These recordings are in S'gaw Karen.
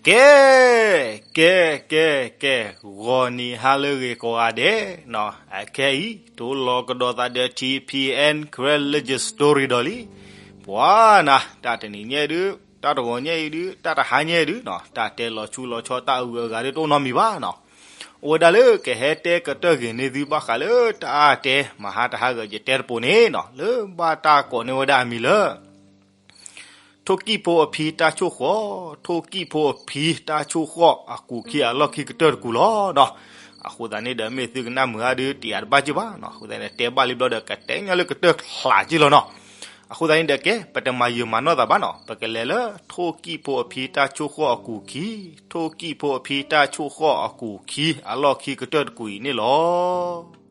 ကဲ, ကဲ, ကဲ, ကဲ, ဂီၤနံၤဟါလၢအဂ့ၤကိးဂၤဒဲးနီၤ, အခဲအံၤ တိလီၤကဒီးသးဒီး ထံဖံအဲၣ် Karen Legend Story ဒီးလံ. ပှၤနၤ, တၢ်တနံၤညါဒုး, တၢ်တဂီၤညါအံၤဒုး, တၢ်တဟါညါဒုးနီၤ, တၢ်တဲလီၤဆူလီၤဆီတၢ်အဂုၤအဂၤဒုးတအိၣ်နီတမံၤဘၣ်နီၤ. အိၣ်ဝဲဒၣ်လၢကဟဲတဲကတၢၢ်ဂ့ၤန့ၢ်သုဘၣ်ဃးလၢတၢ်တဲ မဟါတဟါဂ့ၤ ယတဲတပိၤန့ၣ်နီၤ, လၢဘၣ်တၢ်ကိးန့ၢ်ဝဲဒၣ်အမံၤလၢ ထိၣ်ကံၣ်ဖိအဖံတၢ်ဆိၣ်ဃီ, ထိၣ်ကံၣ်ဖိအဖံတၢ်ဆိၣ်ဃီၣ်အကူာ်ခံအလီၢ်ခံကတၢၢ်တကူာ်လီၤနီၤ. အဃိသတးန့ၣ်ဒီး မ့ၢ်သုကနၣ်မုာ်ဧါဒုး တယာ်တဘၣ်က့ၢ်ဘၣ်နီၤ. အဃိသတးန့ၣ် တဲဘၣ်လံဘျီဒီး ကတဲညါလၢကတၢၢ်ချးက့ၢ်လီၤနီၤ. အဃိသတးန့ၣ်ဒီး ကဲ ပတမၤယံာ်မၤနီၢ်သးဘၣ်နီၤ, ပကလဲၤလၢထိၣ်ကံၣ်ဖိအဖံတၢ်ဆိၣ်ဃီၣ်အကူာ်ခံ, ထိၣ်ကံၣ်ဖိအဖံတၢ်ဆိၣ်ဃီၣ်အကူာ်ခံ အလီၢ်ခံကတၢၢ်တကူာ်အံၤန့ၣ်လီၤ.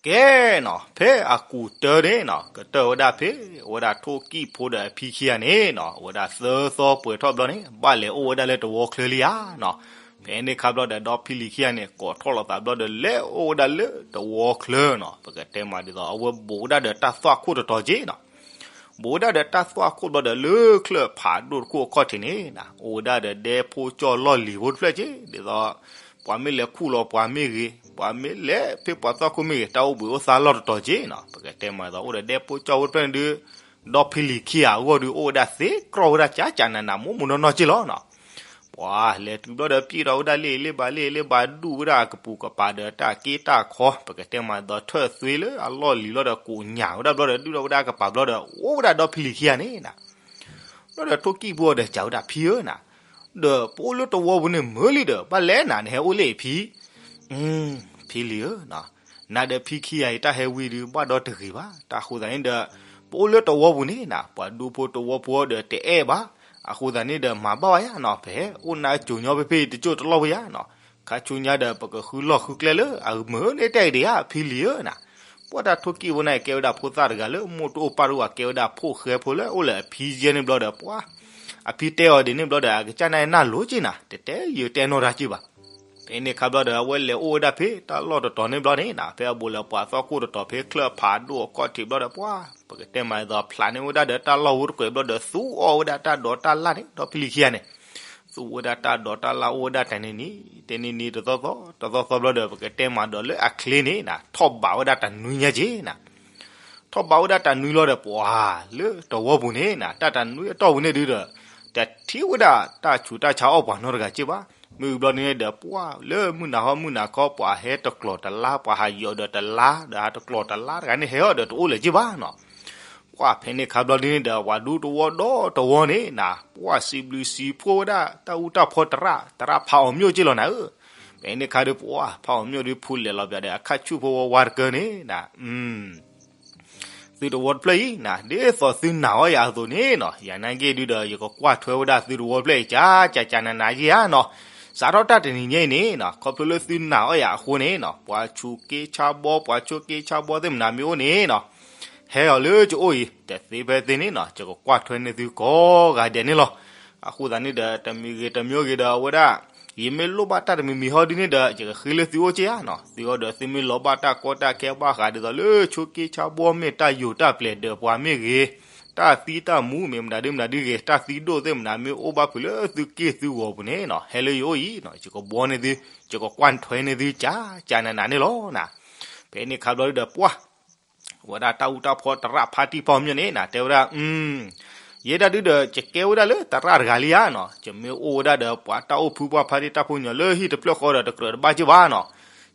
ကဲနီၤ, ဖဲအကူာ်တၢန့ၣ်နီၤ, ကတၢၢ်ဝဲဒၣ်ဖဲ အိၣ်ဝဲဒၣ်ထိၣ်ကံၣ်ဖိဒီးအဖံခံဂၤန့ၣ်နီၤ, အိၣ်ဝဲဒၣ်သၢသီပှဲၤထီၣ်ဘျီန့ၣ် ဘၣ်လဲၤအိၣ်ဝဲဒၣ်လၢတဝီချၢလံဧါနီၤ. ဖဲန့ၣ်ခါဘျီဒီး ဒီဖံလံၤခံဂၤန့ၣ် ကိးထီၣ်လိာ်သးဘျီဒီး လဲၤအိၣ်ဝဲဒၣ်လၢတဝီချၢနီၤ. ပကတဲမးဒ်သိး အဝဲဘူးဝဲဒၣ်ဒီးတၢ်သွၣ်ခိၣ်တတီၤက့ၢ်နီၤ. ဘူးဝဲဒၣ်ဒီးတၢ်သွၣ်ခိၣ်ဘျီဒီး လၢချၢၣ်ဖးဒိၣ်တခိၣ်အခီၣ်ထံးန့ၣ်နီၤ, အိၣ်ဝဲဒၣ်ဒီးဒဲဖိကၠီၣ်လီၢ်လံၤဖိတဖျၢၣ်က့ၢ်, ဒ်သိး ပှၤမ့ၢ်လဲၤခူၣ်လီၤပှၤမ့ၢ်ဂ့ၤ, ပှၤမ့ၢ်လဲၤဖဲပှၤသွၣ်ခိၣ်မ့ၢ်ဂ့ၤ, တၢ်အိၣ်ဘှံးအိၣ်သါလီၢ်တတီၤက့ၢ်နီၤ. ပကတဲမးဒ်သိး အိၣ်ဒီးဒဲဖိကၠီၣ်ဖိတဖျၢၣ်န့ၣ်ဒုး ဒီဖံလံၤခံဂၤအဂီၢ်ဒုး အိၣ်ဝဲဒၣ်သ့ကြီၢ်ဝဲဒၣ် ကၠၢကၠၢနးနး မိၢ်မိၢ်နီၢ်နီၢ်က့ၢ်လီၤနီၤ. ပှၤလဲၤတုၤဘျီဒီး ပျံၢ်ထီၣ်ဝဲဒၣ်လ့ၣ်လ့ၣ်ဘၣ်လ့ၣ်လ့ၣ်ဘၣ် ဒူၣ်ဝဲဒၣ်အကပူၤကပၤဒီးတၢ်က့တၢ်ခီ, ပကတဲမးဒ်သိး ထၢၣ်သွ့လၢအလီၢ်လံၤလီၤဒီး ကိးညၣ်ဝဲဒၣ်ဘျီဒီး ဒူၣ်ထီၣ်ဝဲဒၣ်အကပၤဘျီဒီး အိၣ်ဝဲဒၣ်ဒီဖံလံၤခံဂၤန့ၣ်နီၤ. ဘျီဒီးထိၣ်ကံၣ်ဖိအီၤဒီးစံးဝဲဒၣ် ဖံဧၢနီၤ, ဒီးပအိၣ်လၢတဝီပူၤန့ၣ်မုာ်လံဒီး ဘၣ်လဲၣ်နၤ နဟဲအိၣ်လၢအံၤဖံ ဖံလံၤဧၢ, နၤဒီးဖံခံဂၤအံၤ တၢ်ဟဲဝံဒုး ဘၣ်ဒီတဂ့ၤဘၣ်. တၢ်အဃိသတးန့ၣ်ဒီး ပအိၣ်လၢတဝီပူၤန့ၣ်နီၤ, ပှၤဒူဖိတဝီဖိဒီးတအဲၣ်ဘၣ်. အဃိသတးန့ၣ်ဒီး မၤဘၣ်ဝဲယါနီၤ, ပဟဲအိၣ်နါကိၤညီဖဲဖဲအံၤတစိၢ်တလီၢ်ဝဲယါနီၤ. ခါဆူညါဒီး ပကဃုလီၢ်ဃုကျဲလၢအမုာ်န့ၢ်တၢ်အံၤဒံးဧါ ဖံလံၤဧၢနီၤ. ပှၤတၢ်ထိၣ်ကံၣ်ဖိန့ၣ် ကဲဝဲဒၣ်ဖိသၣ်တဂၤလၢ မိၢ်တအိၣ်ပၢ်တအိၣ်ဘၣ် ကဲဝဲဒၣ်ဖိၣ်ဃဲဖိလၢအိၣ်လၢအဖံယဲၢ်န့ၣ်ဘျီဒီး ပှၤ အဖံတဲအီၤဒ်န့ၣ်ဘျီဒီး အကစၢ်န့ၣ်နၢ်လိၤက့ၢ်နီၤ, တတဲယုာ်တဲနီၢ်တၢ်က့ၢ်ဘၣ်. ဖဲန့ၣ်ခါဘျီဒီး အဝဲလဲၤအိၣ်ဝဲဒၣ်ဖဲတၢ်လီၢ်တတီၤန့ၣ်ဘျီန့ၣ်နီၤ, ဖဲအဘူးလၢပှၤသွၣ်ခိၣ်တတီၤ ဖဲချၢၣ်ဖးဒိၣ်အခီၣ်ထံးဘျီဒီး ပှၤ ပကတဲမးဒ်သိး ဖျးန့ၢ်ဝဲဒၣ်ဒီးတၢ်လီၢ်ဝဲတကွဲးဘျီဒီး သူအီၣ်ဝဲဒၣ်တၢ်ဒိးတၢ်လၣ်န့ၣ် ဒီဖံလံၤခံဂၤန့ၣ် သူဝဲဒၣ်တၢ်ဒိးတၢ်လၣ် အိၣ်ဝဲဒၣ်တနံၤနံၤ တနံၤနံၤတသီသီ တသီသီဘျီဒီး ပကတဲမးဒီးလၢအချ့န့ၣ်နီၤ ထီၣ်ဘးဝဲဒၣ်တနွံညါက့ၢ်နီၤ. ထီၣ်ဘးဝဲဒၣ်တနွံလီၤဒီး ပှၤလၢတဝီပူၤန့ၣ်နီၤ တၢ်တနွံအတီၢ်ပူၤန့ၣ်ဒုးဒီး တထံၣ်ဝဲဒၣ်တၢ်ဆူးတၢ်ဆါအီၣ်ပှၤနီတဂၤက့ၢ်ဘၣ်. မ့ၢ်ဘျီန့ၣ်ဒီး ပှၤလၢမုၢ်နၤဟီမုၢ်နၤခီ ပှၤဟဲတကျိၤတလါ ပှၤဟးယီၤဒီးတလါ ဒီးဟးတကျိၤတလါတဂၤန့ၣ် ဟဲအီၤဒီးတအိၣ်လၢၤက့ၢ်ဘၣ်နီၤ. ပှၤဖဲန့ၣ်ခါဘျီဒ်န့ၣ်ဒီး ပှၤဒူတဝီဒီတဝီန့ၣ်နီၤ ပှၤစံးဘျုးစံးဖှိၣ်ဝဲဒၣ် တၢ်အူတၢ်ဖီတရၣ် တရၣ်ဖးအီၤမျိၣ်က့ၢ်လီၤနၤဧၢ. ဖဲန့ၣ်ခါဒီး ပှၤဖးအီၤမျိၣ်ဒီး ဖူလဲၤလီၤပၠးဒီး အခါဆူၣ်ဖိဝါဝါတကၢန့ၣ်နီၤ သုတဝီတဖျၢၣ်အံၤနီၤ ဒ်သိးသုနာ်အီၤယၤအသိးန့ၣ်နီၤ ယနာ်က့ၢ်ဒုးဒီး ယကကွၢ်ထွဲဝဲဒၣ်သုတဝီတဖျၢၣ်အံၤ ကၢ်ကၢ်ကၢ်နးနးယဲၢ်ဧါနီၤ. စးထီၣ်တၢ်တနံၤညါအံၤန့ၣ်နီၤ ခီဖျိလၢသုနာ်အီၤယၤအဃိန့ၣ်နီၤ ပှၤဆူးက့ဆါဘီ ပှၤဆူးက့ဆါဘီသ့ၣ်မနုၤမ့ၢ်အိၣ်န့ၣ်နီၤ ဟဲအီၤလၢကအိၣ်အံၤ တသ့ဖဲသ့န့ၣ်နီၤ ယကကွၢ်ထွဲန့ၢ်သုကိးဂၤဒဲးန့ၣ်လီၤ. အဃိသတးန့ၣ်ဒီး တမံၤဂ့ၤတမံၤဂ့ၤဒီး အဝဲဒၣ် ယမ့ၢ်လိၣ်ဘၣ်တၢ်တမံၤမံၤဟီဒ်န့ၣ်ဒီး ယကဃ့လၢသုအိၣ်က့ၢ်ဧါနီၤ. သုအိၣ်ဒီးသုမ့ၢ်လီၤဘၣ်တၢ်ကီတၢ်ခဲဘၣ်ဃးဒ်သိးလၢ ဆူးက့ဆါဘီမ့ၢ်တၢ်ယိာ်တၢ်ပျဲၤဒၢးပှၤမ့ၢ်ဂ့ၤ, တၢ်သံတၢ်မူမ့ၢ်မနုၤဒ်မနုၤဒ်ဂ့ၤ, တၢ်သံဒိၣ်သ့ၣ်မနုၤမ့ၢ်အိၣ်ဘၣ်ဖုးလၢသုက့ၢ်သုဂီၤပူၤန့ၣ်နီၤ ဟဲလၢယအိၣ်အံၤနီၤ ယကဘှီန့ၢ်သု, ယကကွၢ်ထွဲန့ၢ်သု ကၢ်ကၢ်နးနးန့ၣ်လီၤနီၤ. ဖဲန့ၣ်ခါဘျီဒုးဒီး ပှၤ ဝဲဒၣ်တၢ်အူတၢ်ဖီတရၣ်ဖါတံၢ်ဖီမ့ၢ်န့ၣ်နီၤ တဲဝဲဒၣ် ယဲဒၣ်ဒုးဒီး ယကဲဝဲဒၣ်လၢတရၣ်တဂၤလံဧါနီၤ. ယမ့ၢ်အိၣ်ဝဲဒၣ်ဒီး ပှၤတၢ်အိၣ်ဖုပှၢ်ဖါတံၢ်တၢ်ဖိညီလၢဟံၣ်တဖျၢၣ်ဃီဒီး တကြၢးတဘၣ်က့ၢ်ဘၣ်နီၤ.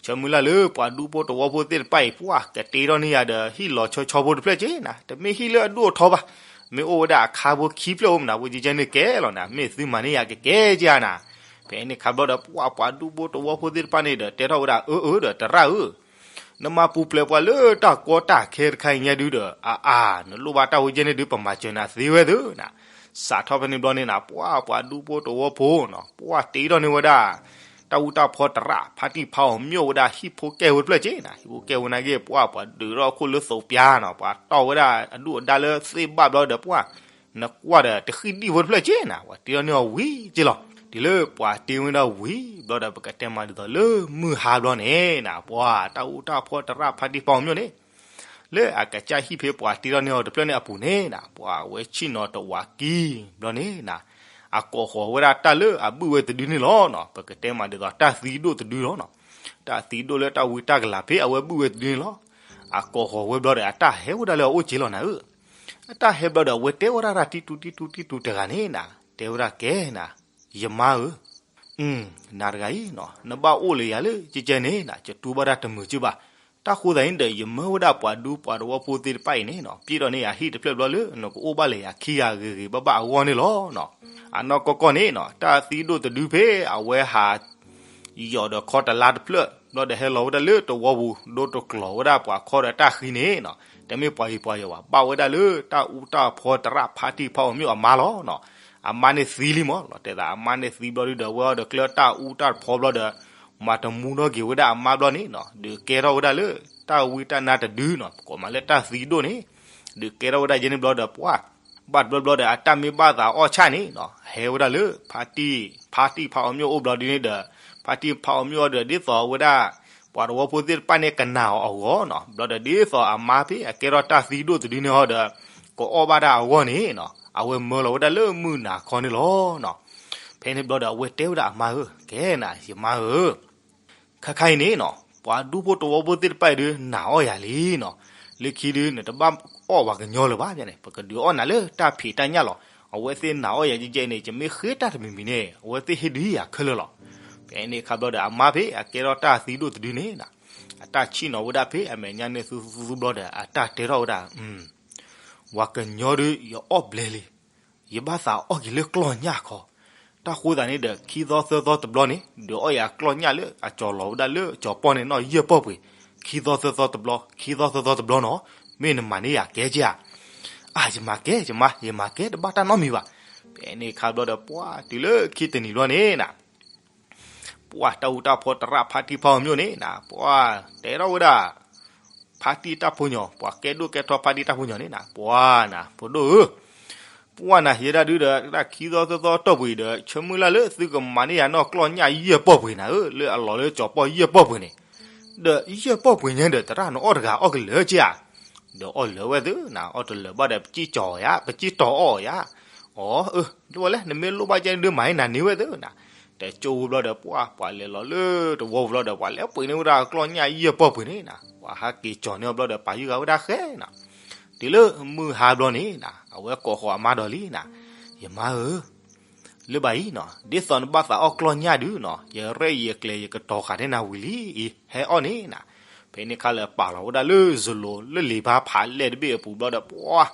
ဆၢမုၢ်လၢ်လၢပှၤဒူဖိတဝီဖိသ့ၣ်တဖၣ်အံၤ ပှၤကတ့ထီၣ်န့ၢ်ယၤဒီး ဟံၣ်လီၤဆီဆီဖိတဖျၢၣ်က့ၢ်နီၤ. တမ့ၢ်ဟံၣ်လၢအဒိၣ်အထီဘၣ်, မ့ၢ်အိၣ်ဝဲဒၣ်အခါဖိခံဖျၢၣ်အိၣ်မနုၤ ဖိကဲကဲန့ၣ်ကဲလီၤနီၤ. မ့ၢ်သုမၤန့ၢ်ယၤကကဲက့ၢ်ဧါနီၤ. ဖဲန့ၣ်ခါဘျီဒီး ပှၤပှၤဒူဖိတဝီဖိသ့ၣ်တဖၣ်န့ၣ်ဒီး တဲထီၣ်ဝဲဒၣ် အၢအၢဒီးတရၣ်ဧၢ နမၤပူၤဖျဲးပှၤလၢတၢ်ကီတၢ်ခဲတခါအံၤညါဒုးဒီး အါအါ နလိၣ်ဘၣ်တၢ်ဝဲကဲန့ၣ်ဒုး ပမၤစၢၤနၤသ့ဝဲသ့နီၤ. စးထီၣ်ဖဲန့ၣ်ဘျီန့ၣ်နီၤ ပှၤပှၤဒူဖိတဝီဖိနီၤ ပှၤတ့ထီၣ်န့ၢ်ဝဲဒၣ် တၢ်အူတၢ်ဖီတရၣ်ဖါတံၢ်ဖါအီၤမျိၣ်ဝဲဒၣ်ဟံၣ်ဖိကဲဝဲတဖျၢၣ်က့နီၤ, ဟံၣ်ဖိကဲဝဲနာ်က့ ပှၢ်ပှၤဒုးထီၣ်အခိၣ်လၢသိးပျါနီၤ, ပှၤတီၢ်ဝဲဒၣ်အဒူၣ်အဒါလၢသ့ၣ်ဘၣ်ဘျီဒီး ပှၢ် နကွၢ်ဒီးတဃံၣ်ဒံၣ်ဝဲတဖျၢၣ်က့နီၤ, ပှၤတ့ထီၣ်န့ၢ်အီၤဝံၤက့လီၤ. တုၤလၢပှၤတ့ဝဲဒၣ်ဝံၤဘျီဒီး ပကတဲမးဒ်သိးလၢမုၢ်ဟါဘျီန့ၣ်နီၤ, ပှၢ်တၢ်အူတၢ်ဖီတရၣ်ဖါတံၢ်ဖါအီၤမျိၣ်န့ၣ် လၢအကစၢ်ဟံၣ်ဖဲပှၤတ့ထီၣ်န့ၢ်အီၤတဖျၢၣ်န့ၣ်အပူၤန့ၣ်နီၤ, ပှၢ်အဝဲဆ့ၣ်နီၤတဝးကံဘျီန့ၣ်နီၤ, အကိးဃီၤဝဲဒၣ်တၢ်လၢအဘုၣ်ဝဲတဒုန့ၣ်လီၤနီၤ, ပကတဲမးဒ်သိးတၢ်သံဒိၣ်တဒုလီၤနီၤ, တၢ်သံဒိၣ်လၢတၢ်ဝံတၢ်ကလၤဖဲအဝဲဘုၣ်ဝဲတဒုန့ၣ်လီၤ. အကိးဃီၤဝဲဘျီဒီး အတၢ်ဟဲဝဲဒၣ်လၢအအိၣ်က့လီၤနၤဧၢ, အတၢ်ဟဲဘျီဒီး အဝဲတဲဝဲဒၣ်တၢ်တံတူတံတူတံတူတဂၤန့ၣ်နီၤ, တဲဝဲဒၣ်ကဲနီၤ, ယမါဧၢ နၤတဂၤအံၤနီၤ, နဘၣ်အိၣ်လၢယၤလၢကဲကဲန့ၣ်နီၤ, ယတူၢ်ဘၣ်တၢ်တမုာ်က့ဘၣ်. တၢ်ဃိသးန့ၣ်ဒီး ယမၢဝဲဒၣ်ပှၤဒူပှၤသဝီဖိသ့ၣ်တဖၣ်အံၤန့ၣ်နီၤ, ပျဲၢ်ထီၣ်န့ၢ်ယၤဟံၣ်တဖျၢၣ်ဘျီလၢ နကအိၣ်ဘၣ်လၢယၤခံဂၤဂ့ၤဂ့ၤဘၣ်ဘၣ်အဂီၢ်န့ၣ်လီၤနီၤ. အနီၢ်ကီၢ်ကီၢ်န့ၣ်နီၤ, တၢ်သံဒိၣ်တဒုဖဲအဝဲဟး ယီၤဒီးခီတလါတဖျၢၣ်ဘျီဒီး ဟဲလီၤဝဲဒၣ်လၢတဝီပူၤ ဒိတကျီၤဝဲဒၣ်ပှၤခီဒီးတၢ်ဃံန့ၣ်နီၤ, တမ့ၢ်ပှၤဂ့ၤပှၤယီၤဘၣ်, ဘၣ်ဝဲဒၣ်လၢတၢ်အူတၢ်ဖီတရၣ်ဖါတံၢ်ဖါအီၤမျိၣ်အမါလီၤနီၤ. အမါန့ၣ်သံလံမးလီၤ, တဲသးအမါန့ၣ်သံဘျီဒုဒီး အဝဲအီၤဒီးကျၢၤတၢ်အူတၢ်ဖီဘျီဒီး မၤတမူထီၣ်က့ၤဝဲဒၣ်အမါဘျီန့ၣ်နီၤ, ဒုးကဲထီၣ်ဝဲဒၣ်လၢတၢ်ဝံတၢ်နါတဒုနီၤ, ပကိးမးလၢတၢ်သံဒိၣ်န့ၣ်, ဒုးကဲထီၣ်ဝဲဒၣ်ယဲန့ၣ်ဘျီဒီး ပှၢ် ဘၣ်တဘျီဘျီဒီး အတၢ်မ့ၢ်ဘၣ်သးအီၣ်ဆၣ်န့ၣ်နီၤ, ဟဲဝဲဒၣ်လၢ ဖါတံၢ် ဖါတံၢ်ဖါအီၤမျိၣ်အိၣ်ဘျီဒုန့ၣ်ဒီး ဖါတံၢ်ဖါအီၤမျိၣ်အီၤဒီး ဒ်သိးဝဲဒၣ် ပှၤသဝီဖိသ့ၣ်တဖၣ်န့ၣ်ကနာ်အီၤအဂီၢ်နီၤ, ဘျီဒီးဒ်သိးအမါဖဲအကဲထီၣ်တၢ်သံဒိၣ်တဒုန့ၣ်ဟီဒီး ကအီၣ်ဘၣ်တၢ်အဂီၢ်န့ၣ်နီၤ, အဝဲမၢလီၤဝဲဒၣ်လၢမုၢ်နၤခီန့ၣ်လီၤနီၤ. ဖဲန့ၣ်ဘျီဒီး အဝဲတဲဝဲဒၣ်အမါဧၢ, ကဲနၤ ယမါဧၢ ခါခါအံၤန့ၣ်နီၤ, ပှၤဒူဖိသဝီဖိသ့ၣ်တဖၣ်အံၤဒုး နာ်အီၣ်ယၤလံနီၤ, လၢခံဒုး နတဘၣ်အီၣ်ပှၤကညီလၢၤဘၣ်န့ၣ်, ပကဒုးအီၣ်နၤလၢတၢ်ဖံးတၢ်ညၣ်လီၤ. အဝဲသ့ၣ်နာ်အီၣ်ယၤကဲကဲန့ၣ် ယမ့ၢ်ဃ့တၢ်တမံၤမံၤန့ၣ် အဝဲသ့ၣ်ဟ့ၣ်ဒုးယၤခဲလၢာ်လီၤ. ဖဲန့ၣ်ခါဘျီဒီး အမါဖဲအကဲထီၣ်တၢ်သံဒိၣ်တဒုန့ၣ်နီၤ, အတၢ်ဆ့ၣ်နီၤဝဲဒၣ်ဖဲအမဲာ်ညါန့ၣ် သူသူသူသူဘျီဒီး အတၢ်တဲထီၣ်ဝဲဒၣ် ပှၤကညီဒုး ယအီၣ်ဘျဲလံ, ယဘၣ်သးအီၣ်က့ၤလၢကျီၢ်ညၣ်ခီ, တၢ်ဃိသးန့ၣ်ဒီး ခံသီသၢသီတဘျီန့ၣ် ဒုးအီၣ်ယၤကျီၢ်ညၣ်လၢအကၠီၤလီၤဝဲဒၣ်လၢကၠီၤပီၣ်န့ၣ်နီၤ ယဲၢ်ပီၢ်ပှ့ၤ, ခံသီသၢသီတဘျီ ခံသီသၢသီတဘျီနီၤ, မ့ၢ်နမၤန့ၢ်ယၤကဲကဲဧါ. အၢ ယမၤကဲ ယမါ ယမၤကဲ တဘၣ်တၢ်နီတမံၤဘၣ်. ဖဲန့ၣ်ခါဘျီဒီး ပှၢ်တုၤလၢခံတနံၤဘျီန့ၣ်နီၤ ပှၢ်တၢ်အူတၢ်ဖီတရၣ်ဖါတံၢ်ဖါအီၤမျိၣ်န့ၣ်နီၤ ပှၢ်တဲထီၣ်ဝဲဒၣ် ဖါတံၢ်တၢ်ဖိညီ ပှၤကဲဒိၣ်ကဲထီဖါတံၢ်တၢ်ဖိညီန့ၣ်နီၤ ပှၢ်နၤ ဖိဒိၣ်ဧၢ, ပှၢ်နၤ ယဲဒၣ်ဒုဒီး တၢ်ခံသီသၢသီတီၢ်ပှ့ၤဒီး ဆၢမုၢ်လၢ်လၢသုကမၤန့ၢ်ယၤနီၢ်ကျီၢ်ညၣ်ယဲၢ်ပီၢ်ပှ့ၤနၤဧၢ, လၢအလီၤလၢကၠီၤပီၣ်ယဲၢ်ပီၢ်ပှ့ၤန့ၣ်, ဒီးယဲၢ်ပီၢ်ပှ့ၤညါဒီး သရၣ်နအီၣ်တဂၤအီၣ်ကလၢာ်ကဲဧါ. ဒီးအီၣ်လၢာ်ဝဲသ့နီၤ အီၣ်တလၢာ်ဘၣ်ဒီး ပစံၣ်ကၠီၤအီၤယါ ပစံၣ်တီၤအီၣ်အီၤယါ. အီၤ အၢ ဒ်ဝဲလဲၣ် နမ့ၢ်လိၣ်ဘၣ်ကဲဒုးမၤဟ့ၣ်နၤန့ၢ်ဝဲသ့နီၤ. တကၠိဝဲဘျီဒီးပှၢ် ပှၤလဲၤလီၤလၢတဝီပူၤဘျီဒီး ပှၤလဲၤပှ့ၤန့ၢ်ဝဲဒၣ်ကျီၢ်ညၣ်ယဲၢ်ပီၢ်ပှ့ၤန့ၣ်နီၤ ပှၤဟးက့ၤကၠီၤန့ၢ်အီၤဘျီဒီး ပာ်ယုၢ်ဂၤဝဲဒၣ်ဃဲနီၤ. တုၤလၢမုၢ်ဟါဘျီန့ၣ်နီၤ အဝဲကိးဃီၤအမါဒီးလံနီၤ ယမါဧၢ လၢဘၣ်အံၤနီၤ ဒ်သိးနဘၣ်သးအီၣ်ကျီၢ်ညၣ်ဒုနီၤ ယရဲၣ်ယကျဲၤယကတီၤဃာ်န့ၢ်နၤဝံၤလံအံၤ ဟဲအီၣ်န့ၣ်နီၤ. ဖဲန့ၣ်ခါလၢပာ်လီၤဝဲဒၣ်လၢစလိၤလၢလံာ်ဘါဖးလဲၢ်တဘ့ၣ်အပူၤဘျီဒီး ပှၢ်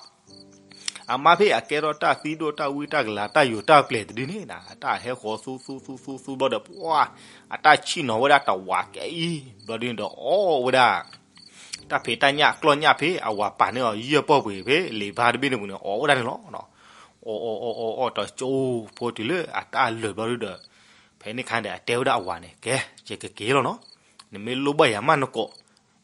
အမါဖဲအကဲထီၣ်တၢ်သံဒိၣ်တၢ်ဝံတၢ်ကလၤတၢ်ယိာ်တၢ်ပျဲၤတဒုန့ၣ်နီၤ အတၢ်ဟဲဃီၤသူသူသူသူသူဘျီဒီး ပှၢ် အတၢ်ဆံၣ်နီၤဝဲဒၣ်တဝးကဲအံၤ ဘျီဒုန့ၣ်ဒီးအီၣ်ဝဲဒၣ် တၢ်ဖံးတၢ်ညၣ်ကျီၢ်ညၣ်ဖဲအဝၤပာ်န့ၢ်အီၤယဲၢ်ပီၢ်ပှ့ၤဖဲလံာ်ဘါတဘ့ၣ်န့ၣ်ပူၤန့ၣ် အီၣ်ဝဲဒၣ်န့ၣ်လီၤ. အီၣ်အီၣ်အီၣ်အီၣ်အီၣ်တကၠိဖိတုၤလၢအတၢ်လၢာ်ဘျီဒုဒီး ဖဲန့ၣ်ခါဒီးအတဲဝဲဒၣ်အဝၤန့ၣ် ကဲ ယကက့ၤလီၤနီၤ. နမ့ၢ်လိၣ်ဘၣ်ယၤမးနကိး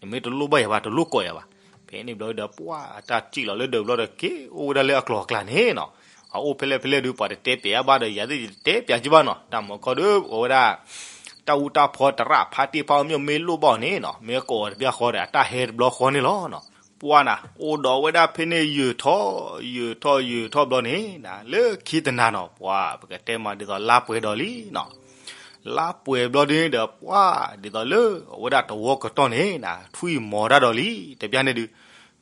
နမ့ၢ်တလိၣ်ဘၣ်ယၤဘၣ် တလိၣ်ကိးယၤဘၣ်. ဖဲန့ၣ်ဘျီဒီး ပှၢ် အတၢ်စံၣ်လီၤလၢဒၢးဘျီဒီး က့ၤအိၣ်ဝဲဒၣ်လၢအကျိၤအကျဲန့ၣ်နီၤ. အအိၣ်ဖဲလဲၣ်ဖဲလဲၣ်ဒုး ပှၤတတဲပၠးဘၣ်ဒီး ယၤသ့ၣ်ယတတဲပၠးက့ဘၣ်နီၤ. တၢ်မၤခီဒုး အိၣ်ဝဲဒၣ် တၢ်အူတၢ်ဖီတရၣ်ဖါတံၢ်ဖါအီၤမျိာ် မ့ၢ်လိၣ်ဘၣ်အီၤန့ၣ်နီၤ မ့ၢ်ကိးအီၤတဘျီဃီဒီး အတၢ်ဟဲတဘျီဃီန့ၣ်လီၤနီၤ. ပှၢ်နၤ အိၣ်ဒီးဝဲဒၣ်ဖဲန့ၣ် ယုာ်ထီၣ် ယုာ်ထီၣ်ယုာ်ထီၣ်ဘျီန့ၣ်နီၤ လၢခံတနၤနီၤ ပှၢ် ပကတဲမးဒ်သိးလါပှဲၤဒီးလံနီၤ. လါပှဲၤဘျီဒုန့ၣ်ဒီး ပှၢ် ဒ်သိးလၢအဝဲဒၣ်တဝီကတီၢ်န့ၣ်နီၤ ထွံၣ်မီၤတၢ်ဒီးလံ တပျၢ်န့ၣ်ဒုး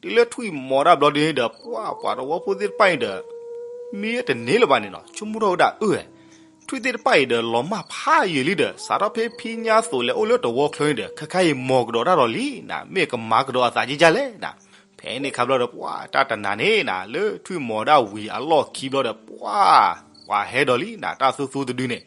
တုၤလၢထွံၣ်မီၤတၢ်ဘျီဒုန့ၣ်ဒီး ပှၢ် ပှၤတဝီဖိသ့ၣ်တဖၣ်အံၤဒီး မ့ၢ်တန့ၢ်လၢၤဘၣ်န့ၣ်နီၤ ဆိကမိၣ်ထီၣ်ဝဲဒၣ်အၢ ထွံၣ်သ့ၣ်တဖၣ်အံၤဒီး လီၤမၢ်ဖးယံာ်လံဒီး စးထီၣ်ဖဲဖံညါသိးလဲၤအိၣ်လၢတဝီချၢန့ၣ်ဒီး ခဲခါအံၤမီၤကဒီးတၢ်ဒီးလံနီၤ မ့ၢ်ကမၤကဒီးအသးကဲကဲလဲၣ်နီၤ. ဖဲန့ၣ်ခါဘျီဒီး ပှၢ် တၢ်တနၤန့ၣ်နီၤ လၢထွံၣ်မီၤဒၣ်ဝံၤအလီၢ်ခံဘျီဒီး ပှၢ် ပှၤဟဲဒီးလံနီၤ တၢ်သူသူတဒုန့ၣ်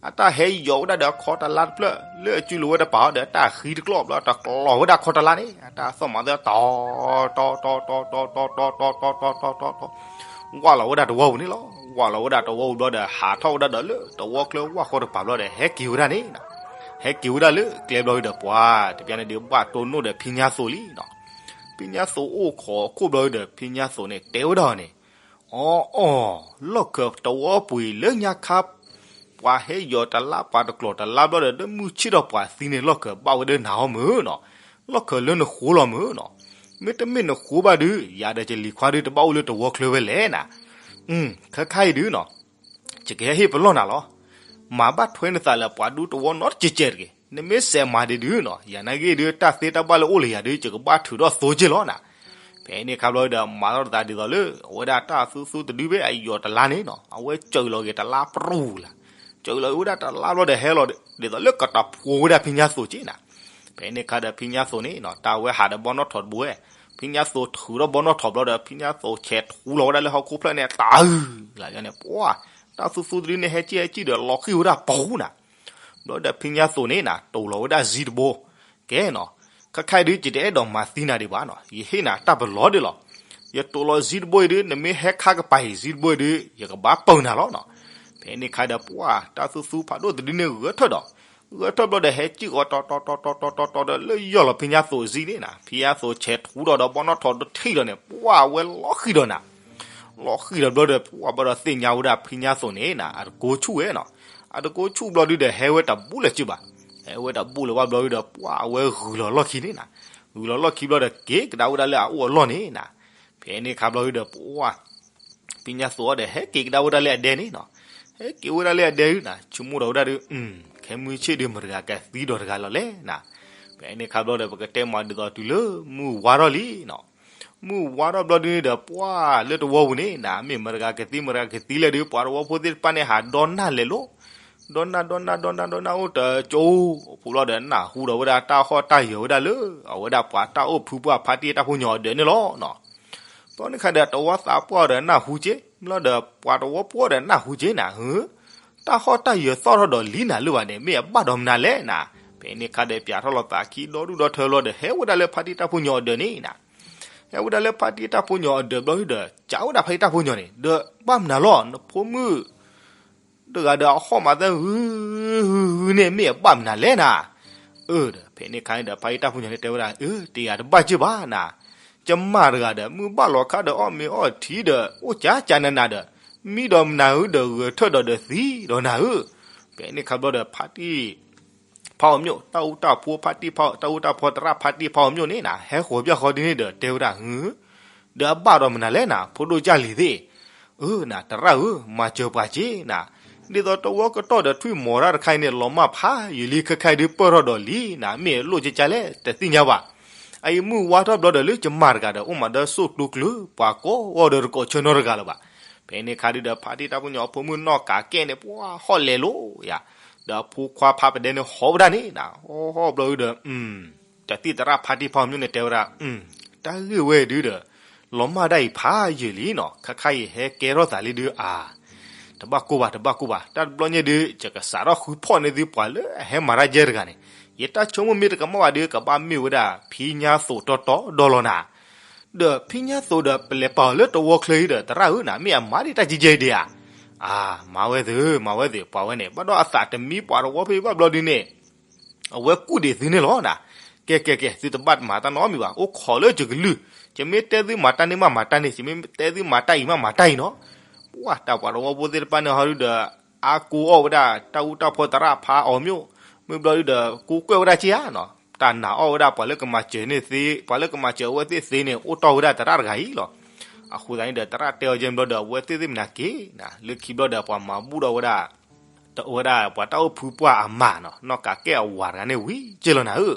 အတၢ်ဟဲယီၤဝဲဒၣ်ဒီးခီတလါတဖျၢၣ် လၢအစုလိာ်ဝဲတပာ်အီၤဒီး တၢ်ဃံတကျီၢ်ဘျီ တကျီၤဝဲဒၣ်ခီတလါန့ၣ် အတၢ်သီၣ်မၤသၢတီၤ တီၤ တီၤ တီၤ တီၤ တီၤ တီၤ တီၤ တီၤ တီၤ တီၤ ဝၢ်လီၤဝဲဒၣ်တဝီပူၤန့ၣ်လီၤ. ဝၢ်လီၤဝဲဒၣ်တဝီပူၤဘျီဒီး ဟးထီၣ်ဝဲဒၣ်ဒီးလၢတဝီချၢဝၢ်ဃီတပၤဘျီဒီး ဟဲက့ၤဝဲဒၣ်န့ၣ် ဟဲက့ၤဝဲဒၣ်လၢကျဲဘျီဒီး ပှၤတပျၢ်န့ၣ်ဒုး ဘၣ်တိၢ်နီၣ်ဒီးဖံညါသိးလံနီၤ. ဖံညါသိးအိၣ်ခိးအခိၣ်ဘျီဒီး ဖံညါသိးန့ၣ်တဲဝဲဒၣ်အီၤန့ၣ်, အီအီ, လီၢ်ခၢၣ်တဝီပှ့ၤလၢညါခါ ပှၤဟဲယီၤတလါ ပှၤတကျိၤတလါဘျီဒီး တမုၢ်ဆ့ၣ်ထီၣ်ပှၤသံန့ၣ် လီၢ်ခၢၣ်ဘၣ်ဝဲဒၣ်နၤအီၤမုၢ်နီၤ. လီၢ်ခၢၣ်လၢနဃိလီၤမုၢ်နီၤ. မ့တမ့ၢ်နဃိဘၣ်ဒုး ယၤဒီးယလံၤခွါဒုး တဘၣ်အိၣ်လၢတဝီချၢဝဲလဲၣ်နၤ. ခဲခါအံၤဒုးနီၤ ယကဟဲဟ့ၣ်ပလီၢ်နၤလီၤ. မၤဘၣ်ထွဲနသးလၢပှၤဒူတဝီနီတကဲးကဲးတဂ့ၤ. နမ့ၢ်စဲးမၤဒံးဒုးနီၤ ယၤနာ်က့ဒုး တၢ်သ့တၢ်ဘၣ်လၢအိၣ်လၢယၤဒုး ယကဘၣ်ထုးထီၣ်သိက့ၢ်လီၤနၤ. ဖဲန့ၣ်ခါဘျီဒီး မၤထီၣ်သးဒ်သိးလၢ အဝဲဒၣ်တၢ်သူသူတဒုဘဲအယီၤတလါန့ၣ်နီၤ အဝဲစၢၤလီၤက့ၤတလါပြူၤလၢ်. စၢၤလီၤဝဲဒၣ်တလါဘျီဒီး ဟဲလီၤဒ်သိးလၢကတၢၢ်ဖိဝဲဒၣ်ဖံညါသိးက့ၢ်နၤ. ဖဲန့ၣ်ခါဒီး ဖံညါသိးန့ၣ်နီၤ တၢ်ဝဲဟးဒီးဘီနီၣ်ထိးတဘိဝဲ, ဖံညါသိးထုးထီၣ်ဘီနီၣ်ထိးဘျီဒီး ဖံညါသိးဆဲးထူလီၤဝဲဒၣ်လၢဟီၣ်ခိၣ်ဖျၢၣ်န့ၣ် တၢ်အုၣ်လၢ်န့ၣ် ပှၤ တၢ်သူသူတဒုန့ၣ် ဟဲကံၣ်ဟဲကံၣ်ဒီး လီၤဃံၣ်ဝဲဒၣ်ပူၤနၤ. ဘျီဒီးဖံညါသိးန့ၣ်နၤ တိၢ်လီၤဝဲဒၣ်စံတဘိ, ကဲနီၤ, ခဲခါအံၤဒုး ယတအဲၣ်ဒိးမၤသံနၤဒံးဘၣ်နီၤ ယဟ့ၣ်နၤတၢ်ပလီၢ်ဒၣ်လီၤ. ယတိၢ်လီၤစံတဘိအံၤဒုး နမ့ၢ်ဟဲခါကပၤအံၤစံတဘိအံၤဒုး ယကဘၣ်ပၢနၤလီၤနီၤ. ဖဲန့ၣ်ခါဒီး ပှၤ တၢ်သူသူဖးဒိၣ်တဒုန့ၣ်ဂဲၤထၢၣ်ဒီး, ဂဲၤထၢၣ်ဘျီဒီး ဟဲကံၣ်ဃီတီတီတီတီတီတီဒီး လၢယီၢ်လီၤဖံညါသိးစံန့ၣ်နၤ. ဖံညါသိးဆဲးထူထီၣ်ဒီး ဘီနီၣ်ထိးတထံၣ်ဒီးန့ၣ် ပှၤ အဝဲလီၤဃံၣ်ဒီးနၤ. လီၤဃံၣ်ဒီးဘျီဒီး ပှၤဘၣ်ဒီးသ့ၣ်ညါဝဲဒၣ်ဖံညါသိးန့ၣ်နၤ အတကိးဆူၣ်ဝဲနီၤ. အတကိးဆူၣ်ဘျီဒုးဒီး ဟဲဝဲတဘူၣ်လၢၤက့ဘၣ်. ဟဲဝဲတဘူၣ်လၢၤဘၣ်ဘျီဒုးဒီး ပှၤ အဝဲဂုာ်လီၤလီၢ်ခံန့ၣ်နၤ. ဂုာ်လီၤလီၢ်ခံဘျီဒီး က့ၤကဒါဝဲဒၣ်လၢအအိၣ်အလီၢ်န့ၣ်နၤ. ဖဲန့ၣ်ခါဘျီဒုးဒီး ပှၤ ဖံညါသိးဒီး ဟဲက့ၤကဒါဝဲဒၣ်လၢအဒဲန့ၣ်နီၤ. ဟဲက့ၤဝဲဒၣ်လၢအဒဲဒုးနၤ ဆိကမိၣ်ထီၣ်ဝဲဒၣ်ဒုး, ခဲမုၢ်ဆ့ၣ်ဒုး မတၤတဂၤကသံဒီးတဂၤလီၤလဲၣ်နၤ. ဖဲန့ၣ်ခါဘျီဒီး ပကတဲမၤဒ်သိးတုၤလၢမုၢ်ဝါထီၣ်လံနီၤ. မုၢ်ဝါထီၣ်ဘျီဒုးန့ၣ်ဒီး ပှၤလၢတဝီပူၤန့ၣ်နၤ မ့ၢ်မတၤတဂၤကသံ မတၤတဂၤကသံလဲၣ်ဒုး ပှၤတဝီဖိသ့ၣ်တဖၣ်န့ၣ် ဟးဒီနၢ်လဲၤလိၤ, ဒီနၢ် ဒီနၢ် ဒီနၢ် ဒီနၢ်အိၣ်တကၠိ, အိၣ်ဖှိၣ်လီၤဒီး နၢ်ဟူဒီးဝဲဒၣ်တၢ်ဟီၣ်တၢ်ယၢၤဝဲဒၣ်လၢ အဝဲဒၣ်ပှၤတၢ်အိၣ်ဖုပှၢ်ဖါတံၢ်တၢ်ဖိညီအဒၢးန့ၣ်လီၤနီၤ. ဘျီန့ၣ်ခါဒီး တဝီသးပှၢ်ဒီးနၢ်ဟူက့, ဘျီဒီးပှၤတဝီဖိဒီးနၢ်ဟူက့နၤ, တၢ်ဟီၣ်တၢ်ယၢၤသီၣ်ထီၣ်ဒီးလံနၤလၢၤဘၣ်န့ၣ် မ့ၢ်အဘၣ်ဒီးမနုၤလဲၣ်နၤ. ဖဲန့ၣ်ခါဒီး ပၠးထီၣ်လီၤသးခံဒီဒူၣ်ဒီထၢဘျီဒီး ဟဲဝဲဒၣ်လၢဖါတံၢ်တၢ်ဖိညီအဒၢးန့ၣ်နၤ. ဟဲဝဲဒၣ်လၢဖါတံၢ်တၢ်ဖိညီအဒၢးဘျီဒီး စံးဝဲဒၣ်ဖါတံၢ်တၢ်ဖိညီန့ၣ် ဒီးဘၣ်မနုၤလီၤ နဖိမုၣ် တဂၤဒီးအဟီၣ်မးသၢဂုၤဂုၤဂုၤန့ၣ် မ့ၢ်အဘၣ်မနုၤလဲၣ်နၤ. အၢ ဒီး ဖဲန့ၣ်ခါန့ၣ်ဒီး ဖါတံၢ်တၢ်ဖိညီန့ၣ်တဲဝဲဒၣ်, အၢ တယၤတဘၣ်က့ၢ်ဘၣ်နၤ. ကမၢ်တဂၤဒီး မုၢ်ဘၣ်လီၤခါဒီး အီၣ်မ့ၤအီထံဒီး အိၣ်ကၠးကၠးနးနးဒီး မံဒီးမနၤဧၢဒီး ဂဲၤထၢၣ်ဒီးဒီးသံဒီးနၤဧၢ. ဖဲန့ၣ်ခါဘျီဒီး ဖါတံၢ် ဖါအီၤမျိၢ် တၢ်အူတၢ်ဖိဖါတံၢ်ဖါ တၢ်အူတၢ်ဖီသရၣ်ဖါတံၢ်ဖါအီၤမျိၢ်န့ၣ်နၤ ဟဲဃီၤဘၣ်ဃီဒ်န့ၣ်ဒီး တဲဝဲဒၣ်, ဒီးအဘၣ်ဒီးမနုၤလဲၣ်နၤ ဖိဒိၣ်ကၢ်လံၤသ့ၣ်. အၢ နၤ သရၣ်ဧၢ မၤစၢၤပှၤက့ၤနၤ. ဒ်သိးတဝီကတီၢ်ဒီး ထွံၣ်မီၤတၢ်တခါအံၤန့ၣ် လီၤမၢ်ဖးယံာ်လံ ခဲခါအံၤဒုးပၢၢ်ထီၣ်ဒီးလံနၤ မ့ၢ်အလိၣ်ကကလဲၣ် တသ့ၣ်ညါဘၣ်. အအံၤမုၢ်ဝါထီၣ်ဘျီဒီး လၢကမၢ်တဂၤဒီး အိၣ်မးဒီးစိၣ်ကျိၤကျၢၤ ပှၤကိးဂီၤဒီးတကိးဆၢနီတဂၤလၢၤဘၣ်. ဖဲန့ၣ်ခါဒုးဒီး ဖါတံၢ်တၢ်ဖိညီအဖိမုၣ်နီၢ်ကးကဲန့ၣ် ပှၤဟီၣ်လဲၤလိၤယၤ, ဒီးအဖိခွါဖးပဒဲန့ၣ်ဟီၣ်ဝဲဒၣ်န့ၣ်နၤ ဟီၣ်ဟီၣ်ဘျီဒုးဒီး တၢ်သံၣ်သရၣ်ဖါတံၢ်ဖါအီၤမျိၢ်န့ၣ်တဲဝဲဒၣ်, တၢ်ဂ့ၢ်ဝဲဒုးဒီး လီၤမၢ်ဒၣ်အံၤဖးယံာ်လံနီၤ ခဲခါအံၤဟဲကဲထီၣ်သးလံဒုးအါ တဘၣ်ကိၢ်ဘၣ် တဘၣ်ကိၢ်ဘၣ် တၢ်တဘျီညါဒုး ယကစးထီၣ်ဃုဖီၣ်န့ၢ်သုပှၤလၢအဟဲမၤတၢ်ယဲၢ်တဂၤန့ၣ်, ယတၢ်ဆိကမိၣ်မ့ၢ်တကမၣ်ဘၣ်ဒုး ကဘၣ်မ့ၢ်ဝဲဒၣ် ဖံညါသိးတီတီဒီလီၤနၤ. ဒီးဖံညါသိးဒီး ပလဲၤပာ်အီၤလၢတဝီချၢအံၤဒီး သရၣ်ဧၢနၤ မ့ၢ်အမၤဒံးတၢ်ကဲကဲဒံးဧါ. အါ မၤဝဲသု မၤဝဲသု ပှၤဝဲန့ၣ် ဘၣ်ဒီးအသးတမံပှၤတဝီဖဲဘၣ်ဘျီဒုးန့ၣ် အဝဲကူၣ်ဒံးသုန့ၣ်လီၤနၤ. ကဲကဲကဲ သုတဘၣ်မၤတၢ်နီတမံၤဘၣ် အိၣ်ခိးလၢယကလုၢ်, ယမ့ၢ်တဲသုမၤတၢ်န့ၣ်မးမၤတၢ်န့ၣ် ယမ့ၢ်တဲသုမၤတၢ်အံၤမးမၤတၢ်အံၤနီၤ. ပှၤတၢ်ပှၤတဝီဖိသ့ၣ်တဖၣ်န့ၣ်ဟီဒုးဒီး အါကိးအီၣ်ဝဲဒၣ် တၢ်အူတၢ်ဖီသရၣ်ဖါအီၤမျိၢ်, မ့ၢ်ဘျီဒုးဒီး ကိးကွဲၢ်ဝဲဒၣ်က့ဧါနီၤ. တၢ်နာ်အီၣ်ဝဲဒၣ်ပှၤလၢကမၤစၢၤန့ၣ်သ့, ပှၤလၢကမၤစၢၤအဝဲသ့ၣ်သ့န့ၣ် အိၣ်တီၢ်ဝဲဒၣ်သရၣ်တဂၤအံၤလီၤ. အဃိသတးန့ၣ်ဒီး သရၣ်တဲအီၤကဲဘျီဒီး အဝဲသ့ၣ်သ့ၣ်မနၤက့ၤနၤ လၢခံဘျီဒီး ပှၤမၤဘူၣ်ဒီးဝဲဒၣ် တဝဲဒၣ်ပှၤတၢ်အိၣ်ဖုပှၢ်အမါနီၤ နီၢ်ကးကဲအဝၤတဂၤန့ၣ်ဝံၤက့လီၤနၤဧၢ.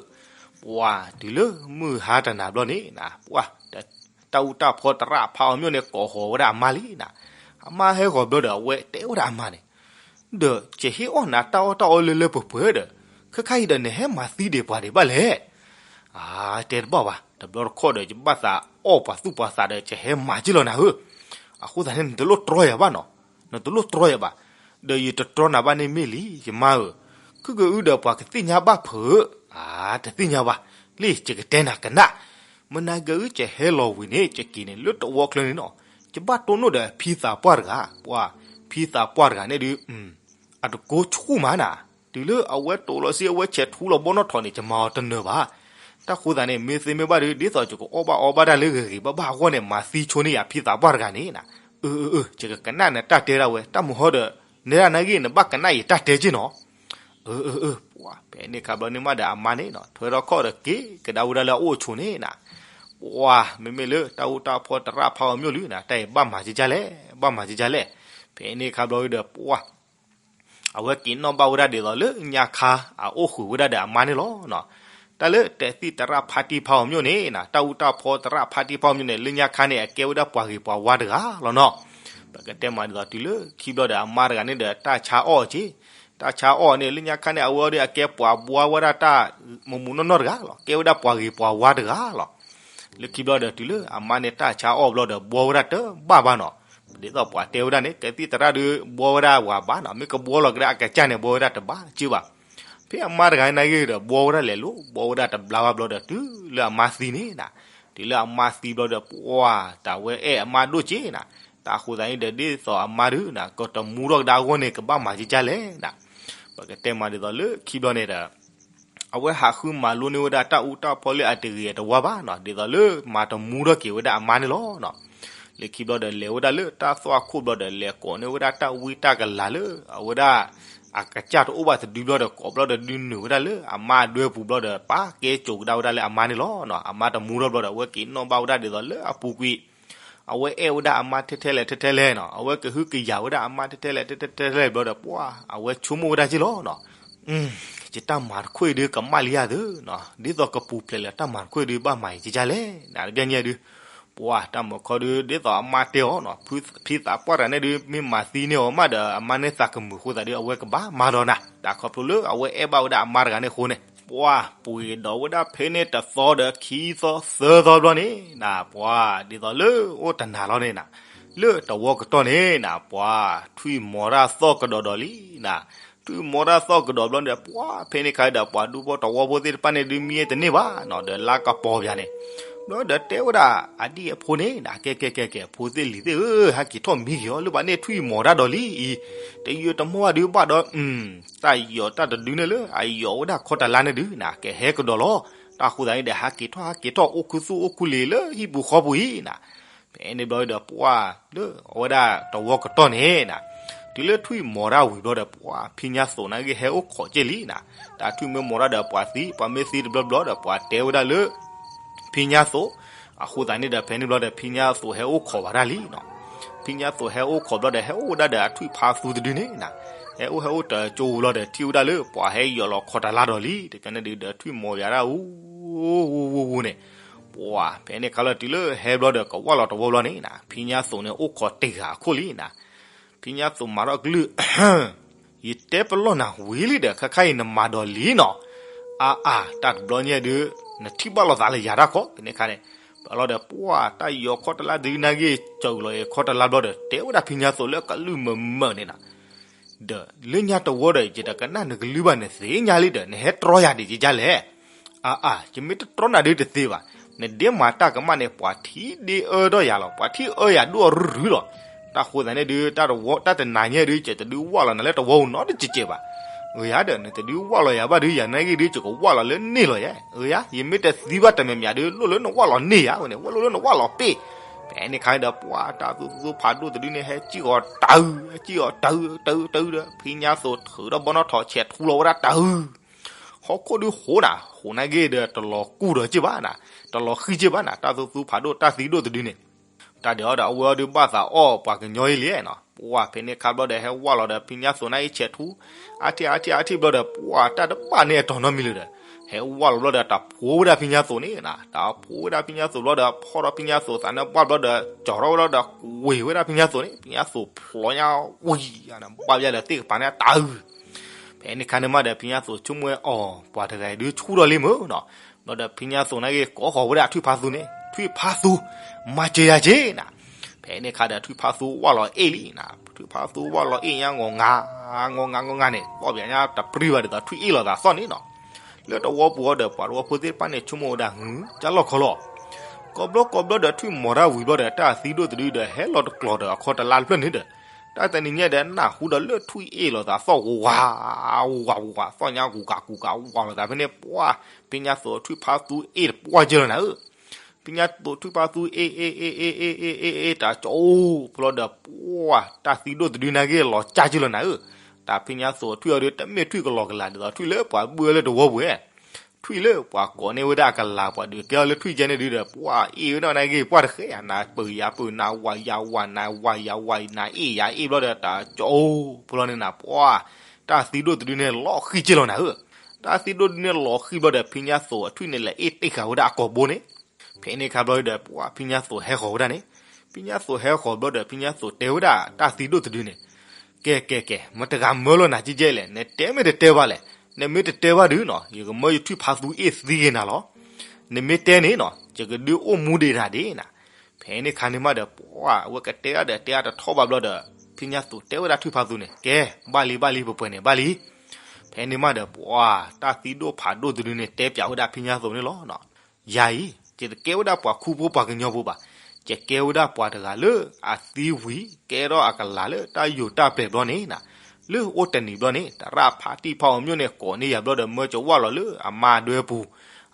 ပှၤတုၤလၢမုၢ်ဟါတနၤဘျီန့ၣ်နၤ ပှၤ တၢ်အူတၢ်ဖီသရၣ်ဖါအီၤမျိၢ်န့ၣ် ကိးဃီၤဝဲဒၣ်အမါလံနၤ. အမါဟဲဃီၤဘျီဒီး အဝဲတဲဝဲဒၣ်အမါန့ၣ်, ဒီးယဟ့ၣ်အီၣ်နၤတၢ်အီၣ်တၢ်အီလၢလၢပှဲၤပှဲၤဒီး ခဲခါအံၤဒီးနဟဲမၤသံဒံးပှၤဒံးဘၣ်လဲၣ်. အါ တဲတဘၣ်ဘၣ် တဘျီတခီၣ်ဒီး ယဘၣ်သးအီၣ်ပှၤသူၣ်ပှၤသးဒီး ယဟဲမၤက့လီၤနၤဧၢ. အဃိသတးန့ၣ် နတလိၣ်တြီယၤဘၣ်နီၤ, နတလိၣ်တြီယၤဘၣ်. ဒီးယတတြီနၤဘၣ်န့ၣ်မ့ၢ်လံ ယမါဧၢ, ခုကအုဒီးပှၤကသ့ၣ်ညါဘၣ်ဖုးဧါ. တသ့ၣ်ညါဘၣ်, လံ ယကတဲနၤကနၣ်, မနၤကအု ယဟဲလီၤဝံၤန့ၣ် ယက့ၤန့ၣ် လၢတဝီချၢန့ၣ်နီၤ, ယဘၣ်တိၢ်နီၣ်ဒီးဖံသးပှၢ်တဂၤ, ပှၤ ဖံသးပှၢ်တဂၤန့ၣ်ဒုး အတကိးဆူၣ်မးနၤ တုၤလၢအဝဲတိာ်လီၤစ့ အဝဲဆဲးထူလီၤဘီနီၣ်ထီၣ်န့ၣ် ယမၤအီၤတနၢၤဘၣ်. တၢ်ဃိသတးန့ၣ် မ့ၢ်သ့မ့ၢ်ဘၣ်ဒီး ဒ်သိးယကအီၣ်ဘၣ်အီဘၣ်တၢ်လၢဂ့ၤဂ့ၤဘၣ်ဘၣ်အဂီၢ်န့ၣ် မၤသံဆိန့ၢ်ယၤဖံသးပှၢ်တဂၤန့ၣ်နၤ. အၢ အၢ အၢ ယကကနၣ်နတၢ်တဲဒၣ်ဝဲ တၢ်မုာ်ဟီဒီး နဲဒၣ်နာ်ဂ့ၢ် နဘၣ်ကနၣ်ယတၢ်တဲက့ၢ်နီၤ. အၢ အၢ အၢ ပှၤ ဖဲန့ၣ်ခါဘျီန့ၣ်မးဒီးအမါန့ၣ်နီၤ ထွဲထီၣ်ခီၣ်ဒီးက့ၤကဒါဝဲဒၣ်လၢအအိၣ်အဆိးန့ၣ်နၤ. ပှၤ မ့မ့ၢ်လၢတၢ်အူတၢ်ဖီတရၣ်ဖးအီၤမ့ၢ်လံနၤ တၢ်အံၤဘၣ်မၤကကလဲၣ် ဘၣ်မၤကကလဲၣ်. ဖဲန့ၣ်ခါဘျီဒီး ပှၤ အဝဲက့ၤနီၣ်ဘၣ်ဝဲဒၣ်ဒ်သိးလၢညါခါ အအိၣ်ဃုာ်ဝဲဒၣ်ဒီးအမါန့ၣ်လီၤ. တၢ်လၢတဲာ်သံၣ်တရၣ်ဖးတံၢ်ဖးအီၤမ့ၢ်န့ၣ်နၤ တၢ်အူတၢ်ဖီတရၣ်ဖးတံၢ်ဖးအီၤမ့ၢ်န့ၣ် လၢညါခါန့ၣ် အကဲဝဲဒၣ်ပှၤဂ့ၤပှၤဝါတဂၤလီၤနီၤ. ပကတဲမးဒ်သိးတုၤလၢခံဘျီဒီးအမါတဂၤန့ၣ်ဒီး တၢ်ဆါအီၣ်က့ၤ တၢ်ဆါအီၣ်န့ၣ် လၢညါခါန့ၣ် အဝဲဒီးအကဲပှၤဘှါဝဲဒၣ်တၢ်မုာ်မုာ်နီၢ်နီၢ်တဂၤလီၤ. ကဲဝဲဒၣ်ပှၤဂ့ၤပှၤဝါတဂၤလီၤ. လၢခံဘျီဒီးတုၤလၢအမါန့ၣ်တၢ်ဆါအီၣ်ဘျီဒီး ဘှါဝဲဒၣ်တဘၣ်ဘၣ်နီၤ. ဒ်သိးပှၤတဲဝဲဒၣ်န့ၣ် ကဲသံၣ်တရၣ်ဒီး ဘှါဝဲဒၣ်ဝဲဘၣ်နီၤ မ့ၢ်ကဘှါလီၤကဒါအကစၢ်န့ၣ် ဘှါဝဲဒၣ်တဘၣ်က့ၢ်ဘၣ်. ဖဲအမါတဂၤနာ်ဂ့ၢ်ဒီး ဘှါဝဲဒၣ်လဲၤလိၤ ဘှါဝဲဒၣ်တဘျါဘၣ်ဘျီဒီး တုၤလၢအမါသံန့ၣ်နၤ. တုၤလၢအမါသံဘျီဒီး ပှၤ တၢ်ဝဲအဲၣ်အမါဒိၣ်က့ၢ်နၤ. တၢ်ဃိသတးန့ၣ်ဒီး ဒ်သိးအမါဒုးနၤ ကတမူထီၣ်ကဒါအဂီၢ်န့ၣ် ကဘၣ်မၤကကလဲၣ်နၤ. ပကတဲမးဒ်သိးလၢခံဘျီန့ၣ်ဒီး အဝဲဟးဃုမၤလိန့ၢ်ဝဲဒၣ်တၢ်အူတၢ်ဖီလၢအတဂ့ၤအတဝါဘၣ်နီၤ ဒ်သိးလၢမၤတမူထီၣ်က့ၤဝဲဒၣ်အမါန့ၣ်လီၤ. လၢခံဘျီဒီးလဲၤဝဲဒၣ်လၢတၢ်သွၣ်ခိၣ်ဘျီဒီး လဲၤကိးန့ၢ်ဝဲဒၣ်တၢ်ဝံတၢ်ကလၤလၢ အဝဲဒၣ် အကစၢ်တအိၣ်ဘၣ်တဒုဘျီဒီး ကိးဘျီဒီးဒုးနုာ်ဝဲဒၣ်လၢအမါအဒွဲပူၤဘျီဒီး ပာ်ကဲစိာ်ကဒါဝဲဒၣ်လၢအမါန့ၣ်လီၤ. အမါတမူထီၣ်ဘျီဒီး အဝဲက့ၤနီၣ်ဘၣ်ဝဲဒၣ်ဒ်သိးလၢအပူၤကွံာ် အဝဲအဲၣ်ဝဲဒၣ်အမါထဲထဲလဲၣ်ထဲထဲလဲၣ်နီၤ အဝဲကဟုကယာ်ဝဲဒၣ်အမါထဲထဲလဲၣ်ထဲထဲလဲၣ်ဘျီဒီး ပှၤ အဝဲဆိကမိၣ်ဝဲဒၣ်က့ၢ်လီၤနီၤ. ယတၢ်မၤတခီအံၤဒုးကမၣ်လံဧါသ့နီၤ ဒ်သိးကပူၤဖျဲးလၢတၢ်မၤတခီအံၤဒုး ဘၣ်မၤယကကလဲၣ်နၤ တဘျီညါဒုး ပှၤတၢ်မၤခီဒုး ဒ်သိးအမါတဲအီၤနီၤ ဖံသးပှၢ်တဂၤန့ၣ်ဒုး မ့ၢ်မၤသံန့ၢ်အီၤမးဒီး အမါန့ၣ်သးကမုာ်အဃိသတးဒုး အဝဲကဘၣ်မၤဒီးနၤ တၢ်ခီဖျိလၢအဝဲအဲၣ်ဘၣ်ဝဲဒၣ်အမါတဂၤန့ၣ်အဃိန့ၣ် ပှၤ ပှ့ၤဒီးဝဲဒၣ်ဖဲန့ၣ်တသီဒီးခံသီသၢသီဘျီန့ၣ်နၤ ပှၤ ဒ်သိးလၢအိၣ်တနၤလီၤန့ၣ်နၤ လၢတဝီကတီၢ်န့ၣ်နၤ ပှၤ ထွံၣ်မီၤတၢ်သီၣ်ကဒီးဒီးလံနၤ. ထွံၣ်မီၤတၢ်သီၣ်ကဒီးဘျီန့ၣ် ပှၤ ဖဲန့ၣ်ခါဒီး ပှၤဒူဖိတဝီဖိသ့ၣ်တဖၣ်န့ၣ်ဒုး မံတန့ၢ်ဘၣ်နီၤ ဒီးလါကပီၤပယၤန့ၣ် ဘျီဒီးတဲဝဲဒၣ်အဒံၣ်အဖိန့ၣ်နၤ ကဲကဲကဲကဲ ဖိသ့ၣ်လံၤသ့ၣ်ဧၢ ဟဲက့ၤထီၣ်မံက့ၤအီၤ လၢဘၣ်န့ၣ်ထွံၣ်မီၤတၢ်ဒီးလံအံၤ တယၢၤတမီၢ်ဘၣ်ဒုးဘၣ်ဒီး တၢ်ယီၤတၢ်တဒုန့ၣ်လၢ အယီၤဝဲဒၣ်ခီတလါန့ၣ်ဒုးနၤ ကဟဲကဒီးလီၤ. တၢ်ဃိသတးန့ၣ်ဒီး ဟးက့ၤထီၣ်ဟးက့ၤထီၣ်အိၣ်ခူသူၣ်အိၣ်ခူလံၤလၢဟံၣ်ပူၤဃီပူၤအံၤနၤ ဖဲန့ၣ်ဘျီဒီးပှၤ လၢအဝဲဒၣ်တဝီကတီၢ်န့ၣ်နၤ တုၤလၢထွံၣ်မီၤတၢ်ဝံၤဘျီဒီး ပှၤ ဖံညါသိးနာ်ဂ့ၢ်ဟဲအိၣ်ခိးက့ၢ်လံနၤ တၢ်ထွံၣ်မ့ၢ်မီၤတၢ်ဒီးပှၤသံ ပှၤမ့ၢ်သံတဘျီဘျီဒီး ပှၤတဲဝဲဒၣ်လၢ ဖံညါသိး အဃိသတးန့ၣ်ဒီး ဖဲန့ၣ်ဘျီဒီး ဖံညါသိးဟဲအိၣ်ခိးဘၣ်တၢ်လံနီၤ. ဖံညါသိးဟဲအိၣ်ခိးဘျီဒီး ဟဲအိၣ်ဝဲဒၣ်ဒီးအထွံၣ်ဖါသူတဒုန့ၣ်နၤ ဟဲအိၣ်ဟဲအိၣ်တကၠိဘျီဒီး ထံၣ်ဝဲဒၣ်လၢပှၤဟဲယီၤလီၤခီတလါဒီးလံ တကန့ၣ်ဒုးဒီးထွံၣ်မီၤယၤဒၣ် ဝူဝူဝူဝူန့ၣ် ပှၤ ဖဲန့ၣ်ခါလီၤတုၤလၢဟဲဘျီဒီး ကဝၣ်လီၤတဝီဘျီန့ၣ်နၤ ဖံညါသိးန့ၣ် အိၣ်ခိးတ့ၢ်ဂၤအခိၣ်လံနၤ ဖံညါသိးမၤထီၣ်ကလုၢ် ယတဲပလီၢ်နၤဝံၤလံဒီး ခါခါအံၤနမၤဒီးလံနီၤ. အါအါ တၢ်တဘျီညါဒုး နထံၣ်ဘၣ်လိာ်သးလၢယၤတၢ်ခီ ဖဲန့ၣ်ခါန့ၣ် ဘျီဒီး ပှၤ တၢ်ယီၤခီတလါဒုးနာ်ဂ့ၢ် စၢၤလီၤအံၤခီတလါဘျီဒီး တဲဝဲဒၣ်ဖံညါသိးလၢကလုၢ်မုာ်မုာ်န့ၣ်နၤ ဒီးလၢညါတဝီဒီး ယတကနၣ်နကလုၢ်ဘၣ်န့ၣ်သ့ၣ်ညါလံဒီး နဟဲတြီယၤဒ်ကကလဲၣ်. အါအါ ယမ့ၢ်တတြီနၤဒုးတသ့ဘၣ်. နဒဲမၤတၢ်ကမၣ်န့ၣ် ပှၤထံၣ်ဒ့အၢဒီးယၤလီၤ. ပှၤထံၣ်အၢယၤဒိၣ်အရူၤရူၤလီၤ. တၢ်ဃိသတးန့ၣ်ဒုး တၢ်တဝီ တၢ်တနၤညါဒုး ယတဒုးဝၣ်လီၤနၤလၢတဝီပူၤနီတစဲးစဲးဘၣ်. ဂ့ၤယါဒီး နတဒုးဝၣ်လီၤယၤဘၣ်ဒုး ယၤနာ်ဂ့ၢ်ဒုး ယကဝၣ်လီၤလၢန့ၣ်လီၤယဲ. ဂ့ၤယါ ယမ့ၢ်တသံဘၣ်တမံၤမံၤဒုး လိၣ်လၢနဝၣ်လီၤန့ၣ်ယၤဝဲန့ၣ် ဝဲလိၣ်လၢနဝၣ်လီၤပ့ၢ်. ဖဲန့ၣ်ခါဒီး ပှၤတၢ်သူၣ်သူၣ်ဖးဒိၣ်တဒုန့ၣ် ဟဲစံၣ်အီၤတၢ် ဟဲစံၣ်အီၤတၢ် တၢ် တၢ်ဒီး ဖံညါသိးထုးဒီးဘီနီၣ်ထိး ဆဲးထူလီၤဝဲဒၣ်တၢ် ဟီၣ်ခိၣ်ဒုးဟိးနၤ ဟိးနာ်ဂ့ၢ်ဒီး တလီၤကူၢ်ဒီးက့ၢ်ဘၣ်နၤ, တလီၤဃံၢ်က့ၢ်ဘၣ်နၤ, တၢ်သူၣ်သူဖးဒိၣ်တၢ်သံဒိၣ်တဒုန့ၣ်, တၢ်ဒဲးအီၤဒီး အဝဲအီၤဒုးဘၣ်သးအီၣ်ပှၤကညီအံၤလံနီၤ, ပှၤဖဲန့ၣ်ခါဘျီဒီး ဟဲဝၢ်လီၤဒီးဖံညါသိးနါအံၤဆဲးထူ, အါထံၣ်အါထံၣ်အါထံၣ်ဘျီဒီး ပှၤတၢ်တဘၣ်န့ၢ်အတီၤနီတမံၤလၢၤဒီး, ဟဲဝၢ်လီၤဘျီဒီး တၢ်ဖိဝဲဒၣ်ဖံညါသိးန့ၣ်နၤ, တၢ်ဖိဝဲဒၣ်ဖံညါသိးဘျီဒီး ဖီၣ်ထီၣ်ဖံညါသိးသးန့ၣ်ဘၣ်ဘျီဒီး ကၠီထီၣ်ဝဲလီၤဒီး ကွံာ်ဝဲဒၣ်ဖံညါသိးန့ၣ်, ဖံညါသိးဖျိညါဝံၤ ဘၣ်ဘျီဒီးသ့ၣ်ကပၤန့ၣ်တၢ်အုၣ် ဖဲန့ၣ်ခါန့ၣ်မးဒီး ဖံညါသိးဆိကမိၣ်ဝဲအီၤ ပှၤတဂၤအံၤဒုးဆူၣ်ထီၣ်လံမုၢ်နီၤ, ဘျီဒီးဖံညါသိးနါဂ့ၢ်ကိးဃီၤဝဲဒၣ်ထွံၣ်ဖါသူန့ၣ်, ထွံၣ်ဖါသူ, မၤစၢၤယၤက့ၤနၤ, ဖဲန့ၣ်ခါဒီးထွံၣ်ဖါသူဝၢ်လီၤအ့ၣ်လံနၤ, ထွံၣ်ဖါသူဝၢ်လီၤအ့ၣ်ညါ ငီၤငါ ငီၤငါ ငီၤငါန့ၣ် သီၣ်ဘၣ်ညါတပြံဘၣ်ဒ်သိးထွံၣ်အ့ၣ်လိာ်သးသီၣ်န့ၣ်နီၤ, လၢတဝီပူၤအီၤဒီး ပှၤတဝီဖိသ့ၣ်တဖၣ်န့ၣ် ဆိကမိၣ်ဝဲဒၣ် ဟု ကၢ်လီၢ်ခီလီၤ ကိးဘျီကိးဘျီဒီး ထွံၣ်မီၤတၢ်ဝံၤဘျီဒီး တၢ်သံဒိၣ်တဒုဒီး ဟဲလီၤတကျီၤဒီး အခီတလါတဖျၢၣ်န့ၣ်ဒီး တၢ်တနံၤညါဒီးနၢ်ဟူဒီးလၢထွံၣ်အ့ၣ်လိာ်သးသီၣ်ဝး ဝး ဝး သီၣ်ညါကူၤကးကူၤကးဝးလိာ်သးဖဲန့ၣ် ပှၢ် ဖဲညါသိးထွံၣ်ဖးသူအ့ၣ်တပှၢ်က့လီၤနၤဧၢ. ဖဲညါသိးထွံၣ်ဖးသူအ့ၣ် အ့ၣ် အ့ၣ် အ့ၣ် အ့ၣ် အ့ၣ် အ့ၣ် တၢ်ကၠီအိၣ်ဖျီဒီး ပှၢ် တၢ်သံဒိၣ်တဒုနာ်က့ၤလီၤကၢ်က့လီၤနၤဧၢ. တၢ်ဖဲညါသိးထွံၣ်အီၤဒီး တမ့ၢ်ထွံၣ်ကလီၤကလာ် ဒ်သိးထွံၣ်လၢပှၤဘုၣ်လၢတဝီပူၤဧါ ထွံၣ်လၢပှၤကိးန့ၢ်ဝဲဒၣ်အကလၤ ပှၤဒုးကဲအီၤလၢထွံၣ်ကဲန့ၣ်ဒုဒီး ပှၢ်အ့ၣ်ဝဲဒၣ်နာ်က့ၤ ပှၢ်တဃဲဧါ နၤပၢၢ်ယၤပၢၢ် နၤဝၤယၤဝၤ နၤဝၤယၤဝၤ နၤအ့ၣ်ယၤအ့ၣ်ဘျီဒီး တၢ်ကၠီအိၣ်ဖျီန့ၣ်နၤ ပှၢ် တၢ်သံဒိၣ်တဒုန့ၣ်လီၤဃံက့လီၤနၤဧၢ. တၢ်သံဒိၣ်တဒုန့ၣ်လီၤဃံဘျီဒီး ဖဲညါသိးထွံၣ်န့ၣ် လဲၤအ့ၣ်တ့ၢ်ဃာ်ဝဲဒၣ်အကိာ်ဘိန့ၣ် ဖဲန့ၣ်ခါဘျီဒီး ပှၢ် ဖဲညါသိးဟဲဃီၤဝဲဒၣ်န့ၣ်, ဖဲညါသိးဟဲဃီၤဘျီဒီး ဖဲညါသိးတဲဝဲဒၣ်တၢ်သံဒိၣ်တဒုန့ၣ်, ကဲ ကဲ ကဲ မတဂၤမၢလီၤနၤကဲကဲလဲၣ်, နတဲမ့ၢ်တတဲဘၣ်လဲၣ်, နမ့ၢ်တတဲဘၣ်ဒုနီၤ ယကမၢယထွံၣ်ဖးသူအ့ၣ်သံက့ၤနၤလီၤ. နမ့ၢ်တဲန့ၣ်နီၤ ယကဒုးအိၣ်မူဒံးနၤဒံးနၤ. ဖဲန့ၣ်ခါန့ၣ်မးဒီး ပှၢ် အဝဲကတဲအီၤဒီးတဲအါတထီၣ်ဘၣ်ဘျီဒီး ဖဲညါသိးတဲဝဲဒၣ်ထွံၣ်ဖးသူန့ၣ် ကဲ ဘၣ်လံ ဘၣ်လံ ပှဲၤပှဲၤန့ၣ် ဘၣ်လံ. ဖဲန့ၣ်မးဒီး ပှၢ် တၢ်သံဒိၣ်ဖးဒိၣ်တဒုန့ၣ် တဲပၠးဝဲဒၣ်ဖဲညါသိးန့ၣ်လီၤ. ယၤအံၤ ယတကဲဝဲဒၣ်ပှၤခူဖိပှၤကညီဖိဘၣ်. ယကဲဝဲဒၣ်ပှၤတဂၤလၢအသံဝံၤ ကဲထီၣ်အကလၤလၢတၢ်ယိာ်တၢ်ပျဲၤဘျီန့ၣ်နၤ, လၢအိၣ်တနံၤဘျီန့ၣ် သရၣ်ဖါတံၢ်ဖးအီၤမျိၣ်န့ၣ် ကိးန့ၢ်ယၤဘျီဒီး မၢကဝၢ်လီၤလၢအမါဒွဲပူၤ.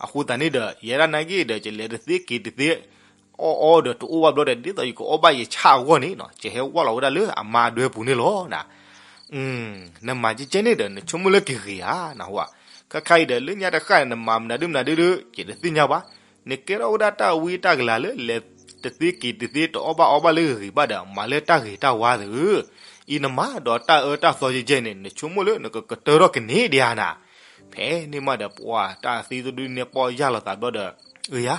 အဃိသတးန့ၣ်ဒီး ယဲဒၣ်နာ်က့ဒီး ယလဲၤတသ့က့ၤတသ့ အီၣ်အီဒီးတအိၣ်ဘၣ်ဘျီဒီး ဒ်သိးယကအိၣ်ဘၣ်ယဆၣ်အဂီၢ်န့ၣ်နီၤ ယဟဲဝၢ်လီၤဝဲဒၣ်လၢအမါဒွဲပူၤန့ၣ်လီၤနၤ. နမၤကဲကဲန့ၣ်ဒီး နဆိကမိၣ်လၢကဂ့ၤဧါ နဟူဧါ. ခါခါအံၤဒီး လၢညါတဃၣ်န့ၣ် နမၤမနုၤဒုမနုၤဒုဒု ယတသ့ၣ်ညါဘၣ်. နကဲထီၣ်ဝဲဒၣ်တၢ်ဝံတၢ်ကလၤလၢ လဲၤတသ့က့ၤတသ့ တအီၣ်ဘၣ်အီဘၣ်လၢဂ့ၤဂ့ၤဘၣ်ဒီး မၤလၢတၢ်ဂ့ၤတၢ်ဝါသုဧၢ. အံၤနမၤဒီးတၢ်အၢတၢ်သီကဲကဲန့ၣ် နဆိကမိၣ်လၢနကကတၢၢ်ထီၣ်ကန့ၢ်ဒံးဧါနၤ. ဖဲန့ၣ်မးဒီး ပှၢ် တၢ်သံတဒုန့ၣ်ပီၢ်ယၢ်လီၤသးဘျီဒီး အၢယၤ,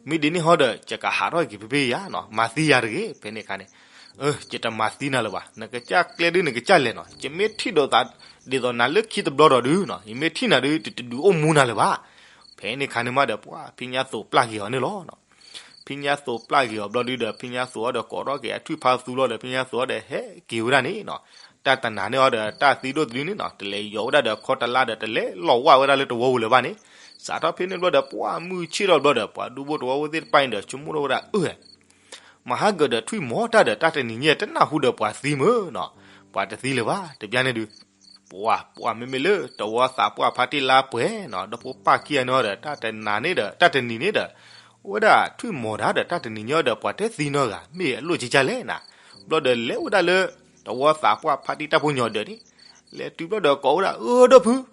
မ့ၢ်ဒ်န့ၣ်ဟီဒီး ယကဟးထီၣ်က့ၤဖဲဖဲယၤနီၤ မၤသံယၤတဂ့ၤ. ဖဲန့ၣ်ခါန့ၣ် အၢ ယတမၤသံနၤလၢၤဘၣ်. နကစၢ်ကျဲဒု နကစၢ်လဲၤနီၤ ယမ့ၢ်ထံၣ်ဒီးသး ဒ်သိးနၤလၢခံတဘျီဒီးဒုနီၤ ယမ့ၢ်ထံၣ်နၤဒု တဒုးအိၣ်မူနၤလၢၤဘၣ်. ဖဲန့ၣ်ခါန့ၣ်မးဒီး ပှၢ် ဖဲညါသိးပျၢ်က့ၤအီၤန့ၣ်လီၤ. ဖဲညါသိးပျၢ်က့ၤအီၤဘျီဒုဒီး ဖဲညါသိးအီၤဒီးကိးထီၣ်က့ၤအထွံၣ်ဖးသူလီၤဒီး ဖဲညါသိးအီၤဒီးဟဲက့ၤဝဲဒၣ်န့ၣ်နီၤ, တၢ်တနၤန့ၣ်အီၤဒီး တၢ်သံဒိၣ်တဒုန့ၣ်နီၤ တလဲၤယီၤဝဲဒၣ်ဒီးခီတလါဒီး တလဲၤလီၤဝၢ်ဝဲဒၣ်လၢတဝီပူၤလၢၤဘၣ်န့ၣ်, စးထီၣ်ဖဲန့ၣ်ဘျီဒီး ပှၢ် မုၢ်ဆ့ၣ်ထီၣ်ဘျီဒီး ပှၤဒူဖိတဝီဖိသ့ၣ်တဖၣ်န့ၣ်ဒီး ဆိကမိၣ်ထီၣ်ဝဲဒၣ် အၢ မၤဟးဂီၤဒီးထွံၣ်မီၤတၢ်ဒီး တၢ်တနံၤညါတနၢ်ဟူဒီးပှၤသံမ့ၢ်နီၤ, ပှၤတသံလၢၤဘၣ် တဘျီန့ၣ်ဒုး ပှၤ ပှၤမ့မ့ၢ်လၢတဝီသးပှၢ်ဖါတံၢ်လါပှဲၤနီၤ ဒီဖိပၢ်ခံဂၤန့ၣ်ဒီး တၢ်တနၤန့ၣ်ဒီး တၢ်တနံၤန့ၣ်ဒီး အိၣ်ဝဲဒၣ်ထွံၣ်မီၤတၢ်ဒီး တၢ်တနံၤညါဒီး ပှၤတသံနီတဂၤ မ့ၢ်အလိၣ်ကကၢ်လဲၣ်နၤ. ဘျီဒီးလဲၤဝဲဒၣ်လၢ တဝီသးပှၢ်ဖါတံၢ်တၢ်ဖိညီဒီးန့ၣ် လဲၤတုၤဘျီဒီးကိးဝဲဒၣ် အၢ ဒီပုၢ်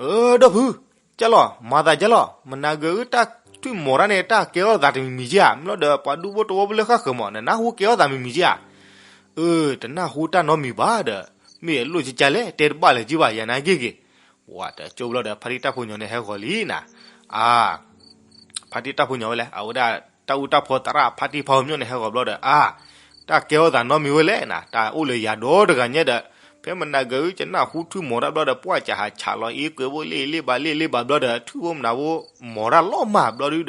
အၢ ဒီပုၢ် ကၢ်လီၤ မၤသးကၢ်လီၤ မနၤဂ့ၤဧၢ တၢ်ထွံၣ်မီၤတၢ်န့ၣ် တၢ်ကဲထီၣ်သးတမံၤမံၤက့ဧါ, မ့ၢ်လီၤဒီးပှၤဒူဖိတဝီဖိလၢဃၣ်ဃၢၤမး နနၢ်ဟူကဲထီၣ်သးမံၤမံၤက့ဧါ. အၢ တနၢ်ဟူတၢ်နီတမံၤဘၣ်ဒီး မ့ၢ်အလိၣ်ကကၢ်လဲၣ် တဲတဘၣ်လၢၤက့ဘၣ် ယၤနာ်က့ဂ့ၤ. ပှၤတကၠိဘျီဒီး ဖါတံၢ်တၢ်ဖိညီန့ၣ်ဟဲဂီၤလံနၤ. အါ ဖါတံၢ်တၢ်ဖိညီဝဲလဲၣ် အဝဲဒၣ်တၢ်အူတၢ်ဖီသရၣ်ဖါတံၢ်ဖးအီၤမျိၣ်န့ၣ် ဟဲဂီၤဘျီဒီး အါ တၢ်ကဲထီၣ်သးနီတမံၤဝဲလဲၣ်နၤ, တၢ်အိၣ်လၢယၤဒီတဂၤညါဒီး ဖဲမနၤဂ့ၤဧၢ ယနၢ်ဟူထွံၣ်မီၤတၢ်ဘျီဒီး ပှၢ်ကဟးဆးလီၤအ့ကွဲးဖိလ့ၣ်လ့ၣ်ဘၣ်လ့ၣ်လ့ၣ်ဘၣ်ဘျီဒီး ထွံၣ်ဖိမနၤဖိ မီၤတၢ်လီၤမၢ်ဘျီဒုဒီး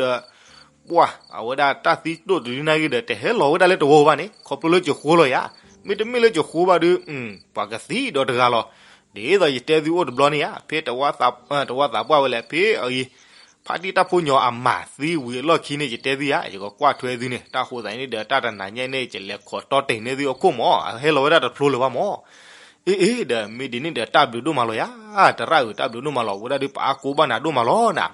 ပှၢ် အဝဲဒၣ်တၢ်သံဒိၣ်တဒုနာ်က့ဒီး တဟဲလီၤဝဲဒၣ်လၢတဝီဘၣ်န့ၣ် ခီဖျိလၢကဃိလီၤယၤ, မ့တမ့ၢ်လၢကဃိဘၣ်ဒု ပှၤကသံဒီးတဂၤလီၤ. ဒ်သိးယတဲသုအိၣ်တဘျီန့ၣ်ဧါ, ဖဲတဝီသးပှၢ်ဝဲလဲၣ် ဖဲအံၤ ဖါတံၢ်တၢ်ဖိညီအမၤသံဝံၤအလီၢ်ခံန့ၣ် ယတဲသုဧါ, ယကကွၢ်ထွဲသုန့ၣ်, တၢ်ဃိသးန့ၣ်ဒီး တၢ်တနၤညါန့ၣ် ယလဲၤခိးတီတ့ၢ်န့ၢ်သုအခိၣ်မး, အဟဲလီၤဝဲဒၣ်တဖျိလၢၤဘၣ်မး. အ့ အ့ ဒီးမ့ၢ်ဒ်န့ၣ်ဒီး တၢ်ဘျုးဒိၣ်မးလီၤယၤ, တရၣ်ဧၢ တၢ်ဘျုးဒိၣ်မးလီၤ, ဝဲဒၣ်ဒုးပအါကိးဘၣ်နၤဒိၣ်မးလီၤနၤ.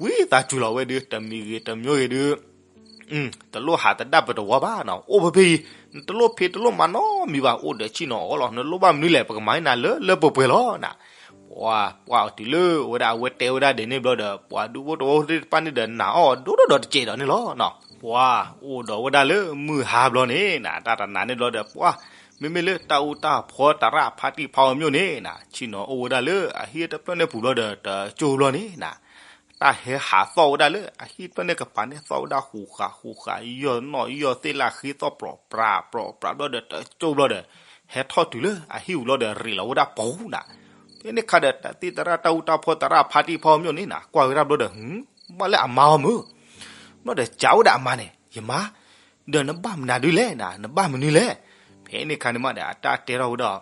ဝံသးစူၤလီၤဝဲဒုး တမံၤဂ့ၤတမံၤဂ့ၤဒုး တလိၣ်ဟးသဒၣ်ပတဝီဘၣ်နီၤ, အိၣ်ဖဲဖဲအံၤ နတလိၣ်ဖံးတလိၣ်မၤနီတမံၤဘၣ်, အိၣ်ဒီးဆ့ၣ်နီၤအီၤလီၤ, နလိၣ်ဘၣ်မနုၤလဲၣ် ပကမၤန့ၢ်နၤလၢလၢပှဲၤပှဲၤလီၤနၤ. ပှၤ ပှၤအီၤတုၤလၢဝဲဒၣ်အဝဲတဲဝဲဒၣ်ဒ်န့ၣ်ဘျီဒီး ပှၤဒူဖိတဝီဖိသ့ၣ်တဖၣ်န့ၣ်ဒီး နာ်အီၤဒိၣ်ဒိၣ်ဒီးတစဲးဒီးန့ၣ်လီၤနီၤ. ပှၤအိၣ်ဒီးဝဲဒၣ်လၢမုၢ်ဟါဘျီန့ၣ်နၤ, တၢ်တနၤန့ၣ်ဘျီဒီး ပှၤ မ့မ့ၢ်လၢတၢ်အူတၢ်ဖီသရၣ်ဖါတံၢ်ဖးအီၤမျိၣ်န့ၣ်နၤ, ဆ့ၣ်နီၤအိၣ်ဝဲဒၣ်လၢအဟံၣ်တဖျၢၣ်န့ၣ်ပူၤဘျီဒီး တကၠိဘျီန့ၣ်နၤ တၢ်ဟဲဟးသီၣ်ဝဲဒၣ်လၢအဟံၣ်တဖျၢၣ်န့ၣ်ကပၤန့ၣ် သီၣ်ဝဲဒၣ်ဃူးဃးဃူးဃး ယီၢ်နီၣ်ယီၢ်သ့ၣ်လၢဃ့သီၣ်ပြီးပြးပြီးပြးဘျီဒီး တကၠိဘျီဒီး ဟဲထီၣ်တုၤလၢအဟံၣ်ပူၤဘျီဒီး ရ့းလီၤဝဲဒၣ်ပူၤနၤ. ဖဲန့ၣ်ခါဒီး တၢ်သံၣ်သရၣ်တၢ်အူတၢ်ဖီသရၣ်ဖါတံၢ်ဖးအီၤမျိၣ်န့ၣ်နၤ ကွၢ်ဝဲဒၣ်ဘျီဒီး ဟူ ဘၣ်လၢအမါအီၤမုၢ် ဘျီဒီးစံးဝဲဒၣ်အမါန့ၣ် ယမါ ဒီးနဘၣ်မနုၤဒုလဲၣ်နၤ, နဘၣ်မနုၤလဲၣ်. ဖဲန့ၣ်ခါန့ၣ်မးဒီး အတၢ်တဲထီၣ်ဝဲဒၣ်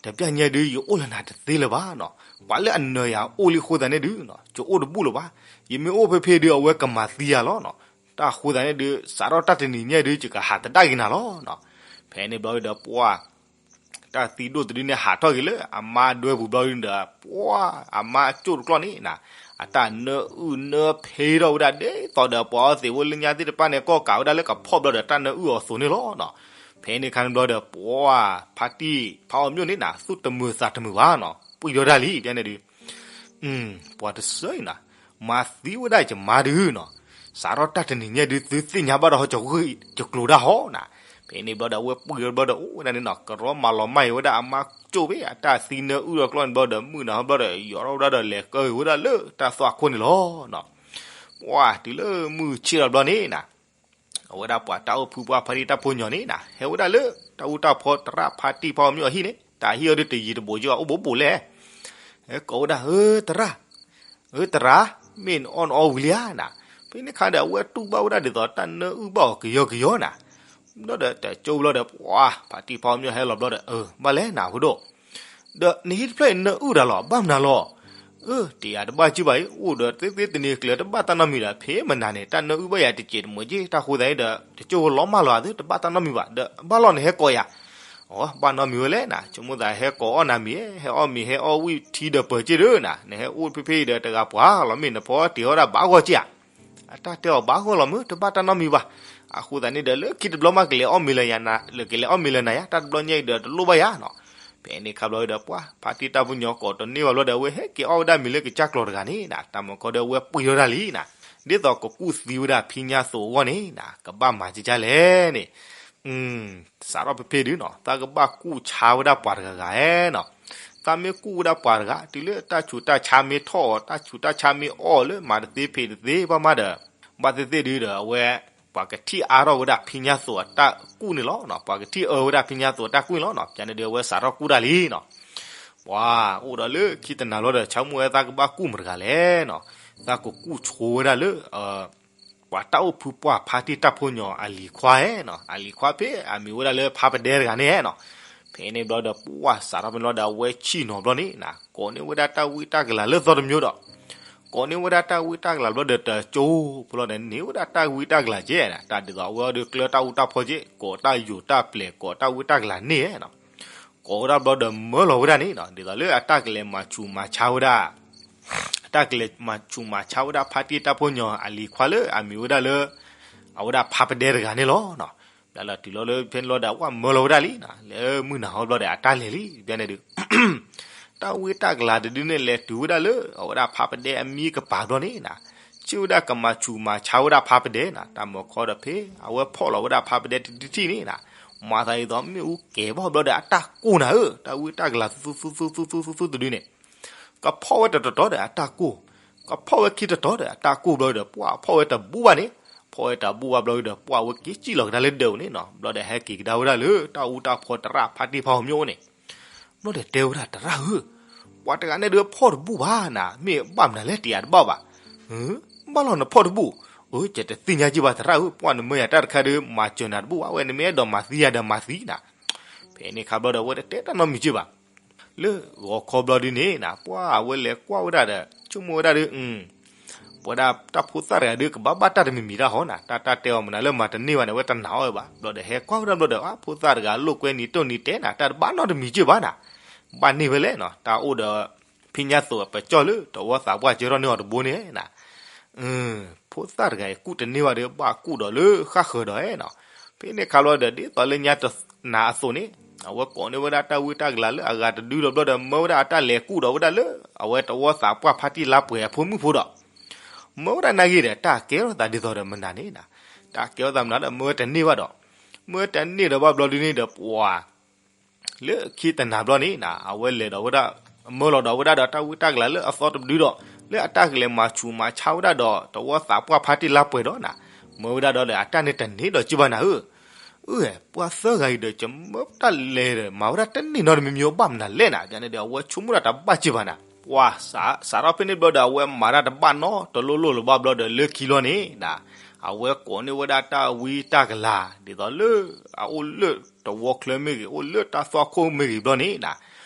တဘျီညါဒုး ယအိၣ်လၢနၤတသ့လၢၤဘၣ်နီၤ, ပှၤလၢအနၢၤယၤအိၣ်လံအဃိသတးန့ၣ်ဒုး ယအိၣ်တဘူၣ်လၢၤဘၣ်, ယမ့ၢ်အိၣ်ဖဲဖဲဒုး အဝဲကမၤသံယၤလီၤနီၤ. တၢ်အဃိသတးန့ၣ်ဒုး စးထီၣ်တၢ်တနံၤညါဒုး ယကဟးသဒၣ်က့ၤနၤလီၤနီၤ. ဖဲန့ၣ်ဘျီဒီးပှၢ် တၢ်သံဒိၣ်တဒုန့ၣ်ဟးထီၣ်က့ၤလၢအမါဒွဲပူၤဘျီဒီး ပှၢ်အမါကၠိၣ်တကျီၢ်န့ၣ်နၤ, အတၢ်နၢအုၣ်နၢဖ့ထီၣ်ဝဲဒၣ်ဒ်သိးဒီးပှၤအီသံးဖိလၢညါသ့ၣ်တဖၣ်န့ၣ် ကီၢ်ကးဝဲဒၣ်လၢကဖီၣ်ဘျီဒီးတၢ်နၢအုၣ်အီၤအသိးန့ၣ်လီၤနီၤ. ဖဲန့ၣ်အခါန့ၣ်ဘျီဒီး ပှၢ်ဖါတံၢ်ဖးအီၣ်မျိၣ်န့ၣ်နၤ သူၣ်တမုာ်သးတမုာ်ဘၣ်နီၤ, ပှံၢ်ထီၣ်ဒၣ်လံ ဖဲန့ၣ်ဒုး ပှၤတစၢအံၤနၤ, မၤသံဝဲဒၣ်ယမါဒုနီၤ, စးထီၣ်တၢ်တနံၤညါဒုး သုသ့ၣ်ညါဘၣ်ဒီးဟီၣ်ကကျိၤတၢ်ဟီနၤ. ဖဲန့ၣ်ဘျီဒီးအဝဲပှံၢ်ထီၣ်ဘျီဒီး အိၣ်ဝဲဒၣ်န့ၣ်နီၤ ကရီမၤလီၤမၢ်အံၤဝဲဒၣ်အမါကၠိၣ်ဖဲအတၢ်သံနၢအုၣ်ထီၣ်ကျီၢ်န့ၣ်ဘျီဒီး မုၢ်နၤဟီဘျီဒီး ယီၤထီၣ်ဝဲဒၣ်ဒီးလဲၤကၢအံၤဝဲဒၣ်လၢတၢ်သွၣ်ခိၣ်န့ၣ်လီၤနီၤ. ပှၢ်တုၤလၢမုၢ်ဆ့ၣ်ထီၣ်ဘျီန့ၣ်နၤ အဝဲဒၣ်ပှၤတၢ်အိၣ်ဖုပှၢ်ဖါတံၢ်တၢ်ဖိညီန့ၣ်နၤ ဟဲဝဲဒၣ်လၢတၢ်အူတၢ်ဖီသရၣ်ဖါတံၢ်ဖးအီၣ်မျိၣ်အဟံၣ်န့ၣ်, တၢ်ဟံၣ်အီၤဒုးတယံၤတဘူးက့ဘၣ် အိၣ်ဘူးဘူးလဲၣ်. ဟဲကိးဝဲဒၣ် ဧၢ သရၣ်, ဧၢ သရၣ်, မ့ၢ်နအီၣ်နအီဝံၤလံဧါနၤ. ဖဲန့ၣ်အခါဒီး အဝဲတူၢ်ဘၣ်ဝဲဒၣ်ဒ်သိးတၢ်နၢအုၣ်ဘၣ်အီၤကယီကယီနၤ. ဘျီဒီးတကၠိဘျီဒီး ပှၢ်ဖါတံၢ်ဖးအီၣ်မျိၣ်ဟဲလီၤဘျီဒီး အၢ ဘၣ်လဲၣ်နၤဖိဒိၣ်, ဒီးနဟံၣ်တဖျၢၣ်အံၤနၢအုၣ်တၢ်လီၤ ဘၣ်မနုၤလီၤ. အၢ တယၤတဘၣ်က့ဘၣ်အံၤ အိၣ်ဒီးသ့သ့တနံၤကျၢၤတဘၣ်တၢ်နီတမံၤဒီး ဖဲမနၤန့ၣ် တၢ်နၢအုၣ်ဘၣ်ယၤတစဲးတမှဲးက့ တၢ်ဃိသတးန့ၣ်ဒီး တကၠိဖိလီၤမၢ်လီၤအသး တဘၣ်တၢ်နီတမံၤဘၣ် ဒီးဘၣ်လီၤနဟဲကိးယၤ. အိ ဘၣ်နီတမံၤဝဲလဲၣ်နၤ, ဆိကမိၣ်သးဟဲကိးအီၣ်နၤမံၤ, ဟဲအီၣ်မံၤဟဲအီၣ်ဝံၣ်ထံဒီးပၢၤက့ဒီးနၤ, နဟဲအိၣ်ဖ့ဖ့ဒီးတဂၤပှၤလီၤ မ့ၢ်နဖီတ့ၤအီၣ်ဒၣ်ဘၣ်ဂီၢ်က့ဧါ. အတၢ်တဲအီၤဘၣ်ဂီၢ်လီၤမ့ၢ် တဘၣ်တၢ်နီတမံၤဘၣ်. အဃိသတးန့ၣ်ဒီး လၢခံတဘျီမးကလဲၤအီၣ်မ့ၤလၢယၤ, ကလဲၤအီၣ်မ့ၤလၢနၤယါ, တၢ်တဘျီညါအံၤဒီးတလိၣ်ဘၣ်ယၤနီၤ. ဖဲန့ၣ်အခါဘျီဒီး ပှၢ်ဖါတံၢ်တၢ်ဖိညီကိးတန့ၢ်ဘၣ်ဘျီဒီး အဝဲဟဲက့ၤအီၣ်ဝဲဒၣ်မ့ၤလၢကစၢ်ကျီၤတဂၤန့ၣ်နၤ, တၢ်မၤခီဒီးအဝဲပှံၢ်ထီၣ်ဒၣ်လံနၤ, ဒ်သိးကကူၣ်သံဝဲဒၣ်ဖံညါသိးအဂီၢ်န့ၣ်နၤ, ကဘၣ်မၤကကလဲၣ်န့ၣ် စးထီၣ်ဖဲဖဲဒုနီၤ, သးကဘၣ်ကူၣ်ဆါဝဲဒၣ်ပှၤတဂၤဂၤနီၤ. သးမ့ၢ်ကူၣ်ဝဲဒၣ်ပှၤတဂၤ တုၤလၢတၢ်ဆူးတၢ်ဆါမ့ၢ်ထီၣ်အီၤ, တၢ်ဆူးတၢ်ဆါမ့ၢ်အီၣ်လၢမၤတသ့ဖံးတသ့ဘၣ်မးဒီး, ဘၣ်သ့ၣ်သ့ၣ်ဒုဒီး အဝဲ ပှၤကထံၣ်အါထီၣ်ဝဲဒၣ်ဖံညါသိးအတၢ်ကူၣ်န့ၣ်လီၤ. ပှၤကထံၣ်အၢဝဲဒၣ်ဖံညါသိးအတၢ်ကူၣ်န့ၣ်လီၤ. ပန့ၣ်ဒီးအဝဲစးထီၣ်ကူၣ်တၢ်လံနီၤ. ပှၤအိၣ်ဒီးလၢခံတနၤလီၤဒီး ဆၢမုၢ်ဝဲသးကဘၣ်ကူၣ်မတဂၤလဲၣ်နီၤ. သးကကူၣ်ဆိဝဲဒၣ်လၢ ပှၤတၢ်အိၣ်ဖုပှၢ်ဖါတံၢ်တၢ်ဖိညီအလံၤခွါဧနီၤ, အလံၤခွါဖဲအမံၤဝဲဒၣ်လၢဖါပဒဲတဂၤန့ၣ်နီၤ. ဖဲန့ၣ်ဘျီဒီး ပှၢ်စးထီၣ်ဖဲန့ၣ်လီၤဒီး အဝဲဆံၣ်နီၤဘျီန့ၣ်နၤ, ကိးန့ၢ်ဝဲဒၣ်တၢ်ဝံတၢ်ကလၤလၢသီတမျိုးဒီး, ကိးန့ၢ်ဝဲဒၣ်တၢ်ဝံတၢ်ကလၤဘျီဒီး တကၠိဖိလီၤဒီး န့ၢ်ဝဲဒၣ်တၢ်ဝံတၢ်ကလၤကဲနၤ, တၢ်ဒ်သိးအဝဲအီၤဒီးကျၢတၢ်အူတၢ်ဖီကဲ, ကိးတၢ်ယိာ်တၢ်ပျဲၤ ကိးတၢ်ဝံတၢ်ကလၤန့ၣ်နီၤ. ကိးဝဲဒၣ်ဘျီဒီးမၢလီၤဝဲဒၣ်န့ၣ်နီၤ, ဒ်သိးလၢအတၢ်ကလဲၤမၤဆူးမၤဆါဝဲဒၣ် အတၢ်ကလဲၤမၤဆူးမၤဆါဝဲဒၣ်ဖါတံၢ်တၢ်ဖိညီအလံၤခွါလၢအမံၤဝဲဒၣ်လၢ အဝဲဒၣ်ဖါပဒဲတဂၤန့ၣ်လီၤ. ဘျီလီၤတုၤလီၤလၢဖဲန့ၣ်လီၤဒီး အဝဲမၢလီၤဝဲဒၣ်လံနီၤ, လၢမုၢ်နၤဟီဘျီဒီးအတၢ်လဲၤလံ, ဘျီန့ၣ်ဒုး တၢ်ဝံတၢ်ကလၤတဒုန့ၣ် လဲၤတုၤဝဲဒၣ်လၢ အဝဲဒၣ်ဖါပဒဲအမံကပၤဘျီန့ၣ်နၤ, ဆ့ၣ်ဝဲဒၣ်ကမၤဆူးမၤဆါဝဲဒၣ်ဖါပဒဲနၤ, တၢ်မၤခီဒီးဖဲ အဝဲဖီၣ်လီၤဝဲဒၣ်ဖါပဒဲတထံၣ်ထံၣ်န့ၣ်နၤ, မၤသးဒ်သိးမ့ၣ်အူကဲၤဘၣ်ဘျီဒီး အတၢ်ကိၢ်နၤဧၢ, တၢ်ဝံတၢ်ကလၤသူသူသူသူသူသူသူတဒုန့ၣ် ကဖီၣ်ဝဲတတီၤတီၤဒီးအတၢ်ကိၢ်, ကဖီၣ်ဝဲခံတတီၤဒီးအတၢ်ကိၢ်ဘျီဒီး ပှၢ်ဖီၣ်ဝဲတဘူၣ်ဘၣ်န့ၣ်, ဖီၣ်ဝဲတဘူၣ်ဘၣ်ဘျီဒီး ပှၢ်ဝဲက့ၤစံၣ်လီၤကဒါလၢဒၢးပူၤန့ၣ်နီၤ, ဘျီဒီးဟဲက့ၤကဒါဝဲဒၣ်လၢတၢ်အူတၢ်ဖီသရၣ်ဖါတံၢ်ဖးအီၣ်မျိၣ်န့ၣ်, ဘျီဒီးတဲဝဲဒၣ် သရၣ်ဧၢ, ပှၤတဂၤန့ၣ်ဒုးဖီၣ်တဘူၣ်ဘၣ်နၤ, မ့ၢ်ဘၣ်မနုၤလဲၣ်တယၤတဘၣ်ဘၣ်. ဘၣ်လီၤနဖီၣ်တဘူၣ်, အၢ ယတသ့ၣ်ညါက့ဘၣ်သရၣ်ဧၢ, ပှၢ်နမၢယၤတၢ်တခါဒီး မၤစၢၤနၤတဘူၣ်ဘၣ်, အဝဲနမ့ၢ်အဲၣ်ဒိးမၤသံယၤဒီးမၤသံနၤ. ဖဲန့ၣ်အခါဘျီဒီး အဝဲတတဲတၢ်နီတမံၤက့ဘၣ် လၢဂီၤခီဘျီဒုန့ၣ်နၤ, ပှၢ်အဝဲလဲၤကွၢ်ဝဲဒၣ်ဒီး ဆိကမိၣ်ဝဲဒၣ်ဒီး ပဝဲဒၣ်တၢ်ဖိသၣ်တဂၤဒုး ကဘၣ်ဘၣ်တၢ်တမံၤမံၤတၢ်ဟီနၤ, တၢ်တၢ်တဲအီၤမနုၤလၢမၤတန့ၢ်ဘၣ်န့ၣ် အဝဲတနာ်အီၤဘၣ်. ဘျီဒီးဟဲကွၢ်ဝဲဒၣ်ဘျီဒီး အဖိသၣ်တဂၤလိာ်ကွဲနံၤတိၢ်နံၤတဲနၤ, တၢ်တဘၣ်နီတမံၤက့ဘၣ်နၤ, ဘၣ်န့ၢ်ဝဲလဲၣ်နီၤ, တၢ်အိၣ်ဒီး ဖံညါသိးပကၠီၣ်လၢတဝီသးပှၢ်ကၢထီၣ်န့ၢ်အီၤတဘိန့ၣ်နၤ ဖိသၣ်တဂၤအံၤ ကူၣ်တန့ၢ်ဘၣ်ဒီး ဘၣ်ကူၣ်ဒီးလၢဃၣ်ဃၢၤဒီးနီၤ. ဖဲန့ၣ်အခါဘျီဒီး ဒ်သိးလၢညါတနၤအသိးန့ၣ် အဝဲကိးန့ၢ်ဝဲဒၣ်တၢ်ဝံတၢ်ကလၤလၢအဂၤတဒုဒီးဘျီဒီး မၢဝဲဒၣ်အတၢ်လဲၤကူၣ်ဒီးဝဲဒၣ်လၢ အဝဲတဝီသးပှၢ်ဖါတံၢ်လါပှဲၤအဖိမုၣ်ဖိဒီး မၢဝဲဒၣ်နာ်ဂ့ၤဒီး တၢ်ကဲထီၣ်သးဒ်သိးဒီးမနုၤန့ၣ်နၤ, တၢ်ကဲထီၣ်သးမနုၤဒီး မၢတန့ၢ်ဘၣ်ဒီး မၢတန့ၢ်ဒီးဘၣ်ဘျီဒုန့ၣ်ဒီး ပှၤ လၢခံတနၤဘျီန့ၣ်နၤ အဝဲလဲၤဒီးဝဲဒၣ် မၢလီၤဒီးဝဲဒၣ်ဒီးတၢ်ဝံတၢ်ကလၤလၢအသီတဒုဒီး လၢအတၢ်ကလဲၤမၤဆူးမၤဆါဝဲဒၣ်ဒီး တဝီသးပှၢ်ဖါတံၢ်လါပှဲၤဒီးနၤ, မၢဝဲဒၣ်ဒီးလၢအတၢ်န့ၣ်တန့ၢ်ဒီးက့ဘၣ်နၤဧၢ. အၢ ပှၤသၢဂၤအံၤဒီး ကမၢတၢ်လဲၤဒီး မၤဝဲဒၣ်တန့ၢ်နီတမံၤမံၤဘၣ်မနုၤလဲၣ်နၤ, န့ၣ်ဒီး အဝဲဆိကမိၣ်ဒၣ်တဘၣ်က့ဘၣ်နၤ. ပှၤစးထီၣ်ဖဲန့ၣ်ဘျီဒီး အဝဲမၤတၢ်တဘၣ်နီတလိၣ်လိၣ်လၢၤဘၣ်ဘျီဒီးလၢခံလီၤန့ၣ်နၤ, အဝဲကိးန့ၢ်ဝဲဒၣ်တၢ်ဝံတၢ်ကလၤ ဒ်သိးလၢ အအိၣ်လၢတဝီချၢမ့ၢ်ဂ့ၤ အိၣ်လၢတၢ်သွၣ်ခိၣ်မ့ၢ်ဂ့ၤဘျီန့ၣ်နၤ,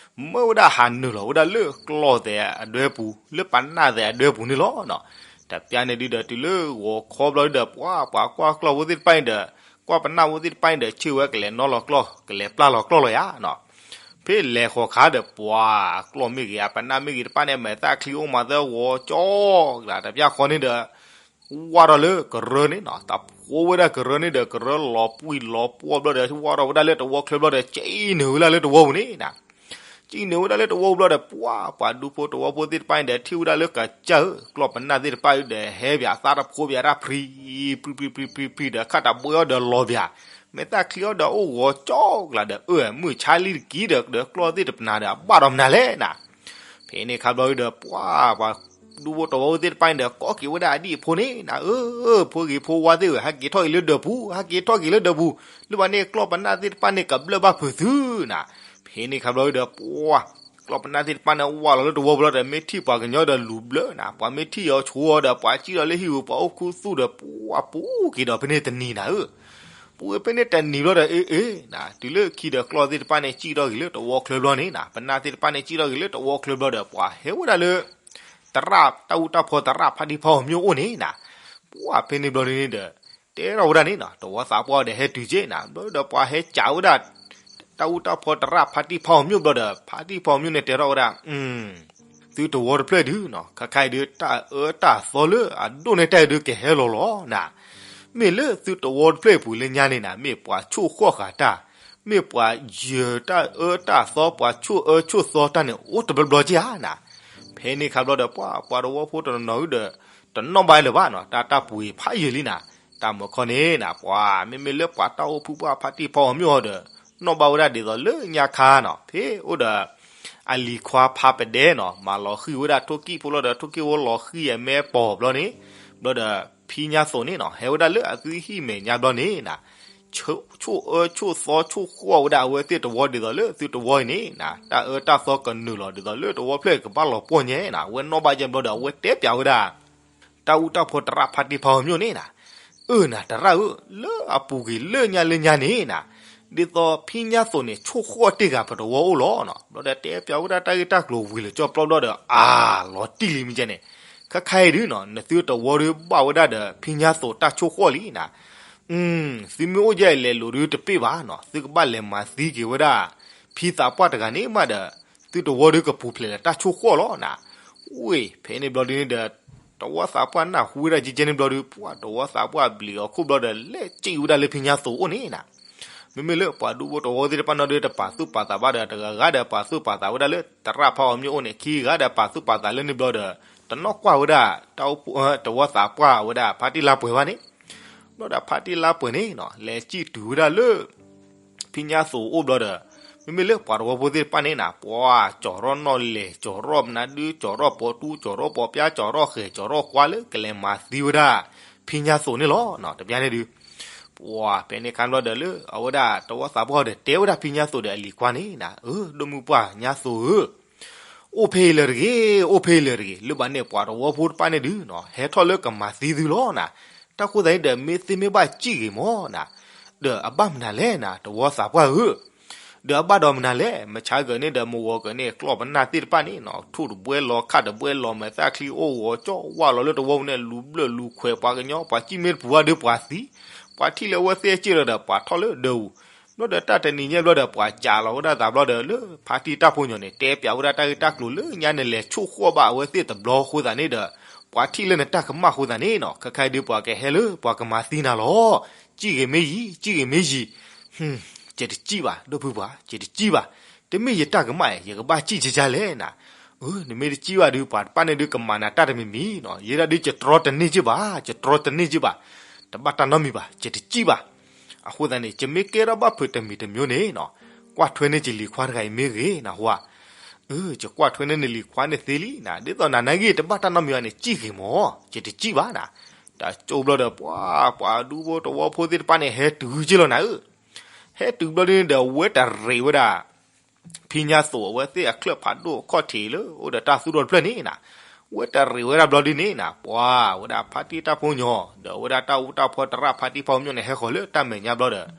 မၢဝဲဒၣ်ဟးနုာ်လီၤဝဲဒၣ်လၢကျီၢ်သဲးအဒွဲပူၤ လၢပနၢ်သဲးအဒွဲပူၤန့ၣ်လီၤ. တပျၢ်န့ၣ်ဒုဒီး တုၤလၢဂီၤခီဘျီဒုဒီး ပှၤ ပှၤကွၢ်ကျီၢ်ဖိသ့ၣ်တဖၣ်န့ၣ်ဒီး ကွၢ်ပနၢ်ဖိသ့ၣ်တဖၣ်န့ၣ်ဒီး ဆ့ၣ်ဝဲကလဲၤနီၣ်လီၤကျီၢ် ကလဲၤပျၢ်လီၤကျီၢ်လီၤယါနီၤ. ဖဲလဲၤဃီၤခါဒီး ပှၤကျီၢ်မ့ၢ်ဂ့ၤ အပနၢ်မ့ၢ်ဂ့ၤတဖၣ်န့ၣ် မဲာ်သၣ်ချံအိၣ်မးသၢဂီၤကၠီ တပျၢ်ဃီန့ၣ်ဒီး ဝၢ်ထီၣ်လၢကရၢန့ၣ်နီၤ, တၢ်ဖိဝဲဒၣ်ကရၢန့ၣ်ဒီး ကရၢလီၤပှံၢ်လီၤပှီၢ်ဘျီဒီး ဝၢ်ထီၣ်ဝဲဒၣ်လၢတဝီချၢဘျီဒီး ကံၣ်နုာ်ဝဲဒၣ်လၢတဝီပူၤန့ၣ်နီၤ. ကံၣ်နုာ်ဝဲဒၣ်လၢတဝီပူၤဘျီဒီး ပှၤ ပှၤဒူဖိတဝီဖိသ့ၣ်တဖၣ်န့ၣ်ဒီး ထံၣ်ဝဲဒၣ်လၢကစၢၢ် ကျီၢ်ပနၢ်သ့ၣ်တဖၣ်ဒီး ဟဲပၠးသးတဖိပၠးတၢ်ဖှံ ဖှံဖှံဖှံဖှံဖှံဒီး ခၣ်တဘှဲအီၤဒီးလီၤပၠး, မဲာ်သၣ်ချံအီၤဒီးအိၣ်ဂီၤကၠီကျါဒီး အၢ မုၢ်ဆါလံတကံဒီး ဒီးကျီၢ်သ့ၣ်တပနၢ်ဒီး အဘၣ်ဒီးမနုၤလဲၣ်နီၤ. ဖဲန့ၣ်ခါဘျီဒီး ပှၤ ပှၤဒူဖိတဝီဖိသ့ၣ်တဖၣ်န့ၣ်ဒီး ကိးက့ၤဝဲဒၣ်အဒံၣ်အဖိန့ၣ်နီၤ, အၢ ဖိဂ့ၤဖိဝါသ့ၣ်ဧၢ ဟဲက့ၤထီၣ်က့ၤလၢဒၢးပူၤ ဟဲက့ၤထီၣ်က့ၤလၢဒၢးပူၤ, လၢဘၣ်န့ၣ်ကျီၢ်ပနၢ်သ့ၣ်တဖၣ်န့ၣ် ကဘျၢၣ်ဘၣ်ဖုးသုနီၤ. ဖဲန့ၣ်ခါဘျီဒီး ပှၤ ကျီၢ်ပနၢ်သ့ၣ်တဖၣ်န့ၣ် ဝၢ်လီၤလၢတဝီပူၤလီၤဒီး မ့ၢ်ထံၣ်ပှၤကညီဒီးလူၤဘျၢၣ်နီၤ, ပှၤမ့ၢ်ထံၣ်အီၤဆိအီၤဒီး ပှၤစံၣ်လီၤလၢဟံၣ်ပူၤ ပှၤအိၣ်ခူသူၣ်ဒီး ပှၤပူၤက့ၤဒီးဖဲန့ၣ်တနံၤနီၤဧၢ. ပူၤဖဲန့ၣ်တနံၤဘျီဒီး အ့ အ့ နီၤ တုၤလၢခံဒီးကျီၢ်သ့ၣ်တဖၣ်န့ၣ် စံၣ်ထီၣ်က့ၤလၢတဝီချၢဘျီန့ၣ်နီၤ, ပနၢ်သ့ၣ်တဖၣ်န့ၣ် စံၣ်ထီၣ်က့ၤလၢတဝီချၢဘျီဒီး ပှၤဟဲဝဲဒၣ်လၢ သရၣ် တၢ်အူတၢ်ဖီသရၣ်ဖါတံၢ်ဖါအီၤမျိၣ်အိၣ်န့ၣ်နီၤ, ပှၤဖဲန့ၣ်ဘျီန့ၣ်ဒီး တဲထီၣ်ဝဲဒၣ်န့ၣ်နီၤ, တဝီသးပှၢ်ဒီးဟဲတုၤက့နီၤ, ဘျီဒီးပှၤဟဲကးဝဲဒၣ် တၢ်အူတၢ်ဖီသရၣ်ဖါတံၢ်ဖါအီၤမျိၣ်ဘျီဒီး ဖါတံၢ်ဖါအီၤမျိၣ်န့ၣ်တဲထီၣ်ဝဲဒၣ် သုတဝီတဖျၢၣ်ဒုးနီၤ, ခဲခါအံၤဒုး တၢ်အၢတၢ်သီလၢအဒိၣ်န့ၢ်တၢ်အံၤဒုးကဟဲလီၤလီၤနီၤ, မ့ၢ်လၢသုတဝီတဖျၢၣ်အပူၤလၢညါန့ၣ်နီၤ မ့ၢ်ပှၤဆိၣ်ဃီၣ်ဃာ်တၢ်, မ့ၢ်ပှၤယၢၤတၢ်အၢတၢ်သီ ပှၤဆိၣ်အၢဆိၣ်သီတၢ်န့ၣ် အိၣ်တဘျီဘျီက့ဧါနီၤ. ဖဲန့ၣ်ခါဘျီဒီး ပှၤ ပှၤတဝီဖိတနီၤနီၤဒီး တနီၣ်ဘၣ်လၢၤဘၣ်နီၤ, တၢ်တၢ်ပှ့ၤဖးယံာ်လံနီၤ, တၢ်မုၢ်ခီန့ၣ်နီၤ ပှၤမ့မ့ၢ်လၢပှၤတၢ်အိၣ်ဖုပှၢ်ဖါတံၢ်ဖါအီၤမျိၣ်အီၤဒီး နီၣ်ဘၣ်ဝဲဒၣ်ဒ်သိးလၢညါခါနီၤ, ဖဲအိၣ်ဒီး အလံၤခွါဖးပဒဲနီၤ မၤလီၤဃံၤဝဲဒၣ်ထိၣ်ကံၣ်ဖိလီၤဒီး ထိၣ်ကံၣ်ဖိလီၤဃံၤအမဲပီၤဘျီန့ၣ်, ဘျီဒီး ဖံညါသိးန့ၣ်နီၤ ဟဲဝဲဒၣ်လၢအသုဟံၣ်မဲာ်ညါဘျီန့ၣ်နီၤ, ဆိၣ်အၢဆိၣ်သီဆိၣ်ဃီၣ်ဝဲဒၣ်အဝဲသ့ၣ်တဝီဒ်သိးလၢသုတဝီအံၤန့ၣ်နီၤ, တၢ်အၢတၢ်သီကနုာ်လီၤဒ်သိးလၢတဝီဖျၢၣ်ကဘၣ်လီၤပှီၢ်ညါနီၤ, အဝဲနီၣ်ဘၣ်ယဲၢ်ဘျီဒီး အဝဲတဲပၠးဝဲဒၣ် တၢ်အူတၢ်ဖီသရၣ်ဖါတံၢ်ဖါအီၤမျိၣ်န့ၣ်နီၤ, အၢနီၤ သရၣ်ဧၢ, လၢအပူၤကွံာ်လၢညါလၢညါန့ၣ်နီၤ, ဒ်သိးဖံညါသိးန့ၣ် ဆိၣ်ဃီၣ်တ့ၢ်ဂၤပတဝီအိၣ်လီၤနီၤ, ဘျီဒီးတဲပၠးဝဲဒၣ်တၢ်ဂ့ၢ်တၢ်ကျိၤဝံၤလၢကၠီပျီဘျီဒီး အါ လီၤတံၢ်လံမ့ၢ်ကဲန့ၣ်, ခဲခါအံၤဒုးနီၤ နသုတဝီဒုးဘၣ်ဝဲဒၣ်ဒီးဖံညါသိးတၢ်ဆိၣ်ဃီၣ်လံနီၤ သုမ့ၢ်အိၣ်ယဲၢ်လဲၤလိာ်ဒုးတပ့ၢ်ဘၣ်နီၤ, သုကဘၣ်လဲၤမၤသံက့ၤဝဲဒၣ် ဖံသးပှၢ်တဂၤန့ၣ်မးဒီး သုတဝီဒုးကပူၤဖျဲးလၢတၢ်ဆိၣ်ဃီၣ်လီၤနီၤ. ဝ့ၢ် ဖဲန့ၣ်ဘျီဒုးန့ၣ်ဒီး တဝီသးပှၢ်နၢ်ဟူဝဲဒၣ်ကဲကဲန့ၣ်ဘျီဒုး ပှၤတဝီသးပှၢ်ဘျံးအီၤခိၣ်ဘျီဒီး လဲၤစံၣ်ဝဲဒၣ်လၢဖံညါသိးအိၣ်န့ၣ်နီၤ. မ့မ့ၢ်လၢပှၤဒူဖိတဝီသ့ၣ်တဖၣ်နီၣ်ဒုး တပာ်သူၣ်ပာ်သးဘၣ်ဒီး တဂၤဂၤဒီးပာ်သူၣ်ပာ်သးဝဲဒၣ်လၢသရၣ်ဖါအီၤမျိၣ်အိၣ်န့ၣ်, ခံဂၤဒီးပာ်သူၣ်ပာ်သးလၢန့ၣ်ဘျီဒီး တနီၣ်ကွၢ်ဝဲဒၣ် တဝီသးပှၢ်ဝဲဒၣ်ဖါတံၢ်လါပှဲၤဘၣ်န့ၣ် ဘျီဒီးဖါတံၢ်လါပှဲၤန့ၣ်နီၤ လဲၤစံၣ်တုၤဝဲဒၣ်လၢ ဖံညါသိးအိၣ်ဘျီဒီး မ့မ့ၢ်လၢပှၤတဝီဖိသ့ၣ်တဖၣ်န့ၣ်နီၤ ပှၤကၠီၤထီၣ်နီၣ်လဲၢ် ကၠီၤထီၣ်မနုၤဒုး ကၠီၤထီၣ်ပိာ်တူ ကၠီၤထီၣ်ပိာ်ပျါ ကၠီၤထီၣ်ဃဲၤ ကၠီၤထီၣ်ကွါလၢကလဲၤမၤသံဝဲဒၣ် ဖံညါသိးန့ၣ်လီၤနီၤ. တဘျီန့ၣ်ဒုး ပှၤဖဲန့ၣ်ခါဘျီဒီးလၢအဝဲဒၣ်တဝီသးပှၢ်ဒီးတဲဝဲဒၣ်ဖံညါသိးဒီးအလံၤခွါန့ၣ်နီၤ အၢ ဒိၣ်မုၢ်ပှၢ်ညါသိးဧၢ အိၣ်ဖဲအံၤလၢၤတဂ့ၤ အိၣ်ဖဲအံၤလၢၤတဂ့ၤ လၢဘၣ်န့ၣ်ပှၤတဝီဖိတဖၣ်န့ၣ်ဒုးနီၤ ဟဲထီၣ်လၢကမၤသံသုလီၤနီၤ. တၢ်ဃိသတးန့ၣ်ဒီး မ့ၢ်သ့မ့ၢ်ဘၣ်စံၣ်ဂ့ၤမးနီၤ ဒီးအဘၣ်မနုၤလဲၣ်နီၤ တဝီသးပှၢ်ဧၢ, ဒီးအဘၣ်ဒီးမနုၤလဲၣ် မဆါကၢန့ၣ်ဒီး မဝီၤကၢန့ၣ် ကျီၢ်ပနၢ်သ့ၣ်တဖၣ်န့ၣ်နီၤ ထိၣ်တဘှဲလီၤ ခၣ်တဘှဲလီၤ မဲာ်သၣ်ချံအိၣ်ဂီၤကၠီ ဝၢ်လီၤလၢတဝီပူၤန့ၣ် လူၤဘျၢၣ်လူၤခွဲး ပှၤကညီ ပှၤစံၣ်မ့ၢ်တပူၤဘၣ်ဒီးပှၤသံ, ပှၤထံၣ်လၢအဝဲသ့ၣ်စံၣ်လီၤဒီး ပှၤထီၣ်လၢဒၢးပူၤ, ဘျီဒီးတၢ်တနံၤညါဘျီဒီး ပှၤကးလီၤဝဲဒၣ်သးဘျီဒီးလၢဖါတံၢ်တၢ်ဖိညီန့ၣ် တဲပၠးဝဲဒၣ်တၢ်ဂ့ၢ်တၢ်ကျိၤလၢညါန့ၣ် လဲၤဆိၣ်ဃီၣ်ဘၣ်အဝဲသ့ၣ်တဘျီအဃိသတးန့ၣ်ဒီး ပှၤထံၣ်လၢနတၢ်ကမၣ်အဃိသတးန့ၣ်နီၤ ခဲခါအံၤဒုးပှၤကဟဲလၢပှၤကမၤသံနၤလီၤ. စံၣ်ဂ့ၤမ့ၢ်ယံၤ စံၣ်ဂ့ၤမ့ၢ်ယံၤ, ယတစံၣ်ဘၣ် ဒိၣ်ဖုပှၤ ယတစံၣ်ဘၣ်, တမ့ၢ်ယတၢ်ကမၣ် ယကဘၣ်စံၣ်ကကလဲၣ်နၤ, နမ့ၢ်တစံၣ်ဘၣ်ဒုး ပှၤတဖၣ်န့ၣ်ဒုးကမၤနၤတၢ်တမံၤမံၤနီၤ ယဲဒၣ်ဒုး ယတြီတန့ၢ်က့ဘၣ် ယတြီတန့ၢ်က့ဘၣ်, တဘၣ်တၢ်နီတမံၤဘၣ် ယတစံၣ်ဘၣ်. အဃိသတးန့ၣ် ယမ့ၢ်ကဲထီၣ်ဘၣ်ဖုးတမံၤတမံၤန့ၣ်နီၤ ကွၢ်ထွဲန့ၢ်ယလံၤခွါတဂၤအံၤမ့ၢ်ဂ့ၤနဟူဧါ, ယကွၢ်ထွဲန့ၢ်နလံၤခွါန့ၣ်သ့လံနၤ ဒ်သိးနၤနာ်က့ တဘၣ်တၢ်နီတမံၤဘၣ်န့ၣ် စံၣ်ဂ့ၤမး ယတစံၣ်ဘၣ်နၤ. တၢ်ကၠိဘျီဒီး ပှၤ ပှၤဒူဖိတဝီဖိသ့ၣ်တဖၣ်န့ၣ် ဟဲတုၤက့လီၤနၤဧၢ, ဟဲတုၤဘျီဒုးန့ၣ်ဒီး ဝဲတရံးဝဲဒၣ် ဖံညါသိးအဝဲသ့ၣ်အချၢၣ်ဖးဒိၣ်အခီၣ်ထံးလၢ အိၣ်ဒီးတၢ်သူၣ်ထီၣ်တဖျၢၣ်န့ၣ်နၤ, ဝဲတရံးဝဲဒၣ်ဘျီဒုးန့ၣ်နၤ ပှၤဝဲဒၣ်ဖါတံၢ်တၢ်ဖိညီ ဒီးဝဲဒၣ်တၢ်အူတၢ်ဖီသရၣ်ဖါတံၢ်ဖါအီၤမျိၣ်န့ၣ် ဟဲဃီၤလၢတၢ်မဲာ်ညါဘျီဒီး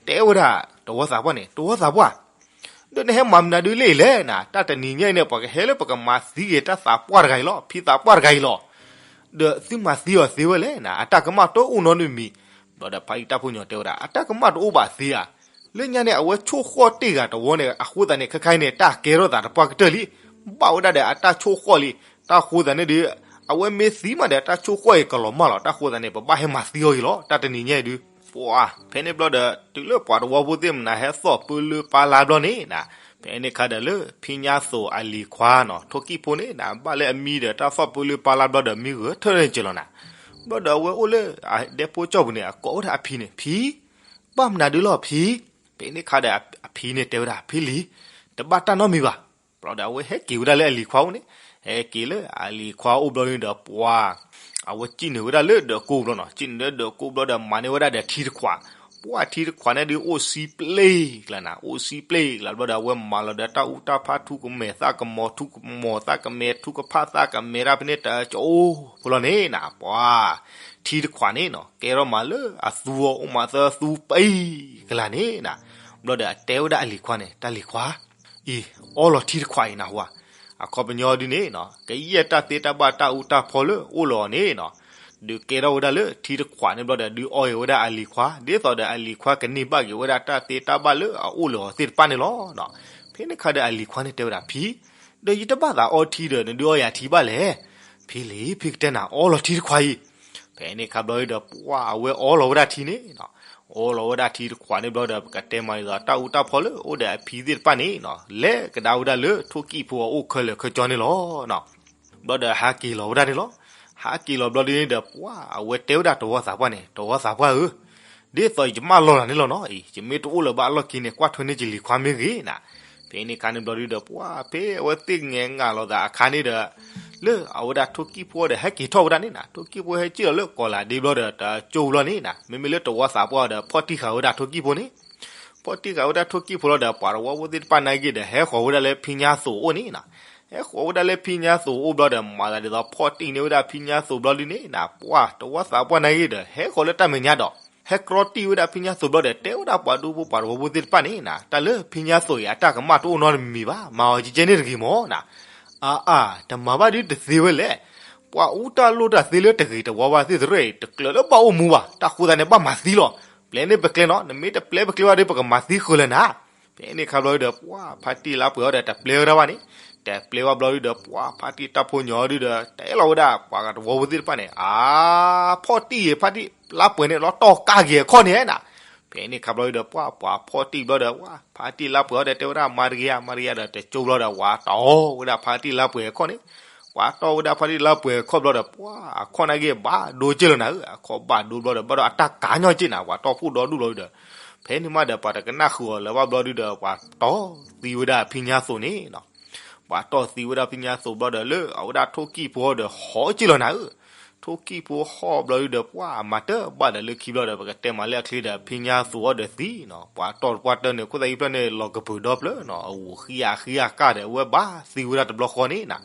တဲဝဲဒၣ် တဝီသးပှၢ်န့ၣ် တဝီသးပှၢ်, ဒီးနဟဲမၤမနုၤဒုးလၢအံၤလဲၣ်နၤ, တၢ်တနံၤညါအံၤန့ၣ် ပှၤကဟဲလၢပကမၤသံက့ၤတၢ်သးပှၢ်တဂၤအံၤလီၤ ဖံသးပှၢ်တဂၤအံၤလီၤ. ဒီးသုမၤသံအီၤသ့ဝဲလဲၣ်နၤ, အတၢ်ကမၣ်တအိၣ်နီတမံၤမံၤ, ဘျီဒီးဖါတံၢ်တၢ်ဖိညီတဲဝဲဒၣ် အတၢ်ကမၣ်တအိၣ်ဘၣ်သ့ဧါ. လၢညါန့ၣ် အဝဲဆိၣ်ဃီၣ်တ့ၢ်ဂၤတဝီန့ၣ် အဃိသတးန့ၣ် ခဲခါအံၤန့ၣ် တၢ်ကဲထီၣ်သးတပှၢ်ကတၢၢ်လံ. ဘၣ်ဝဲဒၣ်ဒီးအတၢ်ဆိၣ်ဃီၣ်လံ. တၢ်ဃိသတးန့ၣ်ဒီး အဝဲမ့ၢ်သံမးဒီး တၢ်ဆိၣ်ဃီၣ်အံၤကလီၤမၢ်လီၤ. တၢ်ဃိသတးန့ၣ် ပဘၣ်ဟဲမၤသံအီၤအံၤလီၤ. တၢ်တနံၤညါအံၤဒုး ပှၤ ဖဲန့ၣ်ဘျီဒီး တုၤလၢပှၤတဝီဖိသ့ၣ်မနုၤဟဲသီၣ်ပၢလၢပၢ်လါဘျီန့ၣ်နၤ, ဖဲန့ၣ်ခါဒီးလၢဖံညါသိးအလံၤခွါနီၤ ထိၣ်ကံၣ်ဖိန့ၣ်နၤ ဘၣ်လၢအမံဒီးတၢ်သီၣ်ပၢလၢပၢ်လါဘျီဒီး မံဂၢၢ်ထၢၣ်န့ၣ်က့ၤလီၤနၤ. ဘျီဒီးအဝဲအိၣ်လၢအဒဲဖိကၠီၢ်ပူၤန့ၣ် အကိးဝဲဒၣ်အဖံန့ၣ် ဖံ, ဘၣ်မနုၤဒုလီၤဖံ. ဖဲန့ၣ်ခါဒီးအဖံန့ၣ်တဲဝဲဒၣ် ဖံလံၤ, တဘၣ်တၢ်နီတမံၤဘၣ်. ဘျီဒီးအဝဲဟဲက့ၤဝဲဒၣ်လၢအလံၤခွါအိၣ်န့ၣ်, ဟဲက့ၤလၢအလံၤခွါအိၣ်ဘျီန့ၣ်ဒီးပှၤ အဝဲစံၣ်န့ၢ်ဝဲဒၣ်လၢဒၢးကိၢ်ဘျီနီၤ, စံၣ်န့ၢ်လၢဒၢးကိၢ်ဘျီဒီးမၤန့ၢ်ဝဲဒၣ်ဒီးထံတခွး, ပှၤထံတခွးန့ၣ်ဒုးအိၣ်စံပျ့ၤကျါနၤ, အိၣ်စံပျ့ၤကျါဘျီဒီးအဝဲမၤလီၤဒီးတၢ်အူတၢ်ဖးထူကမဲာ်သၣ်ကမီၤထူကမီၤသၣ်ကမဲာ်ထူကဖၣ်သၣ်ကမဲာ်တၢ်ဖဲန့ၣ်တကၠိဖိလီၤန့ၣ်နၤ, ပှၤ ထံတခွးန့ၣ်နီၤ ကဲထီၣ်မးလၢအသူအီၤအိၣ်မးသၢသူပံကျါန့ၣ်နၤ, ဘျီဒီးအတဲဝဲဒၣ်အလံၤခွါန့ၣ် တၢ်လံၤခွါ အံၤ အီလီၤထံတခွးအံၤနၢ်ဟူဧါ, အခီပညီဒုန့ၣ်နီၤ ကယဲၢ်တၢ်သ့တၢ်ဘၣ်တၢ်အူတၢ်ဖီလၢအိၣ်လၢအီၤန့ၣ်နီၤ, ဒုးကဲထီၣ်ဝဲဒၣ်လၢထံတခွးန့ၣ်ဘျီဒီး ဒုးအီအံၤဝဲဒၣ်အလံၤခွါ ဒ်သိးဒီးအလံၤခွါကန့ၢ်ဘၣ်က့ၤဝဲဒၣ်တၢ်သ့တၢ်ဘၣ်လၢအအိၣ်လၢအီၤသ့ၣ်တဖၣ်န့ၣ်လီၤ. ဖဲန့ၣ်ခါဒီးအလံၤခွါန့ၣ်တဲဝဲဒၣ် ဖံ, ဒီးယတဘၣ်သးအီထံဒီး နဒုးအီယၤထံဘၣ်လဲၣ်. ဖံလံၤ ဖံကတဲနၤ အီလီၤထံတခွးအံၤ. ဖဲန့ၣ်ခါဘျီဒီး ပှၤအဝဲအီလီၤဝဲဒၣ်ထံန့ၣ်နီၤ, အီလီၤဝဲဒၣ်ထံတခွးန့ၣ်ဘျီဒီး ပကတဲမးဒ်သိး တၢ်အူတၢ်ဖီလၢအိၣ်ဒီးအဖံသ့ၣ်တဖၣ်န့ၣ်နီၤ လဲၤကဒါဝဲဒၣ်လၢထိၣ်ကံၣ်ဖိအအိၣ်ခဲလၢာ်ခဲဆ့န့ၣ်လီၤ. ဘျီဒီးဟးက့ၤလီၤဝဲဒၣ်န့ၣ်လီၤ. ဟးက့ၤလီၤဘျီဒုန့ၣ်ဒီး ပှၤအဝဲတဲဝဲဒၣ်တဝီသးပှၢ်န့ၣ် တဝီသးပှၢ်ဧၢ, ဒ်သိးယမၢလီၤနၤန့ၣ်လီၤနီၤအံၤ, ယမ့ၢ်တအိၣ်လၢၤဘၣ်အလီၢ်ခံန့ၣ် ကွၢ်ထွဲန့ၢ်ကလံၤခွါမ့ၢ်ဂ့ၤနၤ. ဖဲန့ၣ်ခါန့ၣ်ဘျီဒုဒီး ပှၤဖဲအဝဲသ့ၣ်ကငဲၤငာ်လီၤသးအခါန့ၣ်ဒီး လၢအဝဲဒၣ်ထိၣ်ကံၣ်ဖိဒီး ဟဲက့ၤထီၣ်ဝဲဒၣ်န့ၣ်နၤ, ထိၣ်ကံၣ်ဖိဟဲက့ၤလီၤလၢကီၤလၤဒ့ဘျီဒီး တကၠိဘျီန့ၣ်နၤ, မ့မ့ၢ်လၢတဝီသးပှၢ်ဒီး ဖီၣ်တံၢ်ဃာ်ဝဲဒၣ်ထိၣ်ကံၣ်ဖိန့ၣ် ဖီၣ်တံၢ်ဃာ်ဝဲဒၣ်ထိၣ်ကံၣ်ဖိလီၤဒီး ပှၤတဝီဖိသ့ၣ်တဖၣ်နာ်က့ဒီး ဟဲဃီၤဝဲဒၣ်လၢဖံညါသိးအိၣ်န့ၣ်နၤ, ဟဲဃီၤဝဲဒၣ်လၢဖံညါသိးအိၣ်ဘျီဒီး မၤသးဒ်သိးဖီၣ်တံၢ်န့ၢ်ဝဲဒၣ်ဖံညါသိးဘျီဒုန့ၣ်နၤ, ပှၤတဝီသးပှၢ်နာ်က့ဒီး ဟဲဃီၤလၢတၢ်မဲာ်ညါဒီး ဟဲကြီတံၢ်ဝဲဒၣ်ဖံညါသိးဘျီဒီး တဲဝဲဒၣ်ပှၤဒူဖိပှၤတဝီဖိသ့ၣ်တဖၣ်န့ၣ်နၤ, တၢ်လၢဖံညါသိးအံၤ အတၢ်ကမၣ်တအိၣ်နီတမံၤဘၣ်, မၤအီၤကဲကဲန့ၣ်တဂ့ၤမၢ်နၤ. အါအါ, တမၤဘၣ်ဒုတသ့ဝဲလဲၣ်. ပှၤအူတၢ်လိၣ်တၢ်သ့လၢတဂ့ၤတဝါဘၣ်သ့ၣ်တရၢၣ်အံၤ တကျၢၤလၢဘၣ်အိၣ်မူဘၣ်, တၢ်ဃိသတးန့ၣ် ဘၣ်မၤသံလီၤ. ပျဲန့ၣ်ပကျဲနီၤ, နမ့ၢ်တပျဲပကျဲဘၣ်ဒီး ပကမၤသံဃုာ်လၢနၤ. ဖဲန့ၣ်ခါဘျီဒုဒီး ပှၤဖါတံၢ်လါပှဲၤအီၤဒီး တပျဲဝဲဒၣ်ဘၣ်န့ၣ်, တပျဲဘၣ်ဘျီဒုဒီး ပှၤဖါတံၢ်တၢ်ဖိညီဒုဒီး တဲလီၤဝဲဒၣ်ပှၤတဝီဖိသ့ၣ်တဖၣ်န့ၣ်, အါ, ဖီၣ်တံၢ်အံၤ ဖါတံၢ်လါပှဲၤန့ၣ် လီၤတီၢ်ကါက့ၤအခီၣ်န့ၣ်နၤ. ဖဲန့ၣ်ခါဘျီဒုဒီး ပှၤပှၤဖီၣ်တံၢ်ဘျီဒီး ပှၤဖါတံၢ်လါပှဲၤအီၤဒီး တဲဝဲဒၣ်မၤတဂ့ၤဧါ မၤတဂ့ၤဧါဒီး တကၠိဘျီဒီး ပှၤတီၢ်ဝဲဒၣ်ဖါတံၢ်လါပှဲၤအခီၣ်န့ၣ်, ပှၤတီၢ်ဝဲဒၣ်ဖါတံၢ်လါပှဲၤအခီၣ်ဘျီဒီး ပှၤအခီၣ်နာ်က့ဘၣ်ဒိက့ၢ်လီၤနၤဧၢ, အခီၣ်ဘၣ်ဒိဘျီဒီး ဘၣ်ဒီးအတၢ်ကါညီက့ၢ်နၤ, ပှၤတီၢ်ဖှိၣ်ဒီဒူၣ်ဘျီဒုဒီး ဖဲန့ၣ်မးဒီး ပှၤတကနၣ်ဃုာ်အီၤလၢၤဘၣ်ဘျီဒုဒီး ပှၤတီၢ်သံဝဲဒၣ်ဖံညါသိးန့ၣ်နၤ. ပှၤတီၢ်သံဝဲဒၣ်ဖံညါသိးဘျီဒီး လၢအဝဲဒၣ်ထိၣ်ကံၣ်ဖိအီၤဒီးဟီၣ်က့ၢ်လီၤနၤဧၢ, ထိၣ်ကံၣ်ဖိဟီၣ်ဘျီဒုဒီး ပှၤမၤတၢ်ဘၣ်ဒီးလၢခံဘျီဒီး ပကတဲမးလၢအချ့ဒီး ဖံညါသိးအီၤဒီးသံနၤ, ပှၤတီၢ်တပှၢ်တၢၢ်န့ၣ် ခိၣ်သၣ်အံၤဖျၢၣ်န့ၣ် လီၤကပၢၤဒီဖျၢၣ်နၤ, အဂူၤဃံအဃံအကၢ်ဒီး အဝဲဘၣ်သံဝဲဒၣ်တဘျီဃီန့ၣ်နၤ.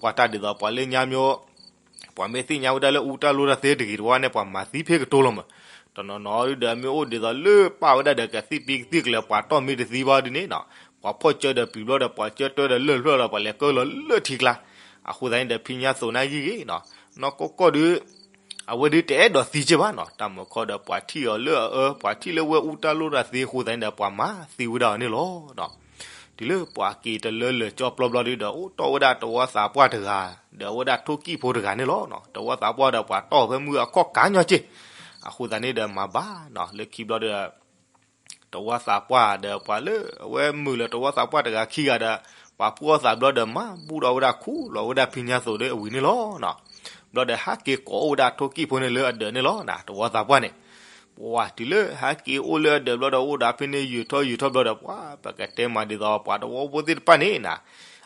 ပှၤတၢ်ဒ်သိးပှၤလၢညါမ့ၢ် ပှၤမ့ၢ်သ့ၣ်ညါဝဲဒၣ်လၢအူတၢ်လိၣ်တၢ်သ့တဂ့ၤတဝါန့ၣ် ပှၤမၤသံဖဲကတိၤလီၤမး, တနီၤနီၤဒုဒီး မ့ၢ်အိၣ်ဒ်သိးလၢပၢ်ဝဲဒၣ်ဒီး ကသံၣ်ပံကသံၣ်ကျၢၤ ပှၤတီၢ်မ့ၢ်တသံဘၣ်ဒုန့ၣ်နၤ, ပှၤဖီၣ်ကၢဒီးပျံၤဘျီဒီး ပှၤကၢတၢဒီးလၢၢ်ဖျၢၣ်ဒီး ပှၤလဲၤကၢလီၤလၢထံကျါ. အဃိသတးန့ၣ်ဒီး ဖံညါသိးနာ်က့ဂ့ၤနၤ, နီၢ်ကီၢ်ကီၢ်ဒု အဝဲဒုတအဲၣ်ဒိးသံက့ၢ်ဘၣ်နၤ, တၢ်မုၢ်ခီဒီး ပှၤထံၣ်အီၤလၢအအၢ ပှၤထံၣ်လၢဝဲအူတၢ်လိၣ်တၢ်သ့အဃိသတးန့ၣ်ဒီး ပှၤမၤသံဝဲဒၣ်အီၤန့ၣ်လီၤ. တုၤလၢပှၤက့ၤတလၢလၢာ်ကၠီပျီဘျီဒုဒီး အိၣ်တီၢ်ဝဲဒၣ်တဝီသးပှၢ်တဂၤ ဒီးအဝဲဒၣ်ထိၣ်ကံၣ်ဖိတဂၤန့ၣ်လီၤ. တဝီသးပှၢ်ဒီးပှၤတီၢ်ဖဲမုၢ်အခီၣ်ကါညီက့ၢ်, အဃိသတးန့ၣ်ဒီးမၤဘၣ်နၤ, လၢခံဘျီဒီး တဝီသးပှၢ်ဒီးပှၤလၢအဝဲမုာ်လၢတဝီသးပှၢ်တဂၤခံဂၤဒီး ပှၤဖှီၣ်သးဘျီဒီး မၤဘူၣ်ဒီးဝဲဒၣ်ခူၣ်လီၤဝဲဒၣ်ဖံညါသိးဒီးအဝံၤန့ၣ်လီၤ. ဘျီဒီးဟးက့ၤကိးအိၣ်ဝဲဒၣ်ထိၣ်ကံၣ်ဖိန့ၣ်လၢအဒၢးန့ၣ်လီၤနၤ, တဝီသးပှၢ်န့ၣ်. ပှၤတုၤလၢဟးက့ၤအိၣ်လၢအဒၢးဘျီဒီး အိၣ်ဒီးဖဲန့ၣ်ယုာ်ထီၣ်ယုာ်ထီၣ်ဘျီဒီး ပှၤပကတဲမးဒ်သိးပှၤတဝီဖိသ့ၣ်တဖၣ်န့ၣ်နၤ,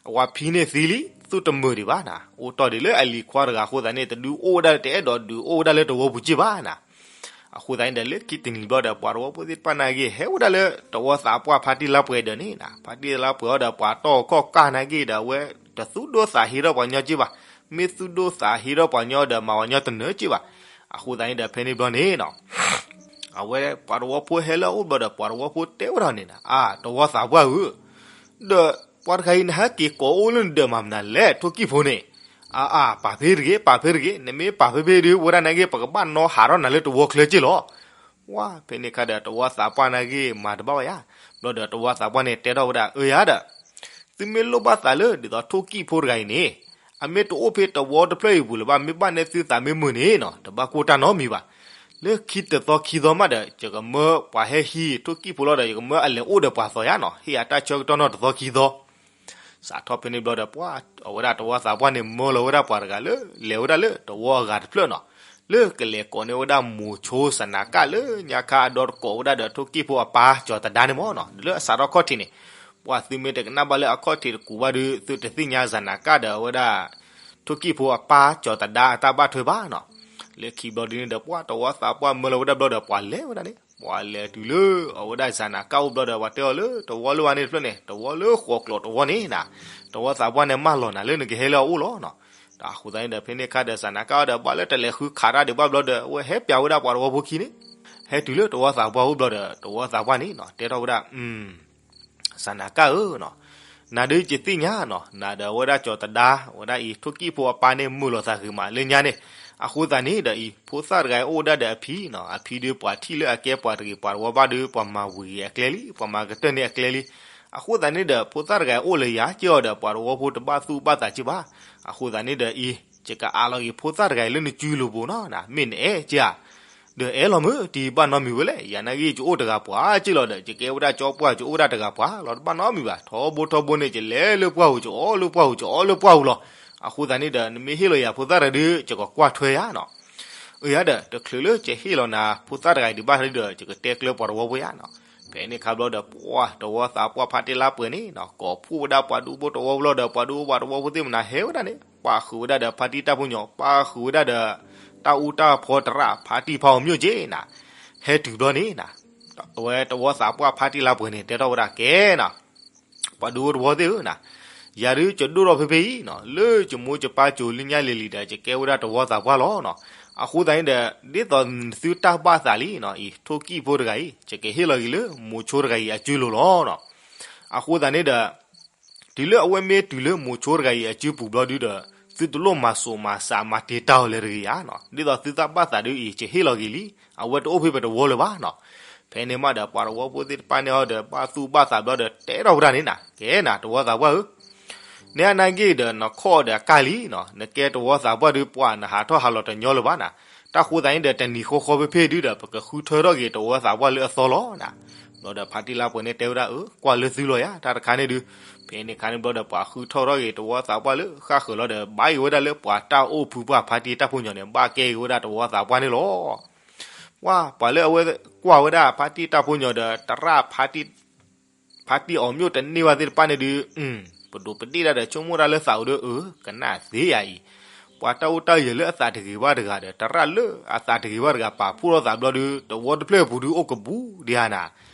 အဝဲဖံန့ၣ်သံလံ သူၣ်တမုာ်ဒံးဘၣ်နၤ, အိၣ်တီၢ်ဒံးလၢအလံၤခွါတဂၤအဃိသတးန့ၣ် တဒုးအိၣ်ဝဲဒၣ်လၢတအဲၣ်ဒိးဒုးအိၣ်ဝဲဒၣ်လၢတဝီပူၤက့ၢ်ဘၣ်နၤ. အဃိသတးန့ၣ်ဒီး လၢခံတနံၤဘျီဒီး ပှၤတဝီဖိသ့ၣ်တဖၣ်နာ်က့ ဟဲဝဲဒၣ်လၢတဝီသးပှၢ်ဖါတံၢ်လါပှဲၤဒၢးန့ၣ်နၤ, ဖါတံၢ်လါပှဲၤအီၤဒီးပှၤတီၢ်ခီၣ်ကၢ်နာ်က့ဒီး အဝဲတသူၣ်ဒိၣ်သးဟ့ထီၣ်ပှၤညီက့ၢ်ဘၣ်, မ့ၢ်သူၣ်ဒိၣ်သးဟ့ထီၣ်ပှၤညီဒီးမၤပှၤညီတနၢၤက့ၢ်ဘၣ်. အဃိသတးန့ၣ်ဒီး ဖဲန့ၣ်ဘျီန့ၣ်နၤ အဝဲပှၤတဝီဖိဟဲလၢအအိၣ်ဘျီဒီး ပှၤတဝီဖိတဲဝဲဒၣ်န့ၣ်နၤ, အါ တဝီသးပှၢ်ဧၢ, ဒီးပှၤတဂၤအံၤ နဟဲက့ၤကိးအိၣ်လၢနဒၢးမၤမနုၤလဲၣ် ထိၣ်ကံၣ်ဖိန့ၣ်. အါအါ ပာ်ဖဲတဂ့ၤ ပာ်ဖဲတဂ့ၤ, နမ့ၢ်ပာ်ဖဲဖဲဒုး ဝဲဒၣ်နာ်က့ ပကဘၣ်နီၣ်ဟးထီၣ်နၤလၢတဝီချၢက့လီၤ. ဝါ ဖဲန့ၣ်အခါဒီး တဝီသးပှၢ်နာ်က့ မၤတဘၣ်ဝဲယါ. ဘျီဒီးတဝီသးပှၢ်န့ၣ် တဲထီၣ်ဝဲဒၣ် အၢယါဒီး သုမ့ၢ်လိၣ်ဘၣ်သးလၢ ဒ်သိးထိၣ်ကံၣ်ဖိတဂၤအံၤန့ၣ် အမ့ၢ်တအိၣ်ဖဲတဝီတဖျၢၣ်အံၤပူၤလၢၤဘၣ်, မ့ၢ်ဘၣ်နဲၣ်သုသးမ့ၢ်မုာ်န့ၣ်နီၤ, တဘၣ်ကိၢ်တၢ်နီတမံၤဘၣ်. လၢခံတသီခံသီမးဒီး ယကမၢပှၤဟဲဟံးထိၣ်ကံၣ်ဖိလီၤဒီး ယကမၢအလဲၤအိၣ်ဒီးပှၤသီယါနီၤ, ဟ့ၣ်ယၤတၢ်ဆၢကတီၢ်နီၢ်တသီခံသီ စးထီၣ်ဖဲန့ၣ်ဘျီဒီး ပှၤ အဝဲဒၣ်တဝီသးပှၢ်န့ၣ် မၢလီၤဝဲဒၣ်ပှၤတဂၤလၢ လဲၤဝဲဒၣ်လၢတဝီအဂၤတဖျၢၣ်နီၤ, လၢကလဲၤကိးန့ၢ်ဝဲဒၣ်မိၤဆိစနၢကၣ်လၢညါခါအဒီတကိးဝဲဒၣ်ဒီးထိၣ်ကံၣ်ဖိအပၢ်ကၠီၤသဒါန့ၣ်မ့ၢ်နီၤ, လၢအစးထီၣ်ခီၣ်ထံးန့ၣ်, ပှၤသုမ့ၢ်တကနၣ်ဘၣ်လၢအခီၣ်ထံးတကူးဘၣ်ဒီး သုတသ့ၣ်ညါစနၢကၣ်ဒီးအဝဲဒၣ် ထိၣ်ကံၣ်ဖိအပၢ်ကၠီၤသဒါအတၢ်ဘၣ်ထွဲဘၣ်နီၤ. လၢခံဘျီဒုန့ၣ်ဒီး ပှၤတဝီသးပှၢ်မၢလီၤဝဲဒၣ်ဘျီဒီး ပှၤလဲၤဝဲဒၣ်န့ၣ် ပှၤလဲၤတုၤလၢအဝဲဒၣ်စနၢကၣ်အိၣ်ဘျီဒီး ပှၤတဲအီၤလၢတဝီလၢဝဲန့ၣ်တဖျၢၣ်န့ၣ် တဝီလၢဃိးကျိးတဝီန့ၣ်နီၤ, တဝီသးပှၢ်န့ၣ်မၢလီၤနၤလၢနကဟဲလၢအအိၣ်လီၤနီၤ. တၢ်အဃိသတးန့ၣ်ဒီး ဖဲန့ၣ်အခါဒီး စနၢကၣ်အီၤဒီး ဘၣ်လၢတလဲၤဃုခးတၢ်ဒံးဘၣ်ဘျီဒီး အဝဲဟဲပၠးဝဲဒၣ်ပှၤတဝီဖိခံန့ၣ်, ဟဲတုၤလၢတဝီသးပှၢ်အိၣ်ဘျီဒီး တဝီသးပှၢ်န့ၣ်နီၤ တဲထီၣ်ဝဲဒၣ် စနၢကၣ်ဧၢနီၤ, နၤဒုးယသ့ၣ်ညါနီၤ, နၤဒီးအဝဲဒၣ်ကၠီၤသဒါ အဝဲဒၣ်အံၤ ထိၣ်ကံၣ်ဖိအပၢ်န့ၣ် မုာ်လိာ်သးဂ့ၤမးလၢညါန့ၣ်, အဃိသတးန့ၣ်ဒီးအံၤ ဖိသၣ်တဂၤအံၤအိၣ်ဝဲဒၣ်ဒီးအဖံနီၤ, အဖံဒုးပှၤထံၣ်လၢအကဲပှၤတဂ့ၤ ပှၤတဝီဘၣ်ဒုး ပှၤမၤဝံၤဂ့ၤအကျဲလံ, ပှၤမၤကတၢၢ်န့ၢ်အကျဲလံ, အဃိသတးန့ၣ်ဒီး ဖိသၣ်တဂၤအံၤအိၣ်လၢယၤက့ၤအီၤဒီး ပှၤတဝီဖိတဘၣ်သူၣ်ဘၣ်သးက့ၤဘၣ်, အဃိသတးန့ၣ်ဒီးအံၤ ယကအးလီၤက့ၤဖိသၣ်တဂၤအံၤလၢနစုလိၤဘိနီၤ, မ့ၢ်နအဲၣ်က့ၤဧါ ဒီးအဲၣ်လီၤမုၢ် တံၤဘၣ်နီတမံၤဝဲလဲၣ်, ယၤနာ်က့ၤယအိၣ်တဂၤပှၤက့လီၤဒီး ယကဲဝဲဒၣ်ကၠီပှၢ် ယအိၣ်ဒၣ်တဂၤပှၤလီၤ, တဘၣ်နီတမံၤဘၣ်, ထီဘိထီဘိန့ၣ် ယလဲၤလၢပှၢ်ပူၤ ယအိၣ်လၢပှၢ်ပူၤ ယအိၣ်လၢပှၢ်ပူၤလီၤ. အဃိသတးန့ၣ်ဒီး နမ့ၢ်ဟ့ၣ်လီၤယၤဖိသၣ်တဂၤဒီး ယကကွၢ်ထွဲယၤနီၤ. အၢ ယၤဒီး တချုးလၢယဟ့ၣ်လီၤနၤဖိသၣ်တဂၤအံၤဒံးဘၣ်ဒီး ယကတဲကျၢပှၤတဝီဖိယၤနီၤ. ဖဲန့ၣ်အခါဘျီဒီး ပှၤတဝီသးပှၢ်ဖါတံၢ်လါပှဲၤန့ၣ်နီၤ ကိးဖှိၣ်ဝဲဒၣ်ပှၤဒူဖိတဝီဖိလီၤဒီး ပှၤဒူပှၤတဝီဖိသ့ၣ်မနုၤဟဲဝဲဒၣ်န့ၣ် ပာ်ဃုာ်ဝဲဒၣ်ဒီးဖါတံၢ်တၢ်ဖိညီ, ပာ်ဃုာ်ဝဲဒၣ်ဒီး တၢ်အူတၢ်ဖီတရၣ် ဖါတံၢ်ဖါအီၤမၠိၣ်က့နီၤ. ဟဲတုၤဘျီန့ၣ်နီၤ အဝဲတဝီသးပှၢ်ဖါတံၢ်လါပှဲၤန့ၣ် တဲထီၣ်ဝဲဒၣ်ကဲနီၤ ပှၤဒူဖိတဝီသ့ၣ်ဧၢနီၤ, ယၤဒုးယဒိၣ်ထီၣ်ဖဲဖဲအံၤနီၤ လၢယမိၢ်ယပၢ်ကိၤလၢညါလံၤလံၤဒီး ယကဲဝဲဒၣ်တဝီသးပှၢ်လီၤနီၤ. အဃိသတးန့ၣ်ဒီး ဒ်သိးနသုတၢ်ဘၣ်သးလံနီၤ အံၤ ထိၣ်ကံၣ်ဖိတဂၤအံၤ ယကဟ့ၣ်လီၤက့ၤလၢမိၤဆိတဂၤအံၤအစုလိၤလီၤနီၤ. အဃိသတးန့ၣ်ဒီး တုၤလၢအဝဲမ့ၢ်တုၤလၢမိၤဆိတဂၤအံၤအစုပူၤဘျီဒုဒီး သုတလိၣ်မၤစိာ်မၤစးမၤတံာ်တာ်အီၤလၢၤတဂ့ၤဧါနီၤ, ဒ်သိးသုတၢ်ဘၣ်သးဒုအံၤ ယဟ့ၣ်လီၤက့ၤလံ, အဝဲတအိၣ်ဖဲပတဝီလၢၤဘၣ်နီၤ. ဖဲန့ၣ်မးဒီး ပှၤတဝီဖိသ့ၣ်တဖၣ်န့ၣ်အီၤဒီး ဘၣ်သူၣ်ဘၣ်သးဘျီဒီး တဲထီၣ်ဝဲဒၣ်န့ၣ်နီၤ ကဲနီၤ တဝီသးပှၢ်ဧၢ နဲအနာ်က့ၤဒီး နခီၣ်ဒီးအကၢ်လံနီၤ, နကဲတဝီသးပှၢ်ဒုး ပှၤနဟးထီၣ်ဟးလီၤတညီလၢၤဘၣ်နီၤ. တၢ်ဃိသတးန့ၣ်ဒီး တနံၤဃီဃီဖဲဖဲဒုဒီး ပကဃုထၢထီၣ်က့ၤတဝီသးပှၢ်လၢအသီလီၤနီၤ. ဘျီဒီးဖါတံၢ်လါပှဲၤန့ၣ်တဲဝဲဒၣ် အၢ ကွၢ်လၢသုလီၤယၤ တၢ်တခါန့ၣ်ဒုး. ဖဲန့ၣ်အခါန့ၣ်ဘျီဒီး ပှၤဃုထီၣ်ထီၣ်က့ၤတဝီသးပှၢ်လၢဃၣ်ဃၢၤလီၤဒီး ဘၣ်က့ၤဝဲဒၣ်လၢပှၤတၢ်အိၣ်ဖုပှၢ်ဖါတံၢ်တၢ်ဖိညီန့ၣ် ဘၣ်ကဲက့ၤဝဲဒၣ်တဝီသးပှၢ်န့ၣ်လီၤ. ပှၤ ပှၤလၢအဝဲကွၢ်ဝဲဒၣ်ဖါတံၢ်တၢ်ဖိညီဒီး တရၣ်ဖါတံၢ် ဖါတံၢ်အီၤမၠိၣ်တန့ၢ်ဘၣ်သ့ၣ်တဖၣ်န့ၣ်ဒုး ပဒိးပဒ့ၣ်ဒၣ်ဒီး ဆိကမိၣ်တၢ်လၢသးအိၣ်ဒီး အၢ ကနၣ်သ့ယၤအံၤ, ပှၤတၢ်အိၣ်တၢ်ယၢၤလၢအသးတဂ့ၤဘၣ်တဂၤဒီး တရၣ်လၢအသးတဂ့ၤဘၣ်တဂၤ ပာ်ဖှိၣ်ထီၣ်သးဘျီဒီး တဝီတဖျၢၣ်အပူၤဒုးအိၣ်ကဘူးဒံးဧါနၤ.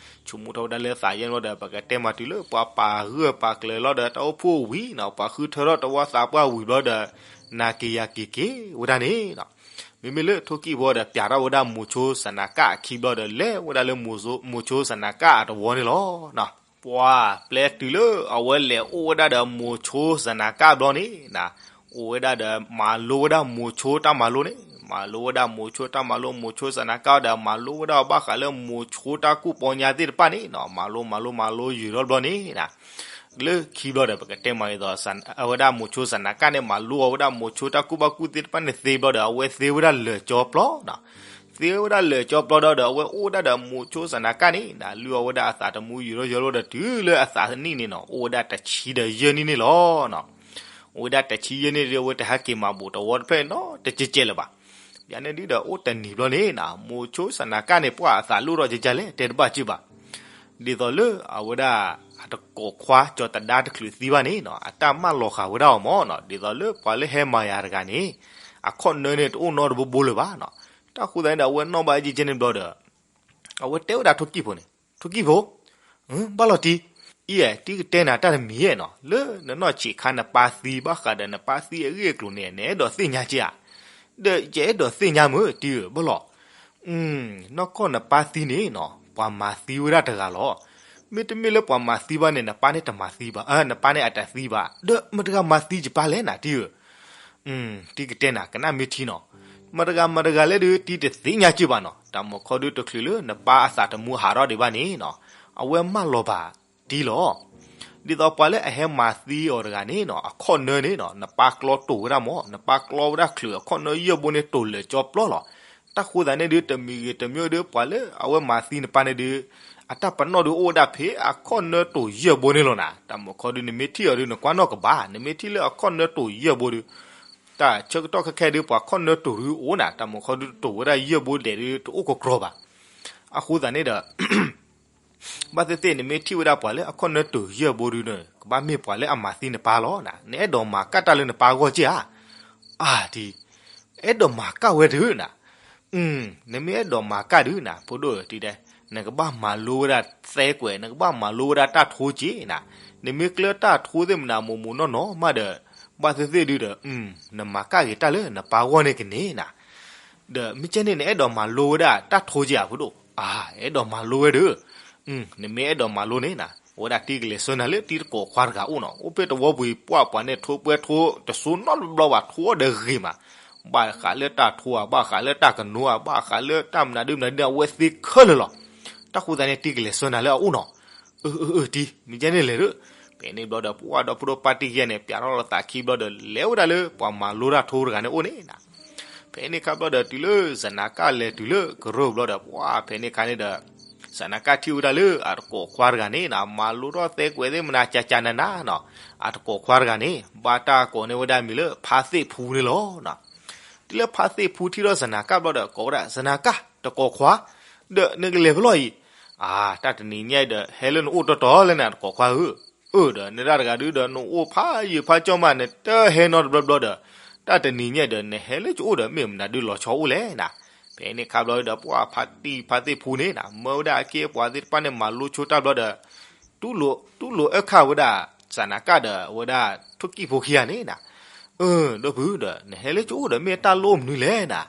ဆိကမိၣ်ထီၣ်ဝဲဒၣ်လၢသးယဲၢ်န့ၣ်ဘျီဒီး ပကတဲမၤတုၤလၢ ပှၤပာ်ဂၢၢ်ပာ်ကျၢၤလီၤဒီး တၢ်အိၣ်ဖှိၣ်ဝံၤနီၤ ပှၤဃုထၢထီၣ်တဝီသးပှၢ်ဝံၤဘျီဒီး နၤက့ၤယၤက့ၤက့ၤဝဲဒၣ်န့ၣ်နီၤ. မ့မ့ၢ်လၢထိၣ်ကံၣ်ဖိဒီး ပျးထီၣ်ဝဲဒၣ်မိၤဆိစနၢကၣ်အခံဘျီဒီး လဲၤဝဲဒၣ်လၢမိၤဆိစနၢကၣ်အတဝီန့ၣ်လီၤ. ပှၤပျဲတုၤလၢအဝဲလဲၤအိၣ်ဝဲဒၣ်ဒီးမိၤဆိစနၢကၣ်ဘျီန့ၣ်နီၤ, အိၣ်ဝဲဒၣ်ဒီးမၤလိဝဲဒၣ်မိၤဆိတၢ်မၤလိန့ၣ်, မၤလိဝဲဒၣ်မိၤဆိတၢ်မၤလိ မိၤဆိစနၢကၣ်ဒီး မၤလိဝဲဒၣ်ဘၣ်ဃးလၢမိၤဆိတၢ်ကူၣ်ပီညါသ့ၣ်တဖၣ်န့ၣ်နီၤ, မၤလိမၤလိမၤလိယုာ်ထီၣ်ဘျီန့ၣ်နီၤ လၢခံဘျီဒီး ပကတဲမၤအံၤသိး အဝဲဒၣ်မိၤဆိစနၢကၣ်န့ၣ် မၤလိအီၤဝဲဒၣ်မိၤဆိတၢ်ကူၣ်ဘၣ်ကူၣ်သ့ၣ်တဖၣ်န့ၣ်သ့ဘျီဒီး အဝဲသ့ဝဲဒၣ်လၢာ်ကၠီပျီနီၤ. သ့ဝဲဒၣ်လၢာ်ကၠီပျီဒီး အဝဲအိၣ်ဝဲဒၣ်ဒီးမိၤဆိစနၢကၣ်န့ၣ်နီၤ, လုၢ်အီၤဝဲဒၣ်အသးတမူယုာ်ထီၣ်ယုာ်ထီၣ်ဘျီဒီး တုၤလၢအသးနံၣ်န့ၣ်နီၤ အိၣ်ဝဲဒၣ်တဆံဒီးယဲၢ်နံၣ်န့ၣ်လီၤနီၤ. အိၣ်ဝဲဒၣ်တဆံယဲၢ်နံၣ်ဒီး အဝဲတဟဲက့ၤမၤဘူးတဝီတဖျၢၣ်နီတကဲးကဲးလၢၤဘၣ်. ယၤန့ၣ်ဒုဒီး အိၣ်တနံၤဘျီန့ၣ်နီၤ မိၤဆိစနၢကၣ်န့ၣ် ပှၤအသးလိၣ်ထီၣ်ကကလဲၣ် တဲတဘၣ်က့ၢ်ဘၣ်. ဒ်သိးလၢအဝဲဒၣ် အတကိးခွါကၠီၤသဒါတချုးသံဘၣ်န့ၣ်နီၤ အတၢ်မၢလီၤဃာ်ဝဲဒၣ်အီၤမ့ၢ်နီၤ, ဒ်သိးလၢပှၤလၢဟဲမၤယၤတဂၤန့ၣ် အခီၣ်နၢန့ၣ် တအိၣ်နီတဘိဘိလၢၤဘၣ်နီၤ. တၢ်ဃိသတးန့ၣ်ဒီး အဝဲနီၣ်ဘၣ်အကဲကဲန့ၣ်ဘျီဒီး အဝဲတဲဝဲဒၣ်ထိၣ်ကံၣ်ဖိန့ၣ်, ထိၣ်ကံၣ်ဖိ, ဘၣ်လီၤတံၢ်, အံၤ တံၢ်ကတဲနၤတၢ်တမံၤဧါနီၤ, လၢနနီၢ်ဆံးခါနပၢ်သံဘၣ်ဃးဒီးနပၢ်သံအဂ့ၢ်အကျိၤန့ၣ် နအဲၣ်ဒိးသ့ၣ်ညါက့ၤဧါ. ဒီးယအဲၣ်ဒိးသ့ၣ်ညါမုၢ်တံၢ်ဧၢ ဘၣ်လီၤ. နီၢ်ကီၢ်နပၢ်သံန့ၣ်နီၤ ပှၤမၤသံဝဲဒၣ်တဂၤလီၤ. မ့တမ့ၢ်လၢပှၤမၤသံဘၣ်န့ၣ် နပၢ်န့ၣ်တမၤသံဘၣ်, နပၢ်န့ၣ်အတသံဘၣ်, ဒီးမတၤတဂၤမၤသံယပၢ်လဲၣ်နၤတံၢ်ဧၢ. တံၤကတဲနၤ ကနၣ်မ့ၢ်ထံနီၤ, မတဂၤမတဂၤလဲၣ်ဒုး တံၤတသ့ၣ်ညါစ့ၢ်ဘၣ်နီၤ, တၢ်မုၢ်ခီဒုးတချုးလၢနပၢ်အသးတမူဟးထီၣ်ဒံးဘၣ်န့ၣ်နီၤ, အဝဲမၢလီၤဘၣ်တံၤလီၤ. ဒ်သိးပှၤလၢအဟဲမၤသံအီၤတဂၤန့ၣ်နီၤ အခီၣ်နၢန့ၣ်နီၤ နပၢ်ကျီတိာ်ဝဲဒၣ်မၢ်, နပၢ်ကျီဝဲဒၣ်ချုးအခီၣ်နၢယဲၢ်ဘိန့ၣ် တိာ်လၢာ်ကၠီပျီလီၤ. တၢ်ဃိသးန့ၣ်ဒုး တမံၤဂ့ၤတမံၤဒုး ပှၤလၢအဝဲမၤသံနပၢ်န့ၣ်ဒုး အတၢ်ပနီၣ်ဒုးအိၣ်ဝဲဒၣ်ဖဲအခီၣ်နၢတိာ်ယဲၢ်ဘိန့ၣ်လီၤနၤ. တၢ်မုၢ်ခီဒုး နမ့ၢ်ထံၣ်အီၤဒုး နကွၢ်နီၣ်ကဘၣ်, နမ့ၢ်ထံၣ်လၢအခီၣ်နၢတိာ်ယဲၢ်ဘိဒုး တၢ်ဆၢကတီၢ်ခဲခဲဒုး ပှၤခီၣ်နၢတိာ်ဒုးအိၣ်နၤ, တၢ်မုၢ်ခီဒုး တိာ်ဝဲဒၣ်ယဲၢ်ဘိဒဲးဒုး တအိၣ်ကကြီဘၣ်. အဃိသတးန့ၣ်ဒီး ဘၣ်သ့ၣ်သ့ၣ် နမ့ၢ်ထံၣ်ဝဲဒၣ်ပှၤလၢအခီၣ်နၢတိာ်ယဲၢ်ဘိဒုးန့ၣ် ကဘၣ်မ့ၢ်ပှၤလၢအမၤသံနပၢ်လီၤနၤ. နအဲၣ်ဒိးမၤကၣ်တၢ်လၢနပၢ်အဂီၢ်က့ဧါ. အါ တံၤ အဲၣ်ဒိးမၤကၣ်ဝဲဒုးနၤ. နမ့ၢ်အဲၣ်ဒိးမၤကၣ်ဒုးနၤ ဖိဒိၣ်တံၤဒဲး နကဘၣ်မၤလိဝဲဒၣ်သဲကွဲး, နကဘၣ်မၤလိဝဲဒၣ်တၢ်ထိက့နၤ. နမ့ၢ်ကျၢၤတၢ်ထိသ့ၣ်မနၤ မိၢ်မိၢ်နီၢ်နီၢ်မးဒီး ဘၣ်သ့ၣ်သ့ၣ်ဒုးဒီး နမၤကၣ်က့ၤတၢ်လၢနပၢ်ဂီၢ်န့ၣ်ကန့ၣ်နၤ. ဒီးမ့ၢ်ကဲန့ၣ် နအဲၣ်ဒိးမၤလိဝဲဒၣ်တၢ်ထိက့ဧါ ဖိဒိၣ်. အါ အဲၣ်ဒိးမၤလိဝဲဒုး. နမ့ၢ်အဲၣ်ဒိးမၤလိန့ၣ်နၤ အဝဲဒၣ်တံၤကလဲၤဆှၢနၤလၢတံၤတကိးခွါတဂၤအိၣ်နီၤ, အိၣ်ဖဲတဝီပူၤအံၤ ပှၤပှၤန့ၣ်ထိပှဲၤထိတစိၤနီတဘျီဘၣ်, ထိအီၤဒီးဂ့ၤမး, ဘၣ်ဃးလၢတၢ်ထိဧါ, ဘၣ်ဃးလၢတၢ်ကနိဧါ, ဘၣ်ဃးလၢတၢ်မနုၤဒုမနုၤဒု အဝဲသ့ခဲလၢာ်လီၤ. တၢ်ဃိသတးန့ၣ် တံၤကလဲၤဆှၢနၤလၢအအိၣ်နီၤ. အၢ အၢ အၢ တံၤ မ့ၢ်ကဲန့ၣ်လဲၤဒုး. ဖဲန့ၣ်ဘျီဒီး ပှၤဒီဖိဒိၣ်ပၢ်တံၤခံဂၤန့ၣ် ပျးထီၣ်လီၤသးခံဘျီဒီး လဲၤဝဲဒၣ်လၢပှၤမၤလိတၢ်ထိတဂၤန့ၣ်အိၣ်န့ၣ်နၤ. ဖဲန့ၣ်ခါဘျီဒီး တုၤလၢစနၢကၣ်လဲၤတုၤလၢကရၢၢ်ဘျီဒီး ပှၤဖဲန့ၣ်ခါန့ၣ်ဒီး စနၢကၣ်ထံၣ်ဝဲဒၣ်လၢအတကိးခွါတဂၤန့ၣ်နၤ မၤလိထီၣ်သဲကွဲးသ့ၣ်မနၤ ကကနနနီၤ, အတကိးခွါတဂၤန့ၣ် ဘၣ်တၢ်ကိးန့ၢ်ဝဲဒၣ်မံၤလၢဖါသ့ၣ်ဖူန့ၣ်လီၤ. တုၤလၢဖါသ့ၣ်ဖူထံၣ်ထီၣ်စနၢကၣ်ဘျီဒီး ကိးဝဲဒၣ် စနၢကၣ် တကိးခွါ, ဒီးနကလဲၤဖဲလဲၣ်အံၤ. အါ တၢ်တနံၤညါအံၤဒီး ဟဲလၢနအိၣ်တီတီလဲၣ်နၤ တကိးခွါဧၢ. အၢ ဒီးနဒၣ်တဂၤဒုးဒီး နအိၣ်ဖးယံာ်ဖးကၠီမး နတဟဲနီတဘျီဘျီဒီး တၢ်တနံၤညါအံၤဒီး နဟဲလၢကအိၣ်ဒီး မ့ၢ်မနုၤဒုးလီၤဆီအိၣ်လဲၣ်နၤ. ဖဲန့ၣ်ခါဘျီဒီး ပှၤဖါတံၢ်ဖါသ့ၣ်ဖူန့ၣ်နၤ မၢဝဲဒၣ်အခ့အပှၤသ့ၣ်တဖၣ်န့ၣ် မၤလိဆိတၢ်ဘျီဒီး တူၢ်လိာ်အၢၣ်ခၣ်ဝဲဒၣ် စနၢကၣ်ဒီးအဝဲဒၣ်ထိၣ်ကံၣ်ဖိခံဂၤန့ၣ်နၤ. အၢ ဒီပုၢ်ဒီး နဟဲလၢကအိၣ်ဒီး မ့ၢ်တၢ်လိၣ်မနုၤလဲၣ်နၤ.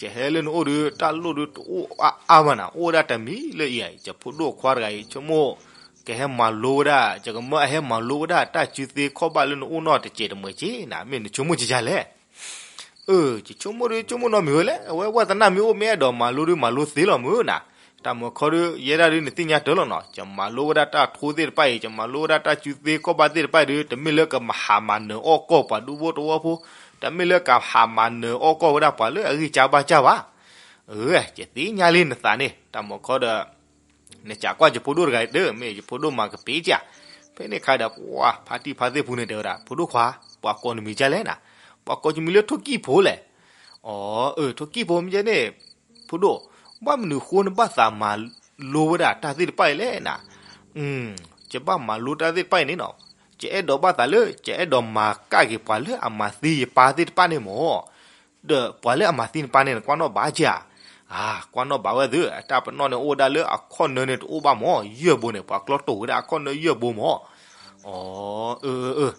ယဟဲလၢနအိၣ်ဒီး တၢ်လိၣ်ဒီးတအိၣ်အါအါမးနၤ, အိၣ်ဝဲဒၣ်တမံၤလၢအံၤဧါ, ယဖိဒိၣ်ခွါတဂၤအံၤ ဆိကမိၣ် ကဟဲမၤလိဝဲဒၣ်, ယကမၢအဟဲမၤလိဝဲဒၣ် တၢ်စုသ့ခီၣ်ဘၣ်လၢနအိၣ်နီၢ်တစဲးတမှဲးက့နၤ, မ့ၢ်နဆိကမိၣ်ကယၤလဲၣ်. အၢ ယဆိကမိၣ်ဒီး ဆိကမိၣ်နီတမံၤဝဲလဲၣ်, အဝဲဝဲသနာ်မ့ၢ်အိၣ် မ့ၢ်အဲၣ်ဒိးမၤလိဒီး မၤလိသ့လီၤမုၢ်နၤ. တၢ်မုၢ်ခီဒီး ယဲဒၣ်ဒုးနသ့ၣ်ညါတၢ်လီၤနီၤ, ယမၤလိဝဲဒၣ်တၢ်ထိသ့ၣ်တဖၣ်အံၤ, ယမၤလိဝဲဒၣ်တၢ်စုသ့ခီၣ်ဘၣ်သ့ၣ်တဖၣ်အံၤဒီး တမ့ၢ်လၢကမၤဟးမၤနၢၤအီၣ်ကီၢ်ပှၤဒူဖိတဝီဖိ, တမ့ၢ်လၢကဟးမၤနၢၤအီၣ်ကီၢ်ဝဲဒၣ်ပှၤလၢအဂံၢ်စၢ်ဘါစၢ်ဘၣ်. အၢ ယသ့ၣ်ညါလံနသးန့ၣ်, တၢ်မုၢ်ခီဒီး နစံးကွၢ်ယဖိဒိၣ်တဂၤဒီး မ့ၢ်ယဖိဒိၣ်မၤကပ့ၤကၠး. ဖဲန့ၣ်ခါဒီး ပှၤဖါတံၢ်ဖါသ့ၣ်ဖူန့ၣ်တဲဝဲဒၣ်, ဖိဒိၣ်ခွါ, ပှၤကိးနမံၤကၠၢ်လဲၣ်နၤ, ပှၤကိးယမံၤလၢထိၣ်ကံၣ်ဖိလဲၣ်. အီ အၢ ထိၣ်ကံၣ်ဖိမ့ၢ်ကဲန့ၣ်, ဖိဒိၣ်, ဘၣ်မနုၤဃိနဘၣ်သးမၤလိဝဲဒၣ်တၢ်သ့ၣ်တဖၣ်အံၤလဲၣ်နၤ. ယဘၣ်မၤလိတၢ်သ့ၣ်တဖၣ်အံၤန့ၣ်နီၤ, ယအဲၣ်ဒိးဘၣ်သးလၢ ယအဲၣ်ဒိးမၤကၣ်က့ၤပှၤလၢအမၤသံယပၢ်သ့ၣ်တဖၣ်န့ၣ်မၢ်. ဒီးပှၤလၢအမၤသံနပၢ်န့ၣ် နကွၢ်နီၣ်ဘၣ်ကၠး. အါ ကွၢ်နီၣ်ဘၣ်ဝဲသု, အတၢ်ပနီၣ်န့ၣ်အိၣ်ဝဲဒၣ်လၢအခီၣ်နၢန့ၣ်တအိၣ်ဘၣ်မၢ်, ယဲၢ်ဘိန့ၣ် ပှၤကျီတိာ်ဝဲဒၣ်အခီၣ်နၢယဲၢ်ဘိမၢ်. အီ အၢ အၢ အၢ,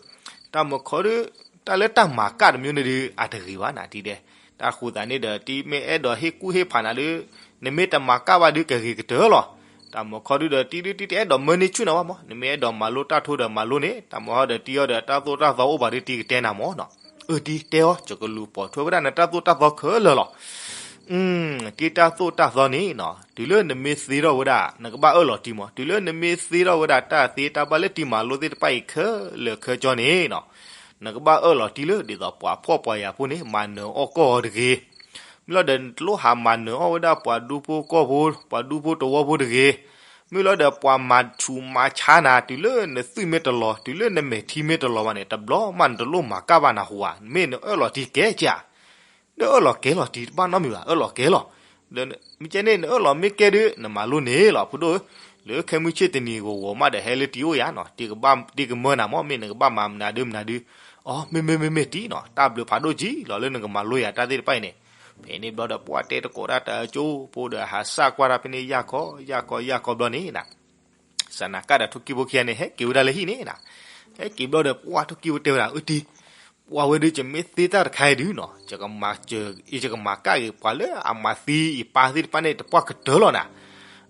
တၢ်မုၢ်ခီဒီး တၢ်လၢတၢ်မၤကၣ်တမံၤန့ၣ်ဒီး အတဂ့ၤဘၣ်နၤတံၤဒဲး. တၢ်ဃိသတးန့ၣ်ဒီး တံၤမ့ၢ်အဲၣ်ဒိးဟ့ၣ်ကူၣ်ဟ့ၣ်ဖးနၤဒီး နမ့ၢ်တမၤကၣ်ဘၣ်ဒီးကဂ့ၤကတၢၢ်လီၤ. တၢ်မုၢ်ခီဒုးဒီး တံၤဒုး တံၤတအဲၣ်ဒိးမၢန့ၢ်ဆူၣ်နၤဘၣ်မၢ်, နမ့ၢ်အဲၣ်ဒိးမၤလိတၢ်ထိဒီးမၤလိန့ၣ်, တၢ်မုၢ်ခီဒီးတံၤအီၤဒီး တၢ်သိၣ်တၢ်သီအိၣ်ဘၣ်ဒီးတံၤကတဲနၤမၢ်နီၤ. အၢ တံၤတဲအီၤ ယကလူၤပိာ်ထွဲဝဲဒၣ်နတၢ်သိၣ်တၢ်သီခဲလၢာ်လီၤ. တံၤတၢ်သိၣ်တၢ်သီန့ၣ်နီၤ, တုၤလၢနမ့ၢ်သ့ထီၣ်ဝဲဒၣ် နကဘၣ်အၢၣ်လီၤတံၤမၢ်, တုၤလၢနမ့ၢ်သ့ထီၣ်ဝဲဒၣ်တၢ်သ့တၢ်ဘၣ်လၢတံၤမၤလိသ့ၣ်တဖၣ်အံၤခဲလၢာ်ခဲဆ့န့ၣ်နီၤ, နကဘၣ်အၢၣ်လီၤတံၤလၢ ဒ်သိးပှၤဖှီၣ်ပှၤယာ်ဖိန့ၣ် မၤနၢၤအီၣ်ကီၢ်အီၤတဂ့ၤ. မ့ၢ်လီၤဒီး နတလိၣ်ဟးမၤနၢၤအီၣ်ဝဲဒၣ်ပှၤဒူဖိကီၢ်ဖိ, ပှၤဒူဖိတဝီဖိတဂ့ၤ. မ့ၢ်လီၤဒီးပှၤမၤဆူးမၤဆါနၤ တုၤလၢနသွံၣ်မ့ၢ်တလီၤ, တုၤလၢနမဲာ်ထံမ့ၢ်တလီၤဘၣ်န့ၣ် တဘျီမးနတလိၣ်မၤကၣ်ဘၣ်နၤဟူဧါ, မ့ၢ်နအၢၣ်လီၤတံၤကဲကၠး. ဒီးအၢၣ်လီၤကဲလီၤတံၤတဘၣ်နီတမံၤဘၣ်, အၢၣ်လီၤကဲလီၤ. ဒီးမ့ၢ်ကဲန့ၣ် နအၢၣ်လီၤမ့ၢ်ကဲဒုး နမၤလိန့ၣ်လီၤ ဖိဒိၣ်ဧၢ. လၢခဲမုၢ်ဆ့ၣ်တနံၤဂီၤဂီၤမးဒီး ဟဲလၢတံၤအိၣ်ယၤနီၤ, တံၤကမၢနၤမၢ်, မ့ၢ်နကဘၣ်မၤမနုၤဒုမနုၤဒု. အီ မ့မ့မ့မ့ၢ်တံၤနီၤ, တၢ်ဘျုးဖးဒိၣ်ကံလီၤလၢနကမၤလိယၤတၢ်သ့ၣ်တဖၣ်အံၤန့ၣ်. ဖဲန့ၣ်ဘျီဒီး ပှၤတဲတကိးတၢ်တၢ်အကၠိဖိဒီး ဟးစၢ်ကွၢ်တၢ်ဖဲန့ၣ် ယၢ်ခီယၢ်ခီယၢ်ခီဘျီန့ၣ်နၤ စနၢကၣ်ဒီးထိၣ်ကံၣ်ဖိခံဂၤန့ၣ် ဟဲက့ၤဝဲဒၣ်လၢဟံၣ်န့ၣ်နၤ. ဟဲက့ၤဘျီဒီး ပှၤထိၣ်ကံၣ်ဖိတဲဝဲဒၣ်, အၢ တံၤ, ပှၤဝဲဒုး ယမ့ၢ်သ့တၢ်တခါအံၤဒုးနီၤ, ယကမၤစၢၤ, ယကမၤကၣ်က့ၤပှၤလၢအမၤသံယပၢ်သ့ၣ်တဖၣ်န့ၣ် တပှၢ်ကတၢၢ်လီၤနၤ.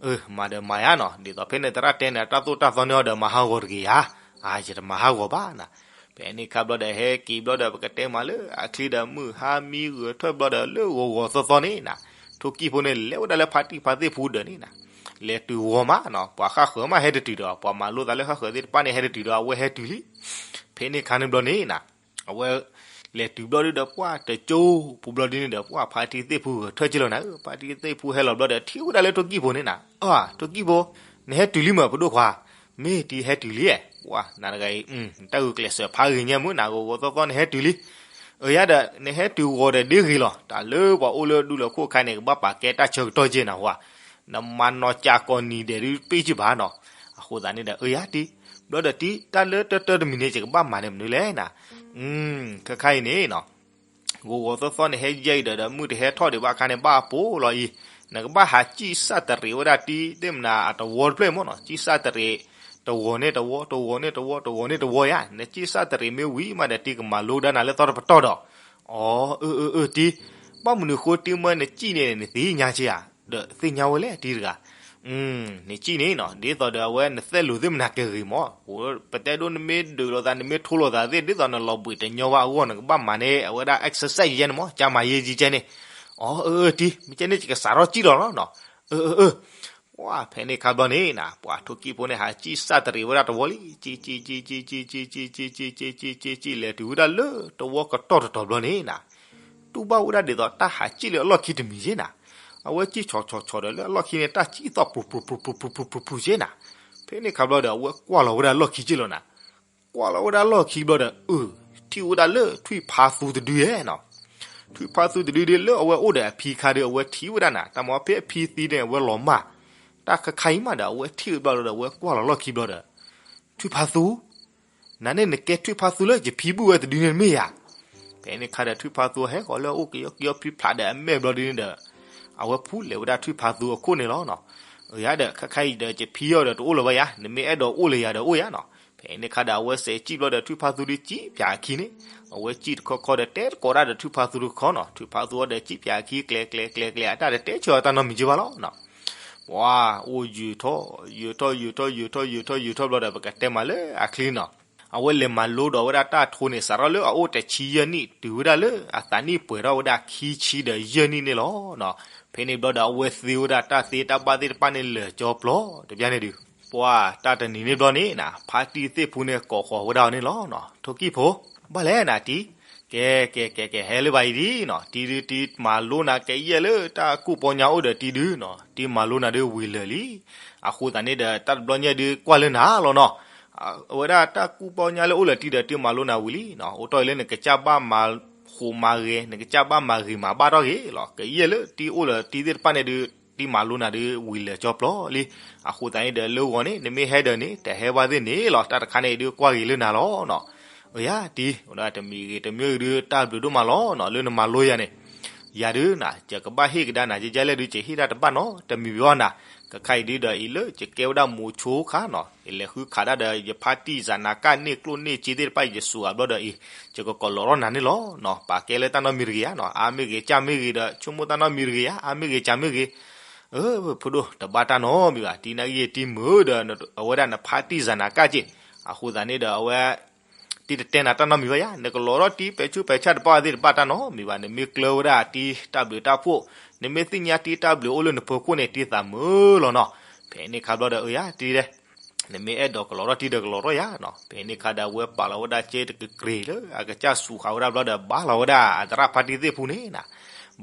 အၢ မၤဒီးမၤယါနီၤ, ဒ်သိးဖဲန့ၣ်သရၣ်တဲန့ၣ် တၢ်သိၣ်တၢ်သီန့ၢ်အီၤဒီး မၤဟးဂီၤတဂ့ၤဧါ. အါ ယတမၤဟးဂီၤဘၣ်နၤ. ဖဲန့ၣ်ခါဘျီဒီး ဟဲက့ၤဘျီဒီး ပကတဲမးလၢအချ့ဒီး မုၢ်ဟါမံဂၢၢ်ထၢၣ်ဘျီဒီး လၢဂီၤဂီၤသီသီန့ၣ်နၤ, ထိၣ်ကံၣ်ဖိန့ၣ် လဲၤဝဲဒၣ်လၢဖါတံၢ်ဖါသ့ၣ်ဖိဒၢးန့ၣ်နၤ, လဲၤတုၤဂီၤမးနီၤ, ပှၤဃၣ်ဃၢၤမးဟဲတတုၤဒီး ပှၤမၤလိသးလၢဃၣ်ဃၢၤသ့ၣ်တဖၣ်န့ၣ် ဟဲတတုၤဒီး အဝဲဟဲတုၤလံ. ဖဲန့ၣ်ခါန့ၣ်ဘျီန့ၣ်နၤ, အဝဲ လဲၤတုၤဘျီဒုဒီး ပှၢ်တကၠိဖိဘျီဒုန့ၣ်ဒီး ပှၢ်ဖါတံၢ်သ့ၣ်ဖိဂၢၢ်ထၢၣ်က့လီၤနၤ, ဖါတံၢ်သ့ၣ်ဖိဟဲလီၤဘျီဒီး ထံၣ်ဝဲဒၣ်လၢထိၣ်ကံၣ်ဖိန့ၣ်နၤ, အၢ ထိၣ်ကံၣ်ဖိ နဟဲတုၤလံမ့ၢ် ဖိဒိၣ်ခွါ, မ့ၢ်တံၤဟဲတုၤလံ, ပှၢ်နၤတဂၤအံၤ တၢ်ဂုာ်ကျဲးစၢးဖးဂ့ၤညါမ့ၢ်နၤ ဂီၤဂီၤသီသီနဟဲတုၤလံ, အၢ ယၤဒီး နဟဲတုၤဂီၤဒီးဒ်ဂ့ၤလီၤ, တၢ်လၢပှၤအိၣ်လၢဒူလၢၢ်ခိၣ်ခါန့ၣ် ကဘၣ်ပာ်ကဲတၢ်ဆၢကတီၢ်က့နၤဝဲ, နမၤနီၢ်ကၠးကိးနံၤဒဲးဒုးပ့ၢ်က့ဘၣ်နီၤ, အဃိသတးန့ၣ်ဒီး အၢ ယၤတံၤ, ဘျီဒီးတံၤ တၢ်လၢတၢတၢတမံၤန့ၣ် ယကဘၣ်မၤန့ၣ်မနုၤလဲၣ်နၤ, ခဲခါအံၤန့ၣ်နီၤ ဂီၤဂီၤသီသီန့ၣ် ဟဲယဲအံၤဒီး ဒီးမုၢ်တဟဲထီၣ်ဒံးဘၣ်အခါန့ၣ် ဘၣ်အပိာ်လီၤအံၤ, နကဘၣ်ဟးစံၣ်စၢ်တရံးဝဲဒၣ်တံၤသ့ၣ်မနၤအတဝီတဖျၢၣ်မ့ၢ်နီၤ, စံၣ်စၢ်တရံး တဝီၤန့ၣ်တဝီၤ တဝီၤန့ၣ်တဝီၤ တဝီၤန့ၣ်တဝီၤယါ, နစံၣ်စၢ်တရံးမ့ၢ်ဝံၤမးဒီး တံၤကမၤလိကဒါနၤလၢသီတပတီၢ်ဒီး, အီ အၢ အၢ အၢ တံၤ, ဘၣ်မနုၤဃိတံၤမ့ၢ်နစံၣ်န့ၣ် နသ့ၣ်ညါက့ဧါ, ဒီးသ့ၣ်ညါဝဲလဲၣ်တံၤတဂၤ နစံၣ်န့ၣ်နီၤ ဒ်သိးဒီးအဝဲနသဲလိာ်သ့ၣ်မနၤကဂ့ၤမး, ပတဲဒိနမ့ၢ်ဒုးလိာ်သး နမ့ၢ်ထိလိာ်သးသ့ၣ် ဒ်သိးနလီၤဘှံးတညီဘၣ်အဂီၢ် နကဘၣ်မၤန့ၢ်အဝဲဒၣ် exercise ယဲန့ၣ်မး ကမၤယဲကဲန့ၣ်, အီ အၢ အၢ တံၤ မ့ၢ်ကဲန့ၣ် ယကစးထီၣ်စံၣ်လီၤနီၤ, အၢ အၢ အၢ ပှၢ်ဖဲန့ၣ်ခါဘျီန့ၣ်နၤ ပှၢ်ထိၣ်ကံၣ်ဖိန့ၣ် ဟးစံၣ်စၢ်တရံးဝဲဒၣ်တဝီၤလံ, စံၣ် စံၣ် စံၣ် စံၣ် စံၣ် စံၣ် စံၣ် စံၣ် စံၣ် စံၣ် လဲၤတုၤဝဲဒၣ်လၢတဝီၤကတီၢ်တတီၤဘျီန့ၣ်နၤ တူၢ်ဘၣ်ဝဲဒၣ်ဒ်သိးတၢ်ဟးစံၣ်လၢအလီၢ်ခံတမံၤက့နၤ, အဝဲစံၣ်ဆီၣ်ဆီၣ်ဆီၣ်ဒီးလၢအလီၢ်ခံန့ၣ် တၢ်စံၣ်သီၣ်ပူၤပူၤပူၤပူၤပူၤပူၤက့နၤ, ဖဲန့ၣ်ခါဘျီဒီး အဝဲကွၢ်လီၤဝဲဒၣ်လီၢ်ခံက့လီၤနၤ, ကွၢ်လီၤဝဲဒၣ်လီၢ်ခံဘျီဒီး အၢ ထံၣ်ဝဲဒၣ်လၢထွံၣ်ဖါသူတဒုယဲနီၤ, ထွံၣ်ဖါသူတဒုဒ်လၢအဝဲအိၣ်ဒီးအဖံခါဒီး အဝဲထံၣ်ဝဲဒၣ်နၤ တၢ်မ့ၢ်ဖဲအဖံသံန့ၣ် အဝဲလီၤမၢ်, တၢ်ခါခါအံၤမးဒီး အဝဲထံၣ်ဝဲဘျီဒီး အဝဲကွၢ်လီၤလီၢ်ခံဘျီဒီး ထွံၣ်ဖါသူ နၤန့ၣ်နကဲထွံၣ်ဖါသူလၢယဖံဘူၣ်ဝဲတဒုန့ၣ်မ့ၢ်ဧါ, ဖဲန့ၣ်ခါဒီး ထွံၣ်ဖါသူဟဲဃီၤလၢအအိၣ်ကယီကယီဖျံဖျါဒီးအမဲာ်ဘျီဒုန့ၣ်ဒီး အဝဲဖူလဲၤဝဲဒၣ်ထွံၣ်ဖါသူအခိၣ်န့ၣ်လီၤနီၤ, အၢ ယၤဒီး ခဲခါအံၤဒီး ယဖံအီၤဒီးတအိၣ်လၢၤဘၣ်ယၤ နမ့ၢ်အဲၣ်ဒိးအိၣ်လၢယၤဒီးအိၣ်ယၤနီၤ, ဖဲန့ၣ်ခါဒီး အဝဲစဲးစံၣ်ဘျီဒီး ထွံၣ်ဖါသူဒုစံၣ်ပၠးအခံန့ၣ်, အဝဲစံၣ်တခီခီဒီး တဲတကိးဒၣ်ဒီးထွံၣ်ဖါသူတခီနီၤ, ထွံၣ်ဖါသူအီၤဒီးစံၣ်ပၠးအခံ ကျဲၤကျဲၤကျဲၤကျဲၤ အတၢ်တတဲဆၢအီၤတၢ်နီတမံၤက့ဘၣ်လီၤနီၤ ပှၤအိၣ်ယုာ်ထီၣ် ယုာ်ထီၣ် ယုာ်ထီၣ် ယုာ်ထီၣ် ယုာ်ထီၣ် ယုာ်ထီၣ်ဘျီဒီး ပကတဲမးလၢအချ့နီၤ, အဝဲလဲၤမၤလိဒီးဝဲဒၣ်တၢ်ထိန့ၣ် စးထီၣ်လၢအအိၣ်တဆံယဲၢ်နံၣ် တုၤဝဲဒၣ်လၢအသးနံၣ်ပှဲၤထီၣ်ဝဲဒၣ်ခံဆံဒီးယဲၢ်နံၣ်န့ၣ်လီၤနီၤ, ဖဲန့ၣ်ဘျီဒီး အဝဲသ့ဝဲဒၣ်တၢ်သ့တၢ်ဘၣ်သ့ၣ်တဖၣ်န့ၣ် လၢာ်ကၠီပျီတဘျီန့ၣ်ဒုး, ပှၤတၢ်တနံၤန့ၣ်ဘျီန့ၣ်နၤ ဖါတံၢ်သ့ၣ်ဖိန့ၣ် ကိးဃီၤဝဲဒၣ်အီၤန့ၣ်လီၤနီၤ, ထိၣ်ကံၣ်ဖိ ဘၣ်လဲၣ်နၤတံၤ, ကဲ ကဲ ကဲ ကဲ ဟဲလၢဘၣ်အံၤဒ်နီၤ, တံၤဒုးတံၤမၤလိနၤကယဲၢ်လၢတၢ်ကူၣ်ပီညါအိၣ်ဒီးတံၤဒုးနီၤ, တံၤမၤလိနၤဒုးဝံၤလၢာ်လံ, အဃိသတးန့ၣ်ဒီး တၢ်တဘျီညါဒုးကွၢ်လၢနၤလီၤနီၤ, အဝဲဒၣ်တၢ်ကူၣ်ပီညါလၢအိၣ်လၢာ်တံၤဒီး တံၤမၤလိနၤဝံၤလံနီၤ, အိၣ်တီၢ်အံၤလၢနကစၢ်ဘၣ်မၤဃိးမၤဂဲၤ နကစၢ်ဘၣ်မၤဂ့ၤမၤဘၣ်ထီၣ်ဂ့ၤလီၤ, ကယဲၢ်လၢတံၤအိၣ်လၢာ်တံၤသ့ၣ်တဖၣ်န့ၣ်ဒုး တံၤမၤလိနၤဒုးဝံၤလၢာ်ကၠီပျီလံ, အဃိသတးန့ၣ်ဒီး လၢဂီၤန့ၣ် နမ့ၢ်ဟဲဒီးန့ၣ် တဟဲဘၣ်သ့ၣ်န့ၣ်လီၤ, တၢ်တခါန့ၣ်ဒုးကွၢ်ဂ့ၤလၢနၤလီၤနီၤ, အၢ ယၤတံၤ ဝဲဒၣ်တမံၤဂ့ၤတမံၤဂ့ၤဒုး တၢ်ဘျုးဒိၣ်မးလီၤနီၤ လၢနမၤလိယၤန့ၣ်, ယၤဒုးနၤ ယကဘၣ်ဟ့ၣ်ကဒါနၤ ယယဲလဲၣ်ဒုး ယဟ့ၣ်တၢ်တဘၣ်နီတမံၤဘၣ်နီၤ, ခဲခါအံၤဒုးဒီး အံၤလၢယကဲဝဲဒၣ်မိၤဆိခါနီၤ ယလဲၤဃုခးဒၣ်ဒီး ယဖါတံၢ်စၤနၤကၣ်န့ၣ်ကျိၣ်န့ၣ်စ့သ့ၣ်တဖၣ် ယစူးဂၤဘျီဒီးအံၤ ယကကိးလီၤထီၣ်နၤန့ၣ်လီၤနီၤ, ပာ်ကဲလၢတၢ်နီတမံၤတဂ့ၤဧါနီၤ, အါမ့ၢ်ဂ့ၤ ကၢ်မ့ၢ်ဂ့ၤဒီး ဆိကမိၣ်တၢ်နီတမံၤတဂ့ၤဧါ, အါမ့ၢ်ဂ့ၤ ကၢ်မ့ၢ်ဂ့ၤ အၢ ဖိဒိၣ် တဘၣ်တၢ်နီတမံၤဘၣ်, တံၤနာ်က့ၤတံၤမုာ်ဒီး အဝဲဒၣ်နဖါတံၢ်စၤနၤကၣ်က့ၤ, အဃိသတးန့ၣ်ဒီး အဝဲ တံၤတတဲနၤတၢ်နီတမံၤဘၣ်ယါ, နကလီၤထီၣ်တံၤပဲာ်ဆူးပဲာ်ဆါတဘၣ်သ့ၣ်တဘၣ်တၢ်နီတမံၤဘၣ်, နမ့ၢ်ကျၢၤဝဲဒၣ်တံၤတၢ်ဘျုးတၢ်ဖှိၣ်, နမ့ၢ်သ့ၣ်ညါတံၤတၢ်ဘျုးအိၣ်လၢနဖီခိၣ်န့ၣ် တံၤသးမုာ်လီၤနီၤ, ဖဲန့ၣ်ခါဘျီဒီး အၢ ယၤတံၤဒဲး နမ့ၢ်အဲၣ်ဒိးကလီၤထီၣ်တံၤဒီးကလီၤထီၣ်ယါနီၤ, ဖဲန့ၣ်ခါဒီး အဝဲပာ်လီၤဝဲဒၣ်ကဲတကကြ့လၢ အကစၢ်စူးဃာ်ဝဲဒၣ်ဘျီဒီး ဘါလီၤဝဲဒၣ်အသရၣ်ဖါတံၢ်သ့ၣ်ဖိန့ၣ်နၤ,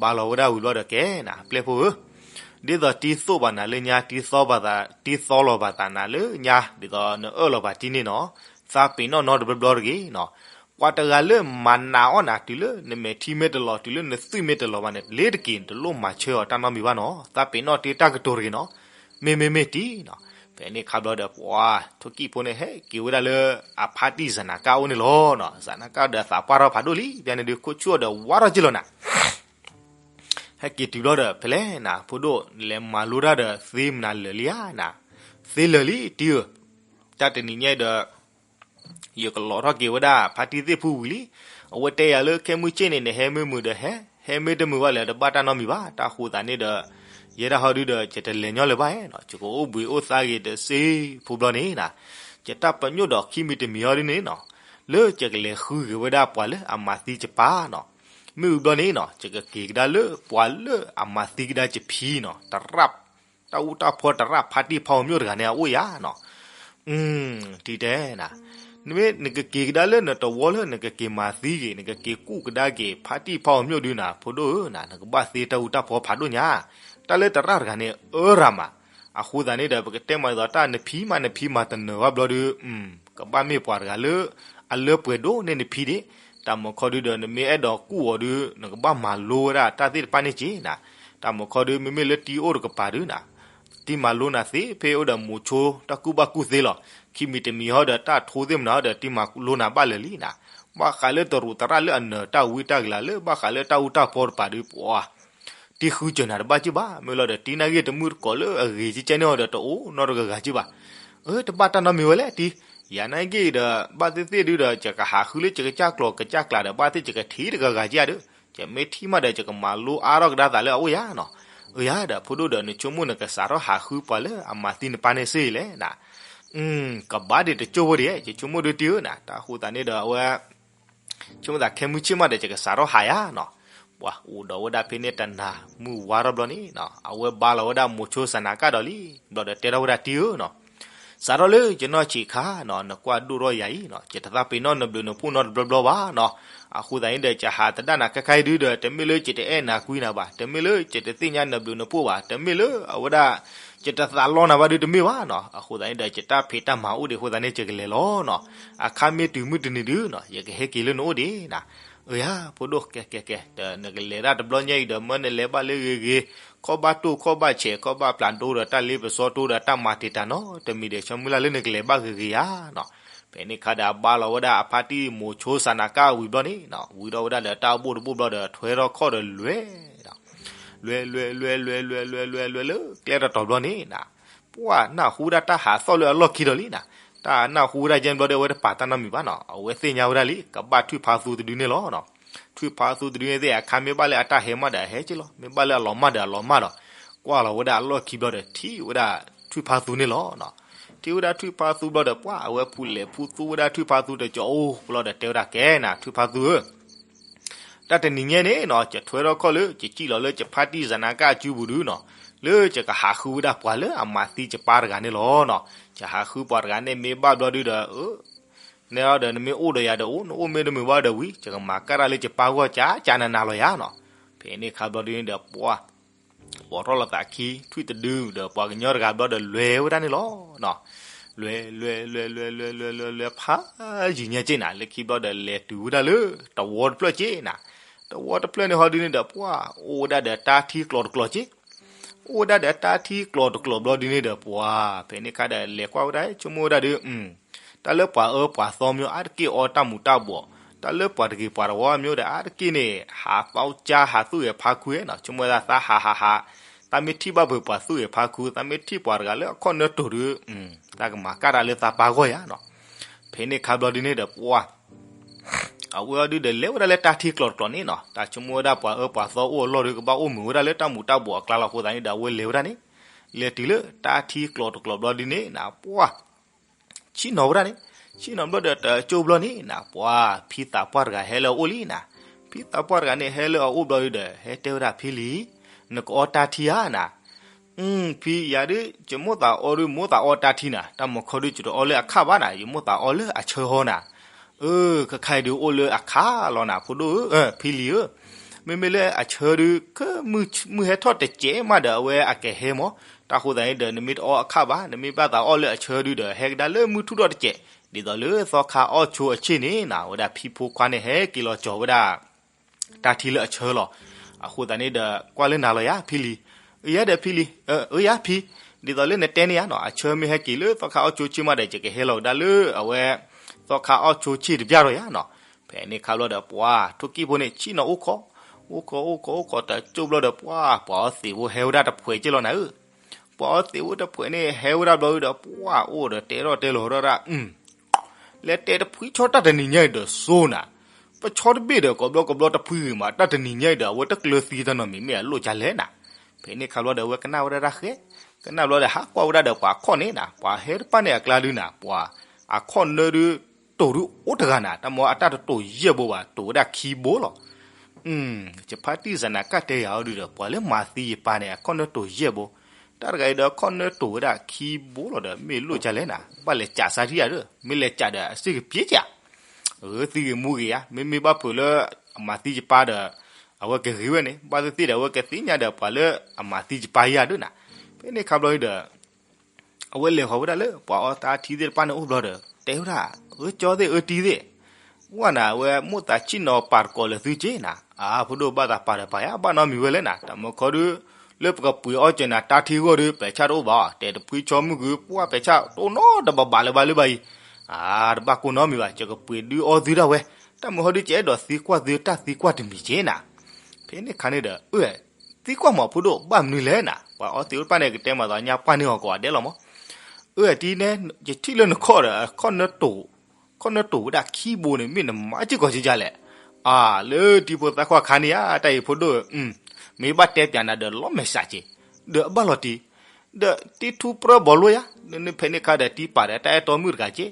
ဘါလီၤဝဲဒၣ်ဝံၤဘျီဒီးကဲနၤ ပျဲၢ်ဖိဧၢ, ဒ်သိးတံၤသိၣ်ဘၣ်နၤလၢညါ တံၤသီဘၣ်သး တံၤသီလီၤဘၣ်သးနၤလၢညါ ဒ်သိးနအၢၣ်လီၤဘၣ်တံၤန့ၣ်နီၤ, သးပ့ၤနီၣ်နီတဘျီဘျီတဂ့ၤနီၤ, ပှၤတဂၤလၢမၤနးအီၣ်နၤတုၤလၢနမဲာ်ထံမ့ၢ်တလီၤ တုၤလၢနသွံၣ်မ့ၢ်တလီၤဘၣ်န့ၣ် လ့ၤတက့ၤ တလိၣ်မၤဆၢအီၤတၢ်နီတမံၤဘၣ်နီၤ, သးပ့ၤနီၣ်တ့ၢ်တၢ်ကတိၤတဂ့ၤနီၤ, မ့မ့မ့ၢ်တံၤနီၤ, ဖဲန့ၣ်ခါဘျီဒီး ပှၤထိၣ်ကံၣ်ဖိန့ၣ် ဟဲက့ၤဝဲဒၣ်လၢအဖါတံၢ်စၤနၤကၣ်အိၣ်န့ၣ်လီၤနီၤ, စၤနၤကၣ်ဒီးသးပှၢ်ထီၣ်ဖးဒိၣ်လံ, ပျဲန့ၣ်ဒုးခိၣ်ဆူၣ်အီၤဒီးဝါထီၣ်က့ၤလီၤနၤ ဟဲက့ၤတုၤဘျီဒီး ဖဲလဲၣ်နၤ ဖိဒိၣ်လဲၤမၤလိတၢ်ဒီးသ့မနုၤလၢာ်လံဧါနၤ, သ့လၢာ်လံတံၤဧၢ, တၢ်တနံၤညါဒီး ယကလီၤထီၣ်က့ၤဝဲဒၣ်ဖါတံၢ်သ့ၣ်ဖိဝံၤလံ, အဝဲတဲယၤလၢခဲမုၢ်ဆ့ၣ်န့ၣ် နဟဲမ့ၢ်မုာ်ဒီးဟဲ, ဟဲမ့ၢ်တမုာ်ဘၣ်လၢၤတဘၣ်တၢ်နီတမံၤဘၣ်, တၢ်ဃိသးန့ၣ်ဒီး ယဲဒၣ်ဟီဒုဒီး ယတလဲၤညီလၢၤဘၣ်နီၤ, ယကအိၣ်ဘှံးအိၣ်သါဂ့ၤဒီးစ့ဖိဘျီန့ၣ်နၤ, ယတၢ်ပညိၣ်ဒီးခံမံၤတမံၤဟီဒုန့ၣ်နီၤ လၢယကလဲၤဃုဂ့ၤဝဲဒၣ်ပှၤလၢအမၤသံယပၢ်နီၤ. မ့ၢ်ဝံၤဘျီန့ၣ်နီၤ ယကက့ၤကဒါလၢပှၤလၢအမၤသံကဒါယဖံနီၤ, တရၣ်, တၢ်အူတၢ်ဖီတရၣ်ဖါတံၢ်ဖါအီၤမျိၣ်တဂၤန့ၣ် အအိၣ်ယၤနီၤ. ထံတဲနၤ, မ့ၢ်နကက့ၤကဒါလၢနတဝီလၢနကက့ၤမၤသံဂ့ၤ, နကက့ၤကူၣ်ကဒါက့ၤဖါတံၢ်ဖါအီၤမျိၣ်ဒုနီၤ, ဖိဒိၣ်ဧၢ, နကဘၣ်သ့တၢ်အူတၢ်ဖီဖးဒိၣ်ညါ. တၢ်လၢတရၣ်တဂၤန့ၣ် အၢရၤမး. အဃိသတးန့ၣ်ဒီး ပကတဲမၤဒ်သိးတၢ်နဖံမးနဖံမၤတနၢၤဘၣ်ဘျီဒု ကဘၣ်မ့ၢ်ပှၤတဂၤလၢအလၢပှဲၤဒိၣ်န့ၢ်နဖံဒံး. တၢ်မုၢ်ခီဒုဒီး နမ့ၢ်အဲၣ်ဒိးကူၣ်အီၤဒု နကဘၣ်မၤလိဝဲဒၣ်တၢ်သ့ၣ်တဖၣ်န့ၣ်က့နၤ. တၢ်မုၢ်ခီဒု မ့မ့ၢ်လၢတံၤအိၣ်တကပၤဒုနၤ, တံၤမၤလိနၤသ့ဖဲအိၣ်ဒီးမိၤဆိ တၢ်ကူၣ်ဘၣ်ကူၣ်သ့လီၤ. ခံမံၤတမံၤဟီဒီး တၢ်ထိသ့ၣ်မနုၤဟီဒီး တံၤမၤလိနၤဘၣ်လၢာ်လံနၤ. ဘၣ်ဃးလၢတရူးတရၣ်လၢအနၢၤတၢ်ဝံတၢ်ကလၤလၢ ဘၣ်ဃးလၢတၢ်အူတၢ်ဖီတပၤဒု ပှၤ တံၤဃုစၢၤနၤတဘၣ်က့ၢ်ဘၣ်. မ့ၢ်လီၤဒီး တံၤနာ်က့ၢ်တမုၢ်တကိးလၢအဂ့ၤကဲကဲန့ၣ်ဟီဒီး တအိၣ်နီတဂၤဂၤက့ၢ်ဘၣ်. အၢ တဘၣ်တၢ်နီတမံၤဝဲလဲၣ်တံၤ, ယၤနာ်က့ၢ်ဒီး ဘၣ်သ့ၣ်သ့ၣ်ဒုဒီး ယကဟးဃုလၢယကစၢ်ကျိာ်ကစၢ်ကျးဒီး ဘၣ်သ့ၣ်ယကထံၣ်တဂၤဂၤက့ၢ်ဧါဒု, ယမ့ၢ်ထံၣ်မးဒီး ယကမၤလိအါထီၣ်ကဒါသးလၢအအိၣ်ယၤနီၤ. အၢ ယၤဒီး ဖိဒိၣ်ဒီး နဆိကမိၣ်နကစးထီၣ်ဟးဃုပှၤလၢအမၤသံနပၢ်န့ၣ်စ့ၢ်လဲၣ်နၤ. ကဘၣ်ဒံးတကၠိၢ်ဖိဒံး ယဆိကမိၣ်ဒုတံၤဧၢနၤ. တၢ်အဃိသတးန့ၣ်ဒီး အဝဲ ဆိကမိၣ်သးခဲမုၢ်ဆ့ၣ်မးဒီး ယကစးထီၣ်ဟးယၤနီၤ. ပှၤအိၣ်ဒီးဝဲဒၣ်ဖဲန့ၣ်တနၤ မုၢ်ဝါထီၣ်ဘျီန့ၣ်နီၤ အဝဲဘါလီၤဝဲဒၣ်မိၤဆိစၢၤနၤကၢ်ဒီးလံ. ဘျီဒီးတဲထီၣ်ဝဲဒၣ်တံၤဧၢနီၤ, စးထီၣ်လၢယနီၢ်ဆံးခါနီၤ နကွၢ်ဒိၣ်ထီၣ်ယၤအံၤနီၤ ယတသးပ့ၤနီၣ်နဘျုးနဖှိၣ်နီတဘျီဘျီဘၣ်နီၤ. အဃိသတးန့ၣ်ဒီး ယဟးသဒၣ်နၤခဲခါအံၤဒုဒီး တမ့ၢ်လၢယတအဲၣ်နၤကွံနၤဘၣ်, တမ့ၢ်လၢယတသ့ၣ်ညါနဘျုးနဖှိၣ်ဘၣ်, တမ့ၢ်လၢအဝဲဒၣ် ယတသးလီနၤဘၣ်ဒုတမ့ၢ်ဘၣ်နီၤ. အဃိသတးန့ၣ်ဒီး ယတၢ်ဖံးတၢ်မၤအိၣ်ဒံးအဃိသတးန့ၣ် ယကလဲၤလီၤနီၤ. အခါမ့ၢ်တုၤမုၢ်တနံၤဒုနီၤ ယကဟဲက့ၤလၢနအိၣ်ဒံးနၤ. အၢ ယၤ ဖိဒိၣ် ကဲ ကဲ ကဲ ဒီးနကလဲၤဒၣ်တဘျီညါအံၤဒီး မၢနလဲၤဘၣ်လၢဂ့ၤဂ့ၤ, ခီၣ်ဘၣ်တိၢ်ခီၣ်ဘၣ်ဆဲး ခီၣ်ဘၣ်ပျၢ်ဒိဒီးတၢ်လ့ပစီတိဒီးတၢ်မၤတံာ်တာ်နီတမံၤဒီး ဆိကမိၣ်လၢနကလဲၤဘၣ်ဂ့ၤဂ့ၤဧါနီၤ. ဖဲန့ၣ်ခါဒီးအဘါလီၤဝဲဒၣ်အဖါတံၢ်မိၤဆိစၢၤနၤကၢ်ဝံၤဘျီန့ၣ်နီၤ ဝံၤဒီးဝဲဒၣ်ဒီးတၢ်အိၣ်ဘိၣ်တဘိၣ်ဘျီဒီး ထွဲထီၣ်ခီၣ်ဒီးလဲၤ လဲၤ လဲၤ လဲၤ လဲၤ လဲၤ လဲၤ လဲၤ လဲၤ လဲၤလၢကျဲတတီၤဘျီန့ၣ်နၤ, ပှၤနၢ်ဟူဝဲဒၣ်တၢ်ဟးသီၣ်လၢအလီၢ်ခံဒီးလံနၤ. တၢ်နၢ်ဟူဝဲဒၣ်ယဲၢ်ဘျီဒီး အဝဲတပာ်တၢ်နီတမံၤဘၣ်နီၤ. အဝဲသ့ၣ်ညါဝဲဒၣ်လံ ကဘၣ်ထွံၣ်ဖါသူတဒုန့ၣ်လီၤနီၤ. ထွံၣ်ဖါသူတဒုန့ၣ်သ့ၣ် အခါမ့ၢ်ဘၣ်လၢအတၢ်ဟဲမးဒီးဟဲက့ၢ်လီၤ, မ့ၢ်ဘၣ်လၢအလီၤမၢ်ဒီးအလီၤမၢ်လီၤ. ကွၢ်လီၤဝဲဒၣ်အလီၢ်ခံဘျီဒီး ထံၣ်ဝဲဒၣ်ထွံၣ်ဖါသူန့ၣ်လီၤနီၤ. ထံၣ်ဝဲဒၣ်ထွံၣ်ဖါသူဘျီဒီး ပှၤအဝဲဖူးလဲၤဖူးသူဝဲဒၣ်ထွံၣ်ဖါသူတကီၢ်အိၣ်ဘျီဒီးတဲဝဲဒၣ်ကဲနၤ ထွံၣ်ဖါသူဧၢ တၢ်တနံၤညါန့ၣ်နီၤ ယထွဲထီၣ်ခီၣ်လၢ ယစံၣ်လီၤလၢယဖါတံၢ်စၢၤနၤကၢ်အစုပူၤဒုနီၤ, လၢယကဟးဃုဝဲဒၣ်ပှၤလၢအမၤသံယပၢ်တဂၤန့ၣ်လီၤနီၤ. ယဟးဃုပှၤတဂၤန့ၣ်မ့ၢ်ဘၣ်ဘျီဒုဒီး အၢ နဲဒီးနမ့ၢ်အိၣ်ဒီးယၤဒီးအိၣ် နအိၣ်မ့ၢ်တမုာ်ဘၣ်ဒီးဝံၤ ယကမၤကၢ်တၢ်လၢယပၢ်ဂီၢ်ကၠးကၠးနးနးလီၤယၤနီၤ. ဖဲန့ၣ်ခါဘျီဒုန့ၣ်ဒီး ပှၤ ပိာ်ထီၣ်လိာ်သးခံ ထွံၣ်တဒုဒီးပှၤကညီတဂၤဘျီဒီးလဲၤဝဲဒၣ်န့ၣ်လီၤနီၤ. လဲၤ လဲၤ လဲၤ လဲၤ လဲၤ လဲၤ လဲၤ လဲၤ လဲၤဖးယံာ်ညါက့ၢ်နၤ လၢခံဘျီဒီးလဲၤတုၤဝဲဒၣ်လၢ တဝီတဖျၢၣ်က့ၢ်နၤ. တဝီတဖျၢၣ်န့ၣ်ဟီဒုန့ၣ်ဒီး ပှၤ အိၣ်ဝဲဒၣ်ဒီးတၢ်ထံကျိၤတကျိၤက့ၢ် အိၣ်ဝဲဒၣ်ဒီးတၢ်ထံကျိၤတကျိၤဘျီဒုန့ၣ်ဒီး ပှၤ ဖဲန့ၣ်ခါဒီးလဲၤကွၢ်ဝဲဒၣ် ဆိကမိၣ်ဝဲဒၣ်ဒု တၢ်လၢပှၤအၢပှၤသီမ့ၢ်အါတက့ၢ်အီတၢ်မူၤတၢ်ဘှီး, တၢ်လၢပှၤတဂ့ၤပှၤတဝီမ့ၢ်ဒီးအါတက့ၢ်န့ၣ် ဟးသီကၠါဟးသူၣ်ဂဲၤဖါခူဧါနီၤ, ဆိကမိၣ်ဝဲဒၣ်သးဟးဟးဟး, တၢ်မ့ၢ်ထံၣ်ဘၣ်ပှၤသူၣ်ဂဲၤဖါခူ တၢ်မ့ၢ်ထံၣ်ပှၤတဂၤလၢအခီၣ်နၢတိၤဒု တၢ်ကမၤကၢ်တၢ်လၢသးပၢ်ဂီၢ်ယၤနီၤ. ဖဲန့ၣ်ခါဘျီဒုန့ၣ်ဒီး ပှၤ အဝဲအီၤဒုဒီးလဲၤဝဲဒၣ်လၢတၢ်ထံကျိၤတကျိၤန့ၣ်နီၤ, တၢ်ဆိကမိၣ်ဝဲဒၣ်ပှၤအၢပှၤသီအိၣ်အလီၢ်ဒု ကဘၣ်အိၣ်မုာ်ဝဲဒၣ်လၢတၢ်မူၤတၢ်ဘှီးအကျါလီၤအဃိသတးန့ၣ်ဒီး အဝဲလဲၤဝဲဒၣ်န့ၣ်, လဲၤတုၤလၢတၢ်ထံကျိၤတကျိၤဘျီဒုန့ၣ်နၤ ပှၤ ဆ့ၣ်နီၤဝဲဒၣ်န့ၣ်, ဆ့ၣ်နီၤဘျီဒီးတကၠိၢ်ဘျီန့ၣ်နၤ ပှၤ ဖံသးပှၢ်တဂၤဟဲလၢအအိၣ်လံနၤ, ဖံသးပှၢ်တဂၤန့ၣ် ဟဲလၢအအိၣ်ဘျီဒုဒီး ဟဲတဲဝဲဒၣ်ဖံလံၤ, နကအီတၢ်ထံဧါနၤ, ဖံယၤဒု ယမိၣ်သးအီဒု မိၣ်သးအီတၢ်ထံနၤ, တၢ်မုၢ်ခီဒု ယတအီလၢအခၣ်ဘၣ်နၤ, ယမိၣ်သးအီလၢအဆၢဟီနၤ, အၢ ခဲခါအံၤဒုအိၣ်လၢအခၣ်လီၤနၤ ဖိဒိၣ်ဧၢ ဖံလံၤဧၢ, မ့မ့ၢ်လၢအဆၢဒု ကမုၢ်ဟဲထီၣ်တစဲးမးဒီးအဝဲအကဟဲမး, တၢ်ဃိသတးန့ၣ်ဒီး နမ့ၢ်တအီအခၣ်ဘၣ်, နမ့ၢ်ဘၣ်သးအီလၢအဆၢဒုဒီး ဟဲကဒါလၢမုၢ်ထူၣ်ထီၣ်တစဲး, ဒ်သိးလၢသီခါအီၣ်ဆိအဆ့ၣ်န့ၣ်နၤ ဝဲဒၣ်ဖံဖိခွါန့ၣ် ဟဲက့ၤလီၤကၠီၤဝဲဒၣ် တၢ်ထံလၢအဆၢလီၤ. အဃိသတးန့ၣ်ဒီး ကွၢ်လၢနၤလီၤယၤ ဖံလံၤ, အၢယၤဒီးဖံလံၤ, အၢယၤဖံ, ဒ်သိးလၢနတဲန့ၣ်ယၤနီၤ အဆၢမ့ၢ်ဟဲက့ၤလၢသီခါအီၣ်ဆိဆ့ၣ်မးဒီး ယကဟဲလီၤကဒါလၢအဝဲ သီခါအီၣ်ဆိဆ့ၣ်တဘျီဒီးယၤနီၤ. ဖဲန့ၣ်ခါဘျီဒီး ပှၤ ထိၣ်ကံၣ်ဖိန့ၣ် ဆ့ၣ်နီၤအိၣ်ခိး, အိၣ်ခိး အိၣ်ခိး အိၣ်ခိး တကၠိၢ်ဘျီဒီး ပှၤ ပှၤအီသံးဖိဟဲဝဲဒၣ်တဖှဲးက့ၢ်လီၤနၤဧၢ ပှၤအီသံးဖိတဖှဲးန့ၣ် ဟဲဝဲဒၣ်ဘျီဒီး ပှၤအိၣ်ဒီးတဲထီၣ်တဲလီၤထီၣ်ဒၣ်, လဲၤတဲတဖှံဆီတၢ်တနံၤညါအံၤဒီးစိနၤ, ပဆီတဘ့ၣ်ဒီး ကိးဘျီကိးဘျီတဖှံဂ့ၤမး တၢ်တနံၤညါအံၤဒီး အဝဲတကျၢၤသံတၢ်နီတမံၤ မ့ၢ်အလိၣ်ကလဲၣ်နၤ. ဖဲန့ၣ်ခါဘျီဒီး အဝဲကနၣ်ဝဲဒၣ်တၢ်ဃဲ, ကနၣ်ဘျီဒီး ဟးကွၢ်ဝဲဒၣ်ဒီးပှၤခီၣ်န့ၣ်နၤ, ပှၤဟဲတဖၣ်န့ၣ်အကျါဒုနၤ, ပှၤအခီၣ်နၢဒု အတၢ်တတိာ်ဒုးအိၣ်တဂၤနၤ, တၢ်မ့ၢ်အတၢ်တတိာ်ယဲၢ်ဘိဘၣ်, တိာ်ဝဲဒၣ်ခံဘိလီၤ. ယဖါတံၢ်စၢ်နၤကၣ်တဲယၤအီၤဒုးဒီး ပှၤလၢမၤသံယပၢ်န့ၣ် အခီၣ်နၢတိာ်ယဲၢ်ဘိ, တၢ်တဂၤအံၤဒီးအခီၣ်နၢတိာ်ဝဲဒၣ်ခံဘိလီၤဒီး မ့ၢ်လိၣ်ကလဲၣ်နၤ, ဘၣ်လဲၤကးစါထံၣ်ယၤဒီး မ့ၢ်လဲၤကးဒီးအစ့ၢ်ကပျ့ကး အၢ သံဂ့ၤမူဂ့ၤဧါ, မ့မ့ၢ်ဘၣ်ဖုးလၢအမၤသံယပၢ်ဒီး အဝဲကဂ့ၤဝဲန့ၣ်, ဘၣ်သ့ၣ်သ့ၣ်ဒီး အဝဲကသ့ၣ်ညါဒီးပှၤလၢအမၤသံယပၢ်ယၤဒုးနၤ. ဖဲန့ၣ်ခါဘျီဒီး အဝဲလဲၤဃီၤဝဲဒၣ်လၢပှၤအီတၢ်ထံသ့ၣ်တဖၣ်န့ၣ်အိၣ်ဘျီဒီး တဲဝဲဒၣ်, အၢ ကၠီသ့ၣ် အၢ တံၤသ့ၣ်, ဝဲနၤ အဝဲမိၢ်သးဆံၣ်နီၤပာ်တကိးလၢသုက့နၤ, အါ ဖိဒိၣ်ဘၣ်သးပာ်ဒီးပာ်ယၤ ဘၣ်နီတမံၤဝဲလဲၣ်နၤ, တၢ်မၢခီဒုး လၢပကပှ့ၤအီၣ်ကၢၤနၤတၢ်ထံဂီၢ်ဒီး ပဲာ်ဆၣ်တအိၣ်ဘၣ်, တဲာ်တဖှံဆီမုၢ်ဂုၤ ပှၢ်ပဲာ်ဆၣ်တအိၣ်နီတဘးဘးလၢၤဘၣ်လၢၤဘၣ်အံၤ, အါ တဘၣ်ကိၢ်နီတမံၤဘၣ်, ယကပှ့ၤဒုးအီၣ်သုဒၣ်ဝဲ, တၢ်မၢခီဒုး ယအဲၣ်ဒိးသံကွၢ်သုတၢ်သံကွၢ်တမံၤက့နၤ. ဖဲန့ၣ်ခါန့ၣ်ဒီး အၢ သံကွၢ်မးဖိဒိၣ် ဘၣ်မနုၤလဲၣ်နၤ, ပှၤအီသံးအိၣ်တဖၣ်န့ၣ် ကတဲမၤသးညါပှၢ်န့ၢ်အီၤကိးဂၤဒဲးလီၤမး. အၢ တံၤနဲ ယထံၣ်လၢနခီၣ်ဒီး ခီၣ်နၢတိာ်ဝဲဒၣ်ခံဘိန့ၣ် မ့ၢ်နမၤစ့ၢ်ကီးကကလဲၣ်. အါ လၢတံၤဖိသၣ်ခွါခါန့ၣ်ဧါ တၢ်အံၤဖိဒိၣ်, မ့ၢ်ဘၣ်တဲပၠးနၤဒီးလီၤမဲာ်ဆှးက့, ဒီးအဘၣ်လီၤတံၢ် ဒီးတံၤထူပြၢဘီလိယၤ, ဖဲန့ၣ်ခါဒီးတံၤပာ်ဒီးတၢ်အဲၣ်တီမုၣ်တဂၤက့,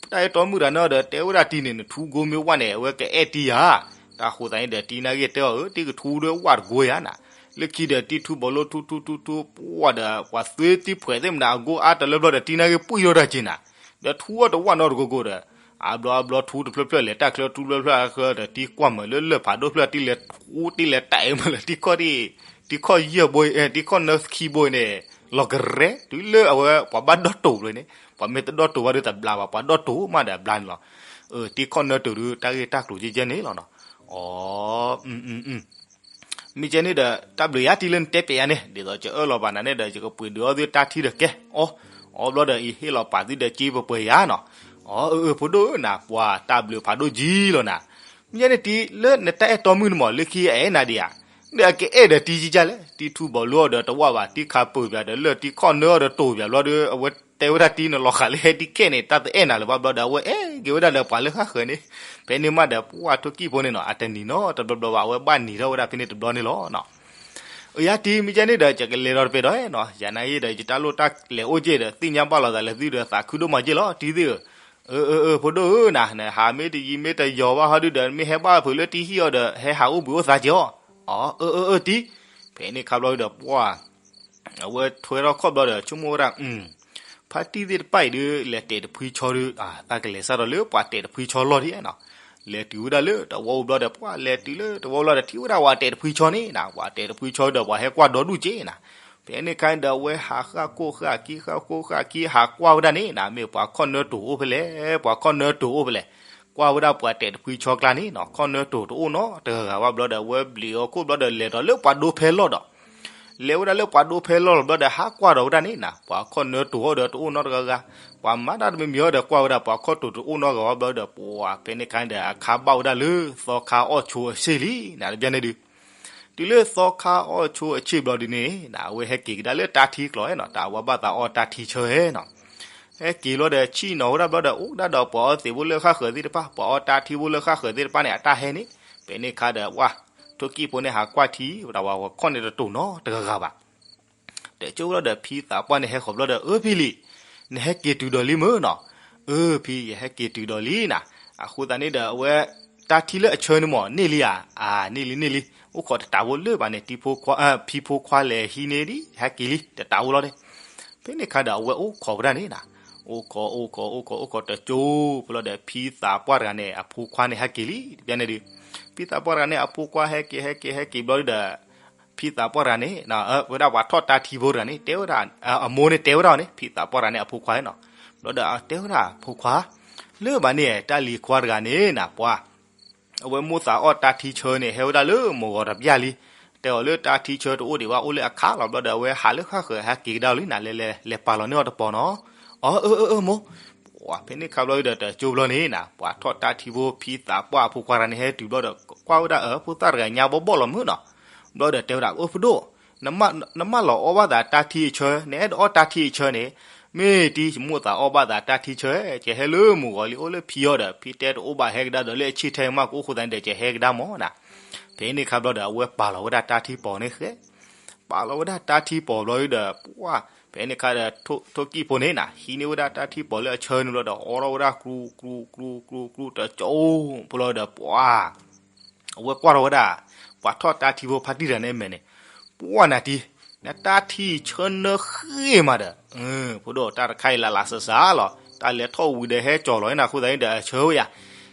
တံၤတၢ်အဲၣ်တီမုၣ်တဂၤန့ၣ်ဒီး တဲဝဲဒၣ်တံၤန့ၣ် နထူကိမ့ၢ်ဝဲန့ၣ် အဝဲကအဲၣ်တံၤယၤ, တၢ်ဃိသးန့ၣ်ဒီး တံၤနာ်က့တဲအီၤ အၢ တံၤကထူဒီးဝဲတကိယၤနၤ, လၢခံဒီးတံၤထူဘီလိထူထူထူထူ ပှၢ်ဒီး ပှၤသွ့တံၤဖှဲးသ့ၣ်မနုၤအဂိၢ်အါတလၢဘျီဒီး တံၤနာ်က့ပှံၢ်ထီၣ်တၢ်က့နၤ, ဒီးထူအီၣ်တဝၣ်နီတကိကိဒီး အါဘျီအါဘျီထူတဖျၢၣ်ဖျၢၣ်လဲၤတၢ်ချၢထူတဖျၢၣ်ဖျၢၣ်အချၢဒီး တံၤကွၢ်မးလၢလၢၢ်ဖးဒိၣ်ဖျၢၣ် တံၤလဲၤထူတံၤလဲၤတၢ်အံၤမးလၢ တံၤခီၣ်တံၤ, တံၤခီၣ်ယဲၢ်ဘိအံၤ တံၤခီၣ်နၢခံဘိအံၤန့ၣ် လီၤကရဲ တုၤလၢအဝဲပှၤဘၣ်ဒီၣ်တိာ်ဘျီန့ၣ် ပှၤမ့ၢ်တဒီၣ်တိာ်ဘၣ်ဒီးတဘျါဘၣ် ပှၤဒီၣ်တိာ်မးဒီးအဘျါန့ၣ်လီၤ. တံၤခီၣ်နၢတိာ်ဒုး တၢ်ဂ့ၢ်တၢ်ကျိၤကဲကဲန့ၣ်လီၤနီၤ. အီ မ့ၢ်ကဲန့ၣ်ဒီး တၢ်ဘျုးယၤတံၤလၢနတဲပျဲယၤန့ၣ် ဒ်သိးကအၢၣ်လီၤဘၣ်နၤန့ၣ်ဒီး ယကပှ့ၤဒုးအီၣ်သုတၢ်ထံဒီးကဲ အီ အီဘျီဒီးအံၤဟ့ၣ်လီၤပာ်သုဒီးက့ပှဲၤပှဲၤယၤနီၤ. အီအၢအၢဖိဒိၣ်ဧၢနၤ ပှၤတၢ်ဘျုးဖးဒိၣ်ကံလီၤနၤ. မ့ၢ်ကဲန့ၣ်တံၤလၢနတၢ်အဲၣ်တီမုၣ်န့ၣ်မး လၢခံအအဲၣ်နၤဒံးဧါ, ဒီးအကအဲၣ်ဒီးတံၤကကလဲၣ် တံၤထူဘီလိအီၤဒီးတဝၣ်ဘၣ် တံၤခးပၢၢ်ပၠးဒီးလၢတံၤခီၣ်နၢအီၤဒီးတိာ်ပၠးဘျီဒီး အဝဲတဲဝဲဒၣ်တံၤန့ၣ်လီၤဃာ်လၢဟဲဒံးခဲန့ၣ် တၢ်တအဲၣ်နၤလၢၤဘၣ်ဘျီဒီး အဝဲအဲၣ်က့ၤဝဲဒၣ်ဒီးပှၤလၢဃၣ်ဃၢၤန့ၣ် ဖဲန့ၣ်မးဒီးပှၢ်ထိၣ်ကံၣ်ဖိန့ၣ်နီၤ အတနံၤနီတဘျီဘျီဘၣ် အဝဲဘၣ်နံၤထီၣ်ဝဲဒၣ်ဖဲန့ၣ်တဘျီန့ၣ်လီၤနီၤ. အၢ ယၤတံၤ မ့ၢ်ကဲန့ၣ်ဒီး ယကလဲၤဒီးတပဲဒီးနီၤ ယၤနာ်ဂ့ၤဒီး ယတၢ်လိၣ်တၢ်လဲၤအိၣ်က့ဒီး သ့ၣ်ညါဘၣ်လိာ်သးလၢသုဒီးသးခုဒိၣ်မးက့လီၤ တံၤသ့ၣ်ဧၢ. အၢ အၢ အၢ ဖိဒိၣ်ဧၢနၤ နဟးမ့ၢ်တယံၤမ့ၢ်တယီၤဘၣ်ဟီဒုဒီး မ့ၢ်ဟဲဘၣ်ဖုးလၢတံၤဟံၣ်အီၤဒီး ဟဲဟးအိၣ်ဘှံးအိၣ်သါက့ၤအီၤ. အီ အၢ အၢ အၢ တံၤ ဖဲန့ၣ်ခါဘျီဒီးပှၢ် အဝဲထွဲထီၣ်ခီၣ်ဘျီဒီး ဆိကမိၣ်ဝဲဒၣ် ဖါတံၢ်သ့ၣ်တဖၣ်အံၤဒီး လဲၤတဲာ်တဖှံဆီဒီး တၢ်ကလဲၤစးထီၣ်လၢပှၤတဲာ်တဖှံဆီလီၢ်ဒ်နီၤ. လဲၤတုၤဝဲဒၣ်လၢတဝီအိၣ်ဘျီဒီး ပှၢ်လဲၤတုၤလၢတဝီအိၣ်ဘျီဒီး ထံၣ်ဝဲဒၣ်ပှၤတဲာ်တဖှံဆီန့ၣ်နၤ ပှၤတဲာ်တဖှံဆီဒီး ပှၤဟဲကွၢ်ဒီဒူၣ်က့နၤ. ဖဲန့ၣ်ခါဒီး အဝဲဟးဃၣ်ခိၣ်ဃၣ်ခံ ဃၣ်ခိၣ်ဃၣ်ခံ ဟးကွၢ်ဝဲဒၣ်န့ၣ်နၤ မ့ၢ်ပှၤခီၣ်နၢတိာ်အိၣ်ဖဲလဲၣ် ပှၤခီၣ်နၢတိာ်အိၣ်ဖဲလဲၣ်. ကွၢ်ဝဲဒၣ်ပှၤတဲာ်တဖှံဆီကျါန့ၣ်နၤ ခီၣ်နၢတိာ်တအိၣ်နီတဂၤဂၤဘၣ်ဘျီဒီး အဝဲဘျံးအီၤခိၣ်ဘျီဒီး လဲၤဒီးလၢပှၤဒိဖဲလီၢ်ဒီး လဲၤဝဲဒၣ်လၢပှၤဒိဖဲလီၢ်လီၤဘျီဒီး ဟးကွၢ်ဒီးဝဲဒၣ်န့ၣ်နၤ ပှၤခီၣ်နၢတိာ်အီၤဒီးတအိၣ်နီတဂၤဂၤ, ပှၤမၤတၢ်တမံၤမံၤအီၤဒီး ကွၢ်ဝဲဒၣ်ပှၤခီၣ်တိာ်တအိၣ်နီတဂၤဂၤဘျီဒီး ပှၢ်ဖဲန့ၣ်ခါန့ၣ်ဒီး အခါဘၣ်ဝဲဒၣ်လၢ သီခါအီၣ်ဆိအဆ့ၣ်လံနၤ တဘျီန့ၣ်ဒုး တုၤလၢသီခါအီၣ်ဆိအဆ့ၣ်ဘျီဒုးန့ၣ်နၤ အဝဲဟဲက့ၤကဒါလၢတၢ်ထံကျိၤနီၤ တၢ်ဝဲဘၣ်သးအီတၢ်ထံဆၢနီၤ ဟဲက့ၤဘျီဒီး ဆံၣ်နီၤဝဲဒၣ်ဘျီဒီး အိၣ်ဒၣ်ဒီးပှၤအီသံးဖိလၢဃၣ်ဃၢၤသ့ၣ်တဖၣ် ပှၤအီတၢ်ထံဖိလၢဃၣ်ဃၢၤသ့ၣ်တဖၣ်န့ၣ် အတၢ်ဟဲန့ၣ်, ဖဲန့ၣ်ခါဒီး ပှၢ် ထိၣ်ကံၣ်ဖိန့ၣ်ဟးကွၢ်ထံ ဝဲဒၣ်ပှၤခီၣ်န့ၣ်တတိာ်နီတဂၤဂၤဘၣ်. ဒီးကၠိဝဲဒၣ်ဒီးဖံသးပှၢ်န့ၣ်ဟဲဃီၤဘျီဒီး အၢ ဖံလံၤ, နဟဲက့ၤတုၤဒီးလံမ့ၢ်နီၤ, အၢ ဖံ ယဟဲက့ၤတုၤဒီးလံနၤ, အဃိသတးန့ၣ်ဒီး အဝဲ တၢ်ထံလၢအဆၢန့ၣ်မ့ၢ် န့ၢ်လံဧါ, အါ န့ၢ်လံန့ၢ်လံ, အိၣ်ခိးတတးဖိလၢၤဘၣ်န့ၣ် ဖံဖိခွါလဲၤဟံးန့ၢ်ဒံး ဟဲက့ၤလံ တတးဖိလီၤန့ၣ်, ဖဲန့ၣ်ခါဒီးအဝဲအိၣ်ခိးဝဲဒၣ်န့ၣ်နၤ, အိၣ်ခိး အိၣ်ခိး အိၣ်ခိး အိၣ်ခိးတကၠိ ဖဲလီၤဒီး ဖံသးပှၢ်တဂၤန့ၣ် အဖိခွါန့ၣ်ဟဲက့ၤလံ တဘျီန့ၣ်ဒုး, ဖံသးပှၢ်တဂၤန့ၣ် အဖိခွါဟဲက့ၤ ဟဲက့ၤ ဟဲက့ၤဘျီဒုးဒီး ဖံသးပှၢ်တဂၤန့ၣ် ဝဲဒၣ်ပှၤထီၣ်တၢ်ထံဖိတဂၤန့ၣ် တဲဝဲဒၣ် အမိၢ်န့ၣ်တဲဝဲဒၣ်န့ၣ် ဖံသးပှၢ်တဂၤန့ၣ် အဖိခွါနီၤ, ဘျီဒီးတဲဝဲဒၣ် ဖိခွါ လၢဘၣ်န့ၣ် တၢ်လံၤခွါတဂၤန့ၣ်နၤ ပှၤ အဝဲမိၢ်သးအီၣ်တၢ်ထံဆၢန့ၣ် ဟဲဝဲဒၣ်လၢမိၢ်ဂီၤတပျၢ်လံ, တဲအီၤလၢတၢ်ထံဆၢတအိၣ်ဒံးဘၣ် အိၣ်လၢအခါလီၤ ဘျီဒီး အဝဲဟးလၢဃၣ်ဃၢၤ ဟဲက့ၤကဒါလီၤလံနၤ လဲၤလဲၤလဲၤပာ်လီၤန့ၢ်အီၤတပီၤနီၤ, အီ အၢ အၢ အၢ မိၢ်, ဖဲန့ၣ်ခါဘျီဒီးတကၠိဘျီန့ၣ်နၤ ပှၤထီၣ်တၢ်ထံဖိ ဖံသးပှၢ်အဖိခွါတဂၤန့ၣ် ဟဲတုၤဘျီဒီး ကွၢ်ဝဲဒၣ်အဖိသၣ်တဂၤညါဘီဘီလီၤမုၢ်နီၤ, ဘျီဒီးတဲဝဲဒၣ် အၢ ဖိဒိၣ် နမၢလီၤအီၣ်ဘၣ်သးတၢ်ထံအဆၢ နအဲၣ်ဒိးအီၣ်တၢ်ထံအဆၢန့ၣ်, မ့ၢ်တံၤ ယမိၢ်သးအီၣ်ဘၣ်သးတၢ်ထံဆၢ ကဟဲလၢမိၢ်ဂီၤလံ အိၣ်လၢဖံအီၤဒီး ဖံတဲတအိၣ်ဘၣ် ဟဲကဒါဒီးလၢအဆံၣ်ထဲမး ကအိၣ်ဃိသတးန့ၣ်ဒီး ကဟဲကဒါမးနၤ, ဖဲန့ၣ်ခါဘျီဒီး အဝဲပာ်လီၤဝဲဒၣ်တၢ်ထံပီၤန့ၣ်ဃဲ, ပာ်လီၤဝဲဒၣ်တၢ်ထံပီၤဘျီဒီး ပှၢ် ဖဲန့ၣ်အခါဒီး ထိၣ်ကံၣ်ဖိန့ၣ်နၤ ဟံးန့ၢ်ဝဲဒၣ်တၢ်ထံပီၤလၢအဆၢန့ၣ်ဘျီဒီး အိးထီၣ်ဝဲဒၣ် ကြူ ကြူ ကြူ ကြူ ကြူ တကၠိဖိလီၤဒီး ပှၢ် အဝဲကွၢ်ထီၣ်ဝဲဒၣ် ပှၤထီၣ်တၢ်ထံဖိဖါတံၢ်တဂၤန့ၣ်အမဲာ်န့ၣ်, ပှၢ်နၤတံၤ, နတၢ်ထံဆၢနၢဃ့မးဒီး, ဖိဒိၣ် တၢ်တခါအံၤလၢ်လၢ်စၢ်စၢ်လီၤ, တၢ်လဲၤထီၣ်ဝံၤဒီးဟဲကၠီၤလီၤနၤ အဃိသတးန့ၣ်ဒီး အဆၢဝဲယၤ,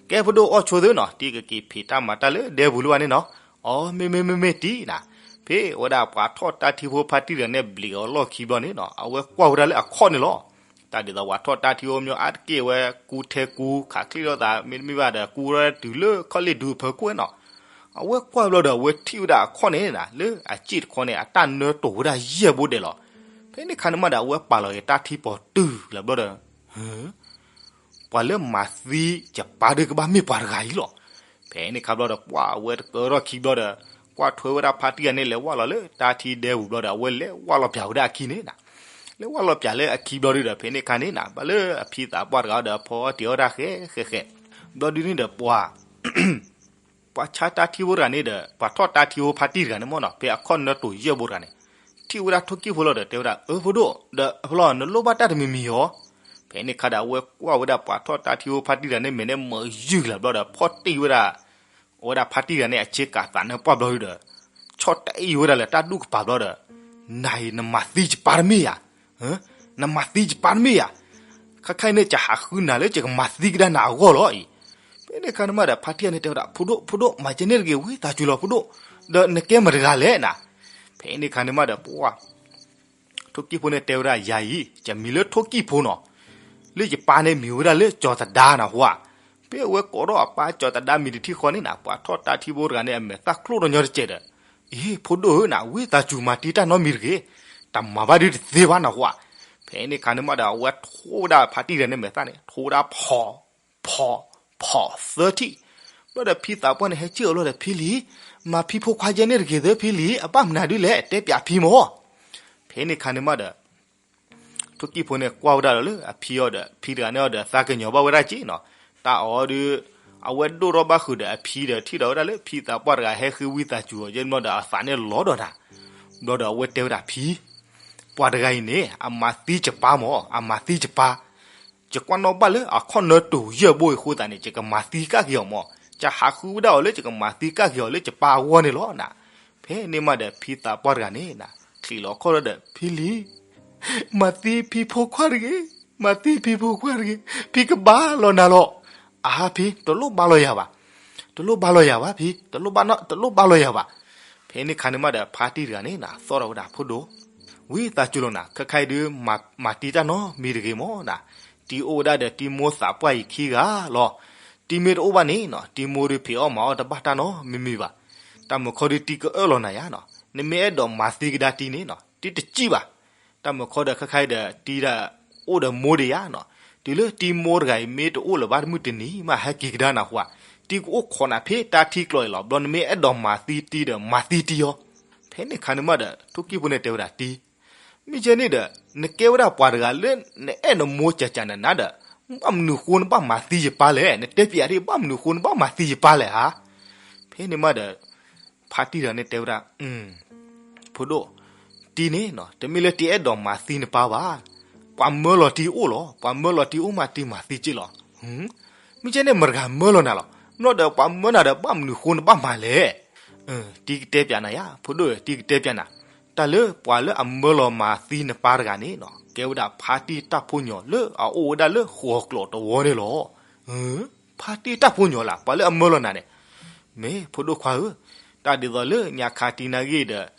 ကဲဖိဒိၣ်အီၣ်ဆိသုနီၤ တံၤကက့ၤဖံးတၢ်မၤတၢ်လၢဒဲပူၤလၢဘၣ်န့ၣ်နီၤ, အီ မ့မ့ၢ်မ့မ့ၢ်တံၤနၤ, ဖဲဝဲဒၣ်ပှၤထီၣ်တၢ်ထံဖိဖါတံၢ်တဂၤန့ၣ် ဘျံးအီၤလီၢ်ခံဘျီန့ၣ်နီၤ အဝဲကွၢ်ဝဲဒၣ်လၢအခီၣ်န့ၣ်လီၤ. တၢ်ဒ်သိးပှၤထီၣ်တၢ်ထံအိၣ်မညီအါတက့ၢ်ဝဲ ကူထဲကူ ခးချံၣ်လိာ်သး မ့တမ့ၢ်ဘၣ်ဒီး ကူဝဲဒၣ်တုၤလၢခီၣ်လ့ၣ်ဒူအဖၢခိၣ်နီၤ, အဝဲကွၢ်ဘျီဒီး အဝဲထံၣ်ဝဲဒၣ်အခီၣ်န့ၣ်နၤ လၢအစ့ၣ်တခီန့ၣ် အတၢ်နၢတိာ်ဝဲဒၣ်ယဲၢ်ဘိဒဲးလီၤ. ဖဲန့ၣ်အခါန့ၣ်မးဒီး အဝဲပာ်လီၤက့ၤတၢ်ထံပီၤတုၤလၢဘျီဒီး ပှၤလၢမၤသံယပၢ်ဒီးကဘၣ်မ့ၢ်ပှၤတဂၤအံၤလီၤ. ဖဲန့ၣ်အခါဘျီဒီး ပှၢ်အဝဲတကၢထီၣ်ခံဘျီဒီး ကွၢ်ထွဲဝဲဒၣ်ဖါတံၢ်တဂၤန့ၣ် လဲၤဝၢ်လီၤလၢတၢ်ထံဒဲပူၤဘျီဒီး အဝဲလဲၤဝၢ်လီၤပၠးဝဲဒၣ်အခံန့ၣ်နၤ, လဲၤဝၣ်လီၤပၠးလၢအခံဘျီဒုဒီး ဖဲန့ၣ်အခါန့ၣ်နၤ ဘၣ်လၢအဖံသးပှၢ်တဂၤဒီး ဖီတ့ၢ်အီၣ်တၢ်ဃဲးဃဲးဃဲး, ဘျီဒုန့ၣ်ဒီးပှၤ ပှၤဆါတၢ်ထံဖိတဂၤန့ၣ်ဒီး ပှၤထီၣ်တၢ်ထံဖိဖါတံၢ်တဂၤန့ၣ်မ့ၢ်နီၤ ဖဲအခီၣ်နၢတိာ်ယဲၢ်ဘိတဂၤန့ၣ်, ထံၣ်ဝဲဒၣ်ထိၣ်ကံၣ်ဖိလီၤဒီး တဲဝဲဒၣ် အၢ ဖိဒိၣ် ဒီးအဖျီ နလိၣ်ဘၣ်တၢ်တမံၤမံၤဧါ. ဖဲန့ၣ်အခါဒီး အဝဲကွၢ်ဝဲဒၣ်ပှၤထီၣ်တၢ်ထံဖိဖါတံၢ်တဂၤန့ၣ် မဲာ်န့ၣ်မ့ၢ်ယုၢ်လၢဘျီဒီး ဖီၣ်တ့ၢ်ဝဲဒၣ် အဝဲဒၣ်ဖါတံၢ်တဂၤန့ၣ် အဆ့ကၤသးနၢပှၢ်ဘျီဒုဒီး ဆီၣ်တ့ၢ်ဝဲဒၣ်လၢတၢ်ဒူၣ်ကပၤဘျီဒီး နၤအံၤနမၤသံယပၢ်တမ့ၢ်ဧါ, နမၤသံယပၢ်တမ့ၢ်ဧါ, ခဲခါအံၤန့ၣ် ယဟးဃုနၤလၢယကမၤသံကဒါနၤအဂီၢ်လီၤအံၤ. ဖဲန့ၣ်အခါန့ၣ်မးဒီး ဖါတံၢ်တဂၤန့ၣ်တဲဝဲဒၣ် ဖိဒိၣ် ဖိဒိၣ် မၤကဲန့ၣ်တဂ့ၤ ဝံသးစူၤလီၤဖိဒိၣ်, ဒီးနကဲမတၤတဂၤလဲၣ်နၤ. ဖဲန့ၣ်အခါန့ၣ်မးဒီး ပှၢ် ထိၣ်ကံၣ်ဖိန့ၣ်တဲဝဲဒၣ် ယၤအံၤ ယမံၤလၢထိၣ်ကံၣ်ဖိနီၤ, လၢယပၢ်န့ၣ်မံၤဝဲဒၣ်လၢကၠီၤသဒါနဟူဧါ. ဖဲအဝဲကိးထီၣ်အပၢ်ကၠီၤသဒါမံၤတထံၣ်ဃီန့ၣ်နၤ ပှၤထီၣ်တၢ်ထံဖိတဂၤန့ၣ် အမဲာ်သၣ်ကျိၣ်ထီၣ်ညီတစဲးဒီး, အ့ ဖိဒိၣ်ဧၢနၤ ဝံသးစူၤမၤတံာ်တၢ်နီတမံၤတဂ့ၤ, တၢ်မၤဘၣ်ဒုတသ့ဘၣ်နဟူဧါ. ဖဲန့ၣ်အခါန့ၣ်မးဒီး အဝဲထိးဝဲဒၣ်ဖါတံၢ်တဂၤန့ၣ်မဲာ်သၣ်န့ၣ် ထိးဝဲဒၣ်ဖီၣ် ဖီၣ် ဖီၣ်သၢထံၣ်, ဘျီဒီးဖံသးပှၢ်န့ၣ် ဟဲစံၣ်အီၤဘျီဒီး ဖံလံၤ, မၤဖံဖိခွါယဲန့ၣ်တဂ့ၤသၢဖံလံၤ အဘၣ်မနုၤဒုလဲၣ် တဲပၠးဖံမၢ်. ဖဲန့ၣ်အခါန့ၣ်မးဒီး ထိၣ်ကံၣ်ဖိန့ၣ်ကွၢ်ဝဲဒၣ်ဒီးလၢအဖံအီၤဒီး ဖံတဂၤန့ၣ်အီၤဒီး သးကညီၤဘၣ်ဝဲဒၣ်က့နီၤ, တၢ်အီၤဒုး အဝဲဒိၣ်ထီၣ်ဘၣ်ဃုာ်ဒီးအဖံဒီး ထံၣ်ဒီးဝဲဒၣ်လၢဖံသးပှၢ်တဂၤဟဲဃ့ဝံသးစူၤအီၤယဲန့ၣ်ဘျီဒီး အသးန့ၣ်လီၤဒီးနၤ, ဘျီဒီးအဝဲတဲဝဲဒၣ်ဖံ ပှၤတဂၤအံၤန့ၣ် အမၤသံယပၢ်မၢ် အမၤသံယပၢ်, ယကွၢ်နီၣ်ဘၣ်လၢအခီၣ်နၢတိာ်ယဲၢ်ဘိအံၤအဃိသတးန့ၣ် ယကမၤသံကဒါက့ၤအီၤမၢ်, ယဟးဃုဝဲဒၣ်အီၤလၢယကမၤသံကဒါက့ၤအီၤလၢယပၢ်အဂီၢ်န့ၣ်လီၤနၤ. ဖဲန့ၣ်မးဒီးဖံသးပှၢ်တဂၤန့ၣ်နၤ ချံးလီၤခီၣ်လီၤဒီး ဖံလံၤ မၤသံဖံဖိခွါတဂ့ၤ, မၤသံဖံဖိခွါတဂ့ၤ, ဖံကဘါလီၤနၤလီၤ. အါဖံ တလိၣ်ဘါလီၤယၤဘၣ်, တလိၣ်ဘါလီၤယၤဘၣ်ဖံ, တလိၣ်ဘါနီၣ် တလိၣ်ဘါလီၤယၤဘၣ်. ဖဲန့ၣ်အခါန့ၣ်မးဒီး ဖါတံၢ်တဂၤန့ၣ်နၤ သီၣ်ထီၣ်ဝဲဒၣ်ဖိဒိၣ်, ဝံသးစူၤလီၤနၤ ခဲခါအံၤဒုး မၤတံာ်တၢ်နီတမံၤတဂ့ၤမၢ်နၤ, တံၤအိၣ်ဝဲဒၣ်ဒီးတံၤမိၢ်သးပှၢ်အံၤခံဂၤလီၤ. တံၤမ့ၢ်တအိၣ်ဘၣ်န့ၣ်နီၤ တံၤမိၢ်ဒုးဖံးအီၣ်မၤအီၣ်တဘၣ်တၢ်နီတမံၤမံၤဘၣ်. တၢ်မုၢ်ခီဒုးတံၤကအၢၣ်လီၤနၤယါနီၤ, နမ့ၢ်အဲၣ်ဒိးမၤသံကဒါတံၤန့ၣ်နီၤ တံၤတစံၣ်ဘၣ်. တၢ်မုၢ်ခီဒီးခဲခါအံၤဒီး တံၤဒီးအိၣ်ဒီးမိၢ်ဒံးယါနီၤ, တုၤလၢတံၤမိၢ်တဂၤအံၤ မ့ၢ်တအိၣ်လၢၤဘၣ်တမုၢ်တနံၤမး ဟဲက့ၤကဒါနၤဃိဧါ, တံၤကအိၣ်ခိးနၤဖဲတၢ်ထံကျိၤအံၤလီၤ. ဘျီနမ့ၢ်အဲၣ်ဒိးမၤသံတံၤဒီး မၤသံတံၤအီၤ. ဖဲန့ၣ်အခါန့ၣ်မးဒီး ထိၣ်ကံၣ်ဖိန့ၣ်တဲဝဲဒၣ်တံၤ မ့ၢ်ကဲန့ၣ်ဒီး နကဲဝဲဒၣ်ပှၤတဂၤလၢ နအဲၣ်နမိၢ်ကကနၤနၤဒီး ဘၣ်မနုၤဃိနဘၣ်မၤသံယပၢ်လဲၣ်, နတဲပျးဒ် ဘၣ်မနုၤဃိနဘၣ်မၤသံယပၢ်လဲၣ်ဧါ. ဖဲန့ၣ်မးဒီး ဖါတံၢ်တဂၤန့ၣ်တဲဝဲဒၣ် ဖိဒိၣ်, တံၤန့ၣ်နီၤ တမ့ၢ်လၢတံၤအဲၣ်ဒိးမၤသံနပၢ်ဘၣ်. ပှၤမၢလီၤတံၤအိၣ်လီၤ, ပှၤမၢလီၤတံၤအိၣ်မး တံၤမၤသံက့လီၤ. မ့ၢ်ကဲန့ၣ် မတဂၤမၢလီၤနၤလီၤ. ဘျီဒီးပှၤမၢနၤဒီး ဘၣ်မနုၤဃိနဘၣ်မၤလဲၣ်. တံၤကတဲပျးနၤယါ, ဖိဒိၣ်ဧၢ, တံၤကတဲပျးနၤ, တၢ်လၢပှၤလၢအမၢလီၤမၤသံနပၢ်တဂၤန့ၣ်နီၤ ကဲဝဲဒၣ်ဖါတံၢ်တၢ်ဖိညီလၢအအိၣ်ဝဲဒၣ်လၢဃိးကျိးတဝီန့ၣ်လီၤ. ဖါတံၢ်တၢ်ဖိညီလၢ ပှၤလၢအမၢလီၤနၤန့ၣ်, မ့ၢ်ဖိဒိၣ်ခွါဧၢ, တၢ်ဒ်သိးလၢညါခါတံၤနာ်ဂ့ၢ်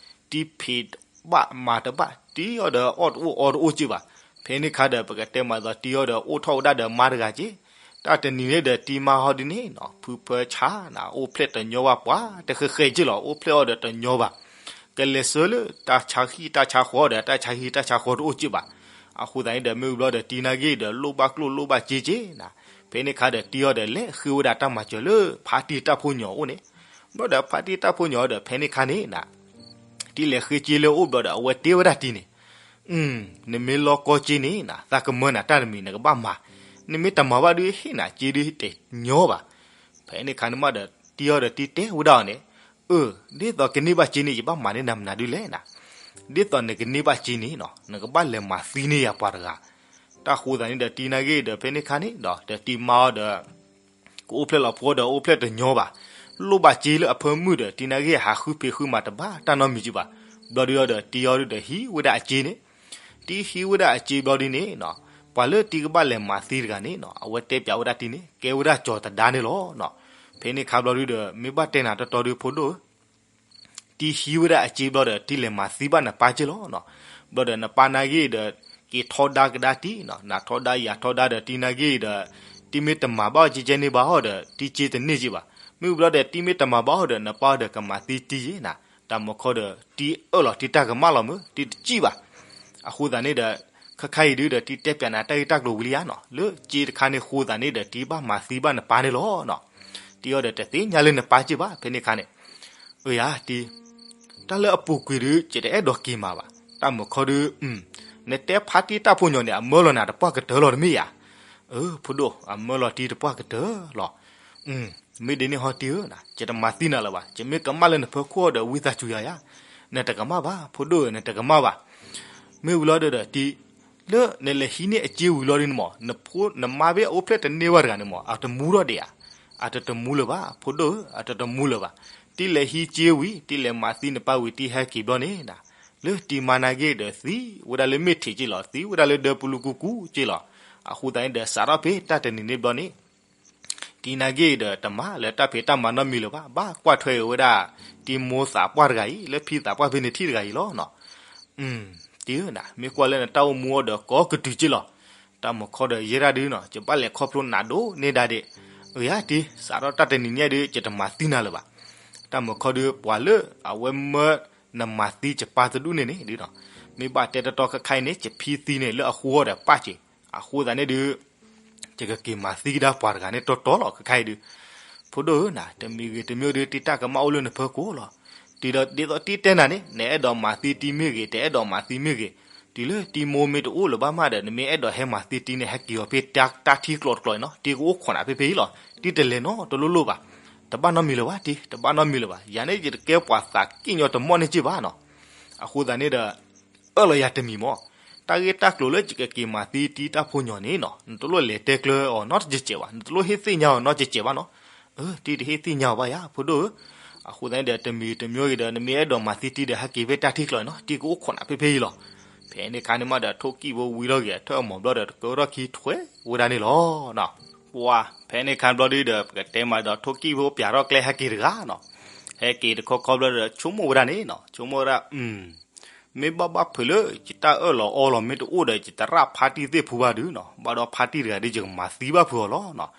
ဒီး တံၤဖံးတဘၣ်မၤတဘၣ် တံၤအီၤဒီးအီၣ်တအိၣ်အီတအိၣ်က့ဘၣ်. ဖဲန့ၣ်ခါဒီး ပကတဲမးသိး တံၤအီၤဒီးအိၣ်ထီၣ်ဝဲဒၣ်ဒီးမါတဂၤက့, တၢ်တနံၤန့ၣ်ဒီး တံၤမါဟီဒ်န့ၣ်နီၤ ဖုဖၢဆါနၤ အိၣ်ဖျဲၣ်တညီဘၣ် ပှၤတဃဲးဃဲးက့လီၤ. အိၣ်ဖျဲၣ်အီၤဒီးတညီဘၣ်. ကလဲၤဆှၢလၢတၢ်ဆါဟံၣ်တၢ်ဆါဃီဒီး တၢ်ဆါဟံၣ်တၢ်ဆါဃီတအိၣ်က့ဘၣ်. အဃိသတးန့ၣ်ဒီး မ့ၢ်ဝံၤဘျီဒီး တံၤနာ်ဂ့ၢ်ဒီး လိၣ်ဘၣ်ကျိၣ်လိၣ်ဘၣ်စ့က့နၤ. ဖဲန့ၣ်ခါဒီး တံၤအီၤဒီး လဲၤဃ့ဝဲဒၣ်တၢ်မၤစၢၤလၢ ဖါတံၢ်တၢ်ဖိညီအအိၣ်န့ၣ်. ဘျီဒီး ဖါတံၢ်တၢ်ဖိညီဒီး ဖဲန့ၣ်ခါန့ၣ်နၤ တံၤလဲၤဃ့စ့လၢအအိၣ်ဘျီဒီး အဝဲတ့ဝဲဒၣ်တံၤန့ၣ်, နမ့ၢ်လီၢ်ကီစ့န့ၣ်နၤ သးကမၢနၤတၢ်တမံၤ နကဘၣ်မၤ, နမ့ၢ်တမၤဘၣ်ဒုးဟ့ၣ်နၤစ့ဒုးတညီဘၣ်. ဖဲန့ၣ်ခါန့ၣ်မးဒီး တံၤအီၤဒီးတံၤတဲဝဲဒၣ်အီၤန့ၣ်, အၢ ဒ်သိးကန့ၢ်ဘၣ်စ့န့ၣ် ယဘၣ်မၤန့ၢ်နၤမနုၤဒုးလဲၣ်နၤ. ဒ်သိးနကန့ၢ်ဘၣ်စ့န့ၣ်နီၤ နကဘၣ်လဲၤမၤသံန့ၢ်ယၤပှၤတဂၤ. တၢ်ဃိသးန့ၣ်ဒီး တံၤနာ်က့ဒီး ဖဲန့ၣ်ခါန့ၣ်ဒီး တံၤမါအီၤဒီး ကအိၣ်ဖျဲၣ်လီၤဖိဒီး အိၣ်ဖျဲၣ်တညီဘၣ်. လိၣ်ဘၣ်စ့လၢအဖၢမုၢ်ဒီး တံၤနာ်က့ဟးဃုဖံးဃုမၤတဘၣ်တၢ်နီတမံၤက့ဘၣ်. ဘျီဒုဒီး တံၤအီၤဒုဒီး ဟံးဝဲဒၣ်အစ့န့ၣ်. တံၤဟံးဝဲဒၣ်အစ့ဘျီဒုန့ၣ်နီၤ, ပှၤလၢတံၤကဘၣ်လဲၤမၤသံတဂၤန့ၣ်နီၤ အဝဲတဲပျးဝဲဒၣ်တံၤန့ၣ် ကဲဝဲဒၣ်ကၠီၤသဒါန့ၣ်လီၤနီၤ. ဖဲန့ၣ်ခါဘျီဒုဒီး မ့ၢ်ဘၣ်တဲနၤတီတီဒု ဖိဒိၣ်ဧၢ တံၤဟံးဝဲဒၣ်အစ့ဘျီဒီး တံၤလဲၤမၤသံဘၣ်နပၢ်က့လီၤနီၤ. ဘျီဒီးနပၢ်နာ်က့ဒီး က့ၤထီဒါကဒါတံၤနီၤ, နၤထီဒါယၤထီဒါဒီး တံၤနာ်က့ဒီး တံၤမ့ၢ်တမၤဘၣ်အီၤကဲကဲန့ၣ်ဘၣ်ဟီဒီး တံၤစ့တန့ၢ်က့ဘၣ်. မ့ၢ်ဘျီဒီး တံၤမ့ၢ်တမၤဘၣ်ဟီဒီး နပၢ်ဒီးကမၤသံတံၤယဲနီၤ. တၢ်မုၢ်ခီဒီး တံၤအၢၣ်လီၤတံၤတၢ်ကမၣ်လီၤမ့ၢ် တံၤတစံၣ်ဘၣ်. အဃိသတးန့ၣ်ဒီး ခဲခါအံၤဒုဒီး တံၤတဲပျးနၤတၢ်ဂ့ၢ်တၢ်ကျိၤဝံၤလံဧါနီၤ, လၢစ့တခါန့ၣ်ဃိသတးန့ၣ်ဒီး တံၤဘၣ်မၤသံဘၣ်နပၢ်န့ၣ်လီၤနီၤ. တံၤအီၤဒီးတသ့ၣ်ညါလၢနပၢ်က့ဘၣ် ဖဲန့ၣ်ခါန့ၣ်. အၢယၤတံၤ, တၢ်လၢအပူၤကွံာ်ဒု ယတအဲၣ်ဒိးက့ၤမၤဘၣ်. တၢ်မုၢ်ခီဒု နတဲဖါတံၢ်တၢ်ဖိညီန့ၣ် အမၢလီၤနၤတပှၢ်ကတၢၢ်လီၤတမ့ၢ်ဧါ. အၢ ဖိဒိၣ် အမၢလီၤတံၤတပှၢ်ကတၢၢ်လီၤ. မ့ၢ်ဒ်န့ၣ်ဟီတံၤဧၢ, ယတမၤသံနၤလၢၤဘၣ်. ယမ့ၢ်ကမၣ်လၢနဖၢခိၣ်ဒီး ဝံသးစူၤယၤယၤ, နတကမၣ်ဘၣ် ဖိဒိၣ်ဧၢ, နတကမၣ်ဘၣ်. မ့ၢ်ဝံၤလီၤဒီးတံၤ, လၢနလဲၤဟံးန့ၢ်အစ့ဝံၤလီၤဒုန့ၣ်မး နဖိနမါဘ့ၣ်အအိၣ်ဖျဲၣ်တန့ၢ်ဘၣ်တဂၤန့ၣ်မး အတမူထီၣ်ဒံးဧါ. အတတမူလၢၤဘၣ် ဖိဒိၣ်ဧၢ, အတတမူလၢၤဘၣ်. တံၤလဲၤဟံးစ့ဝံၤ တံၤလဲၤမၤသံနပၢ်ဝံၤ တံၤဟဲက့ၤဘျီန့ၣ် လၢတံၤမါနာ်က့ဒီး သံဝဲဒၣ်လၢမ့ၢ်ထံးက့လီၤ, သံဝဲဒၣ်လၢဒၢပူၤလူၤကူကူက့လီၤ. အဃိသတးန့ၣ်ဒီး စးထီၣ်ဖဲတၢ်တနံၤန့ၣ်ဘျီန့ၣ် တံၤနာ်က့ဒီးတမၤလၢတၢ်ဖံးတၢ်မၤနီတမံၤလၢၤဘၣ်, ဘၣ်ကွၢ်ထွဲက့ၤဝဲဒၣ် တံၤမိၢ်သးပှၢ်တဂၤအံၤ လၢဖံသးပှၢ်ဖဲန့ၣ်ထံၣ်တဂၤအံၤလီၤနီၤ. တံၤဧၢ, မ့ၢ်ကွၢ်လၢနတၢ်အိၣ်မူအီၤဒီးကိးကတုၤက့လီၤ. တၢ်မုၢ်ခီဒီးယဲဒၣ်ဒုနီၤ ယဘၣ်လဲၤခီဖျိနၤဒိၣ်န့ၢ်ဒၣ်ဒ့ၣ်. အၢယၤတံၤ, စးထီၣ်တၢ်တနံၤညါဒု ယတမၤသံနၤလၢၤဘၣ်. တၢ်မုၢ်ခီဒု ပှၤလၢအဝဲမၢနမၤသံယပၢ်တဒူၣ်န့ၣ်န့ၣ်ဒုနီၤ, မ့ၢ်ဘၣ်တဲတီတီခဲခါအံၤန့ၣ် ယဖံသံန့ၣ်လၢအဃိအီၤဒီးပၢ်က့ၤ. အဃိသတးန့ၣ်ဒု ယကက့ၤမၤသံကဒါပှၤတဂၤန့ၣ်တီတီလီၤခဲခါအံၤဒု. ဖိဒိၣ်ဧၢ, တမံၤဂ့ၤတမံၤဒု တံၤတၢ်ကမၣ်အိၣ်လၢနဖၢခိၣ်လီၤ. တုၤဒီးဒ်သိးတံၤတဲနၤန့ၣ် နအဲၣ်ဒိးမၤသံတံၤမ့ၢ်ဂ့ၤ, တအဲၣ်ဒိးမၤသံမ့ၢ်ဂ့ၤ, တုၤလၢတံၤမိၢ်မ့ၢ်တအိၣ်လၢၤဘၣ်မးဒီး နမ့ၢ်အဲၣ်ဒိးဟဲမၤသံတံၤန့ၣ် ဟဲက့ၤအီၤဖဲတၢ်ထံကျိးတကျိးအံၤနီၤ, တံၤကအိၣ်ခိးနၤဖဲဖဲအံၤလီၤ. တံၤတလဲၤနီတလိၣ်လိၣ်ဘၣ်. တဘၣ်နီတမံၤလၢၤဘၣ်တံၤ, တဘၣ်နီတမံၤလၢၤဘၣ်. ယၤန့ၣ်ယတကဲပှၤသးကံၣ်ညီတမီၢ်န့ၢ်က့ဘၣ်နီၤ. အဃိသတးန့ၣ်ဒီး အၢၣ်လီၤယၤတမံၤမး, တၢ်ဂ့ၢ်တၢ်ကျိၤလၢယကက့ၤမၤသံတံၤတၢ်ဖိညီန့ၣ်နီၤ, နတလိၣ်လဲၤတဲကျၢအီၤနီတစဲးစဲးဘၣ်, နတလိၣ်ဟ့ၣ်သ့ၣ်ညါအီၤနီတစဲးစဲးဘၣ်နီၤ. အၢ တံၤတဟ့ၣ်သ့ၣ်ညါအီၤဘၣ်ယၤ ဖိဒိၣ်ဧၢ. အဃိသတးန့ၣ်ဒီး တမံၤတမံၤဂ့ၤဒီး နမ့ၢ်အဲၣ်ဒိးမၤသံတံၤဒီး ဟဲက့ၤဖဲတၢ်ထံကျိးအံၤနီၤ, တံၤကအိၣ်ခိးနၤဖဲဖဲအံၤလီၤ. ဖဲန့ၣ်ခါန့ၣ်မးဒီး ထိၣ်ကံၣ်ဖိဝံၤလီၤက့ၤ အထၢၣ်အမီၤဘျီဒီး တကဲထီၣ်ခံထွဲဝဲဒၣ်န့ၣ်လီၤ. ပှၤ ဖဲန့ၣ်ခါဘျီဒုဒီး ပကတဲမးဒီး ထိၣ်ကံၣ်ဖိပၠးထီၣ်ကျဲဟဲက့ၤတဂၤနီၤ. ဟဲက့ၤတခီခီဘျီဒီး ဆိကမိၣ်ဝဲဒၣ်န့ၣ်နီၤ, ဆိကမိၣ်ဝဲဒၣ် မ့ၢ်ဘၣ်ဘၣ်ဖုးလၢ ယတၢ်အၢၣ်လီၤအီလီၤမ့ၢ်တအိၣ်ဒီး ယသရၣ်ဖါတံၢ်သ့ၣ်ဖူဘၣ်ဒုနီၤ, ဘၣ်ဒီးဖါတံၢ်တဂၤဒီး ယကမၤသံဘၣ်ဖုးအီၤလီၤနီၤ.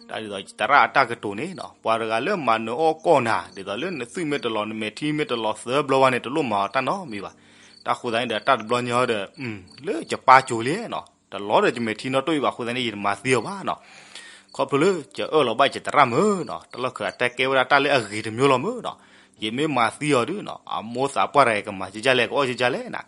တၢ်ဒ်သိးယသရၣ်အတၢ်ကတိၤန့ၣ်နီၤ, ပှၤတဂၤလၢမၤနၢၤအီၣ်ကီၢ်နၤ ဒ်သိးလၢနသွံၣ်မ့ၢ်တလီၤ နမဲာ်ထံမ့ၢ်တလီၤသၢဘျီဝဲန့ၣ် တလိၣ်မၤအီၤတၢ်နီတမံၤဘၣ်. တၢ်ဃိသတးန့ၣ်ဒီး တၢ်တဘျီညါဒီး လၢယပၢ်ကၠိလံနီၤ, တလီၤဒီးယမဲာ်ထံနီတအိၣ်အံၤဘၣ်အဃိသတးန့ၣ် ယတမၤသံအီၤဘၣ်နီၤ. ခီဖျိလၢယအၢၣ်လီၤဘၣ်ယသရၣ်မုၢ်နီၤ, တၢ်လီၢ်ခၢးအတၢ်ကဲဝဲဒၣ်တၢ်လၢအဂ့ၤတမျိုးလီၤမုၢ်နီၤ. ယမ့ၢ်မၤသံအီၤဒုနီၤ, အမိၢ်သးပှၢ်တဂၤအံၤ ကမၤကကလဲၣ် ကအီၣ်ကကလဲၣ်နၤ.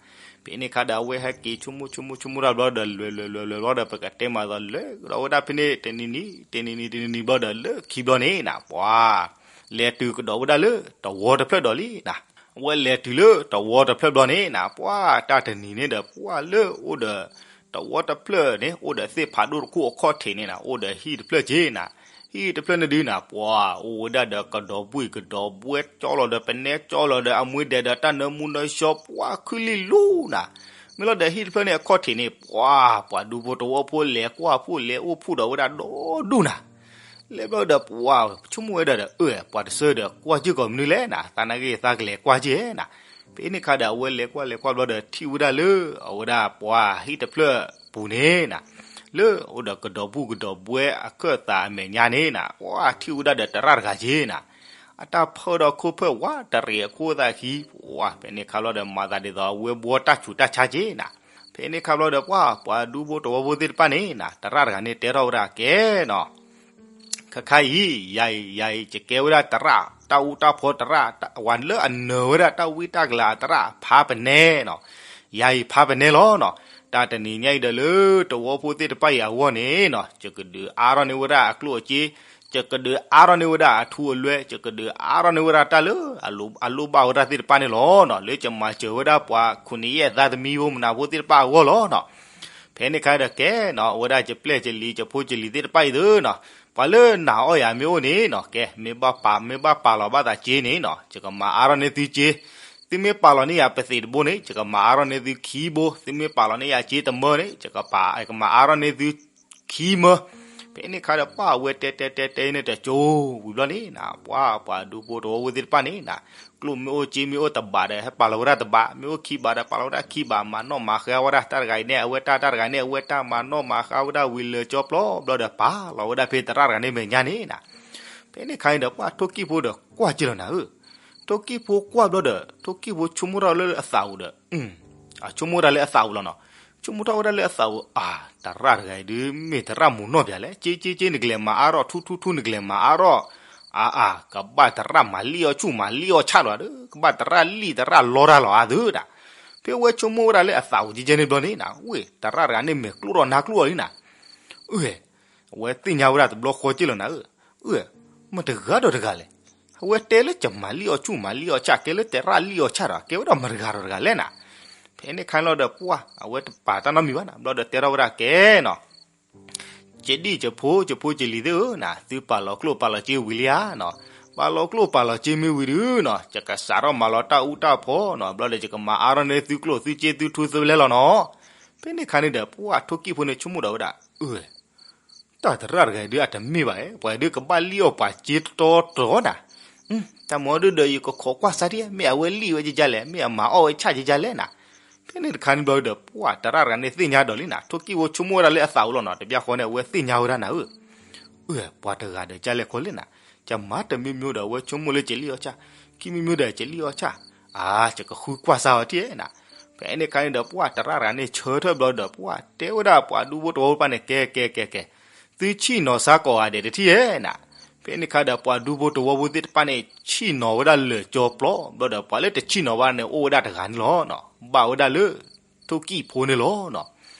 ဖဲန့ၣ်ခါဒီး အဝဲဟဲက့ၤဆိကမိၣ်ဆိကမိၣ်ဆိကမိၣ်တၢ်ဘျီဒီး လဲၤလဲၤလဲၤလဲၤဘျီဒီး ပကတဲမးဒီး လဲၤကဒီးဝဲဒၣ်ဖဲန့ၣ် တနံၤနံၤ တနံၤနံၤတနံၤနံၤဘျီဒီး လၢခံဘျီန့ၣ်နၤ ပှၤ လဲၤတုၤကဒီးဝဲဒၣ်လၢတဝီတဖျၢၣ်ဒီးလံနၤ. အဝဲလဲၤတုၤလၢတဝီတဖျၢၣ်ဘျီန့ၣ်နၤ ပှၤ တၢ်တနံၤန့ၣ်ဒီး ပှၤလၢအိၣ်ဒီး တဝီတဖျၢၣ်န့ၣ် အိၣ်ဒီးသ့ၣ်ဖးဒိၣ်တခိၣ်အခီၣ်ထံးန့ၣ်နၤ အိၣ်ဒီးဟံၣ်တဖျၢၣ်က့နၤ. ဟံၣ်တဖျၢၣ်န့ၣ်ဒုနၤ ပှၤ အိၣ်ဝဲဒၣ်ဒီးကဒီးဘှံၣ်ကဒီးဘှဲ ကၠီလီၤဒီးပနဲ ကၠီလီၤဒီးအမွ့ဒဲးဒီးတၢ်နၢမူနၢဆှီ ပှၤခုလံၢ်လူနၤ. မ့ၢ်လီၤဒီးဟံၣ်တဖျၢၣ်န့ၣ်အခီၣ်ထံးန့ၣ် ပှၤ ပှၤဒူဖိတဝီဖိလဲၤကွၢ်ဖှိၣ်လဲၤအိၣ်ဖှိၣ်ဒီးဝဲဒၣ်ဒီဒူၣ်နၤ. လဲၤဘျီဒီးပှၤ ဆိကမိၣ်ဝဲဒၣ်ဒီး အၢ ပှၤတဆၢဒီးကွၢ်က့ၢ်ကီးမနုၤလဲၣ်နၤ သးနာ်က့ၤသးကလဲၤကွၢ်က့ၢ်နၤ. ဖဲန့ၣ်ခါဒီး အဝဲလဲၤကွၢ်လဲၤကွၢ်ဘျီဒီး ထံၣ်ဝဲဒၣ်လၢ အဝဲဒၣ်ပှၤဟံၣ်တဖျၢၣ်ပူၤန့ၣ်နၤ လၢအိၣ်ဒီးကဒီးဘှံၣ်ကဒီးဘှဲအခၢၣ်သးအမဲာ်ညါန့ၣ်နၤ ပှၤထံၣ်ဝဲဒၣ်ဒီးသရၣ်တဂၤက့ၢ်နၤ. အတၢ်ဖၢဒီးခိၣ်ဖၢၣ်ဝးတရံးအခိၣ်သးခံ ပှၤ ဖဲန့ၣ်ခါဘျီဒီးမၤသးဒ်သိးအဝဲဘှီတၢ်ဆူးတၢ်ဆါက့ၢ်နၤ. ဖဲန့ၣ်ခါဘျီဒီးပှၤ ပှၤဒူဖိတဝီဖိသ့ၣ်တဖၣ်န့ၣ်နၤ သရၣ်တဂၤန့ၣ်တဲထီၣ်ဝဲဒၣ်ကဲနီၤ ခဲခါအံၤ ယၤအံၤ ယၤအံၤ ယကဲဝဲဒၣ်သရၣ် တၢ်အူတၢ်ဖီသရၣ် ဝဲလၢအနၢၤဝဲဒၣ်တၢ်ဝံတၢ်ကလၤအသရၣ် ဖါပနဲနီၤ. ယၤအံၤဖါပနဲလီၤနီၤ. တၢ်တနံၤညါအံၤဒီးလၢတဝီဖိသ့ၣ်တဖၣ်အံၤအဂီၢ်န့ၣ်နီၤ ယကဒုးအါထီၣ်န့ၢ်ဝဲဒၣ်အကျိၣ်အစ့ ယကဒုးအါထီၣ်န့ၢ်ဝဲဒၣ်အထူအလွဲၢ်, ယကဒုးအါထီၣ်န့ၢ်ဝဲဒၣ်တၢ်လၢအလိၣ်ဘၣ်ဝဲဒၣ်သ့ၣ်တဖၣ်န့ၣ်လီၤနီၤ. လၢယမၤစၢၤဝဲဒၣ်ပှၤခိၣ်နံၣ်ယဲၢ်သးသမံဖိမနၤဖိသ့ၣ်တဖၣ်အဂီၢ်လီၤနီၤ. ဖဲန့ၣ်အခါဒီးကဲနီၤ, အဝဲဒၣ်ယပျဲၢ်ယလံၤယဖိယလံၤသ့ၣ်တဖၣ်အံၤသုနီၤ, ပှၤလၢနာ်အီၣ်ယၤမ့ၢ်အိၣ်န့ၣ်နီၤ, ကဲ မ့ၢ်ဘၣ်ပာ် မ့ၢ်ဘၣ်ပာ်လီၤဘၣ်သးစ့န့ၣ်နီၤ, ယကမၤအါထီၣ်န့ၢ်သုစ့. သုမ့ၢ်ပာ်လီၤန့ၢ်ယၤပသံးတဘိန့ၣ် ယကမၤအါထီၣ်န့ၢ်သုခံဘိ, သုမ့ၢ်ပာ်လီၤန့ၢ်ယၤစ့တမၢန့ၣ် ယကပာ် ယကမၤအါထီၣ်န့ၢ်သုခံမၢ. ဖဲန့ၣ်အခါဒီးပှၤအဝဲတဲတဲတဲတဲအံၤန့ၣ်တကၠိဝံၤဘျီန့ၣ်နီၤ, ပှၤ ပှၤဒူဖိတဝီဖိသ့ၣ်တဖၣ်န့ၣ်နီၤ, ကျိၣ်မ့ၢ်အိၣ်စ့မ့ၢ်အိၣ်တဘးဒီး ဟဲပာ်လီၤဝဲဒၣ်တဘး, မ့ၢ်အိၣ်ခံဘးဒီး ပာ်လီၤဝဲဒၣ်ခံဘး, မၤနီၣ်မၤဃါဝဲဒၣ် တၢ်တဂၤအံၤန့ၣ် အဝဲတၢ် တၢ်တဂၤန့ၣ် အဝဲတၢ်, မၤနီၣ်မၤဃါဝဲဒၣ်ဝံၤလၢာ်ကၠီပျီဘျီဒီး ပာ်လီၤဝဲဒၣ်ဖဲသရၣ်တဂၤန့ၣ်မဲာ်ညါန့ၣ်နီၤ. ဖဲန့ၣ်အခါန့ၣ်ဒီး ပှၤထိၣ်ကံၣ်ဖိဒီးကွၢ်က့ၤလီၤနၤဧၢ, ထိၣ်ကံၣ်ဖိကွၢ်ဘျီဒီး ထိၣ်ကံၣ်ဖိဆိကမိၣ်ထီၣ်လၢအသးအိၣ်ဒီး အဆိကမိၣ်ဝဲဒၣ်လၢအသးအိၣ်လီၤနီၤ. ဆိကမိၣ်ထီၣ်ဝဲဒၣ်လၢအသးအိၣ်, အါ, သရၣ်တဂၤအံၤဒုး မ့ၢ်သရၣ်မုာ်နီၢ်ပၠးလဲၣ်, က့က့က့ နကလဲၤမၤအါထီၣ် ထူထူထူ နကလဲၤမၤအါထီၣ်, အါအါ, ကဘၣ်သရၣ်မၤလံၣ်အီၣ်ဆူၣ်မၤလံၣ်အီၣ်ဆၣ်လီၤဒီး ကဘၣ်သရၣ်လံၣ်သရၣ်လီတၢ်လီၤအါသုဒၣ်. ဖဲအဝဲဆိကမိၣ်ဝဲဒၣ်လၢအသးအိၣ်ကဲကဲန့ၣ်ဘျီန့ၣ်နီၤ, ဝ့ၢ် သရၣ်တဂၤန့ၣ်မဲာ်ကျိၣ်ထီၣ်နါကျိၣ်အီၤလံနီၤ. အၢ အဝဲသ့ၣ်ညါဝဲဒၣ်တဘျီဃီက့ၤလီၤနၤဧၢ, အၢ မတဂၤဒီးတဂၤလဲၣ်. အဝဲတဲလၢကမၤလံၣ်အီၣ်ဆူၣ်မၤလံၣ်အီၣ်ဆၣ် ကဲလၢသရၣ်လံၣ်အီၣ်ဆၣ်ဒီး ကဲဝဲဒၣ်မတဂၤဒီးတဂၤလဲၣ်နီၤ. ဖဲန့ၣ်အခါန့ၣ်လီၤဒီးပှၤ အဝဲတပာ်တၢ်နီတမံၤဘၣ်နီၤ, ဘျီဒီးတဲထီၣ်ဝဲဒၣ်ကဲနီၤ, ယဒ်ယဖိ ယဖိယလံၤသ့ၣ်ဧၢနီၤ, သုပာ်လီၤကျိၣ်ပာ်လီၤစ့ဝံၤလံဧါနီၤ. ပာ်လီၤကျိၣ်ပာ်လီၤစ့မ့ၢ်ဝံၤဒုးနီၤ, ယကစးထီၣ်မၤလီၤတၢ်အူတၢ်ဖီနီၤ, ဘျီဒီးယကမၤအါထီၣ်န့ၢ်သုကျိၣ်သုစ့သုထူသုလဲလီၤနီၤ. ဖဲန့ၣ်အခါန့ၣ်ဒီး ပှၤထိၣ်ကံၣ်ဖိန့ၣ်ဆိကမိၣ်ဒီးဝဲဒၣ်, အၢ တၢ်သရၣ်တဂၤအံၤဒုးအတမ့ၢ်ဘၣ်, ပှၤဒုးကဘၣ်လံၣ်အီၣ်ပှၤစ့တီတီနီၤ. တၢ်မၤဒုးဒီးယကခိးကွၢ်စၢ်ဒံး, မ့ၢ်အဝဲလံၣ်ဝဲကဲကဲလဲၣ်, မ့ၢ်အမၤအီၣ်ဝဲဆၣ်ကဲကဲလဲၣ်နီၤ. ဖဲန့ၣ်တခါန့ၣ်ဘျီဒီး ပှၤသရၣ်တဂၤန့ၣ်သ့ၣ်ညါဒီးလံနီၤ, ထိၣ်ကံၣ်ဖိဆိကမိၣ်ဝဲဒၣ်လၢအသးအိၣ်လီၤနီၤ, တဘျီဃီန့ၣ် အဝဲသ့ၣ်ညါဝဲဒၣ်နၤဧၢ, အၢ ပှၤတဂၤဒီးကဲလဲၣ်ခီလဲၣ်နီၤ. ယမၤတမံၤမံၤဒီး အဝဲဆိကမိၣ်လၢကလံၣ်အီၣ်ဆၣ်, ခံမံၤမံၤဒီးကလံၣ်အီၣ်ဆၣ်, အါ ယကဃုကွၢ်စၢ်အီၤတက့ၢ်နီၤ. ဖဲန့ၣ်အခါန့ၣ်ဒီး ပှၤသရၣ်တဂၤန့ၣ်ဆၢထၢၣ်ဘျီဒီး ပှၤတဲဝဲဒၣ်ပှၤဒူဖိတဝီဖိတဖၣ်န့ၣ် ကဲကဲကဲကဲ, သုဆံၣ်နီၤစါကိးဂၤဒဲးတထံၣ်ဧဲနီၤ. ဖဲန့ၣ်အခါဒီး ပှၤဒူဖိတဝီဖိသ့ၣ်တဖၣ်န့ၣ် ဆံၣ်နီၤဝဲဒၣ်လၢာ်ကၠီပျီ, ဘျီဒီးပှၤလၢတဆံၣ်နီၤဘၣ်န့ၣ် အိၣ်ဝဲဒၣ်တဂၤန့ၣ်လီၤနီၤ, ဘၣ်ဝဲဒၣ်လၢ ထိၣ်ကံၣ်ဖိန့ၣ်လီၤနီၤ.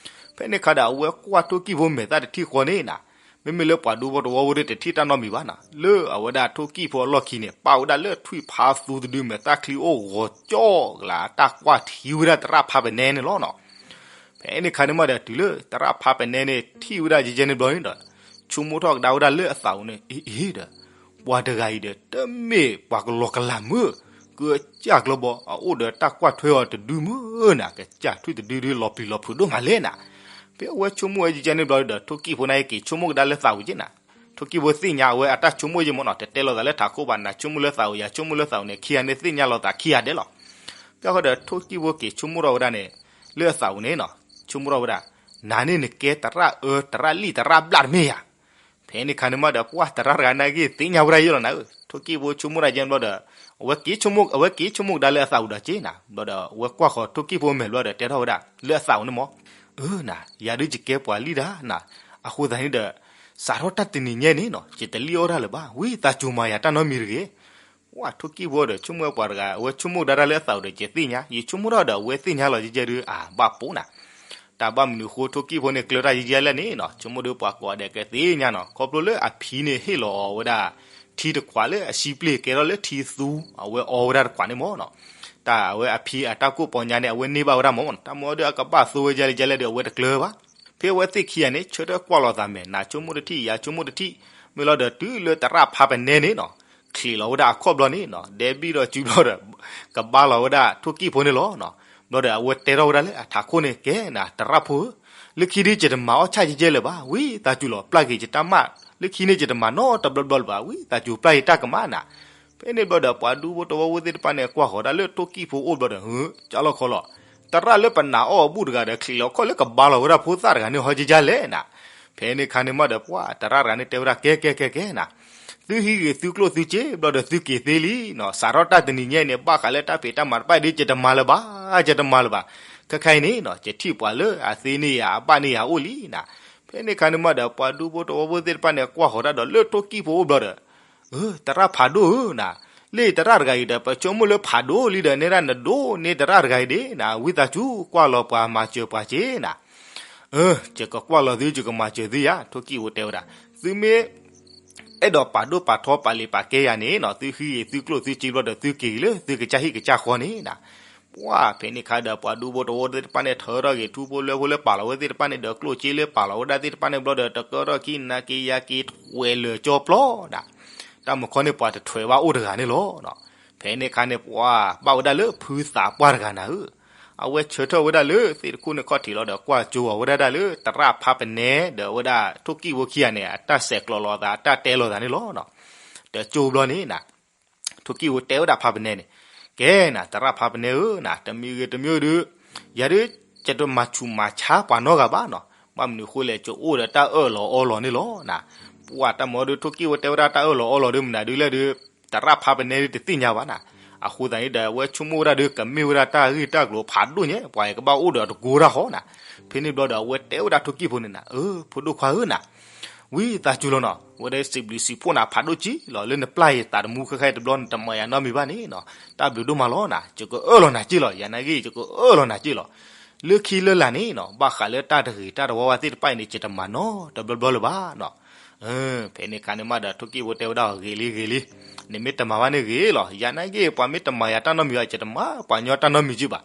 ဖဲန့ၣ်အခါဒီး အဝဲကွၢ်ထိၣ်ကံၣ်ဖိမဲာ်သၣ်တထံၣ်ဃီန့ၣ်နီၤ, မ့မ့ၢ်လၢပှၤဒူဖိတဝီဖိဒုးတထံၣ်တၢ်နီတမံၤဘၣ်နီၤ, လၢအဝဲဒၣ်ထိၣ်ကံၣ်ဖိအလီၢ်ခံန့ၣ် ပၣ်ဝဲဒၣ်လၢထွံၣ်ဖးသူတဒု မဲာ်သၣ်ချံအိၣ်ဂီၤကၠီကလး တၢ်ကွၢ်ထံဝဲဒၣ်သရၣ်ဖးပဲနဲန့ၣ်လီၤနီၤ. ဖဲန့ၣ်အခါန့ၣ်မးဒီး တုၤလၢသရၣ်ဖးပဲနဲန့ၣ် ထံၣ်ဝဲဒၣ်ကဲကဲန့ၣ်ဘျီန့ၣ်ဒီး ဆိကမိၣ်ထီၣ်ကဒါဝဲဒၣ်လၢအသးအိၣ်န့ၣ် အ့အ့ဒီး ပှၤတဂၤအံၤဒီး တမ့ၢ်ပှၤကလီကလးမုၢ်, ကစၢ်ကျၢဘီ အအိၣ်ဒီးတၢ်ကွၢ်ထွဲအီၤတဒုမုၢ်နၤ, ကစၢ်ထွံၣ်တဒုဒုလီၤပျံၤလီၤဖုးဒိၣ်မးလဲၣ်နၤ. ဖဲအဝဲဆိကမိၣ်ဝဲကဲကဲန့ၣ်ဘျီဒီး ထိၣ်ကံၣ်ဖိန့ၣ်က့ၤဆိကမိၣ်ကဒါလၢသးအိၣ်က့ၤနၤ, ထိၣ်ကံၣ်ဖိသ့ၣ်ညါအဝဲအတၢ်ဆိကမိၣ်က့ၤမးနီၤ, တတဲလိာ်သးလၢထးခိၣ်ဘၣ်, နၤဆိကမိၣ်လၢသးအိၣ် ယၤဆိကမိၣ်လၢသးအိၣ်န့ၣ် ခံဂၤန့ၣ်သ့ၣ်ညါလိာ်သးခံဂၤဒဲးလီၤ. ဖဲဃီဒီး ထိၣ်ကံၣ်ဖိက့ၤဆိကမိၣ်ထီၣ်ဝဲဒၣ်န့ၣ် လၢအသးအိၣ်န့ၣ်နီၤ, ဆိကမိၣ်ထီၣ်ဝဲဒၣ်, နၤန့ၣ်နကဲသရၣ်အၢ သရၣ်လံၣ်သရၣ်ဘျၣ်တမ့ၢ်ဧါ. ဖဲန့ၣ်အခါန့ၣ်မးဒီး ပှၤသရၣ်တဂၤန့ၣ်က့ၤသ့ၣ်ညါဝဲဒၣ်ယဲလီၤနၤဧၢ, ထိၣ်ကံၣ်ဖိဆိကမိၣ်ဒၣ်ကဲဘျီဒီး အဝဲက့ၤဆိကမိၣ် အဝဲက့ၤဆိကမိၣ်ကဒါလၢအသးအိၣ်ဒီးက့ၤနၤ, ဘျီဒီး အဝဲကွၢ်ဃီၤထိၣ်ကံၣ်ဖိမဲာ်ဘျီဒီး တဲထီၣ်ဝဲဒၣ် လၢအသးအိၣ်န့ၣ်မး, အၢ နၤ ယၤဒုးယကဲပှၤလံၣ်တၢ်နၤ, အဃိသတးန့ၣ်ဒီး စးထီၣ်တၢ်တနံၤညါန့ၣ်နီၤ ယတလံၣ်အီၣ်တၢ်လၢၤဘၣ်, ဝံသးစူၤမၤယၤတၢ်နီတမံၤတဂ့ၤ. ပှၤထိၣ်ကံၣ်ဖိဒီး ဆိကမိၣ်ပှၤတဂၤ အဝဲဆိကမိၣ်ကဒါတၢ်လၢအသးအိၣ်ဒီး ယသ့ၣ်ညါ, ယဆိကမိၣ်ထီၣ်ဒီး အဝဲသ့ၣ်ညါလီၤကဲကဲဒုး အါ ဘၣ်ပိာ်နၤ. တၢ်ဘၣ်မနုၤအဃိ ထိၣ်ကံၣ်ဖိန့ၣ်ကျၢတၢ်ယဲလဲၣ်န့ၣ်နီၤ, ဆိကမိၣ်ဒီးပှၤကိးဂၤဒဲးကသ့ၣ်ညါနီၤ, ခီဖျိလၢအဖံန့ၣ်ဟ့ၣ်လီၤအီၤဝဲဒၣ် ထံတခွးလၢအစံပျ့ၢ်ကဲထီၣ်လၢထံသူ အဝဲအီဝဲဒၣ်တခွးန့ၣ်မးနီၤ. တၢ်အဝဲအဖံအတၢ်ကိၢ်ပီညါန့ၣ် အဝဲန့ၢ်ဘၣ်ဝဲဒၣ်မးနီၤ, တၢ်မ့ၢ်ဒီးအကဘၣ်သိဝဲယဲလဲၣ်ယဲလဲၣ်ဒီး အဝဲတကျၢၤဘၣ်. ဖဲအဝဲသ့ၣ်ခံဂၤန့ၣ် ဆၢထၢၣ်ကွၢ်လီၤသးမဲာ်, နၤဆိကမိၣ်တထံၣ် ယၤဆိကမိၣ်တထံၣ်, မ့ၢ်လီၤဒီးတုၤလၢသရၣ်ဖးပဲနဲန့ၣ်နီၤ, ချံးလီၤဝဲဒၣ်အခီၣ်ဘျီန့ၣ်နီၤ, ဒဲဘံၣ်ဒီးစုဘျီဒီး ကဘါလီၤဝဲဒၣ်ထိၣ်ကံၣ်ဖိန့ၣ်လီၤနီၤ. ဘျီဒီးအဝဲတဲထီၣ်ဝဲဒၣ်လၢအထးခိၣ်န့ၣ် ကဲနၤ သရၣ်ဖိဧၢ, လၢခံဒုးယတမၤအီၣ်ဆၣ်ယဲလဲၣ်ဘၣ်, ဝံသးစူၤလီၤ ပျၢ်က့ၤယတၢ်မၢ်, လၢခံန့ၣ်ယတမၤနီတဘျီဘျီလၢၤဘၣ်, ဝံသးစူၤပျၢ်ယတၢ်ကမၣ်နၤ. ဖဲန့ၣ်ဘျီဒီး ပှၤဒူဖိတဝီဖိသ့ၣ်တဖၣ်န့ၣ် ကွၢ်ဃီၤဒၣ်လၢထိၣ်ကံၣ်ဖိအိၣ်ဘျီဒီး ဟၢ ကၢ်လီၤခီလီၤ, သရၣ်လၢပနာ်အီၣ်အဘူၣ်တဂၤဒီး ချံးလီၤခီၣ်လၢကဘါလီၤဝဲဒၣ်ဖိသၣ်တဂၤန့ၣ် ဟီယဲလဲၣ်နၤ. ဖဲန့ၣ်ခါန့ၣ်မးဒီး ပှၤသရၣ်တဂၤန့ၣ် တဲဝဲဒၣ် ကဲကဲကဲကဲနၤ, သုဟံးဂ့ၤသုကျိၣ်သုစ့ဘျီဒီး သုက့ၤသ့လံနီၤ, စးထီၣ်တၢ်တနံၤညါအံၤန့ၣ် ဘၣ်ဃးလၢတၢ်ဖံးတၢ်မၤတဖၣ်အံၤဒုး ယတမၤလၢၤဘၣ်, ယတမၤလၢၤဘၣ်. ခဲခါအံၤန့ၣ်နီၤ ယထံၣ်ပှၤလၢအသ့န့ၢ်ယၤ အဘၣ်န့ၢ်ယၤအိၣ်လံနၤ. ဖဲန့ၣ်ခါန့ၣ်မးဒီး ပှၤဒူဖိတဝီဖိသ့ၣ်တဖၣ်န့ၣ် ကွၢ်ဃီၤတၢ်ဒီးလၢထိၣ်ကံၣ်ဖိအိၣ်ဘျီဒီး အၢ သရၣ်ဖးဒိၣ်ဧၢနၤ, လၢသရၣ်တဂၤအံၤဒီး ပဆိကမိၣ်လၢဖးဒိၣ်လံဒီး နဲဒၣ်နဒိၣ်န့ၢ်သရၣ်တဂၤအံၤဒၣ်နၤ, ဝံသးစူၤကွၢ်လီၤပှၤမၤစၢၤပှၤစ့နၤ. အၢ ယကကွၢ်လီၤသု ယကမၤစၢၤသုယၤ, ထိၣ်ကံၣ်ဖိတဲဝဲဒၣ်, သုမ့ၢ် အဲၣ်ဒိးပာ်ဒိၣ်ပာ်ထီပာ်လံာ်ပာ်ကဲယၤန့ၣ်နီၤ, သုဟံးဂ့ၤသုကျိၣ်သုစ့ဘျီဒီးသုက့ၤဂ့ၤလၢသုကစၢ်ဟံၣ်ကစၢ်ဃီန့ၣ်နီၤ. ပှၢ်ဖဲန့ၣ်ခါဒီး ပှၤဒူဖိတဝီသ့ၣ်တဖၣ်န့ၣ် ထၢထီၣ်ဂ့ၤထူဖိလၢဖိလၢပာ်လီၤဝဲသ့ၣ်တဖၣ်န့ၣ်ဒီး ကျိၣ်စ့လၢပာ်လီၤဝဲဒၣ်သ့ၣ်တဖၣ်န့ၣ်ဘျီဒီး တကၢထီၣ်ခံနၤက့ၤယၤက့ၤထွဲးလၢာ်ကၠီပျီနီၤ. တၢ်မုၢ်ခီန့ၣ် ပှၤတထွဲးဘၣ်အိၣ်တဂၤန့ၣ်လီၤ. ဖဲန့ၣ်ခါန့ၣ် ပှၢ်ဘၣ်ဝဲဒၣ်လၢဖုသးပှၢ်တဂၤနၤဧၢ, အဝဲဆၢထၢၣ်ဝဲဒၣ်လၢသ့ၣ်တခိၣ်န့ၣ်ခီၣ်ထံးလီၤဒီး ကွၢ်ကၠိအီၤဝဲဒၣ်တၢ်လၢသရၣ်ဖါပနဲ ဒီးဝဲဒၣ်ထိၣ်ကံၣ်ဖိခံဂၤန့ၣ် အတၢ်ဆဲးကျိးလိာ်သး အတၢ်တဲလိာ်သးန့ၣ်လီၤ. တကၠိဘျီန့ၣ်နၤ ထိၣ်ကံၣ်ဖိတဲဝဲဒၣ်ဖါပနဲန့ၣ်, ကဲနၤ သရၣ်ဖါပနဲဧၢနၤ, တမံၤဂ့ၤတမံၤဒုး ယၤဒုး ယတမၤဆူၣ်မၤဆါပှၤနီတဂၤဘၣ်နီၤ, ဘၣ်မနုၤဃိလဲၣ် ယအိၣ်ဒီးတၢ်အၢၣ်လီၤအီလီၤန့ၣ်လီၤနၤ. ပှၢ်တၢ်မၤဒုး ထိၣ်ကံၣ်ဖိတဲဝဲဒၣ်တၢ်အၢၣ်လီၤအီလီၤဒုး မနုၤဒုးလဲၣ်ဒုး သရၣ်ဖါပနဲဒုးတသ့ၣ်ညါဘၣ်နၤ. အဃိသတးန့ၣ်ဒီး အဝဲဆိကမိၣ်ဝဲဒၣ်ဒုး ကမ့ၢ်ဝဲဒၣ်တၢ်ဂ့ၢ်တၢ်ကျိၤဖးဒိၣ်ညါ ပှၤအံၤကဘၣ်အိၣ်ဒီးတကိးတၢ်ဃီနၤ. ဖဲန့ၣ်ဘျီဒီး အဝဲတဲဝဲဒၣ်ထိၣ်ကံၣ်ဖိန့ၣ်နၤ, အၢ ဖိဒိၣ်ခွါဧၢနၤ ဝံသးစူၤလီၤနီၤ, ဝဲဒၣ်စံးဘျုးစံးဖှိၣ်နၤဖးဒိၣ်က့လီၤ, လၢနပျၢ်ယသးတမူခဲခါတဘျီ နတမၤယၤနီတမံၤဘၣ်န့ၣ်နီၤ, တၢ်ဘျုးဒိၣ်မးလီၤနၤ, ယကအၢၣ်လီၤနၤက့လီၤ, ယၤနာ်က့ ယကအၢၣ်လီၤနၤက့လီၤ. လၢခံလၢလာ်န့ၣ်နီၤ ဘၣ်ဃးလၢတၢ်တဂ့ၤတၢ်တဝါဝဲသ့ၣ်တဖၣ်အံၤန့ၣ် ယတမၤနီတဘျီဘျီလၢၤဘၣ်နီၤ. ဖဲန့ၣ်ခါန့ၣ်မးဒီး ထိၣ်ကံၣ်ဖိတဲဝဲဒၣ်အီၤ ဂ့ၤလံဂ့ၤလံ, နမ့ၢ်တမၤဘၣ်န့ၣ်ဂ့ၤလီၤ, ယၤနာ်က့ ပှၤမ့ၢ်တမၤယၤတၢ်နီတမံၤဘၣ် ယတမၤပှၤညီတၢ်နီတမံၤက့ဘၣ်.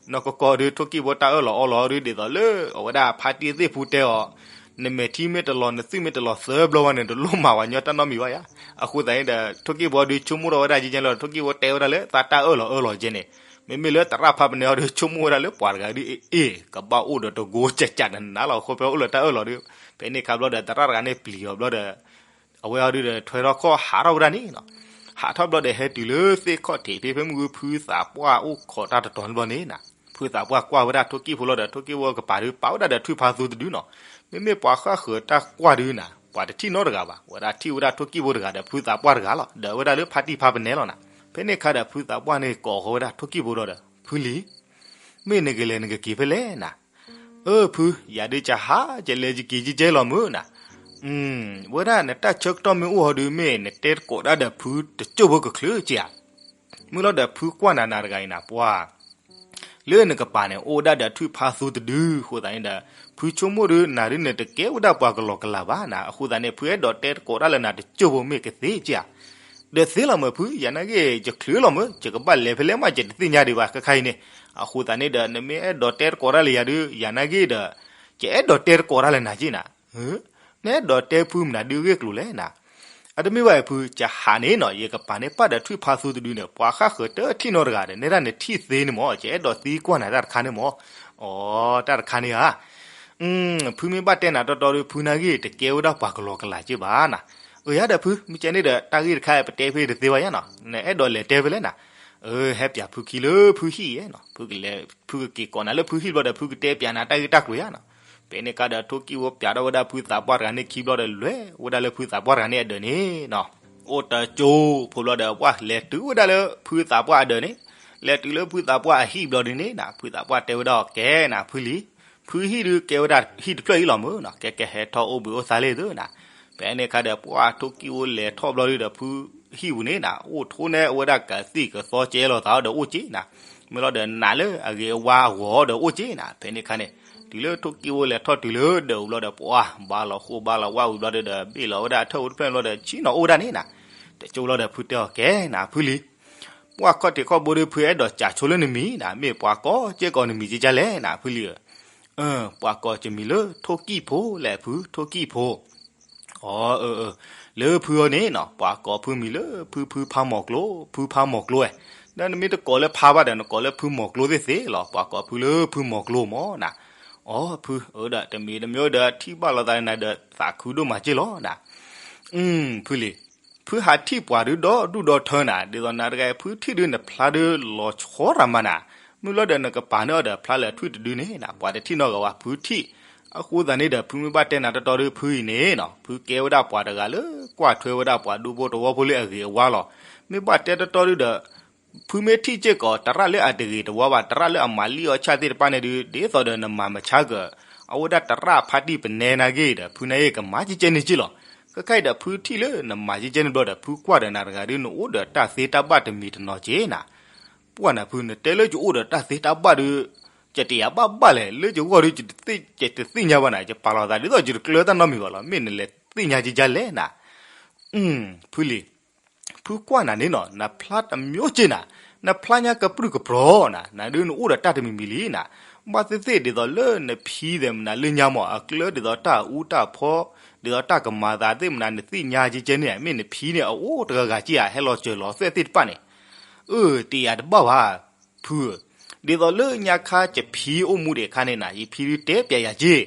နီၢ်ကီၢ်ကီၢ်ဒုး ထိၣ်ကံၣ်ဖိတၢ်အၢၣ်လီၤအီလီၤဒုး ဒ်သိးလၢ အဝဲဒၣ်ဖါတံၢ်သ့ၣ်ဖူတဲအီၤ, နမဲာ်ထံမ့ၢ်တလီၤ နသွံၣ်မ့ၢ်တလီၤသၢဘျီဝဲန့ၣ် တလိၣ်မၤပှၤညီတၢ်နီတမံၤဘၣ်ယါ. အဃိသတးန့ၣ်ဒီး ထိၣ်ကံၣ်ဖိဒုး ဆိကမိၣ်ထီၣ်ဝဲဒၣ်ကဲကဲလီၤ, ထိၣ်ကံၣ်ဖိတဲဝဲဒၣ်လၢသးတၢ်အၢၣ်လီၤအၢလီၤကဲန့ၣ်, မ့မ့ၢ်လၢသရၣ်ဖါပနဲအီၤဒုး ဆိကမိၣ်ဝဲဒၣ်လၢပှၤတဂၤဒုး အ့ၣ်အ့ၣ် ကဘၣ်အိၣ်ဒီးတကိးကကးနနၤလီၤ, အဃိဖဲအိၣ်လၢတၢ်အၢၣ်လီၤဒုး, ဖဲန့ၣ်ခါဘျီဒီး သရၣ်တဂၤန့ၣ်ပျံၤအီၤဘျီဒီး အဝဲအီၤဒုးဒီး ထွဲထီၣ်ခီၣ်ဟးထီၣ်ဝဲဒၣ်န့ၣ်နီၤ. ဟးထီၣ်ဘျီဒီး ဟဲတုၤလၢသ့ၣ်ခီၣ်ထံး ဖဲဖဲမုၢ်ဂုၢ်ဖုသးပှၢ်အိၣ်ခိးတၢ်တတီၤန့ၣ်ဘျီန့ၣ်နၤ, ဖုသးပှၢ်ကွၢ်ဝဲဒၣ်ထိၣ်ကံၣ်ဖိလီၤဒီး ထိၣ်ကံၣ်ဖိကပၤဒုး ပာ်ဝဲဒၣ်ဒီးထွံၣ်ဖါသူတဒုနီၤ. မ့မ့ၢ်ပှၤဃၣ်ဃၢၤတၢ်ကွၢ်ဒုးနၤ ပှၤတထံၣ်နီတဂၤဘၣ်, ဝဲဒၣ်ထံၣ်ဝဲဒၣ်ထိၣ်ကံၣ်ဖိတဂၤဒီး ဖုသးပှၢ်တဂၤလီၤ, ဒီးဝဲဒၣ်လၢဖါတံၢ်ဖါပနဲလီၤနၤ. ဖဲန့ၣ်ခါဒီး ဖုသးပှၢ်န့ၣ်ကိးဃီၤဝဲဒၣ်ထိၣ်ကံၣ်ဖိဒီး ဖုလံၤ မ့ၢ်နကလဲၤနကက့ၤဖဲလဲၣ်နၤ. အၢ ဖု, ယၤဒုးကဟး ယလဲၤယက့ၤကကဲလီၤမုၢ်နၤ. ဝဲဒၣ်နတၢ်ဆၢကတီၢ်မ့ၢ်အိၣ်ဟီဒုး မ့ၢ်နတဲတကိးဒၣ်ဒီးဖုတစိၢ်ဖိကချုးက့ဧါ. မုၢ်လီၤဒီးဖုကွၢ်နၤနၤတဂၤအံၤနၤ ပှၢ် လၢနကပၤန့ၣ် အိၣ်ဝဲဒၣ်ဒီးထွံၣ်ဖါသူတဒု အဃိသတးန့ၣ်ဒီး ဖုဆိကမိၣ်ဒုး နၤဒုးန့ၣ်တကဲဝဲဒၣ်ပှၤကလီၤကလးဘၣ်နၤ, အဃိသတးန့ၣ် ဖုအဲၣ်ဒိးတဲတကိးဒၣ်လၢနၤတစိၢ်ဖိမ့ၢ်ကသ့က့ဧါ. ဒီးသ့လီၤမုၢ်ဖု, ယၤနာ်က့ ယချုးလီၤမုၢ်, ယကဘၣ်လဲၤဖဲလဲၣ်မး ယတသ့ၣ်ညါဒံးဘၣ်ခဲခါအံၤန့ၣ်. အဃိသတးန့ၣ်ဒီး နမ့ၢ်အဲၣ်ဒိးတဲတကိးဒၣ်လၢယၤဒုး ယၤနာ်က့ဒီး ယအဲၣ်ဒိးတဲတကိးဒၣ်လၢနၤက့နၤ. နအဲၣ်ဒိးတဲဖုမနုၤဒုးဂ့ၢ်ကျိၤလဲၣ်နၤ. အတမ့ၢ်ဘၣ်အံၤဖု, ယဟးန့ၣ်နီၤ ယကပၤန့ၣ်ပာ်ဒီးထွံၣ်ဖါသူတဒုန့ၣ် ပှၤဃၣ်ဃၢၤတထံၣ်နီတဂၤဒီး နဲဒၣ်နထံၣ်သ့န့ၣ်မၢ်, ယအဲၣ်ဒိးသံကွၢ်နၤတၢ်တခါန့ၣ်မၢ်. အိ, တၢ်တခါန့ၣ်ဧါ. ဖုမ့ၢ်ဘၣ်တဲနၤတီတီဒီး ဖုနာ်က့ တကဲဝဲဒၣ်ပှၤကလီၤကလးက့ဘၣ်နၤ. အၢ ယၤဒီးဖု မ့ၢ်ကဲန့ၣ်ဒီး တၢ်ဂ့ၢ်တခါပတဲဖဲတသ့ဘၣ်ယါနီၤ, နအဲၣ်ဒိးလဲၤတဲဖဲလဲၣ်နၤ. အၢ ဟဲပၠးဖုခံလၢဖုဟံၣ်ယဲနီၤ, ဖုကလဲၤ ဖုကက့ၤကိးနၤလၢဖုဟံၣ်ဘျီဒီး ဖုကတဲပၠးနၤတၢ်ဂ့ၢ်တၢ်ကျိၤယါနီၤ. ဖဲန့ၣ်ခါဒီး ထိၣ်ကံၣ်ဖိပၠးထီၣ်ဝဲဒၣ်ဖုသးပှၢ်တဂၤန့ၣ်ခံဘျီဒီး လဲၤဝဲဒၣ်လၢဖုသးပှၢ်တဂၤန့ၣ်အဒၢးန့ၣ်နီၤ. အိၣ်တကၠိဖိဘျီဒီး ပှၢ်လဲၤတုၤဝဲဒၣ်လၢဖုသးပှၢ်အဒၢးန့ၣ်, လဲၤတုၤလၢဖုသးပှၢ်အဟံၣ်ဘျီဒုန့ၣ်နၤ, ဖုသးပှၢ်တဲဝဲဒၣ်အီၤ ကဲနၤဖုလံၤ, ဖုဟံၣ်ဒုးကဲဝဲဒၣ်ဟံၣ်တဖျၢၣ်အံၤလီၤမုၢ်နီၤ, ကဲကဲဟဲထီၣ်အိၣ်ဘှံးအိၣ်သါလံသုနၤ. ဖဲန့ၣ်ခါဒီး ပှၢ်ထိၣ်ကံၣ်ဖိလဲၤထီၣ်ဘျီဒုဒီး ဖုဟံၣ်ပူၤန့ၣ်နၤ အိၣ်ထိၣ်န့ၢ်ဝဲဒၣ်ကသံၣ်ကသီကဲလီၤသးဒီးအိၣ်က့နၤ, မ့ၢ်လီၤဒီးနာ်လၢအဂ့ၤအဝါအဂီၢ်ဒီးအိၣ်က့နၤ. ဖဲန့ၣ်ခါန့ၣ် တုၤလၢထိၣ်ကံၣ်ဖိလဲၤထီၣ်တုၤလၢဒၢးပူၤဘျီဒီး ပှၢ်ဘါလီၤဃိဘါလီၤဝါဝံၤဘျီဒုဒီး ဘ့ၣ်လီၤဝဲဒၣ်အထၢၣ်အိၣ်တဖျၢၣ်ဘျီဒီး ဆံၣ်နီၤအိၣ်ဝဲဒၣ်န့ၣ်နၤ. တကၠိလီၤဒီး ဖုတဲအီၤ ကဲနၤဖုလံၤ, ပှၢ်ခီၣ်ထံးခီၣ်ဘိဒုး ဖုအဲၣ်ဒိးကးဆိလၢနမံၤနၤ, မ့ၢ်ပှၤကိးကဲကိးနမံၤကကလဲၣ်နၤဖုလံၤဧၢ. ပှၤကိးကမံၤလၢထိၣ်ကံၣ်ဖိလဲၣ်ဖု, ထိၣ်ကံၣ်ဖိ. အိ, လၢဖုအီၤန့ၣ်နီၤ ပှၤကိးဖုမံၤလၢဖုဖုဖါမီၤကျိ, ဖုဖါမီၤကျိဝဲ. ဒီးနမ့ၢ်တကိးလၢဖါဘၣ်ဒီး နကိးလၢဖုမီၤကျိသ့ၣ်သ့ၣ်လီၤ, ပှၤကိးဖုလၢဖုမီၤကျိမၢ်နၤ. အိ, ဖုဧၢဒီး တမံၤတမံၤဒီး ထံၣ်ဘၣ်လိာ်သးနၤဒီး သးခုဒိၣ်မးက့လီၤနၤ. ဖုလံၤ, ဖုဟးထံၣ်ပှၤဒုးဒီဒူၣ်ဒီထၢနၤ, ဒ်သိးနၤတဂၤအံၤ ဖုထံၣ်ဒုး နဖျါဒုးလီၤဆီတၢ်မးနၤ. မုၢ်လီၤဒီးနကပၤန့ၢ်အီၤဒီး ဖျါလၢထွံၣ်တဒုန့ၣ်နၤ ပှၤတထံၣ်နီတဂၤဝဲ ဖုထံၣ်. အဃိသတးန့ၣ်ဒီး ဖုမ့ၢ်ဘၣ်တဲနၤတီတီဒီး ဖုအံၤန့ၣ်နီၤ ဖုကဲဝဲဒၣ်ပှၤတဂၤလၢကွၢ်ထွဲဝဲဒၣ်ပှၤဒူဖိတဝီဖိလၢအဂ့ၤအဝါလီၤ. မ့ၢ်ဘၣ်တဲတီတီဒုဒီး ဖုမ့ၢ်ထံၣ်စ့ၢ်ကီး သရၣ်လၢအတဂ့ၤတဝါဘၣ်, သရၣ်လၢအမၤလံၣ်အီၣ်ဆၣ်သ့ၣ်တဖၣ်န့ၣ်ဒုး ဒ်သိးဒီးနမၤမဆါကၢၤ အဝဲဒၣ်သရၣ်ဖါတံၢ်ပနဲနာ်က့ဒီး ဖုနာ်က့ကမၤကဲကဲန့ၣ်က့လီၤ. ခဲခါအံၤဒီး ဖုထံၣ်လၢနမၤကဲကဲန့ၣ်ဘျီဒီး ဖုကွၢ်ဒီးနၤတဂၤဒုး နအိၣ်ဒီးတၢ်သ့တၢ်ဘၣ်တမံၤတနီၤက့နၤ. ပှၢ်နၤဖု နတဲလၢယအိၣ်ဒီးတၢ်သ့တၢ်ဘၣ်ဒုး ယတယာ်ဘၣ်ဘၣ်လဲၣ်, လၢယဂီၢ်ဒုး ယတသ့ၣ်ညါဘၣ်နၤ, ယပာ်လီၤသးဒ်သိးယတကျၢတၢ်နီတမံၤဘၣ်လီၤ. မ့ၢ်နလဲၤသ့ၣ်ညါကကလဲၣ်နၤ. ဖုလံၤ, ဖုကွၢ်နၤန့ၣ်နီၤ နဖျါတမျိုးက့နၤ, နဖျါညါကပြုၢ်ကပြီၤနၤ, နဒုးနအိၣ်ဒီးတၢ်တမံၤမံၤလံနၤ, ဘၣ်သ့ၣ်သ့ၣ်ဒ်သိးလၢနဖံသ့ၣ်မနုၤလၢညါမး အကျၢၤဒ်သိးတၢ်အူတၢ်ဖီ, ဒ်သိးတၢ်ကမၤသးသ့ၣ်မနုၤ နသ့ၣ်ညါကဲကဲန့ၣ် မ့ၢ်နဖံန့ၣ် အအိၣ်တဂၤဂၤက့ဧါ ဟဲလီၤစၢၤလီၤသွဲၣ်သ့ၣ်တဖၣ်န့ၣ်, အၢ တယာ်တဘၣ်ဘၣ် ဖုဧၢ, ဒ်သိးလၢညါခါယဖံအိၣ်မူဒံးအခါန့ၣ်နၤ ယဖံဒုးတဲပျဲယၤက့,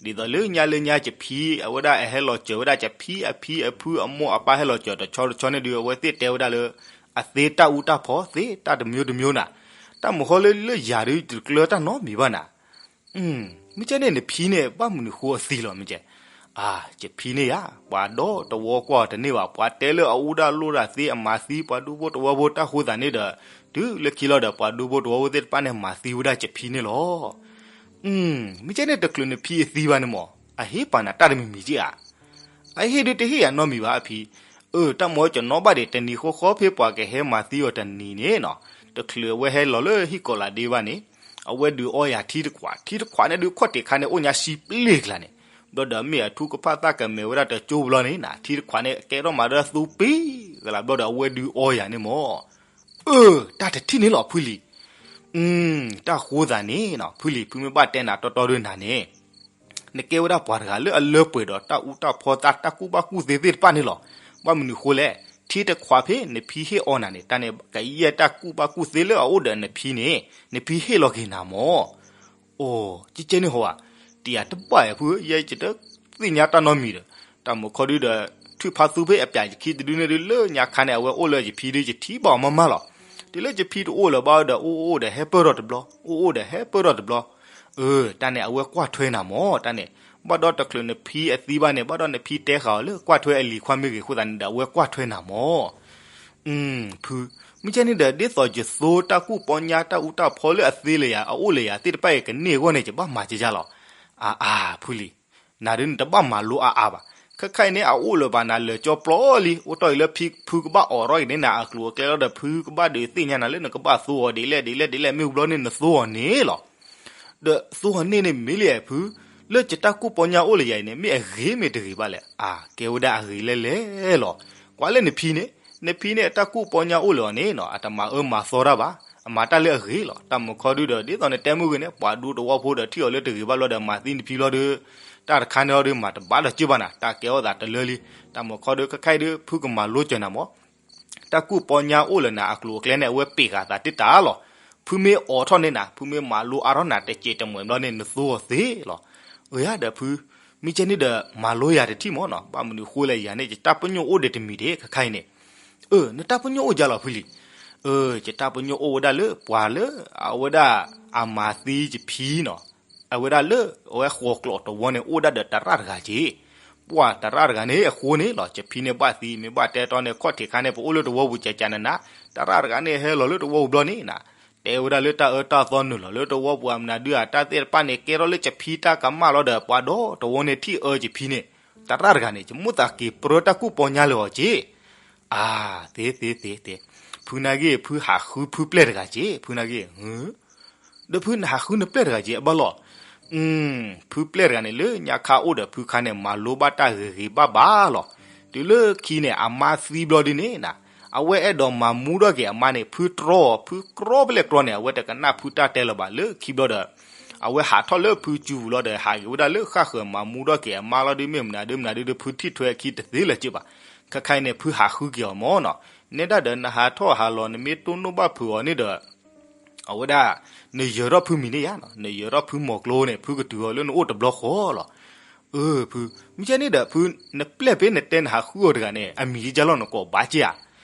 ဒ်သိးလၢညါလၢညါယဖံ အဝဲဒၣ်အဟဲလီၤစၢၤဝဲဒၣ်ယဖံ အဖံအဖုအမိၢ်အပၢ်ဟဲလီၤစၢၤတဆီတဆီန့ၣ်ဒုး အဝဲသ့ၣ်တဲဝဲဒၣ်လၢ အသ့တၢ်အူတၢ်ဖီသ့ တၢ်တမျိုးတမျိုးနၤ, တၢ်မုၢ်ဃီလၢလၢယၤဒုးတကျၢၤတၢ်နီတမံၤဘၣ်နၤ မ့ၢ်ကဲန့ၣ် နဖံန့ၣ် ဘၣ်မနုၤဃိအသံလီၤ မ့ၢ်ကဲ, အၢ ယဖံန့ၣ်ဧါ ပှၤဒီတဝီကွၢ်အီၤတန့ၢ်ဘၣ် ပှၤတဲလၢအအိၣ်ဒၣ်လိၣ်ဒၣ်သ့ အမၤသံပှၤဒူဖိတဝီဖိတၢ်ဃိသးန့ၣ်ဒီး, တုၤလၢခံလီၤဒီး ပှၤဒူဖိတဝီဖိသ့ၣ်တဖၣ်န့ၣ် မၤသံဝဲဒၣ်ယဖံန့ၣ်လီၤ. မ့ၢ်ကဲန့ၣ် တချုးနဖံအသံဘၣ်န့ၣ်မး အဟ့ၣ်ပာ်နၤတၢ်တမံၤမံၤက့ဧါ အဟ့ၣ်ဒုးတဟ့ၣ်ယၤနီတမံၤဘၣ်အဖံ, အၢ တၢ်မ့ၢ်ကနီၣ်ဘၣ်ဒံး တနံၤဃီဃီဖဲပှၤကဟဲမၤသံအီၤတနံၤန့ၣ်နီၤ, တချုးအဝဲဟဲလီၤလၢဟံၣ်ကီၤလးဒ့ဘၣ်န့ၣ်, အဝဲဒုးအီယၤထံတခွး ထံတခွးန့ၣ်ဒုး ခီၣ်ထံးခါန့ၣ် အိၣ်ညါဆံပျ့ၢ်ကျါန့ၣ်, ဘျီဒီးမ့ၢ်အထူကဖၣ်သၣ်ကမဲာ်ဝဲဒၣ်တကၠိဘျီန့ၣ်နၤ ထံတခွးန့ၣ် ကဲထီၣ်မၤဒီးသူပ့ၤကလး ဘျီဒီးအဝဲဒုးအီယၤန့ၣ်မး အၢ တၢ်တထံၣ်န့ၣ်လီၤဖုလံၤ. တၢ်ဃိသးန့ၣ်နီၤ ဖုလံၤ ဖုမ့ၢ်ဘၣ်တဲနၤတီတီဒုးနၤန့ၣ်, နကဲဝဲဒၣ်ပှၤတဂၤလၢအလၢပှဲၤဒီးတၢ်ကူၣ်ဘၣ်ကူၣ်သ့သ့ၣ်တဖၣ်န့ၣ်လီၤ. ဘၣ်မနုၤဃိလဲၣ်, ထံတခွးဖဲနဖံဟ့ၣ်အီနၤန့ၣ် တၢ်န့ၣ် ကယဲၢ်တၢ်ကူၣ်ဘၣ်ကူၣ်သ့လၢအအိၣ်ဒီးနဖံန့ၣ် နဖံဟ့ၣ်လီၤက့ၤနၤမး အိ, ကကဲန့ၣ်ဟီဧါ, တယာ်တဘၣ်အံၤဖုဧၢ, ယဲယတသ့ၣ်ညါတၢ်နီတမံၤဒီး, တၢ်မုၢ်ခီဒုဒီး, ထွံၣ်ဖးသူဖဲအပျးယခံတဒုန့ၣ်ဒု လၢညါခါန့ၣ် အဝဲအိၣ်လၢယဖံဒု ယထံၣ်ဘၣ်အီၤမးမးလီၤ. တုၤလၢယဖံတအိၣ်လၢၤဘၣ်ဒီး အိၣ်အိၣ်ဒီးဟဲပၢၢ်ထီၣ်တဘျီ, အိၣ်အိၣ်ဒီးဟဲပၢၢ်ထီၣ်တဘျီ, အၢ တၢ်န့ၣ် အဝဲကွၢ်ထွဲနၤမး တၢ်န့ၣ်, ဘၣ်ဒီးတချုးနဖံအသံဘၣ်န့ၣ် ဘၣ်ဒီးနဖံတဲဃာ်အီၤလၢကွၢ်ထွဲအလံၤခွါမ့ၢ်ဂ့ၤအဃိသတးန့ၣ်ဒီး အဝဲကွၢ်ထွဲနၤမး ဖု, မ့ၢ်ကဲန့ၣ်ဒီး ဒ်သိးယသိတၢ်ကူၣ်ပီညါတၢ်အူတၢ်ဖီလၢအသ့လၢယၤ အအိၣ်လၢယၤသ့ၣ်တဖၣ်အံၤကန့ၢ်အဂီၢ်န့ၣ် ယဘၣ်မၤကယါလီၤ. အါအါ ဖုလံၤ, နၤဒုးနတဘၣ်မၤလိအါအါဘၣ်. ခဲခါအံၤန့ၣ် အအိၣ်လၢၤဘၣ်နၤလၢာ်ကၠီပျီလံ, အိၣ်တ့ၢ်အံၤလၢဖုကဘၣ်အိးထီၣ်က့ၤန့ၢ်နၤအကျိၤအကျဲလီၤဒီး ဖုကဘၣ်ဒုးသ့ၣ်ညါနၤလၢနကဘၣ်သိအီၤဒ်လဲၣ်ဒ်လဲၣ်ဒ်လဲၣ် မ့ၢ်ဘျီန့ၣ်နသိအီၤန့ၣ်လီၤ. ဒီးသိအီၤန့ၣ်န့ၣ်မ့ၢ်လံဧါဖု, လၢယတၢ်ကူၣ်ပီညါအိၣ်လၢယၤအံၤန့ၣ် မ့ၢ်အဂ့ၤမ့ၢ်တဂ့ၤဘၣ်လဲၣ်. အါ ကဲဝဲဒၣ်အဂ့ၤလဲၣ်လဲၣ်လီၤ. ကွၢ်လၢနဖံန့ၣ်, နဖံန့ၣ် အတၢ်ကူၣ်ပီညါအိၣ်လၢၤအီၤန့ၣ်နီၤ အတမၤအၢမၤသီတၢ်ဘၣ်, အမၤတၢ်လၢအဂ့ၤလီၤ. တၢ်မုၢ်ခီဒုဒီး ဒ်သိးနတဲမုၢ်ဂ့ၤန့ၣ် ပှၤဒူတဝီဖိဒီးထံၣ်အီၤလၢတဂ့ၤဘၣ်ဘျီဒီး မၤသံနဖံဘျီဒီး, တၢ်တခါန့ၣ်လီၤဒီး မၤတဘၣ်ဒီးက့ၢ်ဘၣ်နၤ, တၢ်ကဲထီၣ်သးတလၢလံ. တၢ်မုၢ်ခီဒု ခဲခါအံၤဒု ဖုကမၤလိစၢၤနၤမး တၢ်ကူၣ်ပီညါအိၣ်လၢနၤအကျိၤအကျဲန့ၣ် အဝဲပ့းဃာ်သးတ့ၢ်တၢ်လီၤ. ဖုမ့ၢ်အိးထီၣ်န့ၢ်နၤ, ဖုမ့ၢ်မၤလိအါထီၣ်နၤတစဲးတမှဲာ်ဘျီန့ၣ် နသိအီၤသ့လီၤ. အၢ ယၤဒီးဖု, မ့ၢ်ကဲန့ၣ်ဒီး မၤလိယၤတထံၣ်မးနီၤ, ဘၣ်မနုၤဃိလဲၣ် ယၤန့ၣ် ယတၢ်ပညိၣ်အိၣ်ဒံးတမံၤဒံး ခဲခါအံၤန့ၣ်. အၢ နတၢ်ပညိၣ်အိၣ်ယၤလီၤဖုလံၤ. အၢ ယတၢ်ပညိၣ်အိၣ်ဝဲဒၣ်လၢပှၤလၢ အဝဲဒၣ် အမၤသံယဖံနီၤ အဝဲဒၣ်လၢ အဝဲဃိးကျိးတဝီန့ၣ် အိၣ်ဒၣ်ဒီးတရၣ်တဂၤက့ၢ်. ပှၤတရၣ်တဂၤန့ၣ်အဃိန့ၣ်လီၤ ယဖံန့ၣ်ဘၣ်သံ, မ့ၢ်ဘၣ်တဲတီန့ၣ် ခီၣ်ထံးခါန့ၣ် ပအိၣ်လၢတဝီပူၤကကနနၤ, တရၣ်တဂၤန့ၣ်ဟဲလီၤလၢတဝီပူၤဘျီန့ၣ်နၤ, တဲဝဲဒၣ်လၢတၢ်အၢတၢ်သီနုာ်လီၤလၢတဝီပူၤ အမနုၤဒု အတၢ်သ့ၣ်တဖၣ်န့ၣ် ကဲထီၣ်လၢယဖံတၢ်ကမၣ်လီၤဒီး ပှၤဒီတဝီန့ၣ်ထံၣ်အၢယဖံန့ၣ်, တရၣ်တဂၤန့ၣ် ယမိၣ်သးက့ၤပြၢတၢ်ကူၣ်ပီညါလၢအီၤက့ၢ်. အါ သ့သ့သ့သ့, ဖုနာ်က့ ဖုဟးဃုဖုပျဲၢ်တဂၤက့ၢ် ဖုနာ်က့ ဒီးဖုနဟးဃုနပျဲၢ်တဂၤက့ၢ် အဘၣ်လီၤ. ဖုပျဲၢ်တဂၤန့ၣ် လၢညါခါအိၣ်ဒီးဖုခါန့ၣ် မၤလိဘၣ်တၢ်ဂ့ၤဂ့ၤဘၣ်ဘၣ်လီၤ. တုၤလၢခံန့ၣ် အမါသံဘျီဒုန့ၣ်နၤ, အဝဲအဲၣ်ဒိးမၤမူထီၣ်က့ၤအမါန့ၣ် ဖုတြီအီၤ, ဖုတြီဖဲလဲၣ်တြီန့ၣ် အဝဲတကနၣ်ဖုတၢ်တဲလၢၤဘၣ် လၢခံဘျီဒီး အဝဲဟးထီၣ်လၢဖုစုပူၤလီၤဒီး ဟးက့ၤဝဲဒၣ်လၢဃၣ်ဃၢၤမၤမူထီၣ်က့ၤအမါလီၤဒု မ့ၢ်မနုၤဒုမနုၤဒု ဖုထံၣ်ထွဲအခံတသ့လၢၤက့ၢ်ဘၣ်. ခဲခါအံၤန့ၣ် ဖုဟးဃုက့ၤအီၤမးနီၤ, နဲဒၣ်ဒီးနဟးထီၣ်ဟးလီၤ နမ့ၢ်တိၢ်နီၣ်ဘၣ်ဖုးအီၤန့ၣ်ဒီး အဝဲဒၣ် နယၢၤထီၣ်ဖုမံၤန့ၣ်ယါနီၤ, နယၢၤထီၣ်ဖုမိၤကျိန့ၣ် ဖုကတုၤအီၤလၢနအိၣ်တဘျီဃီလီၤ. အၢ ဖု, မ့ၢ်ကဲန့ၣ်ဒီး ဖုနပျဲၢ်ဖဲနတဲနဟးဃုအီၤတဂၤန့ၣ် အမံၤယါလီၤ နကိးဘၣ်က့ဧါ.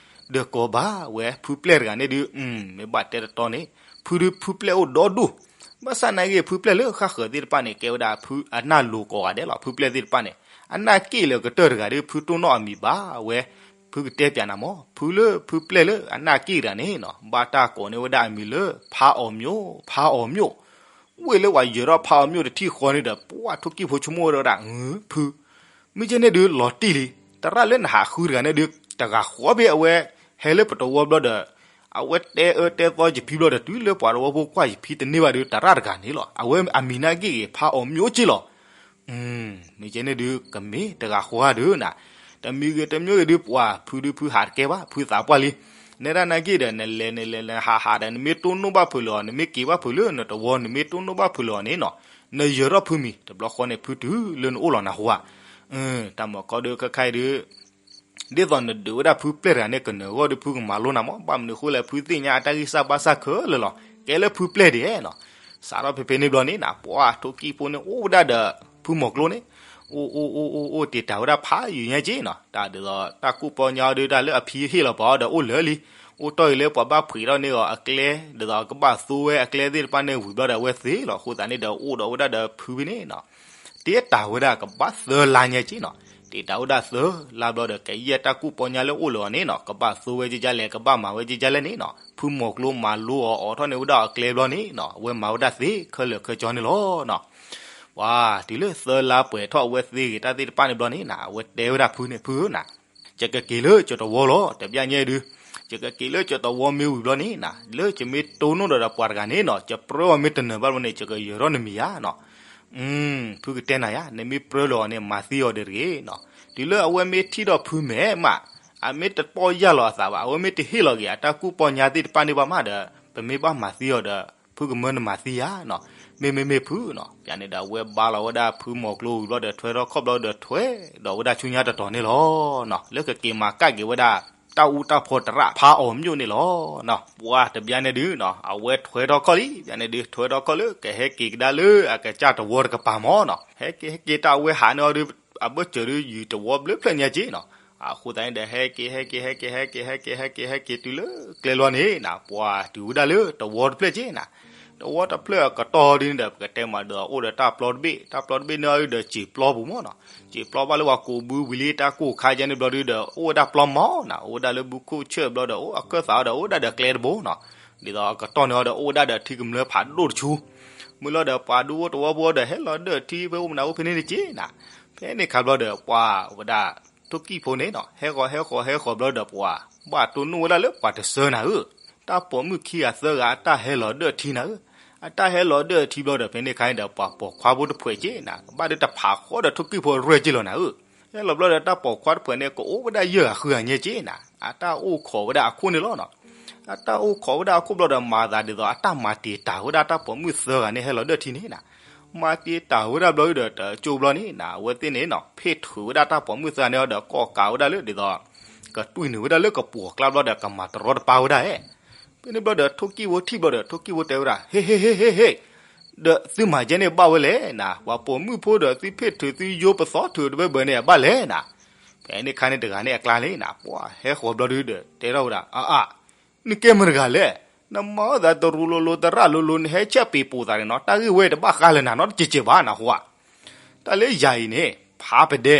ဒီးကိးဘၣ်ဝဲ ဖုပျဲၢ်တဂၤန့ၣ်ဒု မ့ၢ်ဘၣ်တဲတတီန့ၣ် ဖုဒု ဖုပျဲၢ်အိၣ်ဒီဒူၣ်, ဘၣ်ဆၣ်နာ်က့ ဖုပျဲၢ်လၢဃၣ်ဃၢၤသ့ၣ်တဖၣ်န့ၣ် ကဲဝဲဒၣ်ဖုအနၢ်လိၤကိးဂၤဒဲးလီၤ. ဖုပျဲၢ်သ့ၣ်တဖၣ်န့ၣ် အနၢ်က့ၣ်လၢကတၢၢ်တဂၤဒီး ဖုတိၢ်နီၣ်အမံၤဘၣ်ဝဲ, ဖုကတဲပျးနၤမး ဖုလၢ ဖုပျဲၢ်လၢအနၢ်က့ၣ်တဂၤန့ၣ်နီၤ ဘၣ်တၢ်ကိးန့ၢ်ဝဲဒၣ်အမံၤလၢ ဖါအီၤမျိၣ်, ဖါအီၤမျိၣ် ဝ့ၢ်လၢပှၤယၢၤထီၣ်ဖါအီၤမျိၣ်တထံၣ်ဃီန့ၣ်ဒီး ပှၤထိၣ်ကံၣ်ဖိဆိကမိၣ်ဝဲဒၣ် ဖု, မ့ၢ်ကဲန့ၣ်ဒုးလီၤတံၢ်လံ, တရၣ်လၢနဟးဃုတဂၤန့ၣ်ဒုး တဂၤဃီဘၣ်အဝဲ ဟဲလၢပတဝီဘျီဒီး အဝဲတဲအၢတဲသီယဖံဘျီဒီး တုၤလၢပှၤတဝီဖိကွၢ်ယဖံတန့ၢ်ဘၣ်ဒုး တရၣ်တဂၤန့ၣ်လီၤ. အဝဲအမံၤနာ်က့ၣ်ဂ့ၤ ဖါအီၤမျိၣ်က့လီၤ. မ့ၢ်ကဲန့ၣ်ဒုး ကမ့ၢ်တဂၤဃီဧါဒုးနၤ, တမံၤဂ့ၤတမံၤဂ့ၤဒုးပှၤ ဖုဒုးဖုဟးတကဲဘၣ် ဖုသးပှၢ်လံ. နဲဒၣ်နာ်က့ဒီး နလဲၤနလဲၤနဟးဟးဒီး နမ့ၢ်တိၢ်နီၣ်ဘၣ်ဖုးလၢအီၤ နမ့ၢ်က့ၤဘၣ်ဖုးလၢနတဝီ နမ့ၢ်တိၢ်နီၣ်ဘၣ်ဖုးလၢအီၤန့ၣ်နီၤ, နယၢၤထီၣ်ဖုမံၤ တဘျီဃီန့ၣ် ဖုတုၤလၢနအိၣ်လီၤနၢ်ဟူဧါ. တၢ်မၤခီဒုးခဲခါအံၤဒုး ဒ်သိးနဒုးဝဲဒၣ်ဖုပျဲၢ်တဂၤန့ၣ် ကနၢၤဂီၢ်ဒုးဖုကမၤလိနၤမး, ဘၣ်မနုၤအဃိလဲၣ် ဖုသ့ၣ်ညါအတၢ်ဂံၢ်စၢ်ဘါစၢ်ခဲလၢာ်လီၤ, ကဲလၢဖုပျဲၢ်ဒံးနီၤ. စးထီၣ်ဖဲဖဲန့ၣ်ဘျီန့ၣ်နီၤ ပှၤထိၣ်ကံၣ်ဖိန့ၣ် အိၣ်ဝဲဒၣ်ဒီးဖုမီၤကျိန့ၣ် အိၣ်အိၣ်အိၣ်အိၣ်အိၣ် တ့ၢ်တၢ်ဝဲဒၣ်ဖးယံာ်ညါက့နီၤ. တၢ်ဒ်သိးတၢ်ကူၣ်ပီညါဒုး တၢ်လၢအဖံဟ့ၣ်လီၤပှၤအီၤဒီးအိၣ်လၢာ်လံ, အိၣ်တီၢ်အံၤလၢပှၤဘၣ်ဖှံးထီၣ်န့ၢ်အီၤအကျဲ ဒ်သိးကဘၣ်သိဝဲအကျဲသ့ၣ်တဖၣ်န့ၣ်ဝံၤဘျီဒီး အဝဲသ့လီၤ. အဃိသတးန့ၣ်ဒီး အိၣ်ဒီးဝဲဒၣ်ဒီးဖုဖဲန့ၣ်နီၤ တ့ၢ်တၢ်ဝဲဒၣ်ကဘၣ်သၢလါညါက့နီၤ. တ့ၢ်တၢ်ဝဲဒၣ်သၢလါဘျီဒီး ကယဲၢ်တၢ်ကူၣ်ပီညါလၢအိၣ်လၢအီၤန့ၣ်နီၤ ကဘၣ်သိဝဲကကလဲၣ် ကဘၣ်မၤဝဲကကလဲၣ်န့ၣ်နီၤ ဖုမီၤကျိမၤလိအီၤအိးထီၣ်န့ၢ်ဝဲဒၣ်အကျဲဘျီန့ၣ်နီၤ အဝဲမၤဝဲဒၣ်သ့ခဲလၢာ်ခဲဆ့န့ၣ်လီၤနီၤ. ပှၤတုၤလၢသၢလါပှဲၤထီၣ် အဝဲသ့ဂ့ၤတၢ်သ့ၣ်တဖၣ်န့ၣ်ဘျီန့ၣ်နီၤ အဝဲတဲဝဲဒၣ်ဖုန့ၣ် ဖုဧၢနီၤ ယကက့ၤလၢကၠီတဝီလီၤ တဘျီညါဒုး ယကက့ၤလၢကၠီတဝီမ့ၢ်ဝံၤဘျီန့ၣ်နီၤ လၢယမ့ၢ်တိၢ်နီၣ်ဒီးပှၤတဂၤန့ၣ်နီၤ ယပြၢအီၤမ့ၢ်တနၢၤဘၣ်ဘျီန့ၣ် ယကယၢၤထီၣ်နမံၤဧါနီၤ. ဖုကတဲနၤယါ နမ့ၢ်ပြၢလီၤအီၤန့ၣ် မၤသံအီၤဒီးတဂ့ၤနီၤ. တုၤလၢအဝဲမ့ၢ်ထံၣ်ဒီးဖုမဲာ်မး အမ့ၢ်တပီၢ်ယၢ်လီၤအသးဘၣ် အဝဲမ့ၢ်တဟ့ၣ်လီၤက့ၤအတၢ်ကူၣ်ပီညါသ့ၣ်တဖၣ်န့ၣ်ဘၣ်မးဒီး ပမ့ၢ်ဘၣ်မၤသံအီၤဒီး ဖုကမၢနမၤသံယါနီၤ. မ့မ့မ့ၢ်ဖုနီၤ ပျၢ်န့ၣ်ဒီး အဝဲဘါလီၤဝဲဒၣ်ဖုမီၤကျိဝံၤဘျီဒီး ထွဲထီၣ်ခီၣ်ဘျီဒီးထွဲဒီးဝဲဒၣ်ဆူညါတတီၤန့ၣ်လီၤနီၤ လၢကက့ၤမၤကၣ်က့ၤဝဲဒၣ် တၢ်အူတၢ်ဖီတရၣ်ဖးအီၤမၠိၣ်န့ၣ်လီၤနီၤ. ပှၤတဘျီန့ၣ်ဒုးနီၤ အဝဲထွဲထီၣ်ခီၣ်လံ ပျၢ်န့ၣ်ဒုး ထွဲထီၣ်ခီၣ်လၢကဟဲက့ၤကဒါလၢအကစၢ်တဝီတကပၤမၢ်နီၤ. ဟဲက့ၤဟဲက့ၤတၢ်အဝဲဟးန့ၢ်အီၤဒုး အဘၢၣ်စၢၤဒုး ယံၤတဝီဘျၢဖျၢၣ်ညါက့နီၤ. အဃိသတးန့ၣ်ဒီး ဟဲက့ၤ ဟဲက့ၤ ဟဲက့ၤ ဟဲက့ၤ ဟဲက့ၤ ဟဲက့ၤ ဟဲက့ၤတုၤလၢကျဲလီၤန့ၣ်နီၤ ပှၤတုၤဝဲဒၣ်လၢတဝီတဖျၢၣ်က့နီၤ. တဝီတဖျၢၣ်အကတီၢ်ဒ်န့ၣ်ဒီး ပကတဲမးဒီး အိၣ်ဒီးတၢ်ပျီတဘ့ၣ် တၢ်ပျီတဘ့ၣ်န့ၣ်အီၤဒုးဒီး စံာ်ပျီပူၤမၢ်နီၤ. စံာ်ပျီဘၣ်လၢပှၤကိးဘုဝံၤလံ တၢ်ကိၢ်ခါယါန့ၣ်ဘျီဒုးဒီး အိၣ်ဝဲဒၣ်ပျီမၢ်နီၤ. အိၣ်ဝဲဒၣ်လၢဘုခိၣ်ဆၢၣ်ဘျီဒီး အိၣ်အခၢၣ်သးအီၤဒီး အိၣ်ဝဲဒၣ်ဒီးကျဲတဘိနီၤ. ဒ်သိးအကတီၢ်န့ၣ်အီၤဒီး အိၣ်ဝဲဒၣ်ဒီးထံကမျၢၢ်ဖးဒိၣ်တဆူ မုၢ်လီၤဒီးပှၤဒူဖိတဝီဖိဒီး ဟဲလီၤဒၢၣ်ထံဖဲအိၣ်မနုၤအိၣ်ဖဲန့ၣ်တက့နၤ. ဖဲန့ၣ်ခါဘျီဒီး ပှၤဝဲဒၣ်ထိၣ်ကံၣ်ဖိန့ၣ်နီၤ ဟဲဃီၤဟဲဃီၤဟဲဃီၤဘျီဒီး ပှၤဘၣ်တိၢ်နီၣ်ဝဲဒၣ်လၢပှၤတစၢနၤဧၢ. တၢ်ပိာ်မုၣ်ခံဂၤသၢဂၤအတၢ်ဟဲလီၤဒၢၣ်ထံနၤဧၢ. အတၢ်ဟဲလီၤဒၢၣ်ထံဘျီဒီး ဖဲန့ၣ်ခါန့ၣ်ဒီး ပှၤပိာ်ခွါဖိတဖှဲးက့နၤ ကဘၣ်ဒုးတဖးဃီဒီးထိၣ်ကံၣ်ဖိရဲၣ်က့လီၤနၤဧၢ. ဟဲလီၤဘျီဒီးတၢ်ပိာ်ခွါတဖှဲးန့ၣ် ကအိၣ်ဝဲဒၣ်ယဲၢ်ဂၤဃုဂၤညါက့နၤ အတၢ်အိၣ်ခိးဝဲဒၣ်အခိၣ်န့ၣ်လီၤနီၤ. အတၢ်အိၣ်ခိးဝဲဒၣ်အခိၣ်ဘျီဒီး မၤသးဒ်သိးအတၢ်မၤတံာ်တာ်ဝဲဒၣ်တၢ်ပိာ်မုၣ်သၢဂၤန့ၣ် ဟဲလီၤဒၢၣ်ထံန့ၣ်နၤ. မၤတံာ်တာ်ဝဲဒၣ်ဘျီဒီး တကၠိဘျီန့ၣ်နၤ အဝဲသ့ၣ်န့ၣ်နီၤ ဖ့ၣ်ထုးဝဲဒၣ်တၢ်ပိာ်မုၣ်သၢဂၤန့ၣ်ဒီး ကိးကးဝဲဒၣ်လၢဒ်သိး ကတွံၢ်န့ၢ်ဝဲဒၣ်လၢကပှီၤကျါဘျီဒီး ကမၤတရီတပါဝဲဒၣ်ဧါ. ဖဲန့ၣ်ဘျီဒီး ထိၣ်ကံၣ်ဖိထံၣ်ဘျီဒီး ထိၣ်ကံၣ်ဖိတဲဝဲဒၣ် ဟ့ၣ်ဟ့ၣ်ဟ့ၣ်ဟ့ၣ်ဟ့ၣ် ဒီးသုမၤကဲန့ၣ်ဘၣ်ဝဲလဲၣ်နၤ. ပှၤပိာ်မုၣ်ဖိဒီး သုဖ့ၣ်ထုးသုယိပသီထုးတဘၢဘၢန့ၣ် အဘၣ်လဲၣ်နၤ. ဖဲန့ၣ်ခါန့ၣ်တဂၤန့ၣ်အကျါန့ၣ်နၤ ပှၤဟဲဃီၤဘျီဒုဒီး တဲထီၣ်ဝဲဒၣ် အါအါ နကဲမတၤတဂၤလဲၣ်. နမၤအီၣ်သးတရူးလိၤလိၤ သရၣ်လိၤလိၤ နဟဲဆဲးပ့ၤပိာ်သးန့ၣ်နီၤ တၢ်ဂ့ၢ်ဝဲတဘၣ်ဃးလၢၤနၤနီတစဲးစဲးဘၣ်နဟူဧါ. တၢ်လၢယၤအံၤန့ၣ် ဖးပဒဲ,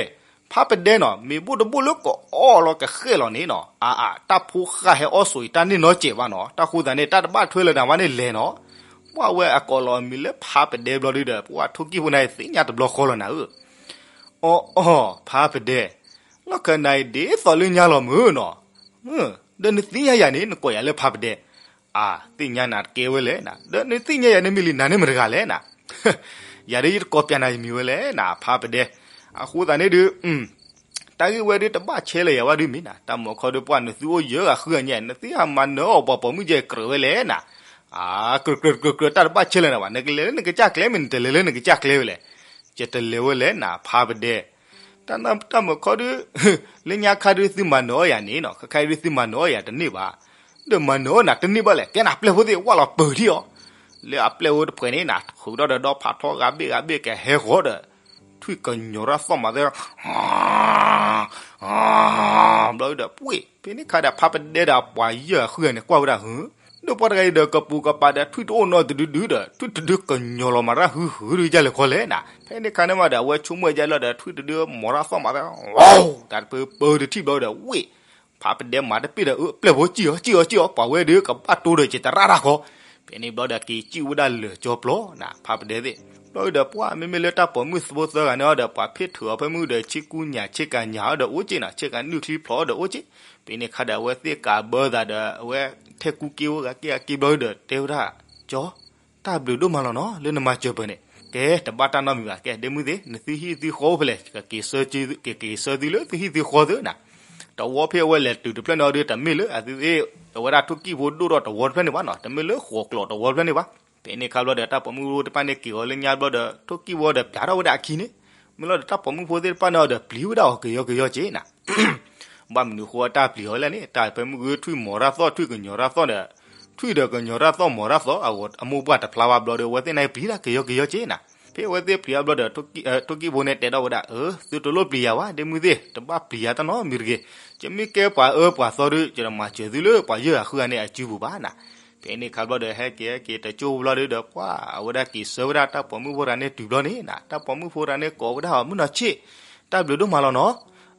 ဖးပဒဲနီၤ မ့ၢ်ဘိၣ်တဘိၣ်လၢကအီၣ်လီၤကဃဲၣ်လီၤန့ၣ်နီၤ အါအါ တၢ်ဖိဃၢ်ဟဲအီၣ်ဆိးအံၤ တၢ်န့ၢ်နီတစဲးဘၣ်နီၤ တၢ်ဃိသတးန့ၣ် တၢ်တဘၣ်ထွဲလၢၤနၤဘၣ်န့ၣ်လဲၤနီၤ. ပှၤဝဲအကိးလီၤအမံၤလၢဖးပဒဲဘျီဒုဒီး ပှၤထိၣ်ကံၣ်ဖိန့ၣ်သ့ၣ်ညါတဘျီဃီလီၤနၤဧၢ. အီအီ ဖးပဒဲ, လီၢ်ခၢၣ်နၤအံၤဒ်သိးလၢညါလီၤမုၢ်နီၤ. ဒီးနသ့ၣ်ညါယၤန့ၣ် နကိးယၤလၢဖးပဒဲ. အါ သ့ၣ်ညါနၤတကဲဝဲလဲၣ်နၤ. ဒီးနသ့ၣ်ညါယၤန့ၣ်မ့ၢ်လံ နၤန့ၣ်မတၤတဂၤလဲၣ်နၤ. ယၤဒ်ယတကိးပျးနၤယမံၤဝဲလဲၣ်နၤ ဖးပဒဲ. အဃိသတးန့ၣ်ဒုး တၢ်ဂ့ၢ်ဝဲဒုးတဘၣ်ဆဲးလၢၤယၤဘၣ်ဒုးမ့ၢ်နၤ. တၢ်မၤခီဒုးပှၤနသုအိၣ်ယၢဂၤဃုဂၤညါ နသုဟးမၤနၢၤအီၣ်ပှၤပိာ်မုၣ်ယဲၢ်ကြၢးဝဲလဲၣ်နၤ. အါ ကြၢးကြၢးကြၢးကြၢး တၢ်တဘၣ်ဆဲးလၢၤနၤဘၣ်. နကလဲၤလၢနကစၢ်ကျဲမ့ၢ် နတလဲၤလၢနကစၢ်ကျဲဝဲလဲၣ်. ယတလဲၤဝဲလဲၣ်နၤ ဖးပဒဲ. တၢ်မၤခီဒုး လၢညါခါဒုးသုမၤနၢၤအီၣ်ယၤန့ၣ်နီၤ ခါခါဒုးသုမၤနၢၤအီၣ်ယၤတန့ၢ်ဘၣ်. ဒီးမၤနၢၤအီၣ်နၤတန့ၢ်ဘၣ်လဲၣ် ကဲနၤပျဲၢ်ဖိသ့ၣ်ဝၣ်လီၤပၢၤထံၣ်အီၤ. လၢအပျဲၢ်ဖိတဖှဲးန့ၣ်နၤ ထုးထီၣ်ဒီးဒီဖးထီဂၤဘ့ၣ်ဂၤဘ့ၣ်ကဟဲဃီၤဒီး ထွံၣ်ကညီၤရၣ်သီၣ်မးသဲ ဘျီဒီး ပှ့ၢ် ဖဲန့ၣ်ခါဒီး ဖးပဒဲဒီးအပှၤယဲၢ်ဂၤဃုဂၤန့ၣ် ကွၢ်ဝဲဒၣ်ဟု ဒီးပှၤတဂၤအံၤဒီးကပူၤကပၤဒီး ထွံၣ်တအိၣ်နီတဒုဒုဒီး ထွံၣ်တဒုကညီၤလီၤမးရၣ်ဟုဟုဒုးယလဲၤခီလဲၣ်နၤ. ဖဲန့ၣ်ခါန့ၣ်မးဒီး အဝဲဆိကမိၣ်ယလဲၣ်ဒီး ထွံၣ်တဒုမီၤရၣ်သီၣ်မးသဲ တၢ်တပၢပၢတထံၣ်ဘျီဒီး ဝ့ၢ် ဖးပဒဲမၤတပ့ၢ်ဒီး အၢ ပျဲၢ်ဖိစံၣ်အီၤ စံၣ်အီၤ စံၣ်အီၤ ပှၤဝဲဒုးကဘၣ်တိၢ်ဒီးကတရၣ်တၢ်ဃီ. ဖဲန့ၣ်ဘျီဒီးက့ၤစံၣ်ဝဲဒၣ်လၢာ်ကၠီပျီနၤ ဖးပဒဲသ့ၣ်. ဘျီဒီးပှၤမ့မ့ၢ်လၢတၢ်ပိာ်မုၣ်သဘိသၢဂၤန့ၣ်အီၤဒီး ပှၤဖ့ၣ်ထုးအီၤဖဲမုၢ်ဒီး ဆ့ကူညၣ်ဆ့ကၤညၣ်အီၤဒီးအိၣ်က့နၤ ဆ့ကၤနုၢ်ချံဖျိးအီၤဒီးအိၣ်က့. ဖဲန့ၣ်ခါဒီးအဝဲသ့ၣ်ကးဘၢသးဒီး အဝဲထဲကူက့ဝဲဂၤက့ဂၤက့ဘျီဒီး တဲဝဲဒၣ် ကၠီ တၢ်ဘျုးဒိၣ်မးလီၤနီၤ လၢနမၤစၢၤပၢၤန့ၣ်. ကဲ တဘၣ်တၢ်နီတမံၤဘၣ်. ကဲ ဒ့မုၣ်သ့ၣ် နသုဟံၣ်သုဃီအိၣ်ဖဲလဲၣ်, ကက့ၤဆၢသုလၢသုဟံၣ်သုဃီသုနၤ. တဝီဖဲအဝဲလဲၤတုၤတဖျၢၣ်န့ၣ်ဒီး တမ့ၢ်လၢအသုသ့ၣ် အဝဲဒၣ်ထိၣ်ကံၣ်ဖိဒိၣ်ထီၣ်တဝီတဖျၢၣ်န့ၣ်ဘၣ်နီၤ, တမ့ၢ်လၢဃိးကျိးတဝီတဖျၢၣ်န့ၣ်ဘၣ်. ဖဲန့ၣ်အခါဘျီဒီး တၢ်ပိာ်မုၣ်ဖိသ့ၣ်တဖၣ်န့ၣ်က့ၤအီၤလၢညါဘျီဒီး ထိၣ်ကံၣ်ဖိဒီးပျးထီၣ်ဝဲဒၣ်အခံန့ၣ်, မ့ၢ်လီၤဒီးတၢ်ပိာ်မုၣ်ဖိသ့ၣ်တဖၣ်န့ၣ်ဒီး ပျံၤဝဲဒၣ်အီၤကယီကယီက့ၤနၤ. ဘၣ်မနုၤဃိအတၢ်ပျံၤအီၤလဲၣ်န့ၣ်, တၢ်ဖဲမုၢ်ဂ့ၤထွံၣ်မီၤတၢ်သီၣ် ထွံၣ်ကညီၤတၢ်သီၣ်ဒီး ထွံၣ်ဒီးကညီၤတၢ်သီၣ်မီၤတၢ်သီၣ် အမိၢ်ပှၢ်တဖျါဘၣ်ဘျီဒီး အဝဲသ့ၣ်န့ၣ်ပျံၤတၢ်ကယီကယီက့ၤနၤ. ဖဲအဝဲသ့ၣ်ပျံၤအဘျီဒီး ထိၣ်ကံၣ်ဖိန့ၣ်တဲထီၣ်ဝဲဒၣ်, အၢ သုတလိၣ်ပျံၤယၤဘၣ် ဒ့မုၣ်သ့ၣ်, တဘၣ်ပျံၤယၤတၢ်နီတမံၤတဂ့ၤ. ယမ့ၢ်ကဲပှၤအၢပှၤသီဒီး ယတမၤစၢၤသုလၢပှၤယၢၢ်အဃုဂၤန့ၣ်အစုပူၤဘၣ်နၤ. ဖဲန့ၣ်အခါဘျီဒီး ဟဲက့ၤဟဲက့ၤတကၠိဘျီဒီး ပှၢ်အဝဲဒၣ်က့ၤဆၢဝဲဒၣ်တၢ်ပိာ်မုၣ်ဖိတဂၤန့ၣ်တုၤဘျီန့ၣ်နၤ, တၢ်ပိာ်မုၣ်ဖိတဂၤန့ၣ်ကိးဝဲဒၣ်အီၤ မုၣ်နီၢ်ဆ့ၣ်, တၢ်ဘျုးဒိၣ်မးလီၤနီၤ.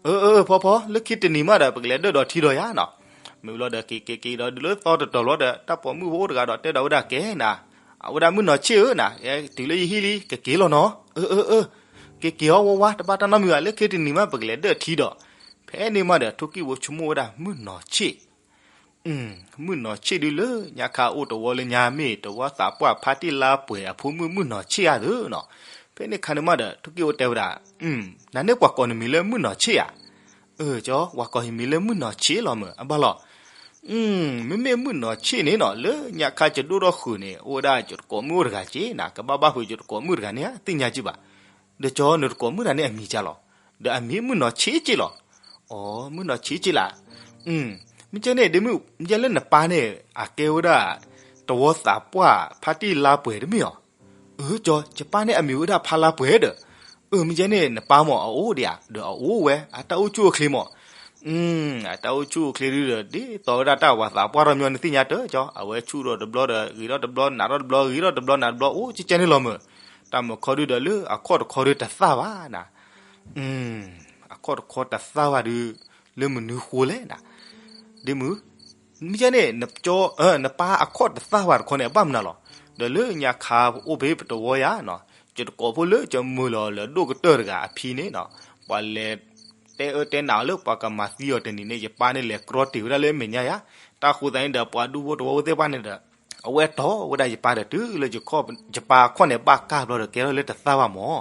အၢ အၢ အၢ ဖီဖီ လၢခံတနံၤမးဒီး ပကလဲၤဒၢၣ်ဒီးထံဒီးယၤနီၤ. မ့ၢ်ဘျီဒီး က့ၤက့ၤက့ၤဒီး ဒ်လၢသီတတီၤဘျီဒီး တၢ်ပိာ်မုၣ်ဖိအိၣ်တဂၤဒီး တဲဒီးဝဲဒၣ်ကဲနၤ, အဝဲဒၣ်မုၣ်နီၢ်ဆ့ၣ်ဧၢနၤ, တုၤလၢယဟံၣ်လံ ကက့ၤလီၤနီၤ. အၢ အၢ အၢ က့ၤက့ၤအီၤဝါဝါ တဘၣ်တၢ်နီတမံၤဘၣ်, လၢခံတနံၤမး ပကလဲၤဒၢၣ်ထံဒီး. ဖဲန့ၣ်မးဒီး ထိၣ်ကံၣ်ဖိဆိကမိၣ်ဝဲဒၣ်မုၣ်နီၢ်ဆ့ၣ် မုၣ်နီၢ်ဆ့ၣ်ဒုလၢညါခါအိၣ်တဝီလၢညါ မ့ၢ်တဝီသးပှၢ်ဖါတံၢ်လါပှဲၤအဖိမုၣ် မုၣ်နီၢ်ဆ့ၣ်ဧါသ့နီၤ. ဖဲန့ၣ်ခါန့ၣ်မးဒီး ထိၣ်ကံၣ်ဖိတဲဝဲဒၣ်, နၤန့ၣ်ပှၤကိးနမံၤလၢမုၣ်နီၢ်ဆ့ၣ်ဧါ. အၢ ကၠီ ပှၤကိးယမံၤလၢမုၣ်နီၢ်ဆ့ၣ်လီၤမၢ် အဘၣ်လီၤ. မ့မ့ၢ်မုၣ်နီၢ်ဆ့ၣ်န့ၣ်နီၤ လၢညါခါယဒိၣ်ထီၣ်ဃုာ်န့ၣ် အိၣ်ဝဲဒၣ်ယတကိးမုၣ်အိၣ်တဂၤက့နၤ, ကဘၣ်ဘၣ်ဖုးယတကိးမုၣ်တဂၤန့ၣ် သ့ၣ်ညါက့ဘၣ်. ဒီးကၠီ နတကိးမုၣ်တဂၤန့ၣ်အမံၤကၠီလီၤ. ဒီးအမံၤမုၣ်နီၢ်ဆ့ၣ်က့လီၤ. အိ မုၣ်နီၢ်ဆ့ၣ်က့လး. မ့ၢ်ကဲန့ၣ် ဒ့မုၣ် မ့ၢ်ကဲလၢနပၢ်န့ၣ် အကဲဝဲဒၣ် တဝီသးပှၢ်ဖါတံၢ်လါပှဲၤတမ့ၢ်ဧါ. အၢ ကၠီ ယပၢ်န့ၣ်အမံၤဝဲဒၣ်ဖါလါပှဲၤဒီး. အၢ မ့ၢ်ကဲန့ၣ် နပၢ်မ့ၢ်အအိၣ်ဒံးဧါ. ဒီးအအိၣ်ဝဲ အတၢ်အိၣ်ဆူၣ်အိၣ်ချ့မး အတၢ်အိၣ်ဆူၣ်အိၣ်ချ့ဒုဒီး ဒ်သိးဝဲဒၣ်တၢ်ဝၤသးပှၢ်ထီၣ်မညီန့ၣ်သ့ၣ်ညါတၢ်ကၠီ, အဝဲဆူၣ်ထီၣ်တဘျီဒီး ဂ့ၤထီၣ်တဘျီ နးထီၣ်တဘျီ ဂ့ၤထီၣ်တဘျီ နးတဘျီ အိၣ်ကဲကဲန့ၣ်လီၤမၢ်. တၢ်မုၢ်ခီဒုဒီးလၢအခီၣ်တခီဒုတသၣ်ဘၣ်နၤ. အခီၣ်တခီတသၣ်ဘၣ်ဒု လၢမနုၤဃိလဲၣ်နၤ. ဒ့မုၣ် မ့ၢ်ကဲန့ၣ် နပၢ်အခီၣ်တသၣ်ဘၣ်တခီန့ၣ် အဘၣ်မနုၤလီၤ. ဒီးလၢညါခါအိၣ်ဖဲပတဝီယၤနီၤ, ယတကိးဖိလၢယမုာ်လီၤလၢဒိၣ်ကတၢၢ်တဂၤအဖံန့ၣ်နီၤ, ပှၤလဲၤတဲအၢတဲနးအီၤလၢပှၤကမၤသံအီၤတနံၤန့ၣ် ယပၢ်န့ၣ်လဲၤကြီတ့ၢ်ဝဲဒၣ်လၢမဲာ်ညါယၤ. တၢ်ဃိသတးန့ၣ်ဒီး ပှၤဒူဖိတဝီဖိသ့ၣ်တဖၣ်န့ၣ်ဒီး အဝဲတီၢ်ဝဲဒၣ်ယပၢ်ဒီးတုၤလၢ ယပၢ်အခီၣ်န့ၣ်ဘၣ်ကၢ်ဘျီဒီးကဲထီၣ်လၢတသၣ်ဘၣ်မး.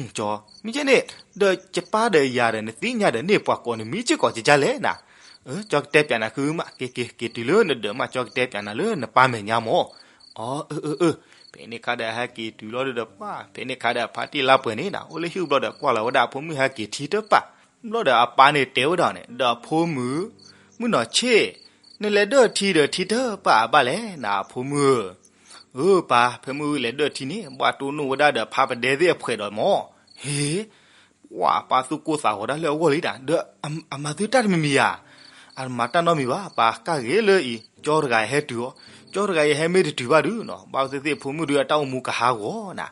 ကၠီ မ့ၢ်ကဲန့ၣ် ဒီးယပၢ်ဒီးယၤဒီး နသ့ၣ်ညါဒီးန့ၣ် ပှၤကိးနမံၤစ့ၢ်ကီးကကၢ်လဲၣ်နၤ. ကၠီကတဲပၠးနၤဃုမး က့ၤက့ၤက့ၤတုၤလၢနဒၢး မးကၠီကတဲပၠးနၤလၢနပၢ်မဲာ်ညါမး. အၢ အၢ အၢ ဖဲန့ၣ်ခါဒီးဟဲက့ၤတုၤလီၤဒုဒီးပှၢ် ဖဲန့ၣ်ခါဒီးဖါတံၢ်လါပှဲၤန့ၣ်နၤ အိၣ်လၢဟံၣ်ဘျီဒီးကွၢ်လီၤဝဲဒၣ်အဖိမုၣ်ဟဲက့ၤထံတပၢ်. ဘျီဒီးအပၢ်န့ၣ်တဲဝဲဒၣ်န့ၣ် ဒီးအဖိမုၣ်, မုၣ်နီၢ်ဆ့ၣ်, နလဲၤဒၢၣ်ထံဒီးထံတပၢ်အဘၣ်လဲၣ်နၤ အဖိမုၣ်ဧၢ. အၢ ပၢ် ဖဲမုၢ်လဲၤဒၢၣ်ထံန့ၣ် ဘၣ်တိၢ်နီၣ်ဝဲဒၣ်ဒီးဖါပဒဲသ့ၣ်အဖှဲးဒီးမး. ဟ့ ပှၢ် ပၢ်သူၣ်ကိၢ်သးဂီၤဒၣ်လၢအဂီၢ်လံဒၣ် ဒီးအမၤသုတၢ်တမံၤမံၤဧါ. အတမၤတၢ်နီတမံၤဘၣ် ပၢ်ကၢ်ဂ့ၤလၢအံၤ ကၠီတဂၤအံၤဟဲတုၤအီၤ, ကၠီတဂၤအံၤဟဲမ့ၢ်တတုၤဘၣ်ဒုနီၤ ဘၣ်သ့ၣ်သ့ၣ်ဖိမုၣ်ဒုအတၢ်အိၣ်မူကဟးဂီၤနၤ.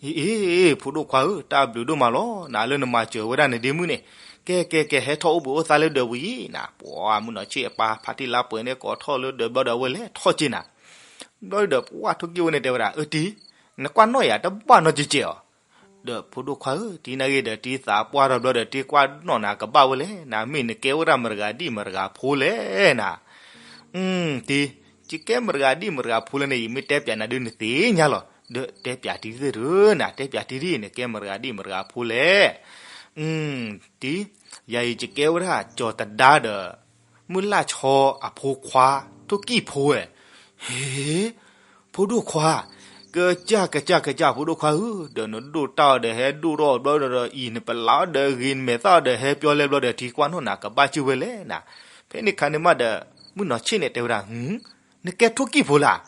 အ့ အ့ အ့ ဖိဒိၣ်ခွါဧၢ တၢ်ဘျုးဒိၣ်မးလီၤနၤ လၢနမၤစၢၤဝဲဒၣ်နဒ့မုၣ်န့ၣ်. ကဲကဲကဲ ဟဲထီၣ်အိၣ်ဘှံးအိၣ်သါလၢဒၢးပူၤအံၤနၤ. ပှၢ် မုၣ်နီၢ်ဆ့ၣ်အပၢ်ဖါတံၢ်လါပှဲၤန့ၣ် ကိးထီၣ်လၢဒၢးဘျီဒီးအဝဲလဲၤထီၣ်က့ၤနၤ. ဘျီဒီးပှၢ် ထိၣ်ကံၣ်ဖိန့ၣ်တဲဝဲဒၣ် အၢ တံၤ, နကွၢ်နီၣ်ယၤတဘၣ်နီတစဲးစဲးအီၤ. ဒီးဖိဒိၣ်ခွါဧၢ တံၤနာ်က့ဒီး တံၤသးပှၢ်ထီၣ်ဘျီဒီး တံၤကွၢ်နီၣ်နၤကဘၣ်ဝဲလဲၣ်နၤ မ့ၢ်နကဲဝဲဒၣ်မတၤဂၤဒ်မတၤဂၤဖိလဲၣ်နၤ. တံၤ, ယကဲမတၤဂၤဒ်မတၤဂၤဖိလဲၣ်န့ၣ် ယမ့ၢ်တဲပၠးနၤဒုးနသ့ၣ်ညါလီၤ. ဒီးတဲပၠးတံၤသ့ၣ်တရၢနၤ တဲပၠးတံၤဒ် နကဲမတၤဂၤဒ်မတၤဂၤဖိလဲၣ်. တံၤ, ယၤအံၤယကဲဝဲဒၣ်ကၠီၤတဒါဒီး မုၢ်လၢ်ဆီအဖိခွါ ထိၣ်ကံၣ်ဖိဝဲ. ဟ့ ဖိဒိၣ်ခွါ, ကစၢ်ကစၢ်ကစၢ် ဖိဒိၣ်ခွါဧၢ, ဒီးနဒိၣ်တၢ်အီၤဒီးဟဲဒိၣ်ထီၣ်ဘျီဒီးအံၤ နပလးအီၤဒီးဂ့ၤ နမဲာ်သၣ်အီၤဒီးဟဲပျီလဲဘျီဒီး တံၤကွၢ်နီၣ်နၤကဘၣ်စၢၤဝဲလဲၣ်နၤ. ဖဲန့ၣ်ခါန့ၣ်မးဒီး မုၣ်နီၢ်ဆ့ၣ်န့ၣ်တဲဝဲဒၣ် နကဲထိၣ်ကံၣ်ဖိလၢ်.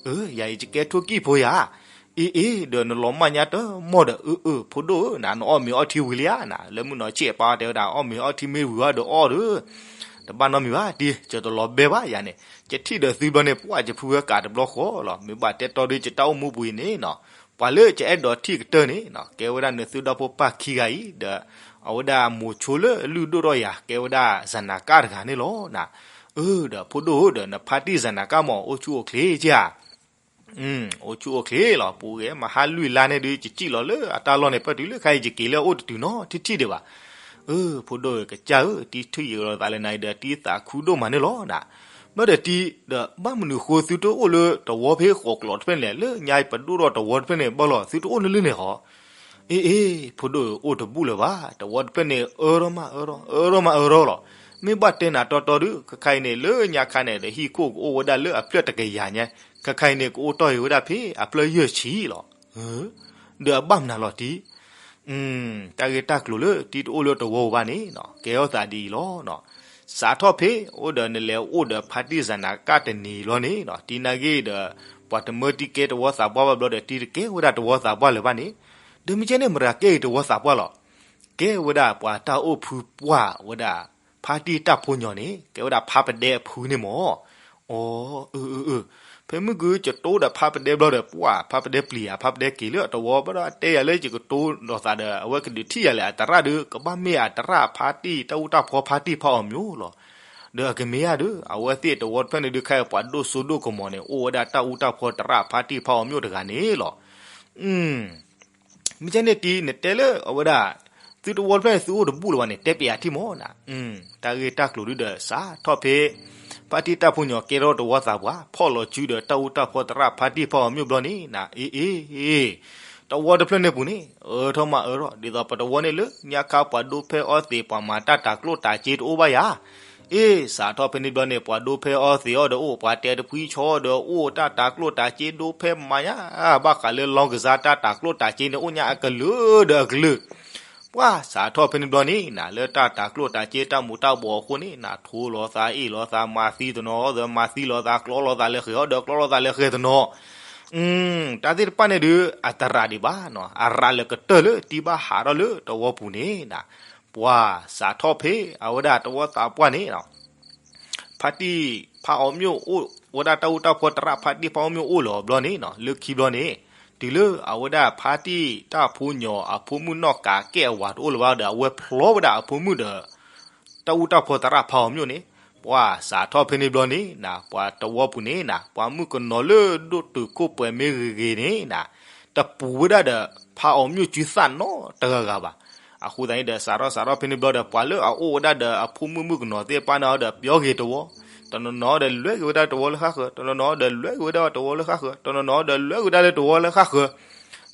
အၢ ယၤအံၤယကဲထိၣ်ကံၣ်ဖိယၤ. အ့ အ့ ဒီးနလီၤမၢ်ညါတမီၢ်ဒီး အၢ အၢ ဖိဒိၣ်ဧၢ နၤနအီၣ်မ့ၤအီထံဝံၤလံဧါနၤ. လၢမုၣ်နီၢ်ဆ့ၣ်အပၢ်တဲဝဲဒၣ် အီၣ်မ့ၤအီထံမ့ၢ်ဝံၤဧါဒီးအီၣ်ဒီး တဘၣ်နီတမံၤဘၣ် တံၤ ယတလီၤဘဲဘၣ်ယၤန့ၣ်. ယထံၣ်ဒီးသုဘျီန့ၣ် ပှၢ်ယဖုဝဲကးတဘျီဃီလီၤ. မ့ၢ်ဘၣ်တဲတီဒီးယတၢ်အိၣ်မူပူၤအံၤန့ၣ်နီၤ ပှၤလၢယအဲၣ်ဒိးထံၣ်ကတၢၢ်န့ၣ်နီၤ ကဲဝဲဒၣ်နသုဒီဖိပၢ်ခံဂၤအံၤ ဒီးအဝဲဒၣ်မိၤဆိလၢအလုၢ်ဒိၣ်ထီၣ်ယၤ ကဲဝဲဒၣ်စနၤကၣ်တဂၤန့ၣ်လီၤနၤ. အၢ ဒီးဖိဒိၣ်ဧၢ ဒီးနဖါတံၢ်စနၤကၣ်မး အိၣ်ဆူၣ်အိၣ်ချ့ဧါ. အိၣ်ဆူၣ်အိၣ်ချ့လီၤ ပူၤဂဲၤမဟါလွံၢ်လါန့ၣ်ဒုး ယစံၣ်လီၤလၢအတၢ်လီၢ်န့ၣ် ပၢၢ်တုၤလၢခါအံၤ ယက့ၤလၢအအိၣ်တတုၤနီတထံၣ်ဒံးဘၣ်. အၢ ဖိဒိၣ်ဧၢ ကစၢ်ဧၢ တံၤထံၣ်ယံာ်လီၤသးလၢနၤအံၤဒီး တံၤသးခုဒိၣ်မးန့ၣ်လီၤနၤ. ဘျီဒီးတံၤဒီး ဘၣ်မနုၤဃိသုတအိၣ်လၢတဝီဖဲဃိးကျိးတဖျၢၣ်န့ၣ်လဲၣ်, လၢညါပဒိၣ်ထီၣ်တဝီတဖျၢၣ်န့ၣ်ဘၣ်လီၤ သုတအိၣ်လၢလၢန့ၣ်ဃီ. အ့ အ့ ဖိဒိၣ်ဧၢ အိၣ်တဘူၣ်လၢၤဘၣ်, တဝီတဖျၢၣ်န့ၣ် အၢထီၣ်မးအၢထီၣ် အၢထီၣ်မးအၢထီၣ်လီၤ. မ့ၢ်ဘၣ်တဲနၤတီတီဒုး ခဲခါအံၤန့ၣ် လၢညါခါန့ၣ်ဒီး ဟံၣ်ခိၣ်ကအိၣ်ဝဲဒၣ်လၢအဖျၢၣ်တကယၤညါ, ခဲခါအံၤန့ၣ် ကအိၣ်တီၢ်ဃာ်ဝဲဒၣ်ဖဲအဖျၢၣ်ယဲၢ်ဆံလီၤ. ဒီးအဘၣ်မနုၤလီၤတံၤ တၢ်ဂ့ၢ်တၢ်ကျိၤလၢတံၤတအိၣ်လၢတဝီပူၤဘၣ်န့ၣ် ကဲထီၣ်သးဒ်အံၤလီၤ. စးထီၣ်ဖဲ အိၣ်ဒီးနလဲၤအိၣ်ဒီးဖါတံၢ်စၤနၤကၣ်တနံၤလီၤန့ၣ် တံၤနာ်က့ဒီး ပှၤတမၢတံၤကဲတဝီသးပှၢ်ဘၣ်ဘျီဒီး တံၤတကဲဝဲဒၣ်တဝီသးပှၢ်လၢၤဘၣ်န့ၣ်, ဒီးမ့ၢ်ကဲန့ၣ် မတၤကဲက့ၤတဝီသးပှၢ်လီၤ. ကဲဝဲဒၣ်ပှၤတၢ်အိၣ်ဖုပှၢ်ဝဲဒၣ် ဖါတံၢ်တၢ်ဖိညီန့ၣ် ကဲဝဲဒၣ်ဖါပဒဲအဖုန့ၣ်မၢ်. အီ အၢ အၢ အၢ, ဖဲမုၢ်ကကတိၤဒီးဖါပဒဲဘျီဒီး ပှၢ်ဖါပဒဲပျံၤဧါ, ဖါပဒဲက့ၤလၢအတဝီဘျီဒီး အတဲယၤလၢယကတိၤလိာ်သးဒီး အဝဲကဒုးထံၣ်ယၤလဲၣ် အသရၣ်ဒီး ကဘၣ်မ့ၢ်အသရၣ်ဖါတံၢ်တၢ်အူတၢ်ဖီဖါတံၢ်ဖါအီၤမျိၤလီၤ. ဒီးအကမ့ၢ်ဧါဒီး အဝဲသ့ၣ်တဝီတဖျၢၣ်န့ၣ်ဒုး ခဲအံၤပှၤဒိၣ်စိဒိၣ်ကမီၤန့ၣ် အိၣ်ဝဲဒၣ်တၢ်အူတၢ်ဖီသရၣ်ဖါတံၢ်ဖါအီၤမျိၤတဂၤန့ၣ်လီၤ. မ့ၢ်ကဲန့ၣ်တံၤ နတဲလၢအဝဲဒၣ် သုတဝီတဖျၢၣ်န့ၣ် သုအိၣ်တဘူၣ်လၢၤဘၣ်န့ၣ် တဲပျးထံၣ်မၢ်နၤ. တၢ်ဂ့ၢ်တၢ်ကျိၤဒုးဒီး စးထီၣ်ဖဲ ဖါတံၢ်တၢ်ဖိညီကဲထီၣ်တဝီသးပှၢ် ဖီၣ်လီၤစုဒီးတၢ်အူတၢ်ဖီသရၣ်ဖါတံၢ်ဖါအီၤမျိၤဘျီန့ၣ် အ့ အ့ အ့ တဝီတဖျၢၣ်န့ၣ်ပူၤန့ၣ် အၢထီၣ်မးအၢထီၣ် ဒ်သိးပတဝီန့ၣ်လၢညါခါပှၤဒိးဖဲအီသံး ပှၤမၤတၢ်တၤကျိၣ်တၤစ့တအိၣ်ဘၣ်ယၤ. အ့ စးထီၣ်ဖဲန့ၣ်ဘျီန့ၣ် ပှၤဒိးဖဲအီသံးအီၤဒီးအိၣ် ပှၤတဲတဖှံဆီဒီးအိၣ် တၢ်တၤကျိၣ်တၤစ့ဒိးဖဲမၤညါ ဘၣ်ဃးလၢလီၢ်ကစၢ်တၢ်တၤကျိၣ်တၤစ့န့ၣ် အိၣ်ညါအကလုာ်ဒီးအကလုာ်. ပှၢ်စးထီၣ်ဖဲန့ၣ်ဘျီန့ၣ် နၤလၢတၢ်တၤကျိၣ်တၤစ့တၢ်မူးတၢ်ဘှီးအဃိန့ၣ် နၤထိလိာ်သးအ့ၣ်လိာ်သး မၤသံတနီၤဒီးမၤသံလိာ်သး ကျီလိာ်သးလၢဃဲၤအီၤဒီးကျီလိာ်သးလၢဃဲၤတနီၤ. တၢ်သ့ၣ်တဖၣ်န့ၣ်ဒုး အတရးဒံးဘၣ်နီၤ အရးလၢကတၢၢ်လၢတံၤဘၣ်ဟးထီၣ်လၢတဝီပူၤန့ၣ်နၤ ပှၤစးထီၣ်ဖဲအဝဲဒၣ်တဝီသးပှၢ်န့ၣ် ဖါတံၢ်ဖါအီၤမျိၣ်အိၣ် ဝဲဒၣ်တၢ်အူတၢ်ဖီသရၣ်ဖါတံၢ်ဖါအီၤမျိၣ်အိၣ်လၢာ်အီၤဘျီန့ၣ် လၢခံဘျီန့ၣ် တုၤလၢအဝဲဒၣ်ဖါတံၢ်တၢ်ဖိညီအဖိမုၣ်နီၢ်ကးကဲၣ်အဝၤတအိၣ်လၢၤဘၣ်ဒီး အဝဲဖျီဝဲဒၣ်အဖိမုၣ်ဒီး တၢ်အူတၢ်ဖီသရၣ်ဖါအီၤမျိၣ်န့ၣ် ပှၤစးထီၣ်ဖဲန့ၣ်ဘျီန့ၣ်နၤ ပှၤတဝီပူၤန့ၣ်နၤ ပှၤမုၣ်ကနီၤလၢဒိၣ်တုာ်ခိၣ်ပှဲၤမ့ၢ်ဂ့ၤဂ့ၤန့ၣ်နၤ တပူၤဝဲဒၣ်ဒီး ဖါအီၤမျိၣ်စုသၣ်နီတဂၤဂၤဘၣ်. အဃိသတးန့ၣ်ဒီး စးထီၣ်စးထီၣ်ဖဲန့ၣ်ဘျီဒီး ပှၤလၢအအိၣ်ဝဲဒၣ်ဒီးအဖိမုၣ်မုၣ်ကနီၤသ့ၣ်တဖၣ်န့ၣ်ဒီး ပျီဂ့ၤတဝီ, တနီၤနီၤဒီးလွဲဂ့ၤဝဲဒၣ်တဝီလၢဃၣ်ဃၢၤ, တနီၤနီၤဒီးလွဲဂ့ၤဝဲဒၣ်တဝီလၢဃၣ်ဃၢၤ, တနီၤနီၤဒီးလွဲဂ့ၤဝဲဒၣ်လၢတဝီလၢဃၣ်ဃၢၤ.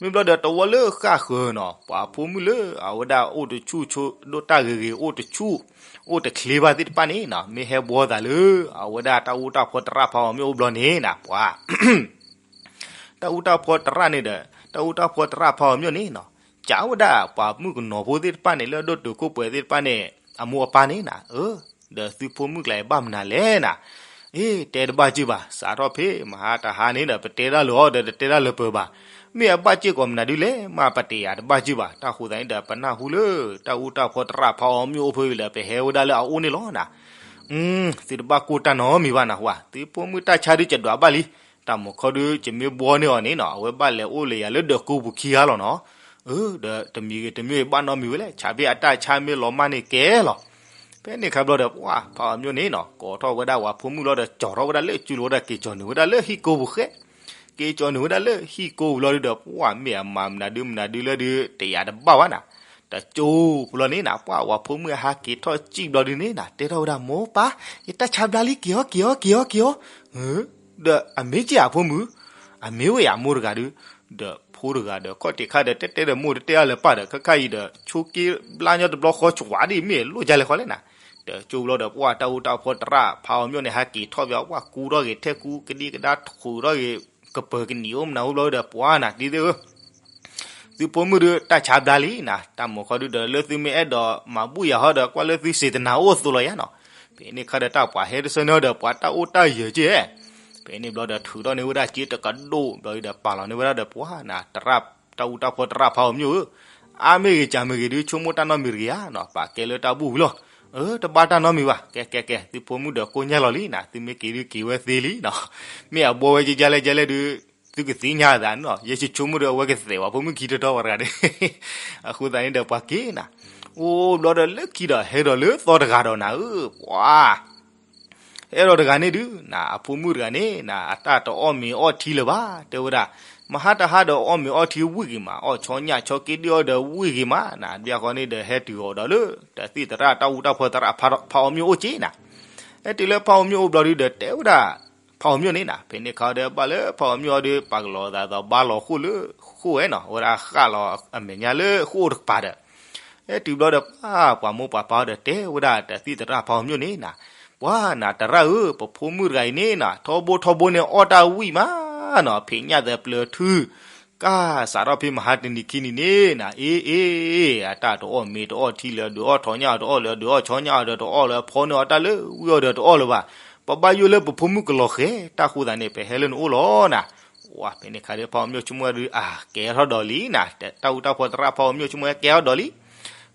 မ့ၢ်ဘျီဒီးတဝီလၢဃၣ်ဃၢၤနီၤ ပှၤဖိမုၣ်လၢအဝဲဒၣ်အိၣ်တဆူၣ်ဆိ ဒိၣ်တၢ်ဂ့ၤဂ့ၤ အိၣ်တဆူၣ် အိၣ်တချ့ဘၣ်သ့ၣ်တဖၣ်န့ၣ်နီၤ မ့ၢ်ဟဲဘှီသးလၢ အဝဲဒၣ်တၢ်အူတၢ်ဖီသရၣ်ဖါအီၤမျိၣ်အိၣ်ဘျီန့ၣ်နၤ ပှၤ တၢ်အူတၢ်ဖီသရၣ်န့ၣ်ဒီး တၢ်အူတၢ်ဖီသရၣ်ဖါအီၤမျိၣ်န့ၣ်နီၤ ကးဝဲဒၣ်ပှၤမုၣ်ကနီၤဖိသ့ၣ်တဖၣ်န့ၣ် လၢအဒိၣ်တုာ်ခိၣ်ပှဲၤသ့ၣ်တဖၣ်န့ၣ် အမိၢ်အပၢ်န့ၣ်နၤ အၢ ဒီးသုဖိမုၣ်ကျါအံၤဘၣ်မနုၤလဲၣ်နၤ အ့ တဲတဘၣ်စ့ၢ်ဘၣ် စးထီၣ်ဖဲမဟါတဟါန့ၣ်ဒီး ပတဲတၢ်လၢအီၤဒီးတတဲတၢ်လၢပၢၤဘၣ်. မ့ၢ်အဘၣ်စ့ၢ်ကီးမနုၤဒ်လဲၣ် မ့ၢ်ပတယၤတဘၣ်စ့ၢ်ဘၣ်. တၢ်ဃိသတးန့ၣ်ဒီး ပနၢ်ဟူလၢ တၢ်အူတၢ်ဖီသရၣ်ဖါအီၤမျိၣ်အိၣ်ဖဲဝံၤဒီး ပဟဲဝဲဒၣ်လၢအအိၣ်န့ၣ်လီၤနၤ. သုတဘၣ်ကိၢ်တၢ်နီတမံၤဘၣ်နၤ ဟါ သုဖိမုၣ်တၢ်ဆါဒုးကဒွးဘၣ်လံ. တၢ်မုၢ်ခီဒုး ယမ့ၢ်ဘှီန့ၢ်အီၤန့ၣ်နီၤ အဝဲဘၣ်လဲၤအိၣ်လၢယၤလၢဒၢးကိပူၤခံဂၤလီၤနီၤ. အၢ ဒီးတမံၤဂ့ၤတမံၤဂ့ၤ ဘၣ်နီတမံၤဝဲလဲၣ် ဆးဘ့ၣ်အတၢ်ဆါမ့ၢ်လီၤမၢ်န့ၣ်ကဲလီၤ. ဖဲန့ၣ်ခါဘျီဒီး ပှၤဖါအီၤမျိၣ်န့ၣ်နီၤ ကိးထီၣ်ဝဲဒၣ်ပှၤဖိမုၣ်လီၤဒီး ကၠီထီၣ်ဝဲဒၣ်လၢစုလိၤဝဲဒၣ် က့ၤကၠီနုာ်ဝဲဒၣ်လၢဟံၣ်ကိပူၤဃဲ က့ၤကၠီနုာ်ဝဲဒၣ်လၢဟံၣ်ကိပူၤလီၤဒုးဒီး ပှၤမ့ၢ်အမၤမနုၤဒုးမနုၤဒုးလၢဒုး တယၤတဘၣ်ဘၣ်နၤ. တကၠိပူၤလီၤန့ၣ်နၤ ပှၤဝၤဖိမုၣ်အဟးက့ၤထီၣ်စံၣ်ဘျီဒုးန့ၣ်နၤ တဲထီၣ်ဝဲဒၣ် မိၢ်ပၢ် ယတၢ်ဆါဘျါလံ က့ၤအီၤ က့ၤအီၤ က့ၤအီၤ က့ၤအီၤ. ဒီးအမ့ၢ်က့ၤအဖိမုၣ် အမ့ၢ်ဝဲယၤမိၢ်တဂၤဒုး ဒီးဖိတဂၤဒီး ခီၣ်ထံးခါဒီး တဲတဲဒီးမိၢ်တတဲအါလၢၤပၢ်ဒီး ခဲခါအံၤဒီး ဆိးက့ဘျါညီတဘျီဃီ ကွၢ်ဒ်မ့ၢ်လိၣ်ကလဲၣ်ဃီလဲၣ်နၤ. တကၠိပူၤလီၤဒီး ပှၤတၢ်အူတၢ်ဖီသရၣ်ဖါအီၤမျိၣ်န့ၣ် ဟးက့ၤထီၣ်ဘၣ် ပှၤကူထီၣ်ဂ့ၤ ထဲကူကဒံကဒါထူးထီၣ်ဂ့ၤ ကပၢၤကနံၤအိၣ်မနုၤအိၣ်ဘျီဒီး ပှၤနၤတံၤသ့ၣ်ဧၢ သုဖိမုၣ်ဒုး တၢ်ဆါဘျါလံနၤ တၢ်မုၢ်ခီဒုးဒီး လၢသုမ့ၢ်အဲၣ်ဒိးမၤဘူၣ်ယၤဟီဒီး ကွၢ်လၢသုစံးတနၤအိၣ်သိးလီၤယၤနီၤ. ဖဲန့ၣ်ခါဒီး တၢ်ပှၤဟဲတဆၢန့ၣ်ဒီး ပှၤတၢ်အိၣ်တၢ်ယၢၤက့ၢ် ဖဲန့ၣ်ဘျီဒီး ထုးထီၣ်န့ၢ်ဝဲဒၣ်စ့တကဒိၣ်ဘျီဒီး ပာ်လီၤန့ၢ်ဝဲဒၣ်ဒီးပှၤနၤ တၢ်အူတၢ်ဖီသရၣ်ဖါအီၤမျိၣ်ဧၢ အါမ့ၢ်ဂ့ၤ ကၢ်မ့ၢ်ဂ့ၤဒုး ဆိကမိၣ်တၢ်နီတမံၤတဂ့ၤဧါနီၤ ပာ်ကဲလၢတၢ်ဘူၣ်ဝံၤလီၤ. အၢ တဘၣ်တၢ်နီတမံၤဘၣ် ကဲကဲကဲ သုဖိမုၣ်ဒီးကိၢ်ညါလီၤလံနၤ သုမ့ၢ်က့ၤဒုးက့ၤဝဲသ့လံနီၤ မ့ၢ်အဘှီဝဲကကလဲၣ်ကလဲၣ်ဒုး သုကသ့ၣ်ညါသးနီၤ ယဲယဆိကမိၣ်ဒီး အဝဲကသဲးဝဲဖိမုၣ်ခံတတီၤဝဲတဂၤန့ၣ် အဃိသတးန့ၣ်ဒီး ပှၤက့ၤနၤ အိၣ်ဘျီဒီးလၢခံဒီး ဟဲဒီးလၢသီတဂၤဒီးနၤဧၢ ပှၤ ဟဲဒီးတဂၤန့ၣ်ဒုး နၤ အဖိမုၣ်တဂၤန့ၣ် နၤ အတၢ်တအီၣ်မ့ၤအီထံလၢၤဘၣ် တဲဝဲဒၣ် မဟါတဟါဒီးအီၣ်မ့ၤအီထံဝံၣ်ဂ့ၤမး အီၣ်ဆီညၣ်ဆီက့ဒုးအီၣ်ဒီးဝံၣ်ဂ့ၤမး နၤ ဘၣ်ဃီန့ၣ်ဒီး ဟဲတုၤအီၤဒီးလၢ တၢ်သံၣ်သရၣ်တၢ်အူတၢ်ဖီသရၣ်ဖါအီၤမျိၣ်အိၣ်က့ၤနၤ ဟဲတုၤလၢဖးအီၤမျိၣ်အိၣ်ဘျီဒုဒီး တဲဝဲဒၣ်ဖးအီၤမျိၣ်န့ၣ်နၤ, ဖဲန့ၣ်ခါဒီး ဘၣ်လၢဖးအီၤမျိၣ်အီၤဒီး ပာ်ကလီၤသးဒီးဘါလီၤဃိၣ်လၢဃိၣ်ဝဲနီၤ, အဝဲဒၣ်ဃၣ်လီၤအမဲာ်ညါလၢဃိၣ်အိၣ်တကပၤဒီး ဟဲတုၤဘျီဒီး ပှၤပှၤမိၢ်ပှၤပၢ်ဒီး တဲဝဲဒၣ်တၢ်သံၣ်သရၣ်ဖးအီၤမျိၣ်န့ၣ်နၤ, ပှၤနၤတရၣ်ဧၢ, ပဖိမုၣ်တဂၤအံၤန့ၣ်နၤ ထီဘိထီဘိန့ၣ် အီၣ်တၢ်ဝံၣ်မးနီၤ, ဖံးညၣ်သပျၢၤထု ကၢ်စးထီၣ်ဖဲမဟါတနံၤခံနံၤန့ၣ်နၤ, အ့ အ့ အတၢ်တအီၣ်မ့ၤတအီၣ်ထံလၢၤ ဒုးအီၣ်ထီၣ်ညၣ်အီၤတအီၣ်လၢၤ ဒုးအီၣ်ဆီညၣ်အီၤဒီးတအီၣ်လၢၤ အဖီန့ၢ်အီၤတၢ်လၢဝံၣ်အီၤဒီးတအီၣ်လၢၤဘၣ်, ပဘၣ်ယိၣ်လၢပဖိမုၣ်ကလီၤဃဲၤ, တၢ်ဃိသးန့ၣ် ပဟဲလၢနအိၣ်လီၤနၤ. ဝဲဖဲန့ၣ်ခါဒီး ဖးအီၤမျိၣ်ဆိကမိၣ်ဝဲဒုး အကဲထီၣ်ဒီးလံနၤ, တၢ်အူတၢ်ဖီသရၣ်ဖးအီၤမျိၣ်ဆိကမိၣ်ဝဲကဲထီၣ်ဒီးလံ.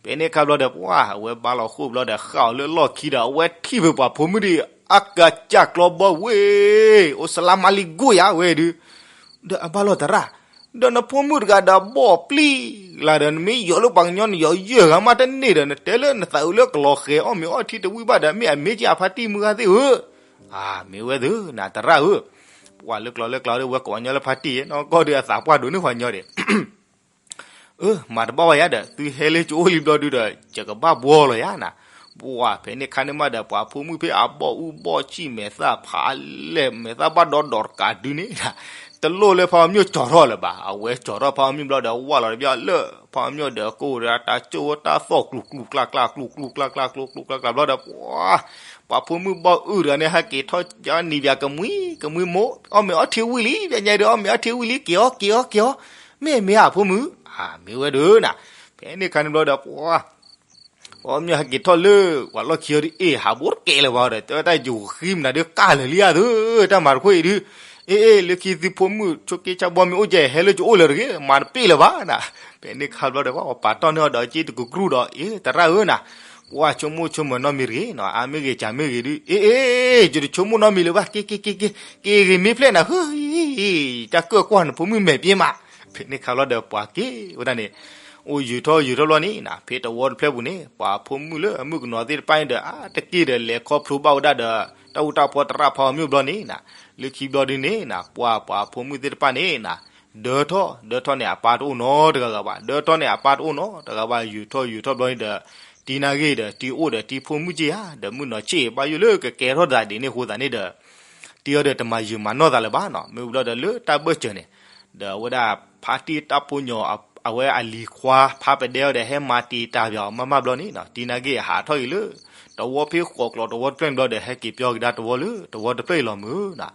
ဖဲန့ၣ်ခါဘျီဒီး ပှၤအဝဲဘါလီၤဃိၣ်ဘျီဒီး ဃၣ်အီၤလၢလီၢ်ခံဒီး အဝဲထံၣ်ဖဲပှၤဖိမုၣ်ဒုး အကစၢ်ကျီဘီဝ့ၢ် အိၣ်စလါမါလံကိၢ်ယၤဝဲဒုး ဒီးအဘၣ်လီၤသရၣ်, ဒီးနဖိမုၣ်တဂၤဒီးဘီၣ်ပျံၤလၢ်ဒီး နမ့ၢ်ယီၤလၢပှၤကညီန့ၣ် ယီၤယဲၢ်ဂၤမးတန့ၢ်ဒီး နတဲလၢနသးအုးလၢကလီၤဃဲၤ အီၣ်မ့ၤအီထံတဝံၣ်ဘၣ်ဒီး မ့ၢ်အမ့ၢ်က့ၤအဖါတံၢ်မုၢ်ဂၤသ့ၣ်ဧၢ, အမ့ၢ်ဝဲသ့ၣ်နၤတရၣ်ဧၢ, ပှၤလၢကျီလၢကျီဒီး ဝဲကိးညီလၢဖါတံၢ်နီၢ်ကီၢ်ဒီး အသးပှၢ်ဒိၣ်န့ၢ်ပှၤညီဒီး အၢ မၤတဘၣ်ဝဲယၤဒီး သုဟဲလၢကအိၣ်လံဘျီဒုဒီး ယကဘၣ်ဘှီလီၤယၤနၤ. ပှၤဖဲန့ၣ်ခါန့ၣ်မးဒီး ပှၤဖိမုၣ်ဖဲအဘီၣ်အူဘီၣ်စံၣ် မဲာ်သၣ်ဖးလဲၢ် မဲာ်သၣ်ဘၣ်ဒီဒီးတကးဒုန့ၣ် တလိၣ်လၢဖးအီၤမျိၣ်ကၠီၤထီၣ်လၢၤဘၣ်. အဝဲကၠီၤထီၣ်ဖးအီၤမျိၣ်ဘျီဒီး ဝၢ်လီၤတဘျီလၢ ဖးအီၤမျိၣ်ဒီး ကအိၣ်ဒီးတၢ်ကၠိၣ်ဝဲတၢ်သီၣ်ကျူၤကျူၤကျါကျါ ကျူၤကျူၤကျါကျါ ကျိၤကျူၤကျါကျါဘျီဒီး ပှၤ ပှၤဖိမုၣ်ဘီၣ်အုၣ်တဂၤန့ၣ် ဟဲက့ၤထီၣ်ကနံၤဘၣ်ကမှံကမှံမိၢ် အီၣ်မ့ၤအီထံဝံၣ်လံ ပညါဒီး အီၣ်မ့ၤအီထံဝံၣ်လံ က့ၤအီၣ် က့ၤအီၣ် က့ၤအီၣ် မ့ၢ်မ့ၢ်ဧါဖိမုၣ် အမ့ၢ်ဝဲဒၣ်နၤ. ဖဲန့ၣ်ခါန့ၣ်ဘျီဒီး ပှၤ ပှၤမ့ၢ်ဟဲက့ၤထီၣ်လၢ ပှၤလီၢ်ခံအီၤဒုး အ့ၣ် ဟးဘိတကဲလၢၤဘၣ်ဒီး တဲဝဲတၢ်ယိၤဃံမနုၤဒုး ကၢ်လၢာ်လံဧါသု တၢ်မၤတခီအံၤဒုး အ့ၣ် အ့ၣ် လၢခံသုဖိမုၣ် ဆိးက့ဆၣ်ဘီမ့ၢ်အိၣ်ကဲ ဟဲလၢကအိၣ်လၢၤတဂ့ၤ မၤတပ့ၣ်လၢၤဘၣ်နၤ. ဖဲန့ၣ်ခါဘျီဒီး ပှၤပာ်တီၢ်န့ၢ်အီၤဒီး က့တကကြူၢ်ဒီး အ့ၣ် တရၣ်ဧၢနၤ ပှၤဆိကမိၣ်ဆိကမးနီတမံၤတဂ့ၤနီၤ အါမ့ၢ်ဂ့ၤစှၤမ့ၢ်ဂ့ၤဒုး အ့ၣ် အ့ၣ် ယတဆိကမိၣ်နီတမံၤလၢၤဘၣ် က့ၤ က့ၤ က့ၤ က့ၤ က့ၤဂ့ၤမ့ၢ်ဖျဲၣ်နၤ ဟ့ၣ် တၢ်ကၢၣ်ကွၢ်နဖိမုၣ်မဲာ်ပျ့ၤမး. ဖဲန့ၣ်ခါလီၤဒီးပှၤက့ၤဝဲဒၣ်န့ၣ် အိၣ်ယုၤထီၣ်ယုၤထီၣ်ဘျီန့ၣ်နၤ ဖဲတဝီတဖျၢၣ်ပူၤန့ၣ် ပှၤဖိမုၣ်လၢအမုၣ်ကနီၤသ့ၣ်တဖၣ်န့ၣ်ဒီး အါတက့ၢ်ဒီးလဲၤခီဖျိဘၣ်ဝဲဒၣ်ဒီး တၢ်အူတၢ်ဖီသရၣ်ဖးအီၤမျိၣ်ဘျီန့ၣ်နၤ လၢခံဘျီဒုန့ၣ်နၤ ပှၤပှၤဖိမုၣ်သ့ၣ်တဖၣ်န့ၣ်နၤ ဒၢထီၣ် ဒၢထီၣ်န့ၣ် အပၢ်တအိၣ်နီတဂၤဂၤဘၣ် ဒၢထီၣ်န့ၣ် အပၢ်တအိၣ်နီတဂၤဘၣ် ယုၤထီၣ်ယုၤထီၣ်ဘျီန့ၣ်ဒီး တံၤနာ်ဂ့ၢ်ဒီး တံၤအိၣ်ဒီးတံၤဖိမုၣ်က့ဧါ ဒီးမုၢ်နီၤဆ့ၣ် ဘၣ်ယိၣ်လၢကကဲထီၣ်သးဒ်န့ၣ်အဃိသတးန့ၣ်ဒီး တံၤအီၤဒီးတမၤယုာ်မၤနီၢ်သးလၢၤဘၣ်နီၤ မ့ၢ်ဘျီဒီးလၢတၢ်ဘၢၣ်စၢၤန့ၣ် ဒီးအဝဲဒၣ်ဖါတံၢ်တၢ်ဖိညီ အဝဲအလံၤခွါဖါပဒဲအီၤဒီး ဟဲမၤတံာ်တာ်ပၠးအီၤမးမးဘျီန့ၣ်နၤ တံၤနာ်ဂ့ၢ်ဟးထီၣ်အံၤလၢ တဝီဖဲဃိးကျိးတဝီတဖျၢၣ်န့ၣ်ဘျီဒီး ဟဲက့ၤပၠီကဒါတဝီလၢတဝီတဖျၢၣ်အံၤလီၤမုၢ်နၤ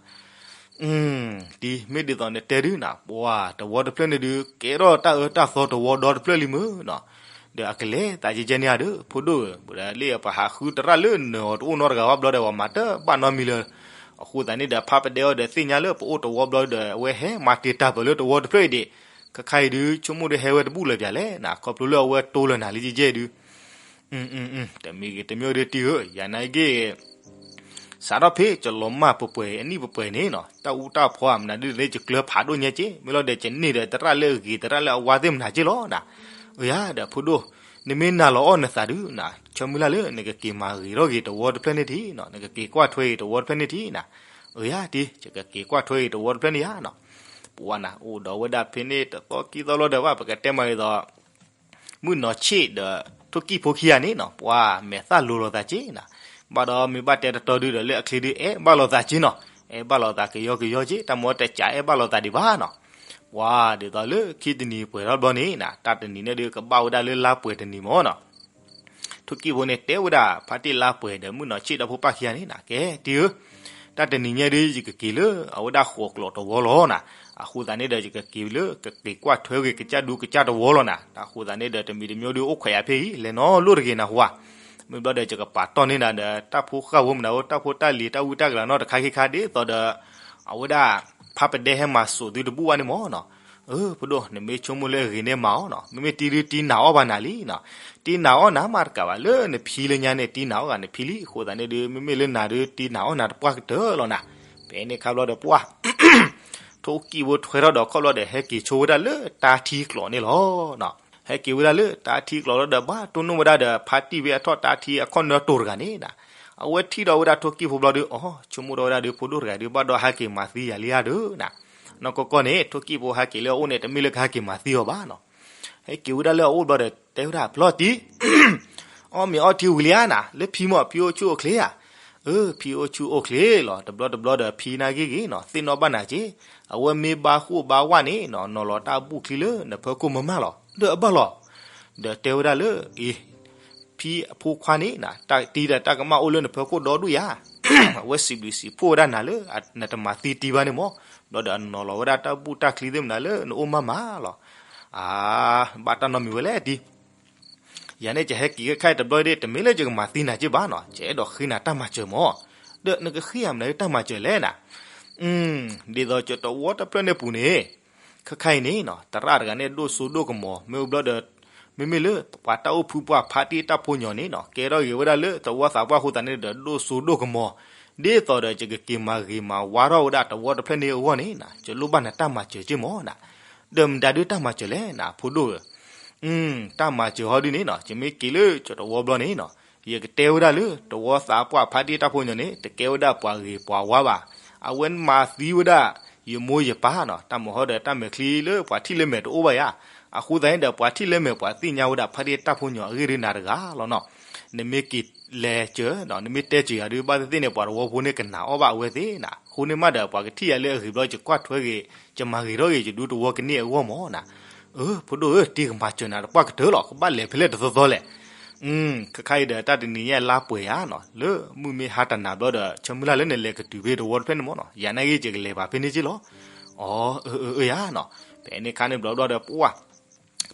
ဒ်မ့ၢ်ဒ်သိးနတဲဒုနၤ ပှၤတဝီတဖျၢၣ်န့ၣ်ဒုး ကဲထီၣ်တၢ်အၢတၢ်သီတဝီဒီတဖျၢၣ်လံမုၢ်နီၤ ဒီးအကလဲၤသးကဲကဲန့ၣ်ဧါဒီး ဖိဒိၣ်ဧၢ ဝဲဒၣ်လၢပှၤဟးဃုတရၣ်လၢနၢၤအီၤတအိၣ်နီတဂၤဘၣ်ဘျီဒီး ပှၤမၤတဘၣ်နီတမံၤလၢၤ အဃိသတးန့ၣ်ဒီး ဖါပဒဲအီၤဒီးသ့ၣ်ညါလၢပအိၣ်တဝီဘျီဒီး အဝဲဟဲမၤတံာ်တာ်ပၠးလၢတဝီတဖျၢၣ်အံၤဒံး ခဲခါအံၤဒုး ဆိကမိၣ်ဒီးဟဲဝဲတဘူၣ်လၢၤပၠးလဲၣ်နၤ ခီဖျိလၢအဝဲတိၢ်လၢနၤလံကဲကဲဒုး တမံၤဂ့ၤတမံၤဒုးတံၤဧၢ ယၤနာ်က့ၢ် စးထီၣ်ဖဲကလီၤမၢ်ပှဲၤပှဲၤအနံၣ်ပှဲၤပှဲၤန့ၣ်နီၤ တၢ်အူတၢ်ဖီမနုၤဒုးန့ၣ် ယကျၢၤဖးဒိၣ်ညါက့ၢ် မ့ၢ်လီၤဒီးကန့ၢ်ဒီးတရၣ်လၢအဂ့ၤ တရၣ်လၢအဝါသ့ၣ်မနုၤက့ၢ်လီၤနၤ အၢယၤဒီးဖိဒိၣ် နမ့ၢ်နာ်လီၤအီၣ်နသးဒုးနၤ ဆၢမုၢ်လၢ်လၢနကက့ၤမၤဂ့ၤထီၣ်က့ၤတဝီတဖျၢၣ်န့ၣ်ထံးနီၤ နကက့ၤကွၢ်ထွဲက့ၤတဝီတဖျၢၣ်န့ၣ်ထံးနၤ အၢယၤတံၤ ယကက့ၤကွၢ်ထွဲက့ၤတဝီတဖျၢၣ်န့ၣ်ယၤနီၤ ပဝဲနၤ အိၣ်ဒီးဝဲဒၣ်ဖဲန့ၣ်တသီခံသီလီၤဒီးဘၣ် ပကတဲမးဒ်သိး မုၢ်နီၤဆ့ၣ်ဒီး ထိၣ်ကံၣ်ဖိခံဂၤန့ၣ်နီၤ ပှၤမဲာ်သၣ်လိၤလိာ်သးက့ၢ်နၤ ဘၣ်ဒီးမ့ၢ်ဘၣ်တဲတတီဒုဒီးလၢအချ့ဒု အဲၣ်ဘၣ်လိာ်သးက့ၢ်နီၤ အဲၣ်ဘၣ်လိာ်သးကယီကယီက့ၢ် တၢ်မ့ၢ်တစးအဲၣ်ဘၣ်လိာ်သးဒံးဘၣ်နီၤ ပှၤဒ်သိးလၢခံတနံၤပှဲၤထီၣ်ဘျီန့ၣ်နၤ တၢ်တနံၤန့ၣ်ဒု ကဘၣ်ဝဲဒၣ်လၢလါပှဲၤတနံၤမ့ၢ်နီၤ ထိၣ်ကံၣ်ဖိန့ၣ် တဲဝဲဒၣ် ဖါတံၢ်လါပှဲၤဒီးမုၢ်နီၤဆ့ၣ်ဒီးဖိပၢ်ခံဂၤန့ၣ်နၤ ကဲတံၤဧၢ တၢ်တနံၤညါဒု ယကက့ၤလၢအဝဲဒၣ်ဃိးကျိးတဝီလီၤနၤ အဃိသတးန့ၣ်ဒီး ယကက့ၤလၢကက့ၤကွၢ်ထွဲက့ၤကစၢ်ဒူကစၢ်တဝီလီၤနၤ အဃိသတးန့ၣ်ဒီး တမံၤတမံၤဒု အိၣ်ခွဲးယၤဖဲအံၤ လဲၤနီတဂ့ၤနၢ်ဟူဧါ မ့ၢ်ဘျီဒီး ယကပာ်တီၢ်န့ၢ်နၤဒီး တၢ်ဖိဃၢ်ဖိမနုၤဧိၤ တၢ်ဖိတၢ်လံၤ တၢ်ဝံတၢ်ကလၤနီတခါခံခါဒ်သိးဒီး အဝဲဒၣ် ဖါပဒဲဟဲမၤစိာ်သုတဘူၣ်ဘၣ်န့ၣ်မ့ၢ်နီၤ အၢ ဖိဒိၣ် နမ့ၢ်ဆိကမိၣ်လၢအဂ့ၤန့ၣ်မၤအီၤနီၤ မ့မ့ၢ်တံၤဒုတံၤနာ်အီၣ်ဘၣ်နၤလံနီၤ တံၤနာ်အီၣ်နၤမးတကးဘၣ် လၢနဖံလၢညါန့ၣ် တံၤနာ်အီၣ်ဂၤနဖံလံ အဃိသတးန့ၣ်ဒု မ့မ့ၢ်လၢနၤဒု တံၤနာ်အီၣ်နၤတပှၢ်ကတၢၢ်လီၤနၤ ဖဲန့ၣ်ခါဘျီဒီးပှၢ် ထိၣ်ကံၣ်ဖိထွဲထီၣ်ဒီးခီၣ်ဘျီဒီး ဟဲက့ၤဆိဝဲဒၣ်လၢတၢ်ထံကျိးန့ၣ်လီၤ ဟဲက့ၤဝဲဒၣ်လၢတၢ်ထံကျိးလီၤဒီး ဘၣ်တိၢ်နီၣ်ဝဲဒၣ်ဒီး ဖါတံၢ်ဖဲအထီၣ်တၢ်ထံအခီၣ်နၢတိၤတဂၤန့ၣ်နၤ အဝဲထံၣ်ဒီးဝဲဒၣ်ထိၣ်ကံၣ်ဖိဘျီဒီး အီ ဆိကမိၣ်ဒီးဝဲဒၣ်ဒီး ဖိဒိၣ်တဂၤဒု ဘၣ်ဒီးဟဲက့ၤမၤသံယၤလံဧါဒီးနၤ နီၢ်ကီၢ်ကီၢ်န့ၣ် ထိၣ်ကံၣ်ဖိဟဲက့ၤလၢအအိၣ်န့ၣ် တမ့ၢ်လၢကဟဲက့ၤမၤသံအီၤဘၣ်နီၤ ဟဲက့ၤဝဲဒၣ်လၢအအိၣ်ဘျီဒီး တဲဝဲဒၣ် ပျီၢ်တံၤ အီၣ်မ့ၤအီထံဝံၤလံဧါနၤ လၢဖံမီၢ်ဖံအိၣ်ဆူၣ်အိၣ်ချ့ဧါ အၢ ဖံအိၣ်ဆူၣ်အိၣ်ချ့လီၤ. တဘျီတဘျီဒီးဖံနာ်ဂ့ၤဂ့ၤနီၤ သ့ၣ်နီၣ်ဘၣ်နၤက့, အဝဲမ့ၢ်ဘါဃိၣ်ဘါဝၣ်န့ၣ်နီၤ နီၤလီၤတၢ်ဘူၣ်ချံလၢနဖၢခိၣ်မၤမၢ်လီၤ. ဒီးအဘၣ်လီၤ. ဒီးတဲဝဲဒၣ်လၢ အ့ ဖံအဖိခွါန့ၣ် တၢ်တံၤဒီးတၢ်ကမၣ်အိၣ်လၢနဖၢခိၣ်ဒီဒူၣ်ယၤ, အဝဲစံးဘျုးစံးဖှိၣ်ဝဲဒၣ်နၤလၢ နတမၤသံတံၤဘၣ်န့ၣ်မၢ်. ဘျီဒီးအနီၤလီၤဝဲဒၣ်တၢ်ဘူၣ်တၢ်ချံသ့ၣ်မနုၤလၢနအိၣ်မၤမၢ်လီၤ. အါ ဘၣ်တၢ်နီတမံၤဝဲလဲၣ်တံၤ ယၤန့ၣ်ယဟဲက့ၤခဲခါအံၤတဘျီဒီး တမ့ၢ်လၢယကမၤသံနၤက့ဘၣ်နီၤ, ယအဲၣ်ဒိးဃ့နၤတၢ်မၤစၢၤမၢ်. ဒီးနကဃ့ယၤမနုၤတၢ်မၤစၢၤလဲၣ်နၤ. ဒ်သိးကၠီတဝီတဖျၢၣ်န့ၣ်ပူၤန့ၣ်, ခဲခါအံၤန့ၣ်နီၤ သရၣ်တဂၤန့ၣ်ဒိၣ်စိဒိၣ်ကမီၤ မ့ၢ်အိၣ်ဘျီဒီး, မ့မ့ၢ်လၢပှၤတၢ်အိၣ်ဖှူပှၤဖါတံၢ်တၢ်ဖိညီန့ၣ်နီၤ ကဲထီၣ်ဂ့ၤဝဲဒၣ်လၢသဝီသးပှၢ်အဃိသတးန့ၣ်ဒီး ဒိၣ်စိဒိၣ်ကမီၤ, ဒ်သိးဒီးယကက့ၤမၤဂ့ၤမၤဝါထီၣ်ဝဲဒၣ်တဝီတဖျၢၣ်န့ၣ်အဂီၢ်န့ၣ်နီၤ ယလိၣ်ဘၣ်နၤတၢ်မၤစၢၤက့မၢ်နၤ. ဒီးမတၤဒုးတၢ်မၤစၢၤလဲၣ်နၤ ဖိဒိၣ်ဧၢ. တၢ်မၤစၢၤဟီဒုန့ၣ်နီၤ ယမ့ၢ်က့ၤလၢကၠီတဝီဘျီန့ၣ်နီၤ ယကတဲဝဲဒၣ်လၢတဝီသးပှၢ်ဖါတံၢ်တၢ်ဖိညီန့ၣ် တကဲဝဲဒၣ်ပှၤဂ့ၤပှၤဝါဘၣ်. အဝဲမၤသံဝဲဒၣ်ယမိၢ်ယပၢ်နီၤ, တၢ်မၤဟီဒီးတၢ်မဲာ်ချံလၢပှၤထံၣ်လၢမဲာ်တအိၣ်ဘၣ်ယၤ. အဃိသတးန့ၣ်ဒီး ပှၤထံၣ်လၢမဲာ်ပှၤသ့ၣ်ညါဝဲဒၣ်ဖါတံၢ်တၢ်ဖိညီအဂ့ၢ်ဒုနၤတဂၤလီၤနီၤ. နမ့ၢ်က့ၤလဲၤစၢၤနီၤ နမ့ၢ်တဲစၢၤယၤဒု ဘၣ်သ့ၣ်သ့ၣ်န့ၣ် ပှၤတဝီဖိန့ၣ်ကနာ်အီၣ်ဘၣ်အဝဲသ့ၣ်နၤ. အဃိန့ၣ်မးဒီး ပှၤကထံၣ်ယၤလၢအဂ့ၤဘျီ ယကွၢ်ထွဲဂ့ၤ, ယမၤဂ့ၤထီၣ်ဂ့ၤ ယဒူတဝီကန့ၢ်အဂီၢ်မၢ်နၤ. အၢ ဖိဒိၣ်ဧၢ တံၤကမၤစၢၤနၤတပှၢ်ကတၢၢ်လီၤ, ကဘၣ်လဲၤဖဲလဲၣ်တသီသီလဲၣ်. ခဲခါအံၤဒီးတၢ်တနံၤညါလါပှဲၤယၤနီၤ လၢမုၢ်မ့ၢ်ဟါတနၤဘျီဒီး ဆၢမုၢ်လၢ်လၢနလဲၤကတုၤဖဲတဝီတဖျၢၣ်န့ၣ်မၢ်နီၤ, ယၤနာ်ဂ့ၤယကလဲၤဘၣ်ဖဲန့ၣ်က့လီၤ. အီ အၢ အၢ အၢ ယၤနီၤ. ဖဲန့ၣ်ခါန့ၣ်ဘျီဘျီဒီး ပှၤ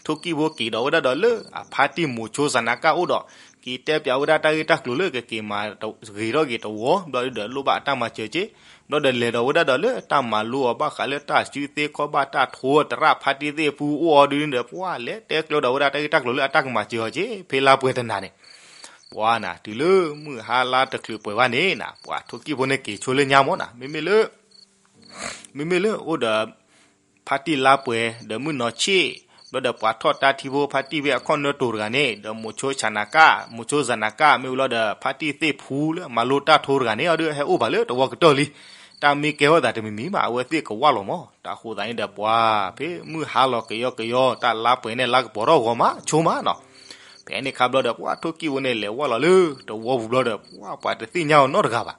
ထိၣ်ကံၣ်ဖိက့ၤဒီးဝဲဒၣ်ဒီးလၢအဖါတံၢ်မိၤဆိစနကၣ်အိၣ်ဒီး က့ၤတဲပၠးဝဲဒၣ်တၢ်ဂ့ၢ်တၢ်ကျိၤလၢကက့ၤမၤဂ့ၤထီၣ်က့ၤတဝီ ဘျီဒီးလိၣ်ဘၣ်အတၢ်မၤစၢၤက့, ဘျီဒီးလဲၤဒီးဝဲဒၣ်ဒီးလၢတၢ်မၤလိအီၤဘၣ်ဃးလၢတၢ်စုသ့ခီၣ်ဘၣ်တၢ်ထိသရၣ်ဖါတံၢ်သ့ၣ်အပူၤအိၣ်အီၤဒုန့ၣ်ဒီး ပှၤလဲၤတဲကျၢၤဒီးဝဲဒၣ်တၢ်ဂ့ၢ်တၢ်ကျိၤလၢအတၢ်ကမၤစၢၤအီၤက့ ဖဲလါပှဲၤတနၤန့ၣ် ပှၤနၤ တုၤလၢမုၢ်ဟါလါတချုးပှဲၤဘၣ်န့ၣ်နၤ ပှၤထိၣ်ကံၣ်ဖိန့ၣ်က့ၤဆိလၢညါမၢ်နၤ, မ့မ့ၢ်လၢ မ့မ့ၢ်လၢအိၣ်ဒီး ဖါတံၢ်လါပှဲၤ ဒီးမုၢ်နီၤဆ့ၣ်, ဘျီဒီးပှၤထီၣ်တၢ်ထံဖိဖါတံၢ်ဖဲအခီၣ်နၢတိၤတဂၤန့ၣ် ဒီးမိၤဆိစနကၣ် မိၤဆိစနကၣ် မ့ၢ်ဝံၤလီၤဒီး ဖါတံၢ်သ့ၣ်ဖူလၢအမၤလိတၢ်ထိတဂၤန့ၣ် အီၤဒုးဟဲအိၣ်ဘၣ်လၢတဝီကတၢၢ်လံ. တၢ်မ့ၢ်ကဲထီၣ်သးတမံၤမံၤမး အဝဲသ့ၣ်ကဝၢ်လီၤမၢ်. တၢ်ဃိသးန့ၣ်ဒီးပှၤ ဖဲမုၢ်ဟါလီၤကယီကယီ တၢ်လါပှဲၤန့ၣ် လါကပီၤထီၣ်ဂီၤမး ဆိမးနီၤ. ဖဲန့ၣ်ခါဘျီဒီး ပှၤထိၣ်ကံၣ်ဖိန့ၣ် လဲၤဝဲလီၤလၢတဝီပူၤဘျီဒီး ပှၤပှၤတသ့ၣ်ညါအီၤနီတဂၤဘၣ်.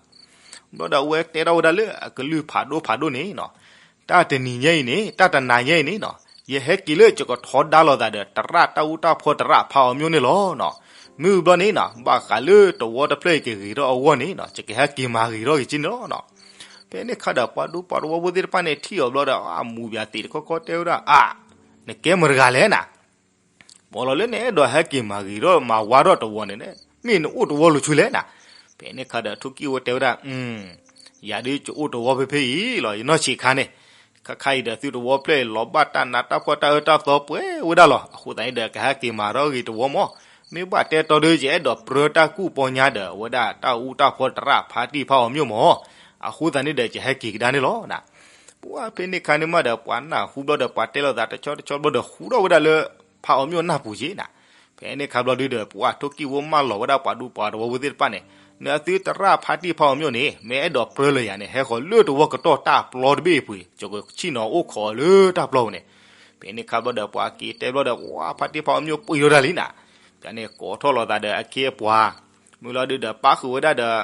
ဘျီဒီးအဝဲတဲထီၣ်ဝဲဒၣ်လၢအကလုၢ်ဖးဒိၣ်ဖးဒိၣ်န့ၣ်နီၤ, တၢ်တနံၤညါအံၤန့ၣ် တၢ်တနၤညါအံၤန့ၣ်နီၤ, ယဟဲက့ၤလၢယကထီဒါလိာ်သးဒီး သရၣ်တၢ်အူတၢ်ဖီသရၣ်ဖးအီၤမျိၣ်န့ၣ်လီၤနီၤ. မ့ၢ်ဝံၤဘျီန့ၣ်နီၤ ဘၣ်ဃးလၢတဝီတဖျၢၣ်အံၤကဂ့ၤထီၣ်အဂီၢ်န့ၣ်နီၤ ယကဟဲက့ၤမၤဂ့ၤထီၣ်က့ၤက့န့ၣ်လီၤနီၤ. ဖဲန့ၣ်ခါဒီး ပှၤဒူပှၤတဝီဖိသ့ၣ်တဖၣ်န့ၣ် ထံၣ်အီၤဘျီဒီး အမူၤဘၣ်သံးတခီခီတဲဝဲဒၣ် အါ, နကဲမတၤတဂၤလဲၣ်နၤ ပှၤလီၤလၢနအဲၣ်ဒိးဟဲက့ၤမၤဂ့ၤထီၣ်မၤဝါထီၣ်တဝီန့ၣ် မ့ၢ်နအိၣ်တဝီလိၤဆူလဲၣ်နၤ. ဖဲန့ၣ်ခါဒီး ထိၣ်ကံၣ်ဖိတဲဝဲဒၣ်, ယၤဒုးယအိၣ်တဝီဖဲဖဲအံၤလီၤ ယနီၢ်ဆံးခါန့ၣ်, ခဲခါအံၤဒီးသုတဝီဖျၢၣ်အံၤ လီၤဘၣ်တၢ်နးတၢ်ဖှီၣ်တၢ်အၢတၢ်သီပှဲၤဝဲဒၣ်လီၤ. အဃိသတးန့ၣ်ဒီး ကဟဲက့ၤမၤထီၣ်ဂ့ၤတဝီမၢ်. မ့ၢ်ဘၣ်တဲတီဒီး ယအဲၣ်ဒိးပြၢတၢ်ကူၣ်ပီညါဒီး အဝဲဒၣ်တၢ်အူတၢ်ဖီသရၣ်ဖါတံၢ်ဖးအီၤမျိၣ်မၢ်. အဃိသတးန့ၣ်ဒီး ယဟဲက့ၤကဒါန့ၣ်လီၤ. ပှၤဖဲန့ၣ်ခါန့ၣ်မးဒီး ပှၤနၢ်ဟူဘျီဒီး ပှၤတဲလိာ်သးတဆီတဆီဘျီဒီး ဟူထီၣ်ဝဲဒၣ်လၢ ဖးအီၤမျိၣ်နၢ်ပူၤက့နၤ. ဖဲန့ၣ်ခါဘျီဒုဒီး ပှၤထိၣ်ကံၣ်ဖိမၢလီၤဝဲဒၣ်ပှၤဒူပှၤတဝီဖိသ့ၣ်တဖၣ်န့ၣ်, နသုသရၣ်ဖါတံၢ်ဖးအီၤမျိၣ်န့ၣ် မ့ၢ်အဲၣ်ဒိးပြၢလၢယၤန့ၣ် ဟဲဃီၤလၢတဝီကတီၢ်တၢ်ပျီတဘ့ၣ်အပူၤ, ယကဆ့ၣ်နီၤအိၣ်ခိးအီၤလၢတၢ်ပျီပူၤန့ၣ်. ဖဲန့ၣ်ခါဘျီဒီး ပှၤက့ၤတဲဘျီဒီး ပှၤဖါတံၢ်ဖးအီၤမျိၣ်ပှ့ၤထီၣ်တၢ်လံနၤ. ယန့ၣ်ကိးထီၣ်လိာ်သးဒီးအခ့အပှၤ, မ့ၢ်လီၤဒုဒီး ပၣ်ဃုာ်ဝဲဒၣ်ဒီး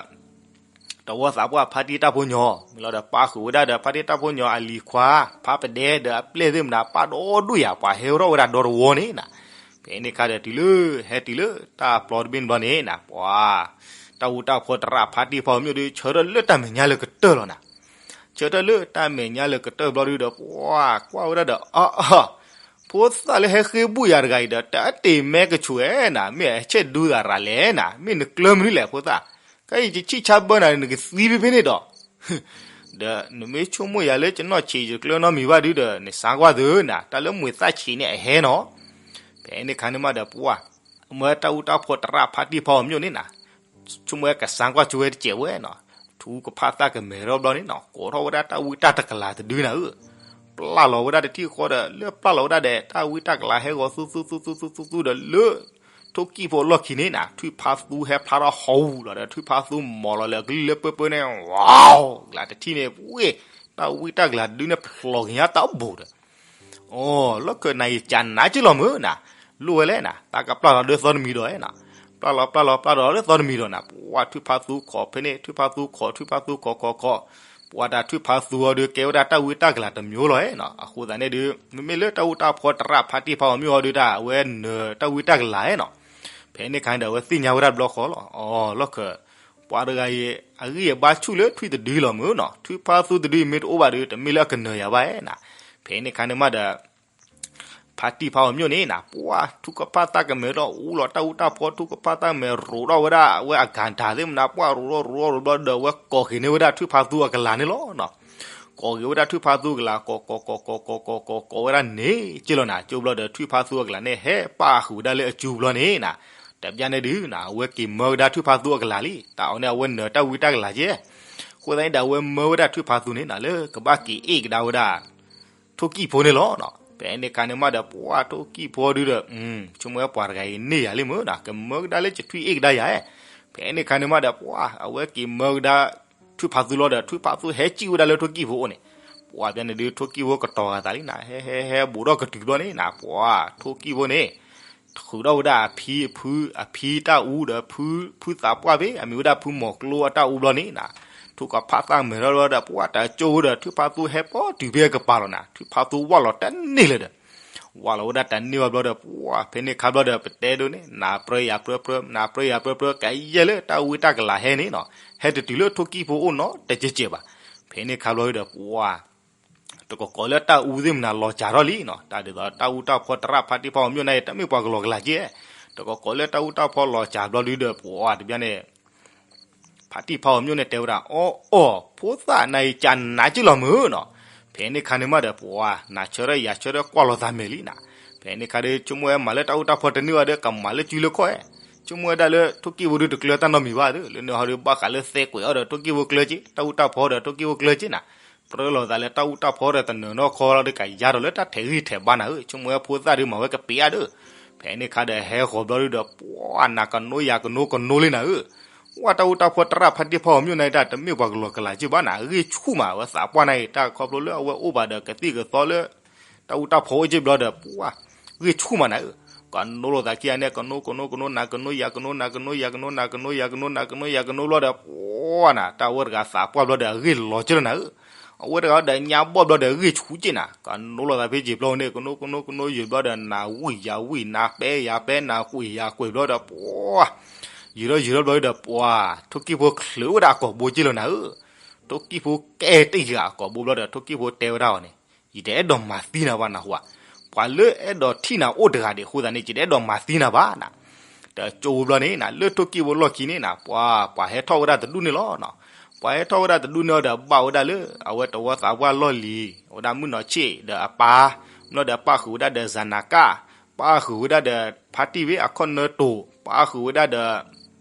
တဝီသးပှၢ်ဖါတံၢ်တၢ်ဖိညီ, မ့ၢ်လီၤဒီး ပၣ်ဃုာ်ဝဲဒၣ်ဒီး ဖါတံၢ်တၢ်ဖိညီအလံၤခွါ, ဖါပဒဲဒီးအပျဲၢ်သ့ၣ်မနၤ ပၣ်ဒီဒူၣ်ယၤ ပှၤဟဲထီၣ်ဝဲဒၣ်ဒီတဝီန့ၣ်နၤ. ဖဲန့ၣ်ခါဒီးတုၤလၢ ဟဲတုၤလၢတၢ်ပျီတဘ့ၣ်န့ၣ်ဘျီန့ၣ်နၤ ပှၤ တၢ်အူတၢ်ဖီသရၣ်ဖါတံၢ်ဖးအီၤမျိၣ်ဒီး ဆၢထၢၣ်လၢတၢ်မဲာ်ညါလၢကတၢၢ်လီၤနၤ. ဆၢထၢၣ်လၢတၢ်မဲာ်ညါလၢကတၢၢ်ဘျီဒုဒီး ပှၤကွၢ်ဝဲဒၣ်ဒီး အၢ အၢ ဖိသၣ်လၢဟဲဃ့ဘူၣ်ယၤတဂၤအံၤဒီး တၢ်တ့ၢ်မဲကဆူၣ်ဧဲနၤ, မ့ၢ်အဆဲးဒူသးရၤလဲၣ်နၤ, မ့ၢ်နကျၢၤမနုၤလဲၣ်ဖိသၣ်, ခဲအံၤယဆံၣ်ဆါဘၢနၤ နကသံဖဲဖဲန့ၣ်ဒီး, ဒီးနမ့ၢ်ဆိကမိၣ်ယၤလၢယနီၢ်ဆံး ယကျၢၤနီတမံၤဘၣ်ဒုဒီး နစါကွၢ်သုနၤ, တၢ်လၢမှံၤသၣ်ဆံးန့ၣ်အဟဲနီၤ. ဖဲန့ၣ်ခါန့ၣ်မးဒီးပှၤ မ့ၢ်တၢ်အူတၢ်ဖီသရၣ်ဖါတံၢ်ဖးအီၤမျိၣ်န့ၣ်နၤ ဆိကမိၣ်ဝဲကစါကွၢ်ဆိဝဲတစဲးဝဲနီၤ, ထူကဖၣ်သၣ်ကမဲာ်ထီၣ်ဘျီန့ၣ်နီၤ ကိးထီၣ်ဝဲဒၣ်တၢ်ဝံတၢ်တကလၤတဒုနၤဧၢ, ပျၢ်လီၤဝဲဒၣ်တထံၣ်ဃီဒီး လၢပျၢ်လီၤဝဲဒၣ်ဒီး တၢ်ဝံတၢ်ကလၤဟဲဂီၤသူသူသူသူသူဒီးလၢ ထိၣ်ကံၣ်ဖိအလီၢ်ခံန့ၣ်နၤ ထွံၣ်ဖါသူဟဲဖျါထီၣ်ဟီၣ်ဝူၤလီၤဒီး ထွံၣ်ဖါသူမီၤလီၤလၢအကလုၢ်လၢပၢပၢန့ၣ် ဝါ ကလၤတထံၣ်န့ၣ် ဝ့ၢ် တၢ်ဝံတၢ်ကလၤတဒုန့ၣ်ဖျိးက့ၤညါတၢ်အိၣ်ဘူးဒီး အိ လီၢ်ခၢၣ်နၤအံၤကနၤက့လီၤမုၢ်နၤ, လိၣ်ဝဲလဲၣ်နၤ တၢ်ကပျၢ်လီၤဒၢသီတမံၤဒီးနၤ, ပျၢ်လီၤပျၢ်လီၤပျၢ်ဒီးလၢသီတမံၤဒီးနၤ ပှၤထွံၣ်ဖးသူခိးဖဲန့ၣ် ထွံၣ်ဖးသူခိး ထွံၣ်ဖးသူခိးခိးခိး, ပှၤတၢ်ထွံၣ်ဖးသူအီၤဒုးကဲဝဲဒၣ်တၢ်ဝံတၢ်ကလၤတမျိုးလီၤနီၤ. အဃိသတးန့ၣ်ဒုး မ့မ့ၢ်လၢတၢ်အူတၢ်ဖီတရၣ်ဖါတံၢ်ဖးအီၤမ့ၢ်အီၤဒုးတၢ် အဝဲနၢၤတၢ်ဝံတၢ်ကလၤနီၤ. ဖဲန့ၣ်ခါန့ၣ်ဒီး အဝဲသ့ၣ်ညါဝဲဒၣ်တဘျီဃီလီၤ. အိ လီၢ်ခၢၣ် ပှၤတဂၤအံၤ အဂံၢ်အဘါဆူၣ်လၢထွံၣ်တဒုလီၤမုၢ်နီၤ. ထွံၣ်ဖးသူတဒုအံၤမ့ၢ်တအိၣ်ဘၣ်ဒီး တမ့ၢ်လၢအကနၢၤယၤဘၣ်နီၤ. ဖဲန့ၣ်ခါန့ၣ်မးဒီး ဖါတံၢ်ဖးအီၤမ့ၢ်န့ၣ်နီၤ ပှၤထူကဖၣ်သၣ်ကမဲာ်ဒီး အူလီၤတၢ်အူတၢ်ဖီ ထူကဖၣ်သၣ်ကမဲာ် ရိးထီၣ်ဝဲဒၣ်အဝဲအကၤတၤသ့ၣ်မနၤ ပှၤရိးထီၣ်ရိးထီၣ်ရိးဘျီဒီး အဝဲကိးက့ၤန့ၢ်ဝဲဒၣ်ထွံၣ်ဖးသူအကလၤန့ၣ်လီၤနီၤ. ကိးက့ၤဝဲဒၣ်ထွံၣ်ဖးသူအကလၤ ကိးကိးကိးကိးကိးကိးကိး ကိးဝဲဒၣ်န့ၣ်က့လီၤနၤ. ကၠိဘျီဒီး ထွံၣ်ဖးသူအကလၤန့ၣ် ဟဲပာ်ဃုာ်ဝဲဒၣ်လၢအကၠူဘျီန့ၣ်နီၤ. တဘျီန့ၣ်ဒုးနီၤ အဝဲက့ၤမၢကဒါထွံၣ်ဖးသူအကလၤလံ. တၢ်အီၤန့ၣ် အဝဲနၢၤတၢ်ဝံတၢ်ကလၤက့ အဃိသတးန့ၣ်ဒီး အဝဲမၢဝဲဒၣ်ထွံၣ်ဖးသူန့ၣ်နီၤ လၢကဘၣ်က့ၤအ့ၣ်ကဒါဝဲဒၣ် ထိၣ်ကံၣ်ဖိန့ၣ်လီၤနီၤ. ဖဲန့ၣ်ခါန့ၣ်မးဒီး ပှၤထိၣ်ကံၣ်ဖိဒုးဒီး ဆိကမိၣ်ဝဲပှၤတဂၤအံၤန့ၢ်ယၤလံမုၢ်နီၤ ကမၢကဒါလၢကထွံၣ်အ့ၣ်ကဒါယၤ. ဖဲန့ၣ်ခါန့ၣ်မးဒီး ပှၤအဝဲက့ၤမၢကဒါ ထွံၣ်ဖးသူလီၤဒီး ထွံၣ်ဖးသူဟဲကံၣ်ဝဲဒၣ်လၢထိၣ်ကံၣ်ဖိအအိၣ်န့ၣ်, ပှၤဘျီန့ၣ်ဒုး ထိၣ်ကံၣ်ဖိကတီၤဂၤသးလံနီၤ ဟဲဟဲဟဲဘူးထီၣ်ကတုၤဘျီန့ၣ်နီၤ ပှၤထိၣ်ကံၣ်ဖိန့ၣ် ထုးထီၣ်ဝဲဒၣ်အဖံအဖု အဖံတၢ်အူဒီး ဖုသးပှၢ်ဖဲ အမံၤဝဲဒၣ်ဖုမိၤကျိအတၢ်အူဘျီန့ၣ်နီၤ, ထိၣ်ကဖၣ်သၣ်မဲာ်ထီၣ်ဘျီဒီး ပှၤတၢ်ကၠိဝဲဒီး ထွံၣ်ဖးသူဟဲပိာ်တုၤဖဲအကပၤလီၤနီၤ, ထွံၣ်ဖးသူဝၣ်လီၤတန့ၢ်လၢၤဒီး ဝၣ်လီၤဝဲဒၣ်တန့ၢ်ဘၣ်ဘျီဒီး ပှၤဖဲန့ၣ်ခါဘျီဒီး ပတဲဒိးန့ၣ် နၢ်ပြၢယၤပြၢပြၢ နၢ်ပြၢယၤပြၢပြၢ ကယဲၢ်လၢတၢ်ဝံတၢ်ကလၤဟဲန့ၣ်နီၤ, ဟဲတတုၤလၢထိၣ်ကံၣ်ဖိအိၣ်နီတကဲးကဲးဘၣ်. ဖဲန့ၣ်ခါဘျီဒီး ပှၤ တကီၢ်ကီၢ်လၢတၢ်အူသ့ၣ်မနၤလီၤစၢ်ထီၣ်လံနီၤ, တၢ်ဒ်သိးတၢ်အူတၢ်ဖီတရၣ်ဖါတံၢ်ဖးအီၤမၠိၣ်န့ၣ် တမ့ၢ်ပှၤကလီၤကလၤက့, တကီၢ်ကီၢ်လၢတၢ်အူတၢ်ဖီလီၤစၢ်ဘျီဒုဒီး ပှၤတဘျီန့ၣ် ဖါတံၢ်ဖးအီၤမၠိၣ်န့ၣ်တဲဝဲဒၣ် အီၣ် အီၣ် ဖိသၣ်နၤအံၤကနးက့လီၤမုၢ်နီၤ, ဖဲန့ၣ်ခါန့ၣ်မးဒီး ပှၤနၤဆၢထၢၣ်ယၤဆၢထၢၣ်ကွၢ်လီၤသးမဲာ်လံနီၤ, ဖဲန့ၣ်ခါဒီး ဆိကမိၣ်ဝဲမၤလၢတၢ်အူတၢ်ဖီတန့ၢ်ဘၣ်ဒီး ကမၤလၢကုလၢခီၣ်, ဆိကမိၣ်ဝဲဒၣ်လၢထိၣ်ကံၣ်ဖိဒုတကျၢၤတၢ်နီတမံၤဘၣ်ဒီး လၢန့ၣ်ဟီဒီးဘၣ်ဃးလၢသဲကွဲးအီၤဒီးထိၣ်ကံၣ်ဖိကျၢၤက့, တၢ်အူတၢ်ဖီဒီးထိၣ်ကံၣ်ဖိကျၢၤက့နီၤ, ပြၢလီၤသးလၢတၢ်အူတၢ်ဖီဒီးတနၢၤနီၢ်ခီလီၤဒီး ကယါထီၣ်လၢတၢ်ထဲးဂံၢ်ထဲးဘါနၤဧၢ, ဆိကမိၣ်ဝဲဖိသၣ်ဒုးမၤဝဲကပ့ၤဧါဒီး, ဖဲန့ၣ်ခါဒီးဟဲဃီၤဘျီဒုဒီး ပှၤနၤကနိယၤကနိကနိလံနၤဧၢ, ဝဲတၢ်အူတၢ်ဖီတရၣ်ဖါတံၢ်ဖးအီၤမၠိၣ်န့ၣ် တၢ်တမ့ၢ်ပှၤကလီၤကလၤက့ဘၣ်နၤ, ဂံၢ်ဆူၣ်မးဝဲသးပှၢ်န့ၣ် တၢ်ခီဖျိလၢအဝဲအိၣ်ဘၣ်ဒီးကသံၣ်ကသီလၢ တၢ်အူတၢ်ဖီအိၣ်က့ဘျီဒီး ပှၤဂံၢ်ဆူၣ်မးနၤဧၢ, ကနိလိာ်သးခံဂၤန့ၣ် ကနိကနိကနိ နၤကနိယၤကနိ နၤကနိယၤကနိ နၤကနိယၤကနိ နၤကနိယၤကနိဘျီဒီး ပှၤနၤ တၢ်အဝဲတဂၤသးပှၢ်ဘျီဒီး အဂံၢ်လီၤက့လီၤနၤဧၢ, အဝဲတဂၤဒီးညါဘီၣ်ဘျီဒီး ဂံၢ်ဆူၣ်က့နၤ, ကနိလိာ်သးဖဲယံာ်ဘျီန့ၣ် ကနိကနိကနိယံာ်ဘျီဒီး နၤဝံၣ်ယၤဝံၣ် နၤပဲယၤပဲ နၤကွံာ်ယၤကွံာ်ဘျီဒီး ပှၤ ယံာ်ထီၣ်ယံာ်ထီၣ်ဘျီဒီး ပှၤ ထိၣ်ကံၣ်ဖိချုးဝဲဒၣ်အကိာ်ဘိက့လီၤနၤဧၢ, ထိၣ်ကံၣ်ဖိကဲတ့ၢ်ယၤအကိာ်ဘိဘျီဒီး ထိၣ်ကံၣ်ဖိတဲဝဲဒၣ်အီၤန့ၣ် ယတအဲၣ်ဒိးမၤသံနၤဘၣ်နဟူဧါ, ပှၤလၢအဲၣ်ဒိးထံၣ်နၤအိၣ်တဂၤဒံးအဃိသတးန့ၣ် ယတအဲၣ်ဒိးမၤသံနၤဘၣ်နၤ, တကၠိဘျီန့ၣ်နၤ လၢထိၣ်ကံၣ်ဖိလီၢ်ခံန့ၣ်နၤ ပှၤ ပှၤဟဲထီၣ်ဝဲဒၣ်တဒူၣ်န့ၣ်လီၤနီၤ, ပှၤဟဲထီၣ်ဝဲဒၣ်တဒူၣ်န့ၣ်ဒီး ဘၣ်ဝဲဒၣ်လၢ အဝဲတဝီသးပှၢ်လီၢ်လံၤ ဝဲဒၣ်မုၣ်နီၢ်ဆ့ၣ်ဒီးအပၢ်, မ့ၢ်ဒီးပၣ်ဃုာ်ဝဲဒၣ်ဒီး ဇာနာကၣ်, ပၣ်ဃုာ်ဝဲဒၣ်ဒီး ဖါတံၢ်ဝ့အခီၣ်နၢတိာ်, ပၣ်ဃုာ်ဝဲဒၣ်ဒီး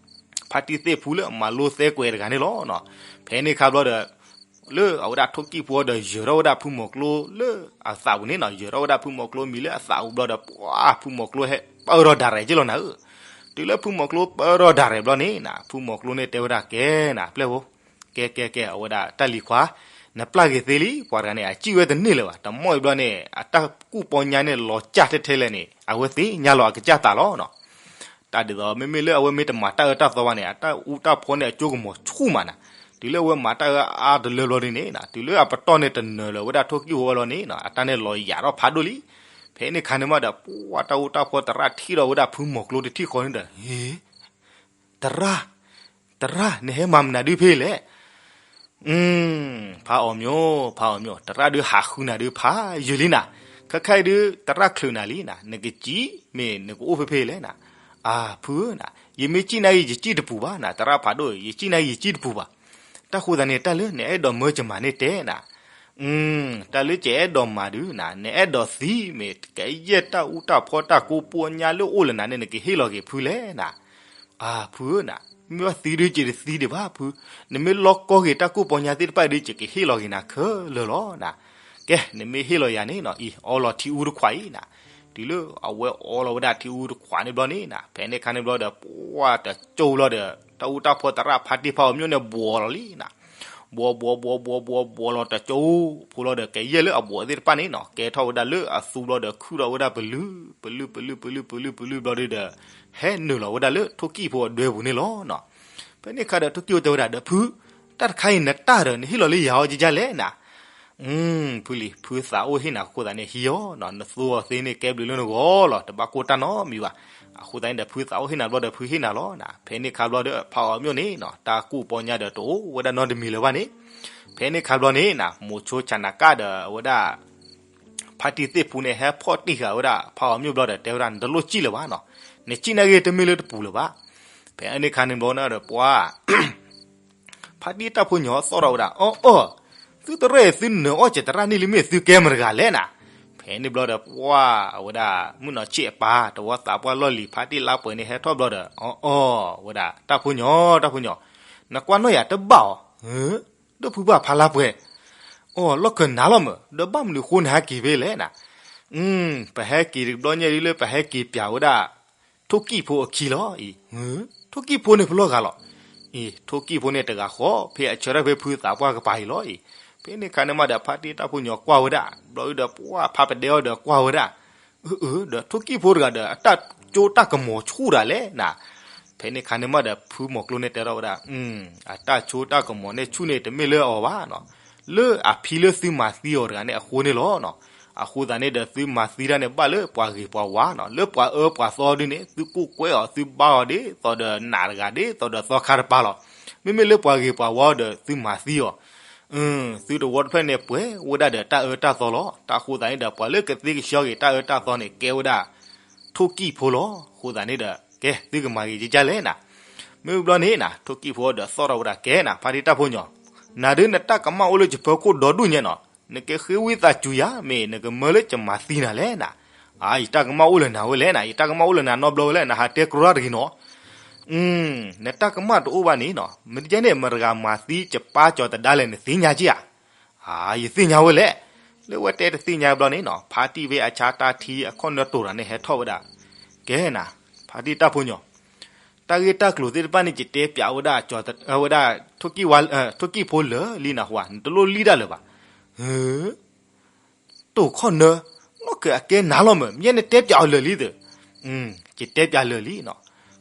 ဖါတံၢ်သ့ၣ်ဖူလၢအမၤလိသဲကွဲးတဂၤန့ၣ်လီၤနီၤ, ဖဲန့ၣ်ခါဘျီဒီး လၢအဝဲဒၣ်ထိၣ်ကံၣ်ဖိဒီး ယၢၤထီၣ်ဝဲဒၣ်ဖုမိၤကျိလၢအသးပူၤန့ၣ်နီၤ, ယၢၤထီၣ်ဝဲဒၣ်ဖုမိၤကျိမံၤလၢအသးပူၤဘျီဒီး ပှၤဖုမိၤကျိဟဲပၢၢ်ထီၣ်ဒၣ်ရဲၣ်က့လီၤနၤဧၢ, တုၤလၢဖုမိၤကျိပၢၢ်ထီၣ်ဒၣ်ရဲၣ်ဘျီန့ၣ်နၤ ဖုမိၤကျိန့ၣ်တဲဝဲဒၣ်ကဲနၤ ပျဲၢ်ဖိ, ကဲကဲကဲ အဝဲဒၣ်တၢ်လံၤခွါ, နပျၢ်ဂ့ၤသ့လံ ပှၤတဂၤန့ၣ် အစံၣ်ဝဲတန့ၢ်လၢၤဘၣ်, တမီၢ်အံၤဘျီန့ၣ် အတၢ်ကူၣ်ပီညါန့ၣ် လီၤကၢ်ထဲထဲလဲၣ်န့ၣ် အဝဲသ့ၣ်ညါလီၤအကစၢ်သးလီၤနီၤ တၢ်ဒ်သိး မ့မ့ၢ်လၢအဝဲမ့ၢ်တမၤတၢ်အၢတၢ်သီဘၣ်န့ၣ် အတၢ်အူတၢ်ဖီန့ၣ် အကၠိကမီၤဆူၣ်မးနၤ, တုၤလၢအဝဲမၤတၢ်အၢအါတလၢဘျီဒ်န့ၣ် တုၤလၢအပတီၢ်န့ၣ်တနၢၤလၢၤဝဲဒၣ်ထိၣ်ကံၣ်ဖိဝဲလီၤန့ၣ် အတၢ်န့ၣ်လီၤယာ်ထီၣ်ဖးဒိၣ်လံ, ဖဲန့ၣ်ခါန့ၣ်မးဒီး ပှၤတၢ်အူတၢ်ဖီတရၣ်ထံၣ်ဒီးဝဲဒၣ်ဖုမိၤကျိတထံၣ်ဃီန့ၣ်ဒီး ဟ့ တရၣ်, တရၣ် နဟဲမၤမနုၤဒုဖဲလဲၣ်, ဖးအီၤမၠိ ဖးအီၤမၠိ တရၣ်ဒုဟးဃုနၤဒုဖးယုာ်လံနၤ, ခဲခါအံၤဒု တရၣ်ချုးနၤလံနၤ, နကစံၣ်မ့ၢ်နကအိၣ်ဖဲဖဲလဲၣ်နၤ, အၢ ဖုဧၢနၤ, ယမ့ၢ်စံၣ်နၤအံၤ ယစံၣ်တပူၤဘၣ်နၤ, တရၣ်ဖးဒိၣ် ယစံၣ်နၤအံၤ ယစံၣ်တပူၤဘၣ်, တၢ်ဃိသတးန့ၣ် တၢ်လၢနအဲၣ်ဒိးမၢကမၤန့ၣ်တဲနၤ တၢ်လၢကအဲၣ်ဒိးမၤဒုးနၤ, နအဲၣ်ဒိးသံမ့ၢ် ကယဲၢ်တၢ်အူတၢ်ဖီတၢ်ကိးပီညါလၢအိၣ်လၢနၤန့ၣ် နကဟ့ၣ်လီၤက့ၤဖုလဲၣ်နၤ, အၢ ဖုဧၢနၤ, မ့ၢ်ဘၣ်သံဒုး ယတသံဒံးဘၣ်ဖု, နမ့ၢ်လီၢ်ကီၢ်က့ၤတၢ်ကိးပီညါသ့ၣ်တဖၣ်ဒုး ယကဟ့ၣ်လီၤက့ၤနၤခဲလၢာ်လီၤနၤ, ကဲ နမ့ၢ်ဟ့ၣ်လီၤယၤန့ၣ်နီၤ အံၤ အီလီၤထံအူတခွးအံၤနၤ, တုၤလၢအဝဲအီလီၤဝဲဒၣ်ထံအူတခွးန့ၣ်ဘျီန့ၣ်နၤ ဖဲန့ၣ်ခါန့ၣ်ဘျီဒီး ပှၤတကၠိလီၤဒီး တၢ်အူတၢ်ဖီတရၣ်ဖါတံၢ်ဖးအီၤမၠိၣ်န့ၣ် ဘှီးလီၤလံနၤ, ဘှီဘှီဘှီဘှီဘှီဘှီလီၤတကၠိဖိလီၤဒီး ကယဲၢ်လၢအဘှီသ့ၣ်တဖၣ်န့ၣ်နီၤ ကဲထီၣ်ဝဲဒၣ်လၢအသူဘျီဒီး ခုၣ်ထီၣ်ဝဲဒၣ်ပလုၢ် ပလုၢ်ပလုၢ်ပလုၢ်ပလုၢ်ပလုၢ်ဘျီဒီး ဟဲနုာ်လီၤဝဲဒၣ်လၢထိၣ်ကံၣ်ဖိအဒွဲပူၤန့ၣ်လီၤနီၤ. ဖဲန့ၣ်အခါဒီးထိၣ်ကံၣ်ဖိတဲဝဲဒၣ်ဒီး ဖု တၢ်တခါအံၤနတၢ်ဒီး နဟ့ၣ်လီၤလၢယၤအီၤကကလဲၣ်နၤ ဖုလံၤ ဖုသးအိၣ်ဟ့ၣ်နၤအဃိသတးန့ၣ် ဟံးအီၤနီၤ နသူအီၤသ့န့ၣ် ကဲဘျုးလၢနဂီၢ်လီၤ တဘၣ်ကိၢ်တၢ်နီတမံၤဘၣ်. အဃိသတးန့ၣ်ဒီး ဖုသးအိၣ်ဟ့ၣ်နၤဘျီဒီး ဖုဟ့ၣ်နၤလီၤနၤ. ဖဲန့ၣ်အခါဘျီဒီး ဖးအီၤမၠိၣ်န့ၣ်နီၤ တၢ်ကူၣ်ပီညါဒီးတအိၣ်ဝဲဒၣ်နီတမံၤလၢၤဘၣ်န့ၣ် ဖဲန့ၣ်အခါဘျီန့ၣ်နီၤ မိၤဆိဆၣ်နၤကၣ်ဒီးအဝဲဒၣ် ဖါတံၢ်သ့ၣ်ဖူန့ၣ် ဟဲဖီၣ်တံၢ်ဃာ်ဝဲဒၣ် ဖးအီၤမၠိၣ်ဘျီဒီး တဲဝဲဒၣ် နတလိၣ်စံၣ်လၢၤဘၣ်နီၤ, နစံၣ်နာ်က့တမ့ၢ်လၢတပူၤလၢၤဘၣ်. ဖဲန့ၣ်အခါန့ၣ်ဘျီန့ၣ်ဒီး ပှၤ ဖါတံၢ်တၢ်ဖိညီသီၣ်ထီၣ်ဝဲဒၣ် အီၣ်အီၣ်, သုတရဲၣ်အံၤသုနၢၤအီၣ်ကတရၣ်န့ၣ်လံမ့ၢ်သုကဲမတဂၤလဲၣ်နၤ. ဖဲန့ၣ်ဘျီဒီး ပှၤအဝဲဒၣ် မုၣ်နီၢ်ဆ့ၣ်အပၢ် တဝီသးပှၢ်လီၢ်လံၤ ဖါတံၢ်လါပှဲၤန့ၣ် ဟဲထီၣ်ဘျီဒီး အီၣ်အီၣ်ဝဲဒၣ် တၢ်ဖိညီ တၢ်ဖိညီ, နကွၢ်နီၣ်ယၤတဘၣ်အီၤ, ဒီးဖုဘၣ်ဖါလါပှဲၤ, အီၣ်လီၢ်ခၢၣ်နၤလီၤမး ဒီးဘၣ်မနုၤအဃိနဟဲက့ၤဖဲလဲၣ်နၤ. ပဟဲက့ၤတဘျီညါဒ်လၢ ပဟဲက့ၤပၠးဝဲဒၣ် ထိၣ်ကံၣ်ဖိအခံလီၤအံၤ, ထိၣ်ကံၣ်ဖိန့ၣ်ဖဲလဲၣ်ဂၤလီၤ. အံၤ ထိၣ်ကံၣ်ဖိန့ၣ်တဂၤဃီ ဖဲအဆၢထၢၣ်ဖဲဖုသးပှၢ်ကပၤအံၤလီၤအံၤ. ဖဲန့ၣ်အခါန့ၣ်မးဒီး ဖါတံၢ်တၢ်ဖိညီကွၢ်ဝဲဒၣ် ဘျီဒုဒီး ပှၤဖါပဒဲအီၤဒီးကွၢ်ဝဲဒၣ်, အၢ အၢ ဒီးထိၣ်ကံၣ်ဖိတဂၤဒီး အတၢ်ကၠိတၢ်ကမီၤဆူၣ်ဒၣ်လဲၣ်နၤ. ဖဲန့ၣ်အခါန့ၣ်မးဒီး ဖုမီၤကျိန့ၣ်တဲထီၣ်ဝဲဒၣ် အတၢ်ကၠိတၢ်ကမီၤန့ၣ်ဆူၣ်န့ၣ်တမ့ၢ်လၢအီၤဘၣ်နီၤ, လၢအဖံလၢသုမၤသံအီၤတဂၤန့ၣ်အဃိန့ၣ်လီၤနီၤ. အဃိသတးန့ၣ်ဒီး သုမၤသံတၢ်န့ၣ်ဘၣ်လၢပှၤဂ့ၤပှၤဝါနီၤ, လၢပှၤအၢပှၤသီဒုန့ၣ် သုကူၣ်ကွဲအီၤ သုဘါအီၤဒ်သိးဒီးနးတဂၤ ဒ်သိးဒီးသီခါတပၤလီၤ. မ့မ့ၢ်လၢပှၤဂ့ၤပှၤဝါဒီး သုမၤသံအီၤ သုတဝီတဖျၢၣ်န့ၣ် ပှဲၤဝဲဒၣ်ဒီးတၢ်အၢတၢ်သီလီၤ. တၢ်ဃိသးန့ၣ်ဒီး ပှၤလၢကသ့ကဆှီက့ၤတၢ်အၢတၢ်သီန့ၣ် ကဲဝဲဒၣ်ထိၣ်ကံၣ်ဖိလီၤ. အဃိသတးန့ၣ်ဒီး ကဲ သုကမၤဂ့ၤကကလဲၣ်နၤ. မ့ၢ်ဘျီန့ၣ်နၤ ထိၣ်ကံၣ်ဖိဒီးသီၣ်ထီၣ်ဝဲဒၣ် ကဲနၤ ဖါတံၢ်တၢ်ဖိညီ, နၤဒုးနတၢ်ကမၣ်အိၣ်လၢယဖီခိၣ်ဒီဒူၣ်ညါနီၤ, နကဃ့ဝံသးစူၤယၤ မ့ၢ်နကမၢလၢယမၤသံနၤလဲၣ်နၤ. အါ ယတၢ်ကမၣ်အိၣ်လၢနၤဝဲလဲၣ်နၤ, ယတၢ်ကမၣ်အိၣ်လၢနၤနီတဘျီဝဲလဲၣ်, နဟးတဲကြီတဂ့ၤနီၤ. နတၢ်ကမၣ်တအိၣ်ဘၣ်န့ၣ်နီၤ, မ့ၢ်တကဲန့ၣ် မတဂၤမၤသံယပၢ်ကၠီၤတဒါလဲၣ် နသ့ၣ်ညါက့ဧါ. အါ ယသ့ၣ်ညါဝဲလဲၣ်. လၢဝဲတဲတသ့ၣ်ညါဘျီန့ၣ်နီၤ, ဖါတံၢ်ဖဲအဆါတၢ်ထံအခီၣ်နၢတိၤတၢ်န့ၣ် ဟဲထီၣ်ဝဲဒၣ်, ကဲနၤ ဖါတံၢ်တၢ်ဖိညီ, တၢ်ဂ့ၢ်တၢ်ကျိၤသ့ၣ်တဖၣ်န့ၣ် ယတဲပၠးဝဲဒၣ် ဝဲဒၣ် ထိၣ်ကံၣ်ဖိလၢာ်လံနဟူဧါ, နတလိၣ်လံၣ်ဒၣ်လၢၤဘၣ်. တိၤခီၣ်နၢ, လီၢ်ခၢၣ်အကဲနၤလီၤမး, မ့ၢ်နတဲပၠးအီၤလၢာ်လံသ့ၣ်. ယတဲပၠးလၢာ်လံနီၤ.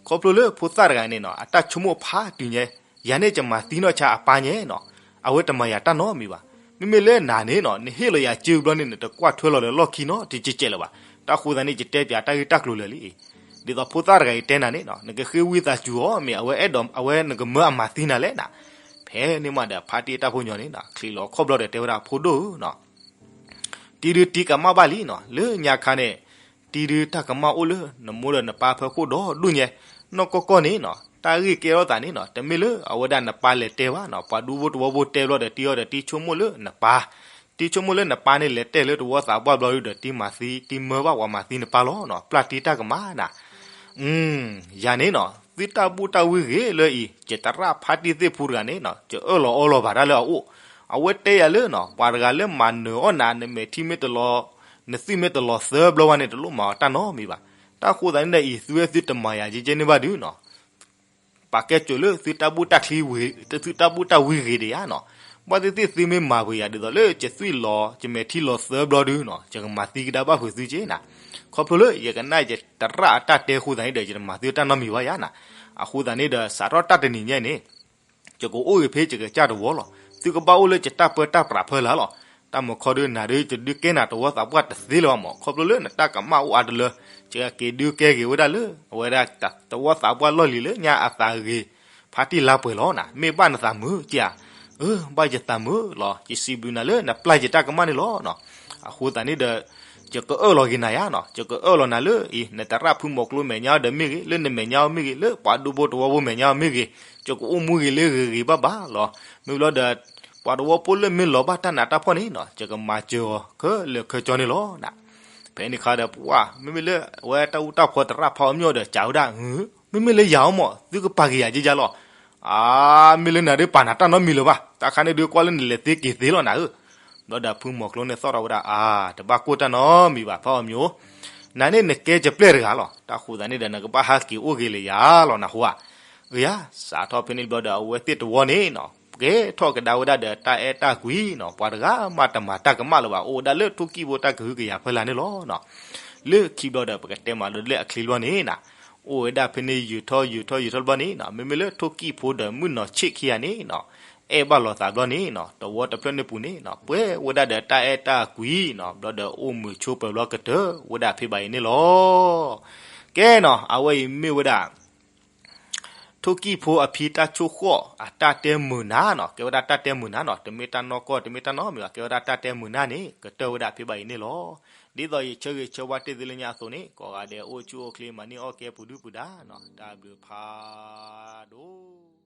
ခီဖျိလၢဖိသၣ်တဂၤန့ၣ်နီၤ အတၢ်ဆိကမိၣ်ဖးတုၤညါ, ယၤန့ၣ်ယမၤသံနီၢ်ဆါအပၢ်ညါနီၤ, အဝဲတမၤယၤတၢ်နီတမံၤဘၣ်. မ့မ့ၢ်လၢနၤန့ၣ်နီၤ နဟ့ၣ်လီၤယၤစုဘျီန့ၣ် နတကွၢ်ထွဲလီၤလၢလီၢ်ခံနီတစဲးစဲးလၢၤဘၣ်. တၢ်ဃိသတးန့ၣ် ယတဲပၠးတၢ်ဂ့ၢ်တၢ်ကျိၤလၢာ်လံ. ဒ်သိးဖိသၣ်တဂၤအံၤတဲနၤန့ၣ်နီၤ နကဃ့ဝံသးစူၤအီၤ မ့ၢ်အဝဲအဲၣ်ဒိး အဝဲနကမၢအမၤသံနၤလဲၣ်နၤ. ဖဲန့ၣ်မးဒီး ဖါတံၢ်တၢ်ဖိညီန့ၣ်နီၤ ချံးလီၤခီၣ်ဘျီဒီးတဲဝဲဒၣ် ဖိဒိၣ်ဧၢနီၤ တံၤဒုးတံၤကမၣ်ဘၣ်လံနီၤ, လၢညါခါန့ၣ် တံၤဒုးတၢ်ကမၣ်အိၣ်လၢနမိၢ်ဒီးနပၢ်ဖီခိၣ်ဒီဒူၣ်ညါ, နီၢ်ကီၢ်ကီၢ်န့ၣ်နီၤ တၢ်ဂ့ၢ်ကဲထီၣ်သးန့ၣ်နီၤ တမ့ၢ်လၢအဝဲဒၣ်နပၢ်လဲၤတဲဘၣ်နီၤ, ပှၤဒူဖိတဝီဖိတဲဘျီဒီး တံၤအီၤဒီးတံၤဆိကမိၣ်လၢနပၢ်, တံၤဆိကမိၣ်လၢနပၢ်န့ၣ် လဲၤတဲလၢတဝီသးပှၢ်ဘျီဒုဒီး တံၤမၤသံ တံၤမၢဘၣ်ပှၤမၤသံနပၢ်လီၤနီၤ, ပျၢ်တံၤတၢ်ကမၣ်နၤ ယၤန့ၣ်နီၤ သုတၢ်ဘူၣ်တၢ်ဝံဂ့ၤလၢအံၤ ယတရၣ်ဖါတံၢ်သ့ၣ်ဖူတဂၤန့ၣ်နီၤ ယအၢၣ်လီၤအီလီၤဘၣ်တၢ်လၢအအိၣ်, အဝဲတဲယၤလၢနီၤ ပှၤတဂၤလၢမၤနၢၤအီၣ်နၤ နမဲာ်ထံမ့ၢ်တလီၤ, နသွံၣ်မ့ၢ်တလီၤသၢဘျီဝဲန့ၣ် တလိၣ်မၤအီၤတၢ်နီတမံၤဘၣ်. တၢ်ဃိသတးန့ၣ်ဒီးအံၤ သုဝဲသုတမၤယၤကဲကဲန့ၣ်ဘၣ်ဒုနီၤ ပာ်ကဲစိာ်လၢသုတၢ်ဘူၣ်တၢ်ချံ, သုတၢ်ဘူၣ်တၢ်ဝံဂ့ၤဒံးဧါနီၤ, ဘၣ်သ့ၣ်သ့ၣ်သုမ့ၢ်မၤပှဲၤယၤဒ်သိးလၢ ယသွံၣ်လီၤ ယမဲာ်ထံလီၤသၢဘျီဒုနီၤ ယကမၤသံကဒါဘၣ်ဖုးသုက့နၤ, ခီဖျိလၢယကနၣ်ယတရၣ်အတၢ်တဲဃိသတးန့ၣ်ဒီး ယတမၤသုတၢ်နီတမံၤဘၣ်ယၤနၤ, အဃိသတးန့ၣ်ဒီး စးထီၣ်တၢ်တနံၤညါန့ၣ် ယကအိၣ်ဂ့ၤဖဲယကစၢ်တဝီလီၤ, သုကဘၣ်အိၣ်လၢယတၢ်ပၢတၢ်ပြးဖီလာ်လီၤ. တၢ်မုာ်ခီဒုးနၤဒုး ယဒုးကဲနၤတဝီသးပှၢ်တသ့လၢၤဘၣ်မး, ခီဖျိလၢနတၢ်ကမၣ်အိၣ်အါတလၢ, ယကက့ၤဒုးကဲက့ၤဝဲဒၣ်လၢ အဝဲဒၣ်တဝီသးပှၢ်လီၢ်လံၤလၢညါအသးဂ့ၤ, ဖါတံၢ်လါပှဲၤလီၤနၤ, မ့ၢ်ဘၣ်နသးမုာ်က့ဧါ, အၢ ဘၣ်ယသးမုာ်လီၤ, ယစံးဘျုးနၤလၢနပျၢ်ယတၢ်ကမၣ်န့ၣ်လီၤ. အဃိသတးန့ၣ်ဒီး ယကအၢၣ်လီၤက့ၤနၤယါနီၤ, ယကအၢၣ်လီၤနၤလၢအံၤ နတရၣ်ဖုမီၤကျိမဲာ်ညါအီၤဒီးမ့ၢ်ဂ့ၤ, လၢနမဲာ်ညါအီၤမ့ၢ်ဂ့ၤ, လၢပှၤဒူဖိတဝီဖိမဲာ်ညါအီၤမ့ၢ်ဂ့ၤ, ယကအိၣ်မူဂ့ၤလၢဂ့ၤဂ့ၤဘၣ်ဘၣ်လီၤ. မ့ၢ်ဘျီဒီး ပှၤတဝီဖိလၢမ့ၢ်လီၤဘၣ်တၢ်နးတၢ်ဖှီၣ်န့ၣ်နီၤ, ယကမၤစၢၤအီၤခဲလၢာ်ခဲဆ့န့ၣ်လီၤ. ဖဲန့ၣ်အခါဒီးပှၤ မ့မ့ၢ်လၢအဝဲတၢ်အူတၢ်ဖီတရၣ်ဖးအီၤမၠိၣ်ဒီး ကးဝဲဒၣ်, မ့မ့ၢ်လၢယၤအီၤမး သုကပာ်က့ၤယၤက့ယါလီၤ. အါ မ့ၢ်လၢနၤဒုးပာ်နၤတၢ်နီတမံၤလၢၤဘၣ်, တၢ်ခါန့ၣ်ဒုးကွၢ်လၢနလဲၤသ့က့ၤသ့လီၤနၤဧၢ. ဘျီဒီးဖုမီၤကျိန့ၣ်သီၣ်ထီၣ်ဝဲဒၣ်, အါ တဘၣ်ကိၢ်တၢ်နီတမံၤဘၣ် ဖးအီၤမၠိၣ်, နၤန့ၣ်နကဲယပျဲၢ်တဂၤလီၤ. တၢ်ဃိသတးန့ၣ်ဒီး နကဘၣ်ဟးက့ၤအိၣ်ဂ့ၤလၢယၤလီၤနဟူဧါ. အၢယါ, စးထီၣ်ဖဲန့ၣ်ဘျီဒီး အဝဲသ့ၣ်တဝီန့ၣ်နီၤ ကဲထီၣ်ကဒါဝဲဒၣ်ဒီးတၢ်အဲၣ်တၢ်ကွံနီၤ, ပှၤတဂၤမးတမၤတၢ်ကမၣ်လၢၤဘၣ်, အိၣ်ဝဲဒၣ်လၢထိၣ်ကံၣ်ဖိတၢ်ကဟုကယာ်ဖီလာ်န့ၣ်လီၤ. လၢခံဘျီဒီး ပကတဲမးဒီးလၢအချံဘျီန့ၣ်နီၤ, အိၣ်ဝဲဒၣ်ဖဲန့ၣ်ယံာ်ထီၣ်ယံာ်ထီၣ်ယံာ်ထီၣ်တဘျီန့ၣ်နီၤ, မ့မ့ၢ်လၢထိၣ်ကံၣ်ဖိဒီးမုၣ်နီၤဆ့ၣ်ခံဂၤန့ၣ်နီၤ, အဲၣ်ဘၣ်လိာ်သးဘျီန့ၣ်နီၤ, တဝီတဖျၢၣ်န့ၣ်ပူၤန့ၣ်နီၤ, ပှဲၤဝဲဒၣ်ဒီးတၢ်အဲၣ်တၢ်ကွံနီၤ, ဘျီဒီးအိၣ်မုာ်ဆိးပၢၤဘျီကတၢၢ်ဝဲဒၣ်ဖဲဘၣ်အံၤန့ၣ်လီၤ. ကဲနီၤ, အဝဲအံၤမ့ၢ်ဝဲဒၣ် ထိၣ်ကံၣ်ဖိအဖံတၢ်ဆိၣ်ဃီၣ်အတၢ်တဲမုာ်နၤနီၤ, ကဲဝဲဒၣ်တၢ်တဲမုာ်နၤနီၤ, တမ့ၢ်တၢ်နီၢ်ကီၢ် တမ့ၢ်တၢ်နီတမံၤဘၣ်, ကဲဝဲဒၣ်တၢ်တဲမုာ်နၤန့ၣ် ကတၢၢ်ဝဲဒၣ်ဖဲဘၣ်အံၤန့ၣ်လီၤ. ဒ်သိးယဆၢဂ့ၤဆၢဝါတ့ၢ်သုလၢညါအသိးန့ၣ်, ကိးဂၤဒဲးအိၣ်ဆူၣ်အိၣ်ချ့မၤန့ၢ်အီၣ်ကဲပူၤဒုၣ်ပူၤဒါနီၤ, တၢ်ဘျုးဖးဒိၣ်